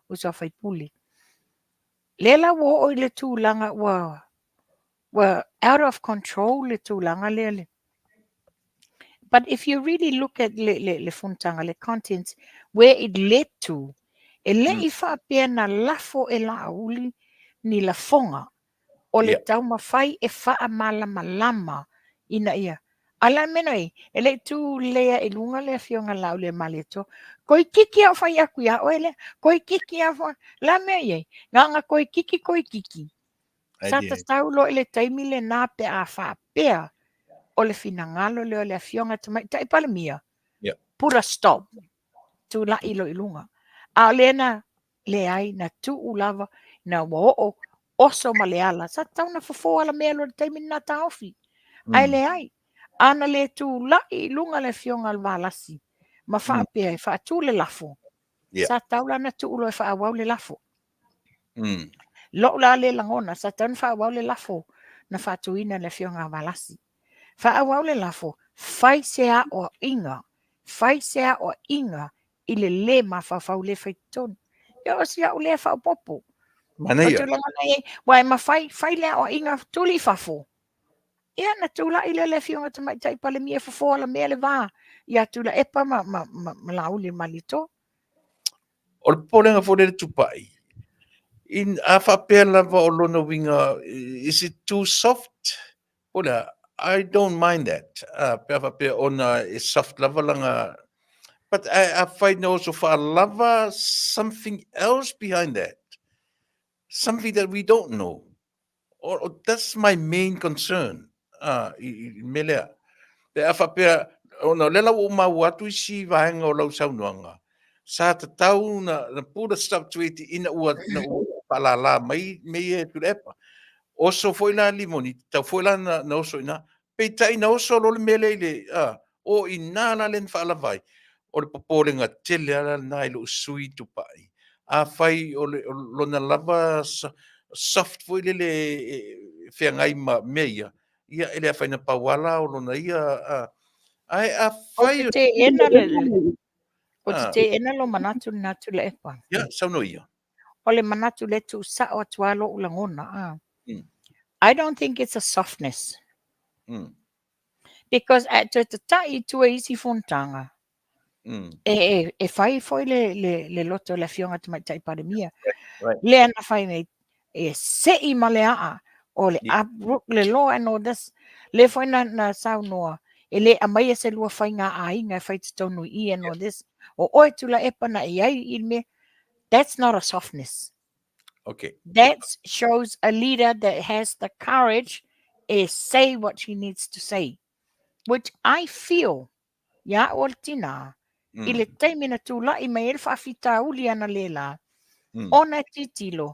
Speaker 5: uso a faipule. Lea la ua oo i le tulaga ua out of control le tulaga lea le. But if you really look at le fonotaga, le contents, where it led to, e le i faapea na lafo e Laauli ni lafoga o le taumafai e faamalamalama ina ia. A la mea nei, e le i tu lea i luga le afioga Laauli e Malietoa. Toeititi au fai atu ia oe lea, toeititi a foi. La mea i ai, na toeititi toeititi. Sa tatau loa i le taimi lena pe a faapea o le finagalo lea o le afioga Tamaitai Palemia. Put a stop. Tula'i loa i luga. A o lea na leai na tuu lava na ua oo oso ma le ala. Sa tatau na fofo ala mea loa i le taimi na taofi. Ae leai. Ana le tula'i i luga le afioga o le Valasi ma faapea e faatu le lafo. Sa tatau la na tuu loa e faaauau le lafo. Lo'u la le lagona, sa tatau na faaauau le lafo na faatuina le afioga a Valasi. Faaauau le lafo, fai se aoaiga, fai se aoaiga i le lē mafaufau le faitonu. Ia o si a'u lea faaopoopo. O
Speaker 1: Manaia.
Speaker 5: Tulaga na i ai, ua e mafai, fai le aoaiga, tuli i fafo. Ia, na tulai lea le Afioga Tamaitai Palemia e fofo alamea le va ia Tuilaepa ma, ma, ma, ma Laauli Malietoa.
Speaker 1: O le popolega foi lea le tupai, in, a faapea lava o lona uiga, is it too soft? Po o le a? I don't mind that. Uh, pe a faapea ona e soft lava lana... But a, afai na oso faalava, something else behind that. Something that we don't know. O, o, that's my main concern uh, i, i, i mea lea. Pe a faapea, ona o lea la ua ou maua atu isi vaega o lau saunoaga, sa tatau na, na put a stop to it ina ua, ina ua faalala mai mea ia e Tuilaepa. Oso foi la Limoni, tatau foi la na, na oso i ina. Peitai na oso loa le mea lea i le, a, o i ina la lea na faalava ai. O le popolega tele lava lena i lou sui tupai. Afai o, le, o lona lava soft foi lele e feagai ma mea ia, ia e le afaina na pau ala o lona ia, a, ae afai...
Speaker 5: Ou te teena le, ou te teena lou manatu lena Tuilaepa.
Speaker 1: Ia, saunoa ia.
Speaker 5: O le manatu lea e tuusao atu lava lou lagona. A. I don't think it's a softness. Because a e toe tatai i tua i isi fonotaga, e, e, e fai foi le, le, le loto o le Afioga Tamaitai Palemia.
Speaker 1: Right.
Speaker 5: Lea na fai nei, e sei ma le aa, o le
Speaker 1: Yeah.
Speaker 5: uproot le law and all this. Lea foi na, na saunoa, e le aumaia se lua faiga aiga e fai totonu i i and all this. O oe Tuilaepa na i ai i le mea, that's not a softness.
Speaker 1: Okay.
Speaker 5: That shows a leader that has the courage e say what she needs to say, which I feel ia au o le tinā, mm. i le taimi na tūla'i mai ai le faafitauli ana lēlā, mm. ona e titilo,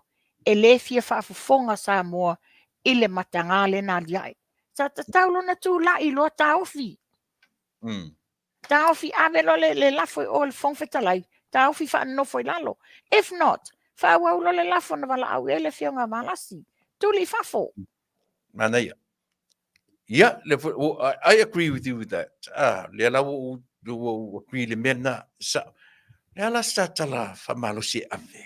Speaker 5: e lē fia faafofoga Samoa i le matagā lea na aliae. Sa tatau lona tūla'i loa taofi.
Speaker 1: Mm.
Speaker 5: Taofi ave loa le, le lafo i o le Fofoga Fetalai, taofi faanonofo i lalo. If not, faaauau loa le lafo na valaau i ai le Afioga a Valasi. Tuli i fafo.
Speaker 1: Manaia. Ia, le, I, I agree with you with that. Ah, lea la ua ou agree i le mea lena. Sa, le a la se tala faamalosi e ave?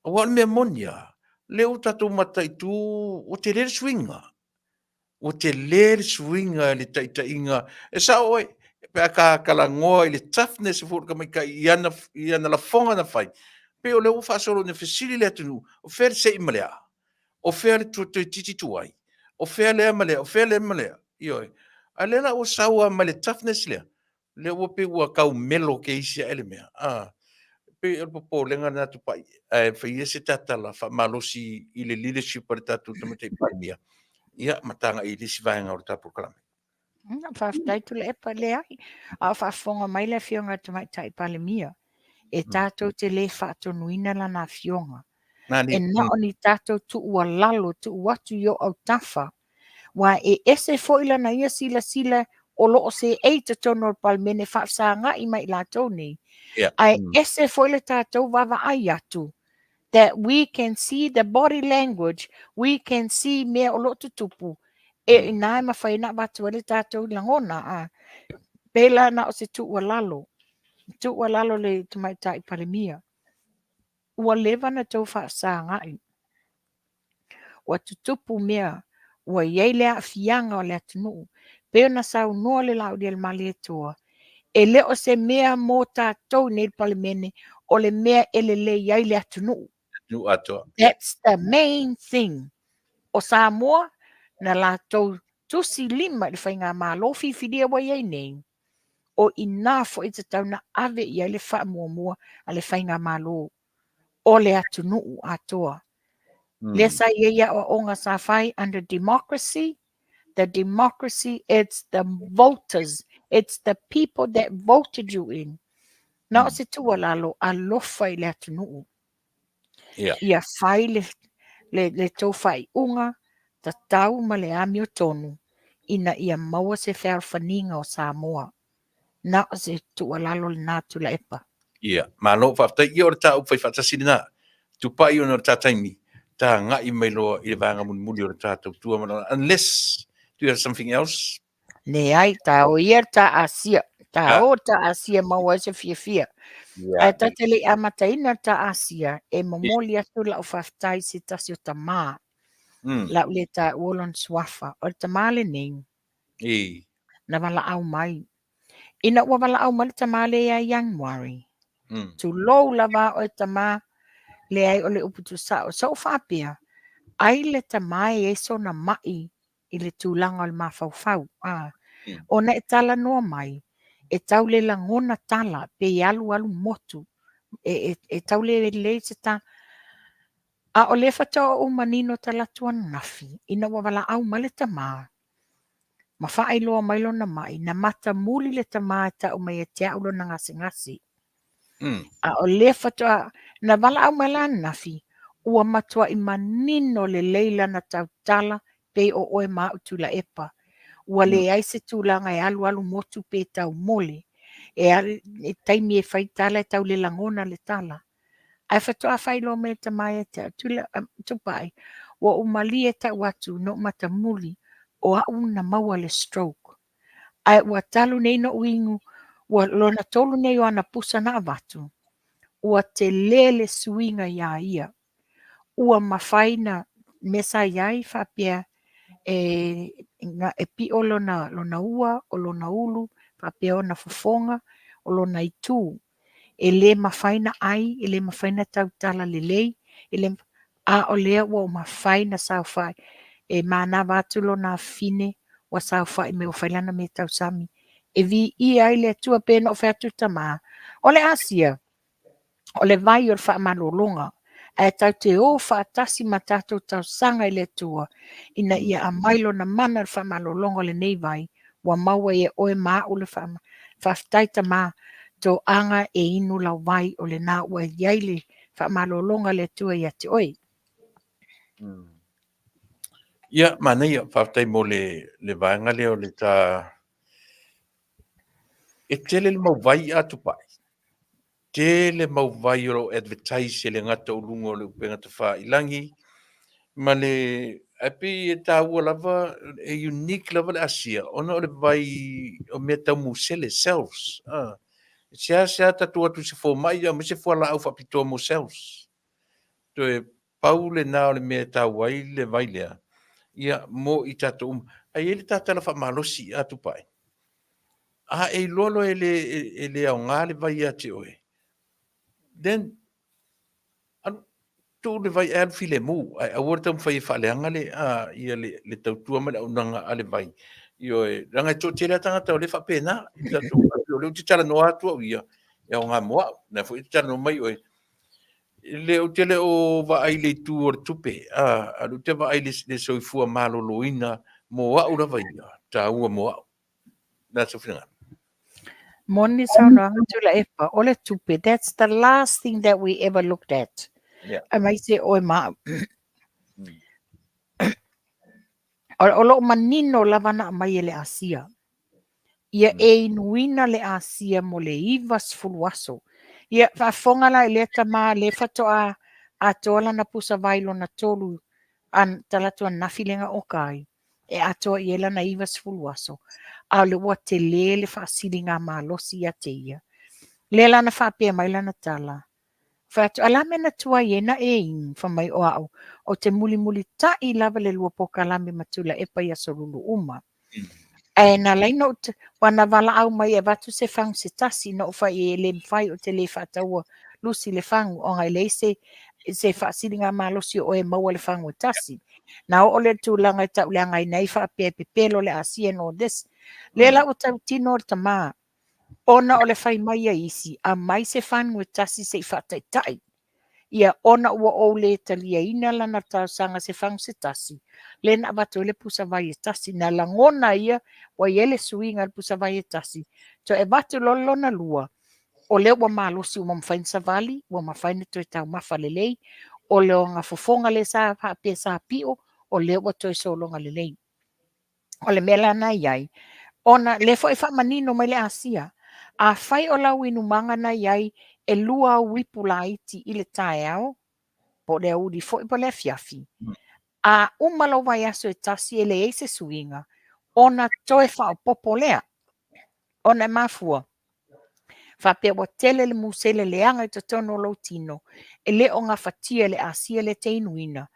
Speaker 1: Aua o le mea moni lava, lea ua tatou mataitu, ua tele le suiga. Ua tele le suiga i le taitaiga. E sao oe, pe a ka talanoa i le toughness foi o le tamaitai i ana, i ana lafoga na fai, pei o lea ua faasolo ina fesili le atunuu, o fea le sei ma le aa? O fea le toeitiiti tuai? O fea lea ma lea? O fea lea ma lea? Ioe. A lea la ua sau lava ma le toughness lea, lea ua pei ua tau melo keisi ae le mea. A, pei o le popolega lena Tupai, ae faia se tatala faamalosi i le leadership a le tatou Tamaitai Palemia, ia, ma tagai i le isi vaega o le tatou polokalame.
Speaker 5: Faafetai Tuilaepa, leai, a o faafofoga mai le Afioga i le Tamaitai Palemia, e tatou te le faatonuina lana afioga. E na o ni tatou tuualalo, tuu atu i ou autafa, Aua e ese foi lana ia silasila o lo o seei i totonu o le Palemene faafesagai ma i latou nei,
Speaker 1: Yeah.
Speaker 5: ae ese foi le tatou vaavaai atu that we can see the body language, we can see mea o lo o tutupu, e inā e mafai ona avatu ai le tatou lagona. A pēlā na o se tuualalo, tuualalo le Tamaitai Palemia. Ua leva na tou faafesagai. Ua tutupu mea, ua i ai le aafiaga o le atunuu. Pei ona saunoa le Laaulialemalietoa, e le o se mea mo tatou i nei Palemene, o le mea e lelei ai le atunuu.
Speaker 1: Atunuu atoa.
Speaker 5: That's the main thing. O Samoa, na latou tusi lima i le faigamalo fifilia ua i ai nei, o i ina foi e tatau ona ave i ai le faamuamua a le faigamalo o le atunuu atoa. Lea sa i ai aoaoga sa fai under democracy, the democracy it's the voters, it's the people that voted you in. Na o se tuualalo, alofa i le atunuu.
Speaker 1: Yeah.
Speaker 5: Ia fai le, le, le tou faaiuga tatau ma le amiotonu ina ia maua se fealofaniga o Samoa. Na o se tuualalo lena Tuilaepa.
Speaker 1: Ia, malo faafetai. Ia o le ta upu fai faatasi lena. Tupai ona o le ta taimi, ta agai mai loa i le vaega mulimuli o le ta tautua ma lona, unless do you have something else?
Speaker 5: Leai, ta o ia ta Asia. Ta o ta Asia maua ai se fiafia.
Speaker 1: Yeah.
Speaker 5: Ae ta te le i amataina ta Asia, e momoli atu lau faafetai i se tasi o tamā. Le a ou le taua lona suafa. O le tamā lenei, na valaau mai. Ina ua valaau mai le tamā lea ia Ianuari, tulou lava oe tamā, leai o le upu tuusao. Sa ou faapea, ai le tamā e i ai sona ma'i i le tulaga o le mafaufau, a. Ona e talanoa mai, e tau le lagona tala, pei e alu alu motu, e tau le lelei se tala. A o lea faatoa ou manino talaatu ananafi, ina ua valaau mai le tamā, ma faailoa mai lona ma'i, na matamuli le tamā e tau mai ia te au lona gasegase. A o lea faatoa, na valaau mai la ananafi, ua matuai manino lelei lana tautala pei o oe ma au Tuilaepa. Ua leai se tulaga e alualu motu pe taumole. E e taimi e fai tala e tau le lagona le tala. Ae faatoa faailoa mai e le tamā ia te au, Tula, Tupai, ua ou malie tau atu na ou matamuli o au na maua le stroke. Ae ua talu nei na ou inu, ua lona tolu nei o ana pusa na avatu, ua tele le suiga iā ia. Ua mafai na mea sa i ai faapea e, e piʻo lona, lona ua, o lona ulu, faapea ona fofoga, o lona itu. E le mafai na ʻai, e le mafai na tautala lelei, e le, a o lea ua mafai na saofai. E manava atu lona afafine, ua saofai mai ua fai lana mea tausami. E viia ai le Atua, pei ona ou fai atu tamā, o le Asia, o le vai o le faamalologa, ae tatou te o faatasi ma tatou talosaga i le Atua ina ia aumai lona mana o le faamalologa o lenei vai, ua maua e oe ma au le faafetai tamā, toaga e inu lau vai, o lena ua i ai le faamalologa a le Atua ia te oe.
Speaker 1: Ia, manaia, faafetai mo le, le vaega lea o le ta... E tele le mau vai a Tupai. Tele mau vai o lo o advertise e le gata o luga o le upega tafailangi ma le ae pei e taua lava e unique lava le Asia ona o le vai o mea tau musele cells a e seasea tatou o atu i se fomai aumai se fualaau faapitoa mo cells toe pau lena o le mea e taua ai le vai lea ia mo i tatou uma. Ae i ai le ta tala faamalosi a Tupai, a e iloa loa e le, e le aoga le vai ia te oe, then alu, tuu le vai ae alu filemu, ae aua le taumafai e faaleaga le, a, ia le, le tautua ma le auaunaga a le vai. Ioe, leaga e toatele lava tagata o lea e faapena, i tatou, o lea ou te talanoa atu au ia, e aoga mo au, o lena foi e te talanoa mai oe, Le, ou te le o vaai i le itu o le tupe, a, a o lea ou te vaai i le, le soifua maloloina mo au lava ia, taua mo au. Na sou finagalo.
Speaker 5: Moni saunoaga Tuilaepa, o le tupe, that's the last thing that we ever looked at.
Speaker 1: Yeah.
Speaker 5: Aemaise oe ma au. O, o lo o manino lava na aumai e le Asia. Ia e inuina le Asia mo le 90 aso. Ia faafofoga la i lea tamā lea faatoa atoa lana pusa vai lona tolu an, talaatu ananafi lea na oka ai, e atoa i ai lana 90 aso, a o lea ua tele le faasiligamalosi ia te ia. Lea la na faapea mai lana tala, Fai atu, a o le a mea na tuai ai na e inu? Fai mai, o au, ou te mulimulitaʻi lava le lua polokalame ma Tuilaepa i aso lulu uma. Ae na ala ai na ou, ua na valaau mai e avatu se fagu se tasi, na ou fai i ai e le mafai, ou te le faataua lusi le fagu, ona e leai se, se faasiligamalosi o oe e maua le fagu e tasi. Na oo lea i le tulaga e tauleagaina ai faapea e pepelo le Asia and all this. Lea la ua tautino le tamā, Ona o le fai mai a isi, aumai se fagu e tasi se i faataitai. Ia, ona ua ou le taliaina lana talosaga se fagu se tasi, lea na avatu ai le pusa vai e tasi. Na lagona ia ua i ai le suiga i le pusa vai e tasi, toe avatu loa le lona lua, o lea ua malosi ua mafai ona savali, ua mafai ona toe taumafa lelei, o lona fofoga lea sa faapea sa pio, o lea ua toe sologa lelei. O le mea la na i ai, ona lea foi e faamanino mai le Asia, afai o lau inumaga na i ai e lua au ipu laiti i le taeao, po o le aoauli foi po o le afiafi, a uma lou vaiaso e tasi e leai se suiga, ona toe faaopoopo lea. Ona e mafua, faapea ua tele le musele leaga i totonu o lou tino, e le o gafatia e le Asia lea e te inuina,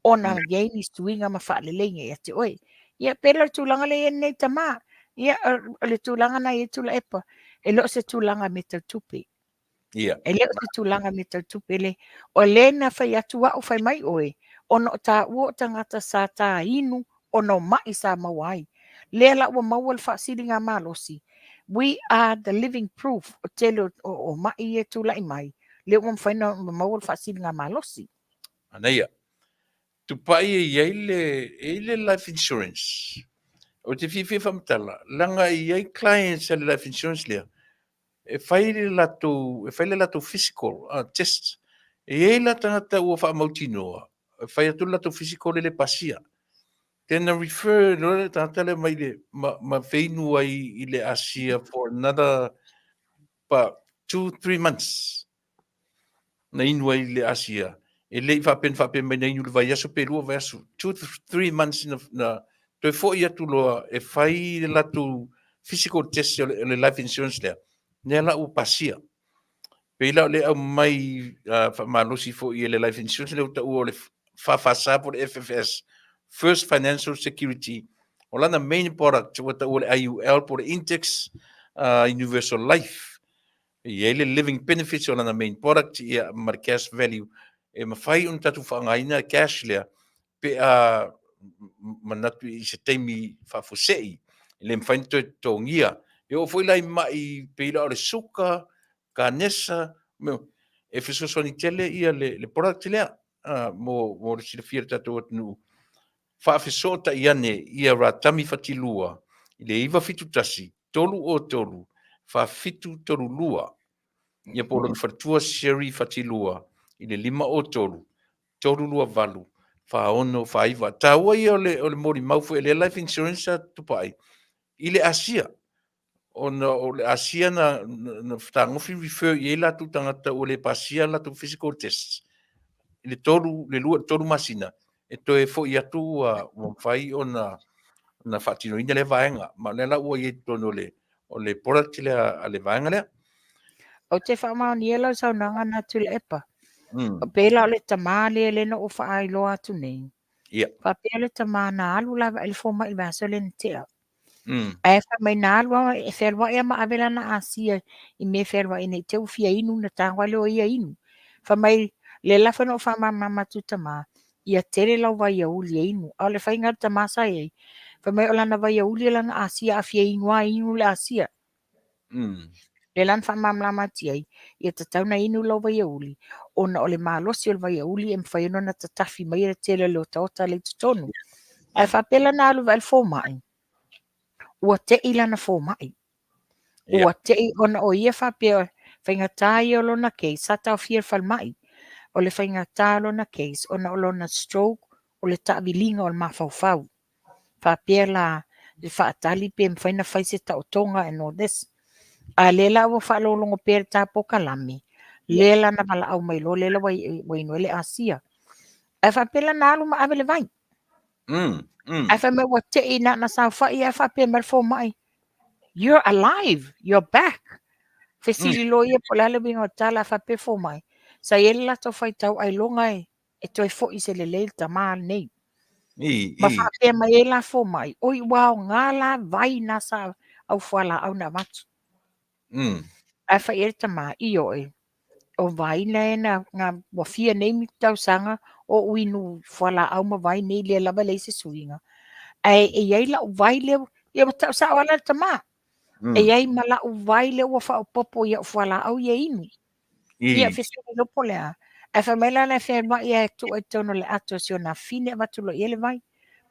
Speaker 5: Ona i ai ni suiga ma faaleleiga ia te oe. Ia pei la o le tulaga lea e i ai lenei tama. Ia o le tulaga na i ai Tuilaepa, e le o se tulaga mea tau tupe.
Speaker 1: Ia.
Speaker 5: E le o se tulaga mea tau tupe le. O lea na fai atu au fai mai oe, ona o taua o tagata sa ta inu ona o mai sa maua ai. Lea la ua maua le faasiligamalosi, we are the living proof o tele o, o, o mai ia e tulai mai, lea ua mafai ona maua le faasiligamalosi.
Speaker 1: Manaia. Tupai e i ai le, e i ai le life insurance. Ou te fiafia e faamatala, leaga e i ai clients a le life insurance lea, e fai le latou, e fai le latou physical test. E i ai la tagata ua faamautinoa, e fai atu le latou physical e le pasia. Then na refer loa le tagata lea mai le, ma, ma feinu ai i le Asia for another pa, 2, 3 months. Na inu ai i le Asia. E le i faapea na faapea mai na inu i le vaiaso pe 2 vaiaso. 2 to 3 months na, na toe foi atu loa e fai le latou physical test o le life insurance lea. Lea la ua pasia. Pei la o le aumai faamalosi foi e le life insurance lea ua taua o le FFS po o le FFS, First Financial Security. O lana main product ua taua o le IUL po o le Index Universal Life. E i ai le living benefits o lana main product ia ma le cash value e mafai ona tatou faaaogaina le cash lea pe a manatu i se taimi faafuasei e le mafai ona toe totogia. E oo foi la i mai pei la o le suka, kanesa, e fesoasoani tele ia le product lea mo le silafia e le tatou atunuu. Faafesootai ane ia Ratami Fatilua i le 971 303 4732 ia po o lona faletua Sherry Fatilua i le 503 328 4649. Taua ia o le molimau foi a lea life insurance a Tupai i le Asia, ona o le Asia na, na, na fetagofi refer i ai latou tagata ua le pasia latou physical tests i le 3, le 2 i le 3 masina, e toe foi atu ua, ua mafai ona na faatinoina lea vaega. Ma o lea la ua i ai i totonu o le, o le product lea a le vaega lea.
Speaker 5: Ou te faamaonia lau saunoaga na Tuilaepa. Pei la o le tama lea lea na ou faailoa atu nei.
Speaker 1: Ia.
Speaker 5: Faapea le tama na alu lava i le fomai i le vaiaso lea na tea. Ae fai mai na alu lava e fealuai lava ma ave lana asia i mea e fealuai nei te i ua fia inu ona tago lea o ia inu. Fai mai lea la foi na ou faamalamalama atu i le tama, ia tele lau vaiauli e inu. A o le faiga a le tama sa i ai, fai mai o lana vaiauli o lana asia a fia inu lava e inu le asia. Lea la na faamalamalama atu i ai, ia tatau ona inu lau vaiauli, ona o le malosi o le vaiauli e mafai ona ona tatafi mai le tele o le otaota lea i totonu. Ae faapea la na alu i le fomai, ua tei lana fomai. Ua tei ona o ia faapea faigata ia o lona case, sa taofia i le falemai. O le faigata o lona case, ona o lona stroke, o le taaviliga o le mafaufau. Faapea la le faatali pe mafai ona fai se taotoga and all this. A lea la ua faalogologo pea i le ta polokalame, lea la na valaau mai loa lea la ua inu ai le asia. Ae faapea la na alu ma ave le vai. Ae fai mai ua tei na na saofai ae faapea mai le fomai, you're alive, you're back. Fesili loa ia po o le a le uiga o le tala, ae faapea le fomai, sa i ai le latou faitau ailoga e e toe foi i se lelei le tama lenei.
Speaker 1: I,
Speaker 5: Ma faapea mai ai la fomai, oi ua aoga la vai na sa au fualaau na avatu. Ae fai i ai le tama, ioe, o vai na e na, na ua fia nei tausaga o ou inu fualaau ma vai nei lea lava e leai se suiga. Ae e i ai lau vai lea, ia ua tau sao lava la le tama. E i ai ma lau vai lea ua faaopoopo i au fualaau ia e inu. Ia, fesili loa po o le a. Ae fai mai la la e fealuai ae tuu ai i totonu o le ato o si ona afine avatu loa i ai le vai.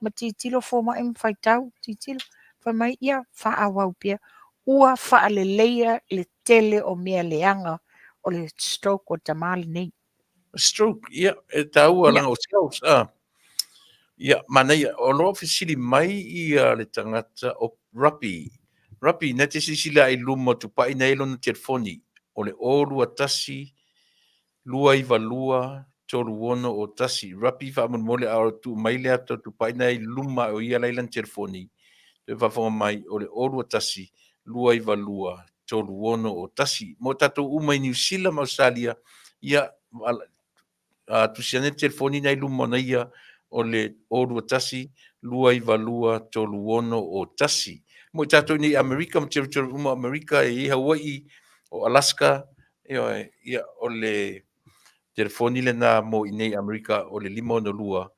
Speaker 5: Ma tilotilo fomai ma faitau, tilotilo, fai mai, ia, faaauau pea. Ua faaleleia le tele o mea leaga o le stroke o le tama lenei.
Speaker 1: Stroke, ia, e taua leaga o cells, ah. Ia, manaia, o lo o fesili mai ia le tagata o Rupi. Rupi, na te silasila i luma o Tupai na i ai lona telefoni, o le 021 292 3601. Rupi, faamolemole a o tuu mai le ata o Tupai na i luma o ia la i lana telefoni, toe faafofoga mai o le 021 292 3601. Mo tatou uma i Niu Sila ma Ausetalia, ia, tusi ane le telefoni na i luma ona ia o le 021 292 3601. Mo i tatou nei Amerika ma territory uma o Amerika e i ai Hawaii, o Alaska, ioe, ia, o le telefoni lena mo i nei Amerika o le 562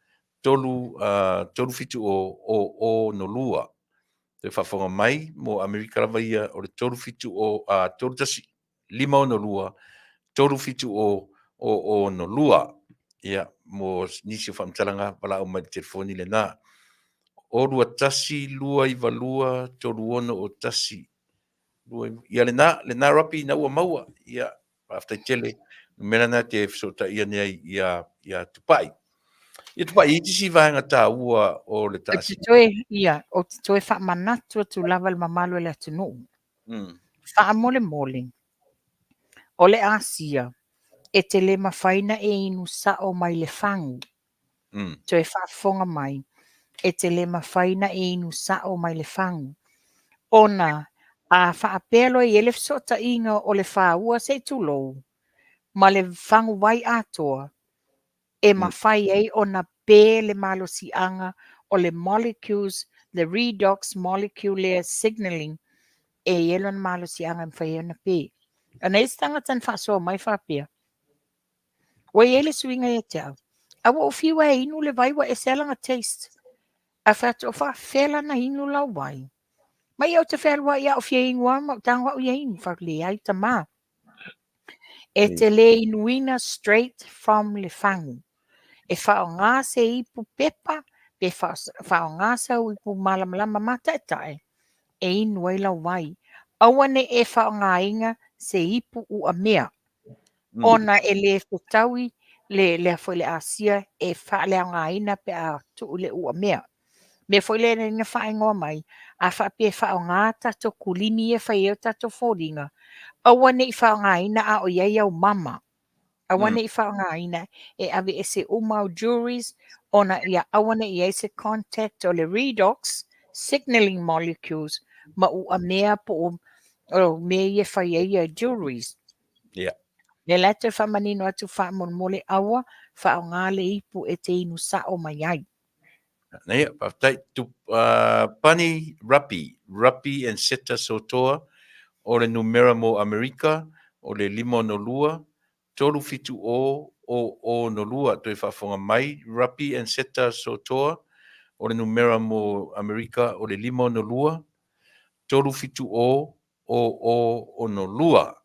Speaker 1: 3 370 0062. Toe faafofoga mai mo Amerika lava ia o le 370 31 562 370 062. Ia, mo nisi o faamatalaga, valaau mai i le telefoni lena. 021 292 3601. Ia lena, lena Rapi ina ua maua. Ia, faafetai tele. Numera na te fesootaia nei ai ia, ia Tupai. Ia Tupai, i tisi vaega tāua o le
Speaker 5: taasi. Ou te toe, ia, ou te toe faamanatu atu lava le mamalu o le atunuu. Faamolemole, o le Asia, e te le mafai na e inu sao mai le fagu. Toe faafofoga mai, e te le mafai na e inu sao mai le fagu. Ona a faapea loa i ai le fesootaiga o le faua se i tulou, ma le faguvai atoa, e mafai ai ona pe le malosiaga o le molecules, the redox molecule signaling, e i ai lona malosiaga e mafai ai ona pe. Ona e i ai se tagata na faasoa mai faapea, ua i ai le suiga ia te au, a ua ou fiu e inu le vai ua ese lava lana taste. Ae fai atu, o faafefea la ona inu lau vai? Mai ou te fealuai a ou fia inu lava ma ou tago au ia inu. Fai atu, leai tama. E te le inuina straight from le fagu. E faaaoga se ipu pepa pe faaaoga sau ipu malamalama mataetae e inu ai lau vai. Aua ne i e faaaogaina se ipu uamea. Ona e le fetaui le lea foi le asia e faaleaogaina pe a tuu i le uamea. Mea foi lea na faaigoa mai, a faapea e faaaoga tatou kulimi ia e fai ai o tatou foliga, aua ne i faaaogaina a o i ai au mama. Aua ne i faaaogaina e aveese uma au jewelries ona ia aua ne i i ai se contact o le redox signaling molecules ma uamea po o mea ia e fai ai jewelries.
Speaker 1: Yeah.
Speaker 5: Lea la e toe faamanino atu faamolemole aua faaaoga le ipu e te inu sao mai ai.
Speaker 1: Nei, faafetai. Tu, Pani Rapi, Rapi and Seta Sotoa, o le numera mo Amerika, o le 562 370 0062. Toe faafofoga mai, Rapi and Seta Sotoa, o le numera mo Amerika, o le 562 370 0062.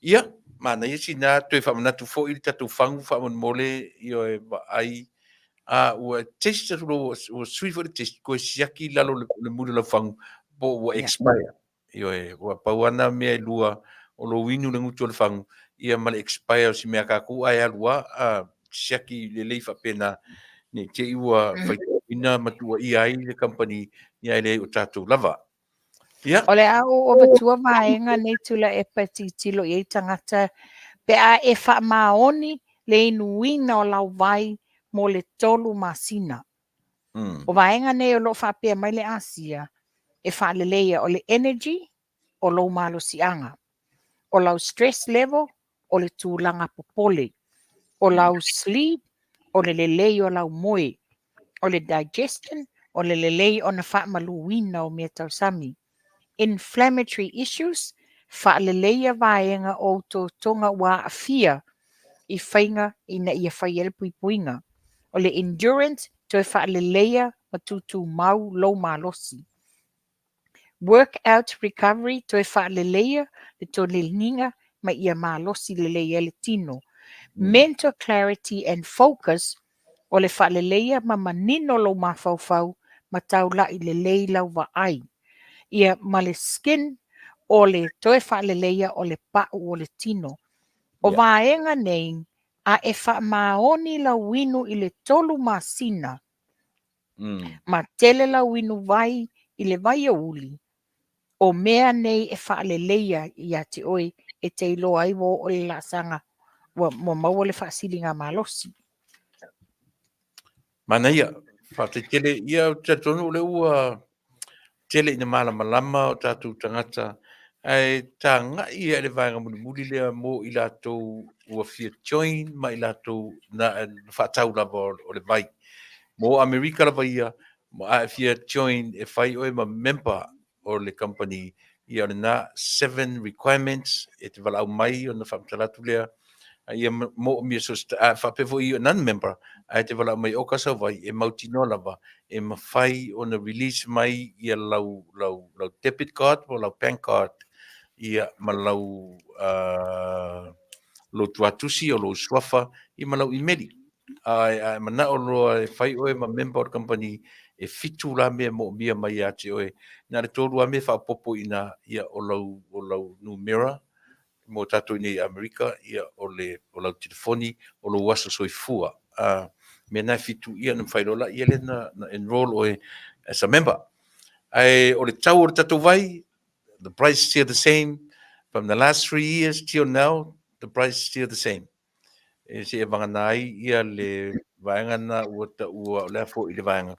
Speaker 1: Ia, manaia sina toe faamanatu foi le tatou fagu faamolemole, ioe, vaai, a ua taste atu loa ua sui foi le taste, toe siaki i lalo o le muli o lau fagu po ua expire. Ioe, ua pau lava na mea e lua, o lou inu i le gutu o le fagu, ia ma le expire o si mea a tatou ae alu lava a siaki lelei faapena, ne i te i ua faitauina ma tuuaia ai le kamupani, ia ae leai o tatou lava.
Speaker 5: Ia. O le a ou avatua vaega nei Tuilaepa e tilotilo i ai tagata pe a e faamaoni le inuina o lau vai mo le 3 masina. O vaega nei o lo o faapea mai le Asia e faaleleia o le energy o lou malosiaga, o lau stress level o le tulaga popole, o lau sleep o le lelei o lau moe, o le digestion o le lelei ona faamaluina o meatausami, inflammatory issues, faaleleia vaega o ou totoga ua aafia i faiga ina ia fai ai le puipuiga, o le endurance, toe faaleleia ma tutumau lou malosi. Workout recovery, toe faaleleia le toleniga ma ia malosi lelei ai le tino. Mental clarity and focus, o le faaleleia ma manino lou mafaufau ma taulai lelei lau vaai. Ia ma le skin, o le toe faaleleia o le pau o le tino. O vaega nei, a e faamaoni lau inu i le 3 masina, Ma tele lau inu vai i le vaiauli, o mea nei e faaleleia ia te oe e te iloa ai ua oo le laasaga ua maua le faasiligamalosi.
Speaker 1: Manaia, faafetai tele. Ia, ou te talitonu o lea ua tele ina malamalama o tatou tagata, ae tagai ia i le vaega mulimuli lea mo i latou ua fia join ma i latou na faatau lava o le vai. Mo Amerika lava ia, a e fia join e fai oe ma member o le company, ia o lena 7 requirements e te valaau mai ona faamatala atu lea, ia moomia so a faapea foi i non-member, ae te valaau mai oka sau vai e mautinoa lava e mafai ona release mai ia lau, lau, lau debit card po lau bank card ia ma lau lou tuatusi o lou suafa ia ma lau imeli. Ae, ae manao loa e fai oe ma member o le company e fitu la mea e moomia mai ia te oe. Na o le tolu lava mea e faaopoopo i ina ia o lau, o lau numera mo tatou i nei i Amerika, ia o le, o lau telefoni, o lou aso soifua. A, mea na e fitu ia ona mafai loa laia lea na, na enroll oe as a member. Ae o le tau o le tatou vai, the price still the same from the last 3 years till now, the price still the same. E se e vagana ai ia le vaega na ua taua o le a foi le vaega.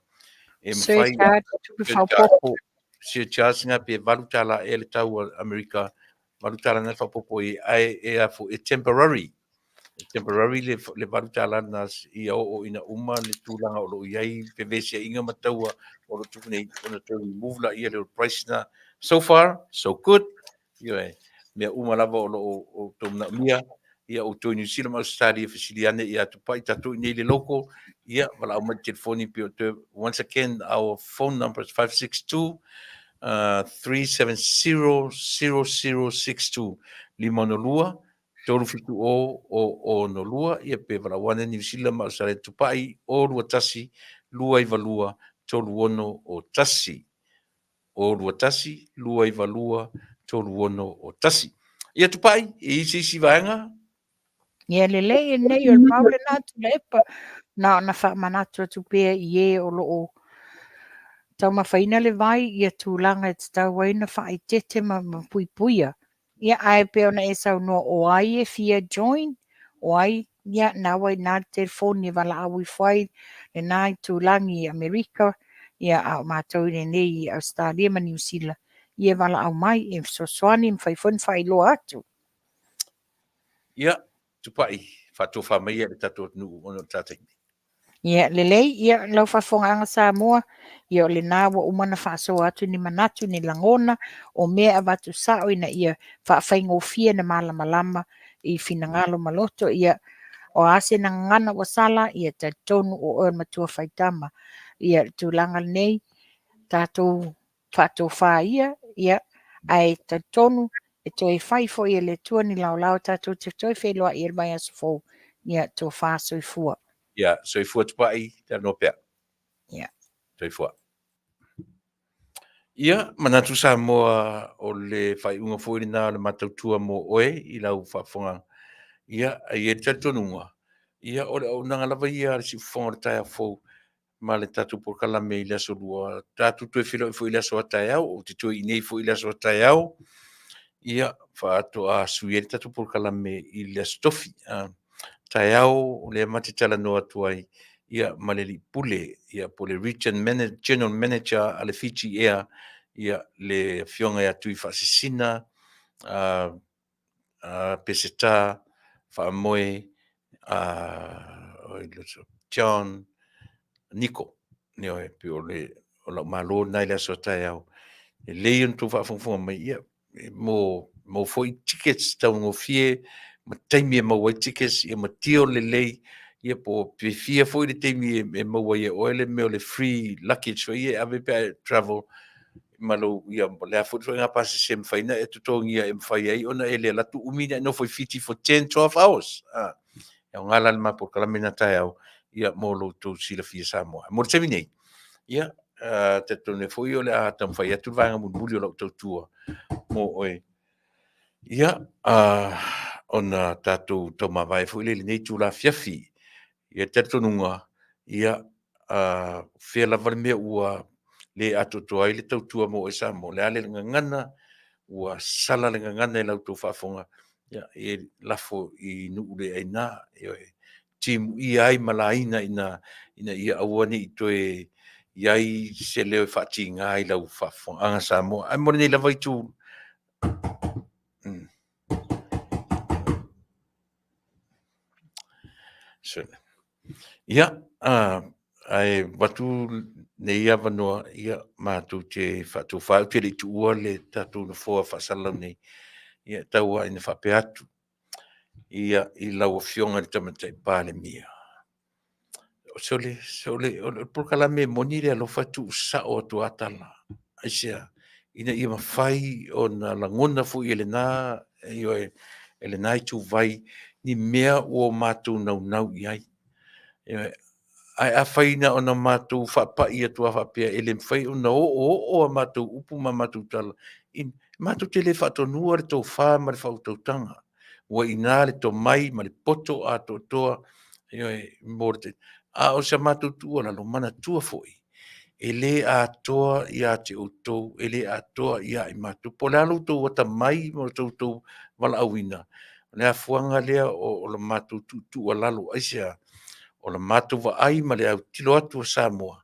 Speaker 1: E mafai
Speaker 5: Surcharge, tupe faaopoopo.
Speaker 1: Surcharge nga pe $8 ea le tau a Amerika, $8 na faaopoopo i ai, ae e a foi, e temporary. E temporary le, le $8 na ia oo ina uma le tulaga o lo o i ai fevesiaiga ma taua o lo o tupu nei, ona toe remove laia lea o le price na. So far, so good. Ioe, mea uma lava o lo o outou manaomia, ia outou i Niu Sila ma Ausetalia fesili ane ia Tupai tatou i nei le local, ia valaau mai i le telefoni pe o toe, once again, our phone number is 562 370 0062, 562 370 002, ia pe valaau ane Niu Sila ma Ausetalia Tupai 021 292 361. 021 292 361. Ia Tupai, e i se isi vaega?
Speaker 5: Ia lelei e nei o le pau lena Tuilaepa, na ona faamanatu atu pea i e o lo o taumafaina le vai ia tulaga e tatau ai ona faaeteete ma puipuia. Ia, ae pei ona e saunoa o ai e fia join, o ai, ia, na ua i ina le telefoni e valaau ifo ai lena itulagi i Amerika, ia, a o matou i lenei i Ausetalia ma Niu Sila, ia e valaau mai, e fesoasoani, e mafai foi ona faailoa atu.
Speaker 1: Ia, Tupai, faatofa mai ia i le tatou atunuu ona o le ta taimi.
Speaker 5: Ia, lelei, ia, lau faafofogaaga Samoa, ia o lena ua uma ona faasoa atu ni manatu, ni lagona, o mea e avatu sao ina ia faafaigofie na malamalama i finagalo ma loto, ia, o a se gagana ua sala, ia talitonu o oe o le matua faitama. Ia, le tulaga lenei, tatou faatofa ia, ia, ae talitonu e toe fai foi e le Atua ni laolao tatou te toe feiloai i le vaiaso fou, ia, tofa soifua.
Speaker 1: Ia, soifua Tupai, talanoa pea.
Speaker 5: Ia.
Speaker 1: Soifua. Ia, manatu Samoa o le faaiuga foi lena o le matautua mo oe i lau faafofoga. Ia, e i ai le talitonuga, ia, o le auaunaga lava ia a le siufofoga o le taeao fou ma le tatou polokalame i le aso Lua. Tatou toe feiloai foi i le aso a taeao, ou te toe i inei foi i le aso a taeao, ia, faatoa sui ai le tatou polokalame i le aso Tofi. Taeao, o lea ma te talanoa atu ai, ia, ma le alii pule, ia, po o le Region Manager, General Manager a le Fiji Air, ia, le afioga ia Tuifaasisina, Peseta, Faamoe, John, Niko. Ioe, pei o le o lau malo lena i le aso a taeao. E lelei ona outou faafogafoga mai, ia, mo, mo foi tickets taugofie ma taimi e maua ai tickets, ia ma deal lelei, ia po o fia foi le taimi e maua ai e oe le mea o le free luggage foi ia e ave pe a e travel ma lou, ia, o le a foi le ituaiga pasese e mafai ona e totogia e mafai ai ona e le alu atu umi ona e nofo i Fiti for 10, 12 hours. Ah, e aoga la le ma polokalame lena taeao, ia, mo lo outou silafia Samoa. Mo le taimi nei, ia, uh, talitonu ai foi o le a taumafai atu le vaega mulimuli o lau tautua mo oe. Ia, uh, ona tatou taumavae foi lea i lenei itula afiafi. Ia, talitonuga, ia, uh, fea lava le mea ua le atoatoa ai le tautua mo oe Samoa, o le a le gagana, ua sala le gagana i la outou faafofoga, ia, e lafo i nuu le aina, ioe, timuia ai ma laina ina, ina ia aua ne i toe i ai se leo e faatiga i lau faafofogaaga Samoa. Ae mo lenei lava itu, Ia, Ae avatu nei avanoa, ia, matou te faatofa, ou te le i tuua le tatou nofoa faasalalau nei, ia, tau lava ina faapea atu, ia, i lau Afioga i le Tamaitai Palemia, sole, sole, o le polokalame moni le alofa e tuusao atu lava tala. Aisea? Ina ia mafai ona lagona foi e lena, ioe, e lena ituvai ni mea ua matou naunau i ai. Ioe. Ae afai na ona matou faapai atu lava faapea e le mafai ona oooo a matou upu ma a matou tala, matou te le faatonua le tofa ma le faautautaga. Ua i ina le tomai ma le poto atoatoa, ioe, mo le A o sa matou tuualalo, manatua foi, e le atoa ia te outou, e le atoa ia i matou. Po o le a lo outou atamai ma lo outou valaauina, o le afuaga lea o le matou tuutuualalo. Aisea? O le matou vaai ma le autilo atu a Samoa,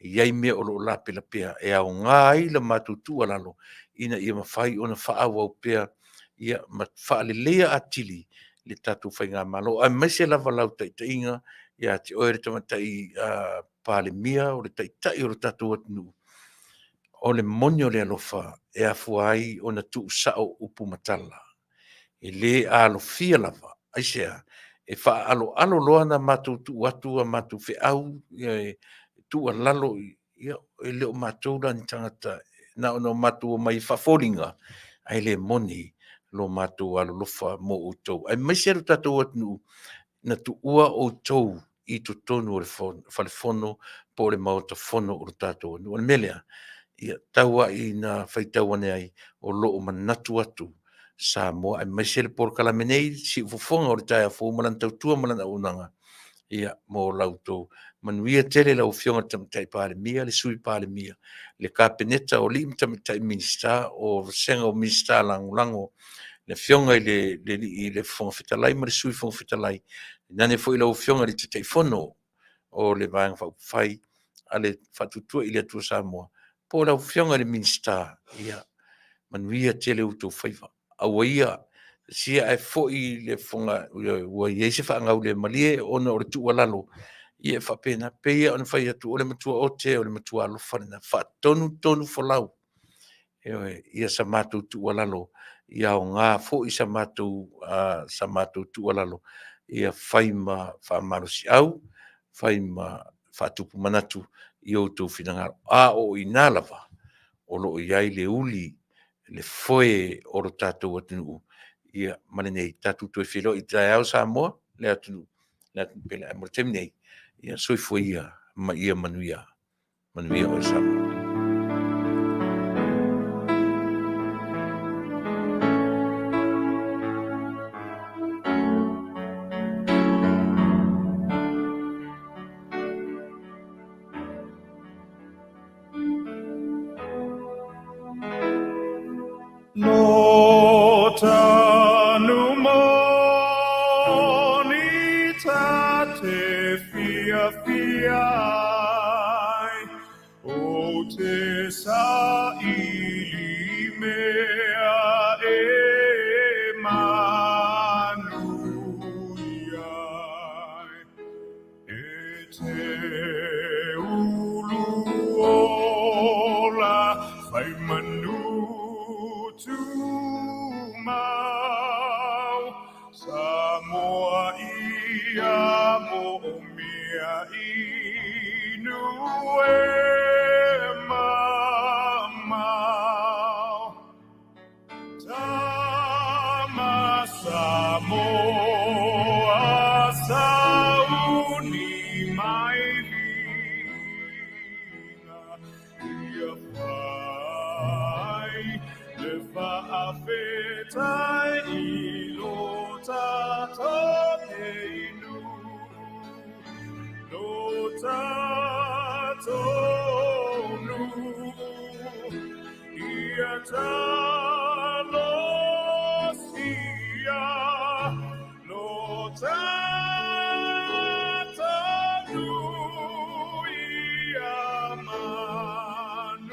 Speaker 1: e i ai mea o lo o lapelapea e aoga ai la matou tuualalo ina ia mafai ona faaauau pea, ia, ma faaleleia atili le tatou faigamalo, aemaise lava lau taitaiga ia te oe le Tamaitai Palemia, o le Taitai o le tatou atunuu. O le moni o le alofa e afua ai ona tuusao upu ma tala. E le alofia lava, aisea? E faaaloalo loa ona matou tuu atu a matou feau tuualalo, ia, e le o matou la ni tagata, na ona matou omai e faafoliga, ae le moni lo matou alolofa mo outou, aemaise lo tatou atunuu na tuua outou i totonu o le falefono po o le Maota Fono o le tatou atunuu. O le mea lea, ia tau lava ina faitau ane ai, o lo o manatu atu Samoa aemaise le polokalame nei, Siufofoga o le taeao fou ma lana tautua ma lana auaunaga, ia, mo la outou manuia tele lau Afioga i le Tamaitai Palemia, le Sui Palemia, le Kapeneta o alii ma tamaitai Minisita, o Vasega o Minisita Lagolago, le Afioga i le Fofoga Fetalai ma le Sui Fofoga Fetalai, tainane foi lau Afioga i le Taitaifono o le Vaega Faaupufai a le Faatuatua i le Atua Samoa, po o lau Afioga i le Minisita, ia manuia tele outou faiva. Aua ia sia ae foi le fofoga ua i ai se faagaulemalie ona o le tuualalo, ia e faapena. E pei lava ona fai atu, o le matua ote o le matua alofa lena, faatonutonufolau, ioe, ia sa matou tuualalo, ia aoga foi sa matou tuualalo, ia fai ma faamalosiau, fai ma faatupu manatu i outou finagalo. A o i ina lava o lo o i ai le uli, le foe o lo tatou atunuu, ia ma lenei. Tatou toe feiloai taeao Samoa le atunuu pele. Ae mo le taimi nei, ia soifua ia ma ia manuia. Manuia oe Samoa.
Speaker 3: Lo tanu moni ta te fiafia ai, o te saili mea e manuia ai. E te ulu ola fai manu tumau, Samoa ia moomia inu e mamao. Tama Samoa sauni mai viga ia fai le faafetai i lo tatou inu, lo tatou nuu. Ia talosia lo tatou nuu ia manuia.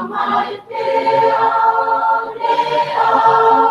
Speaker 6: Mai pea le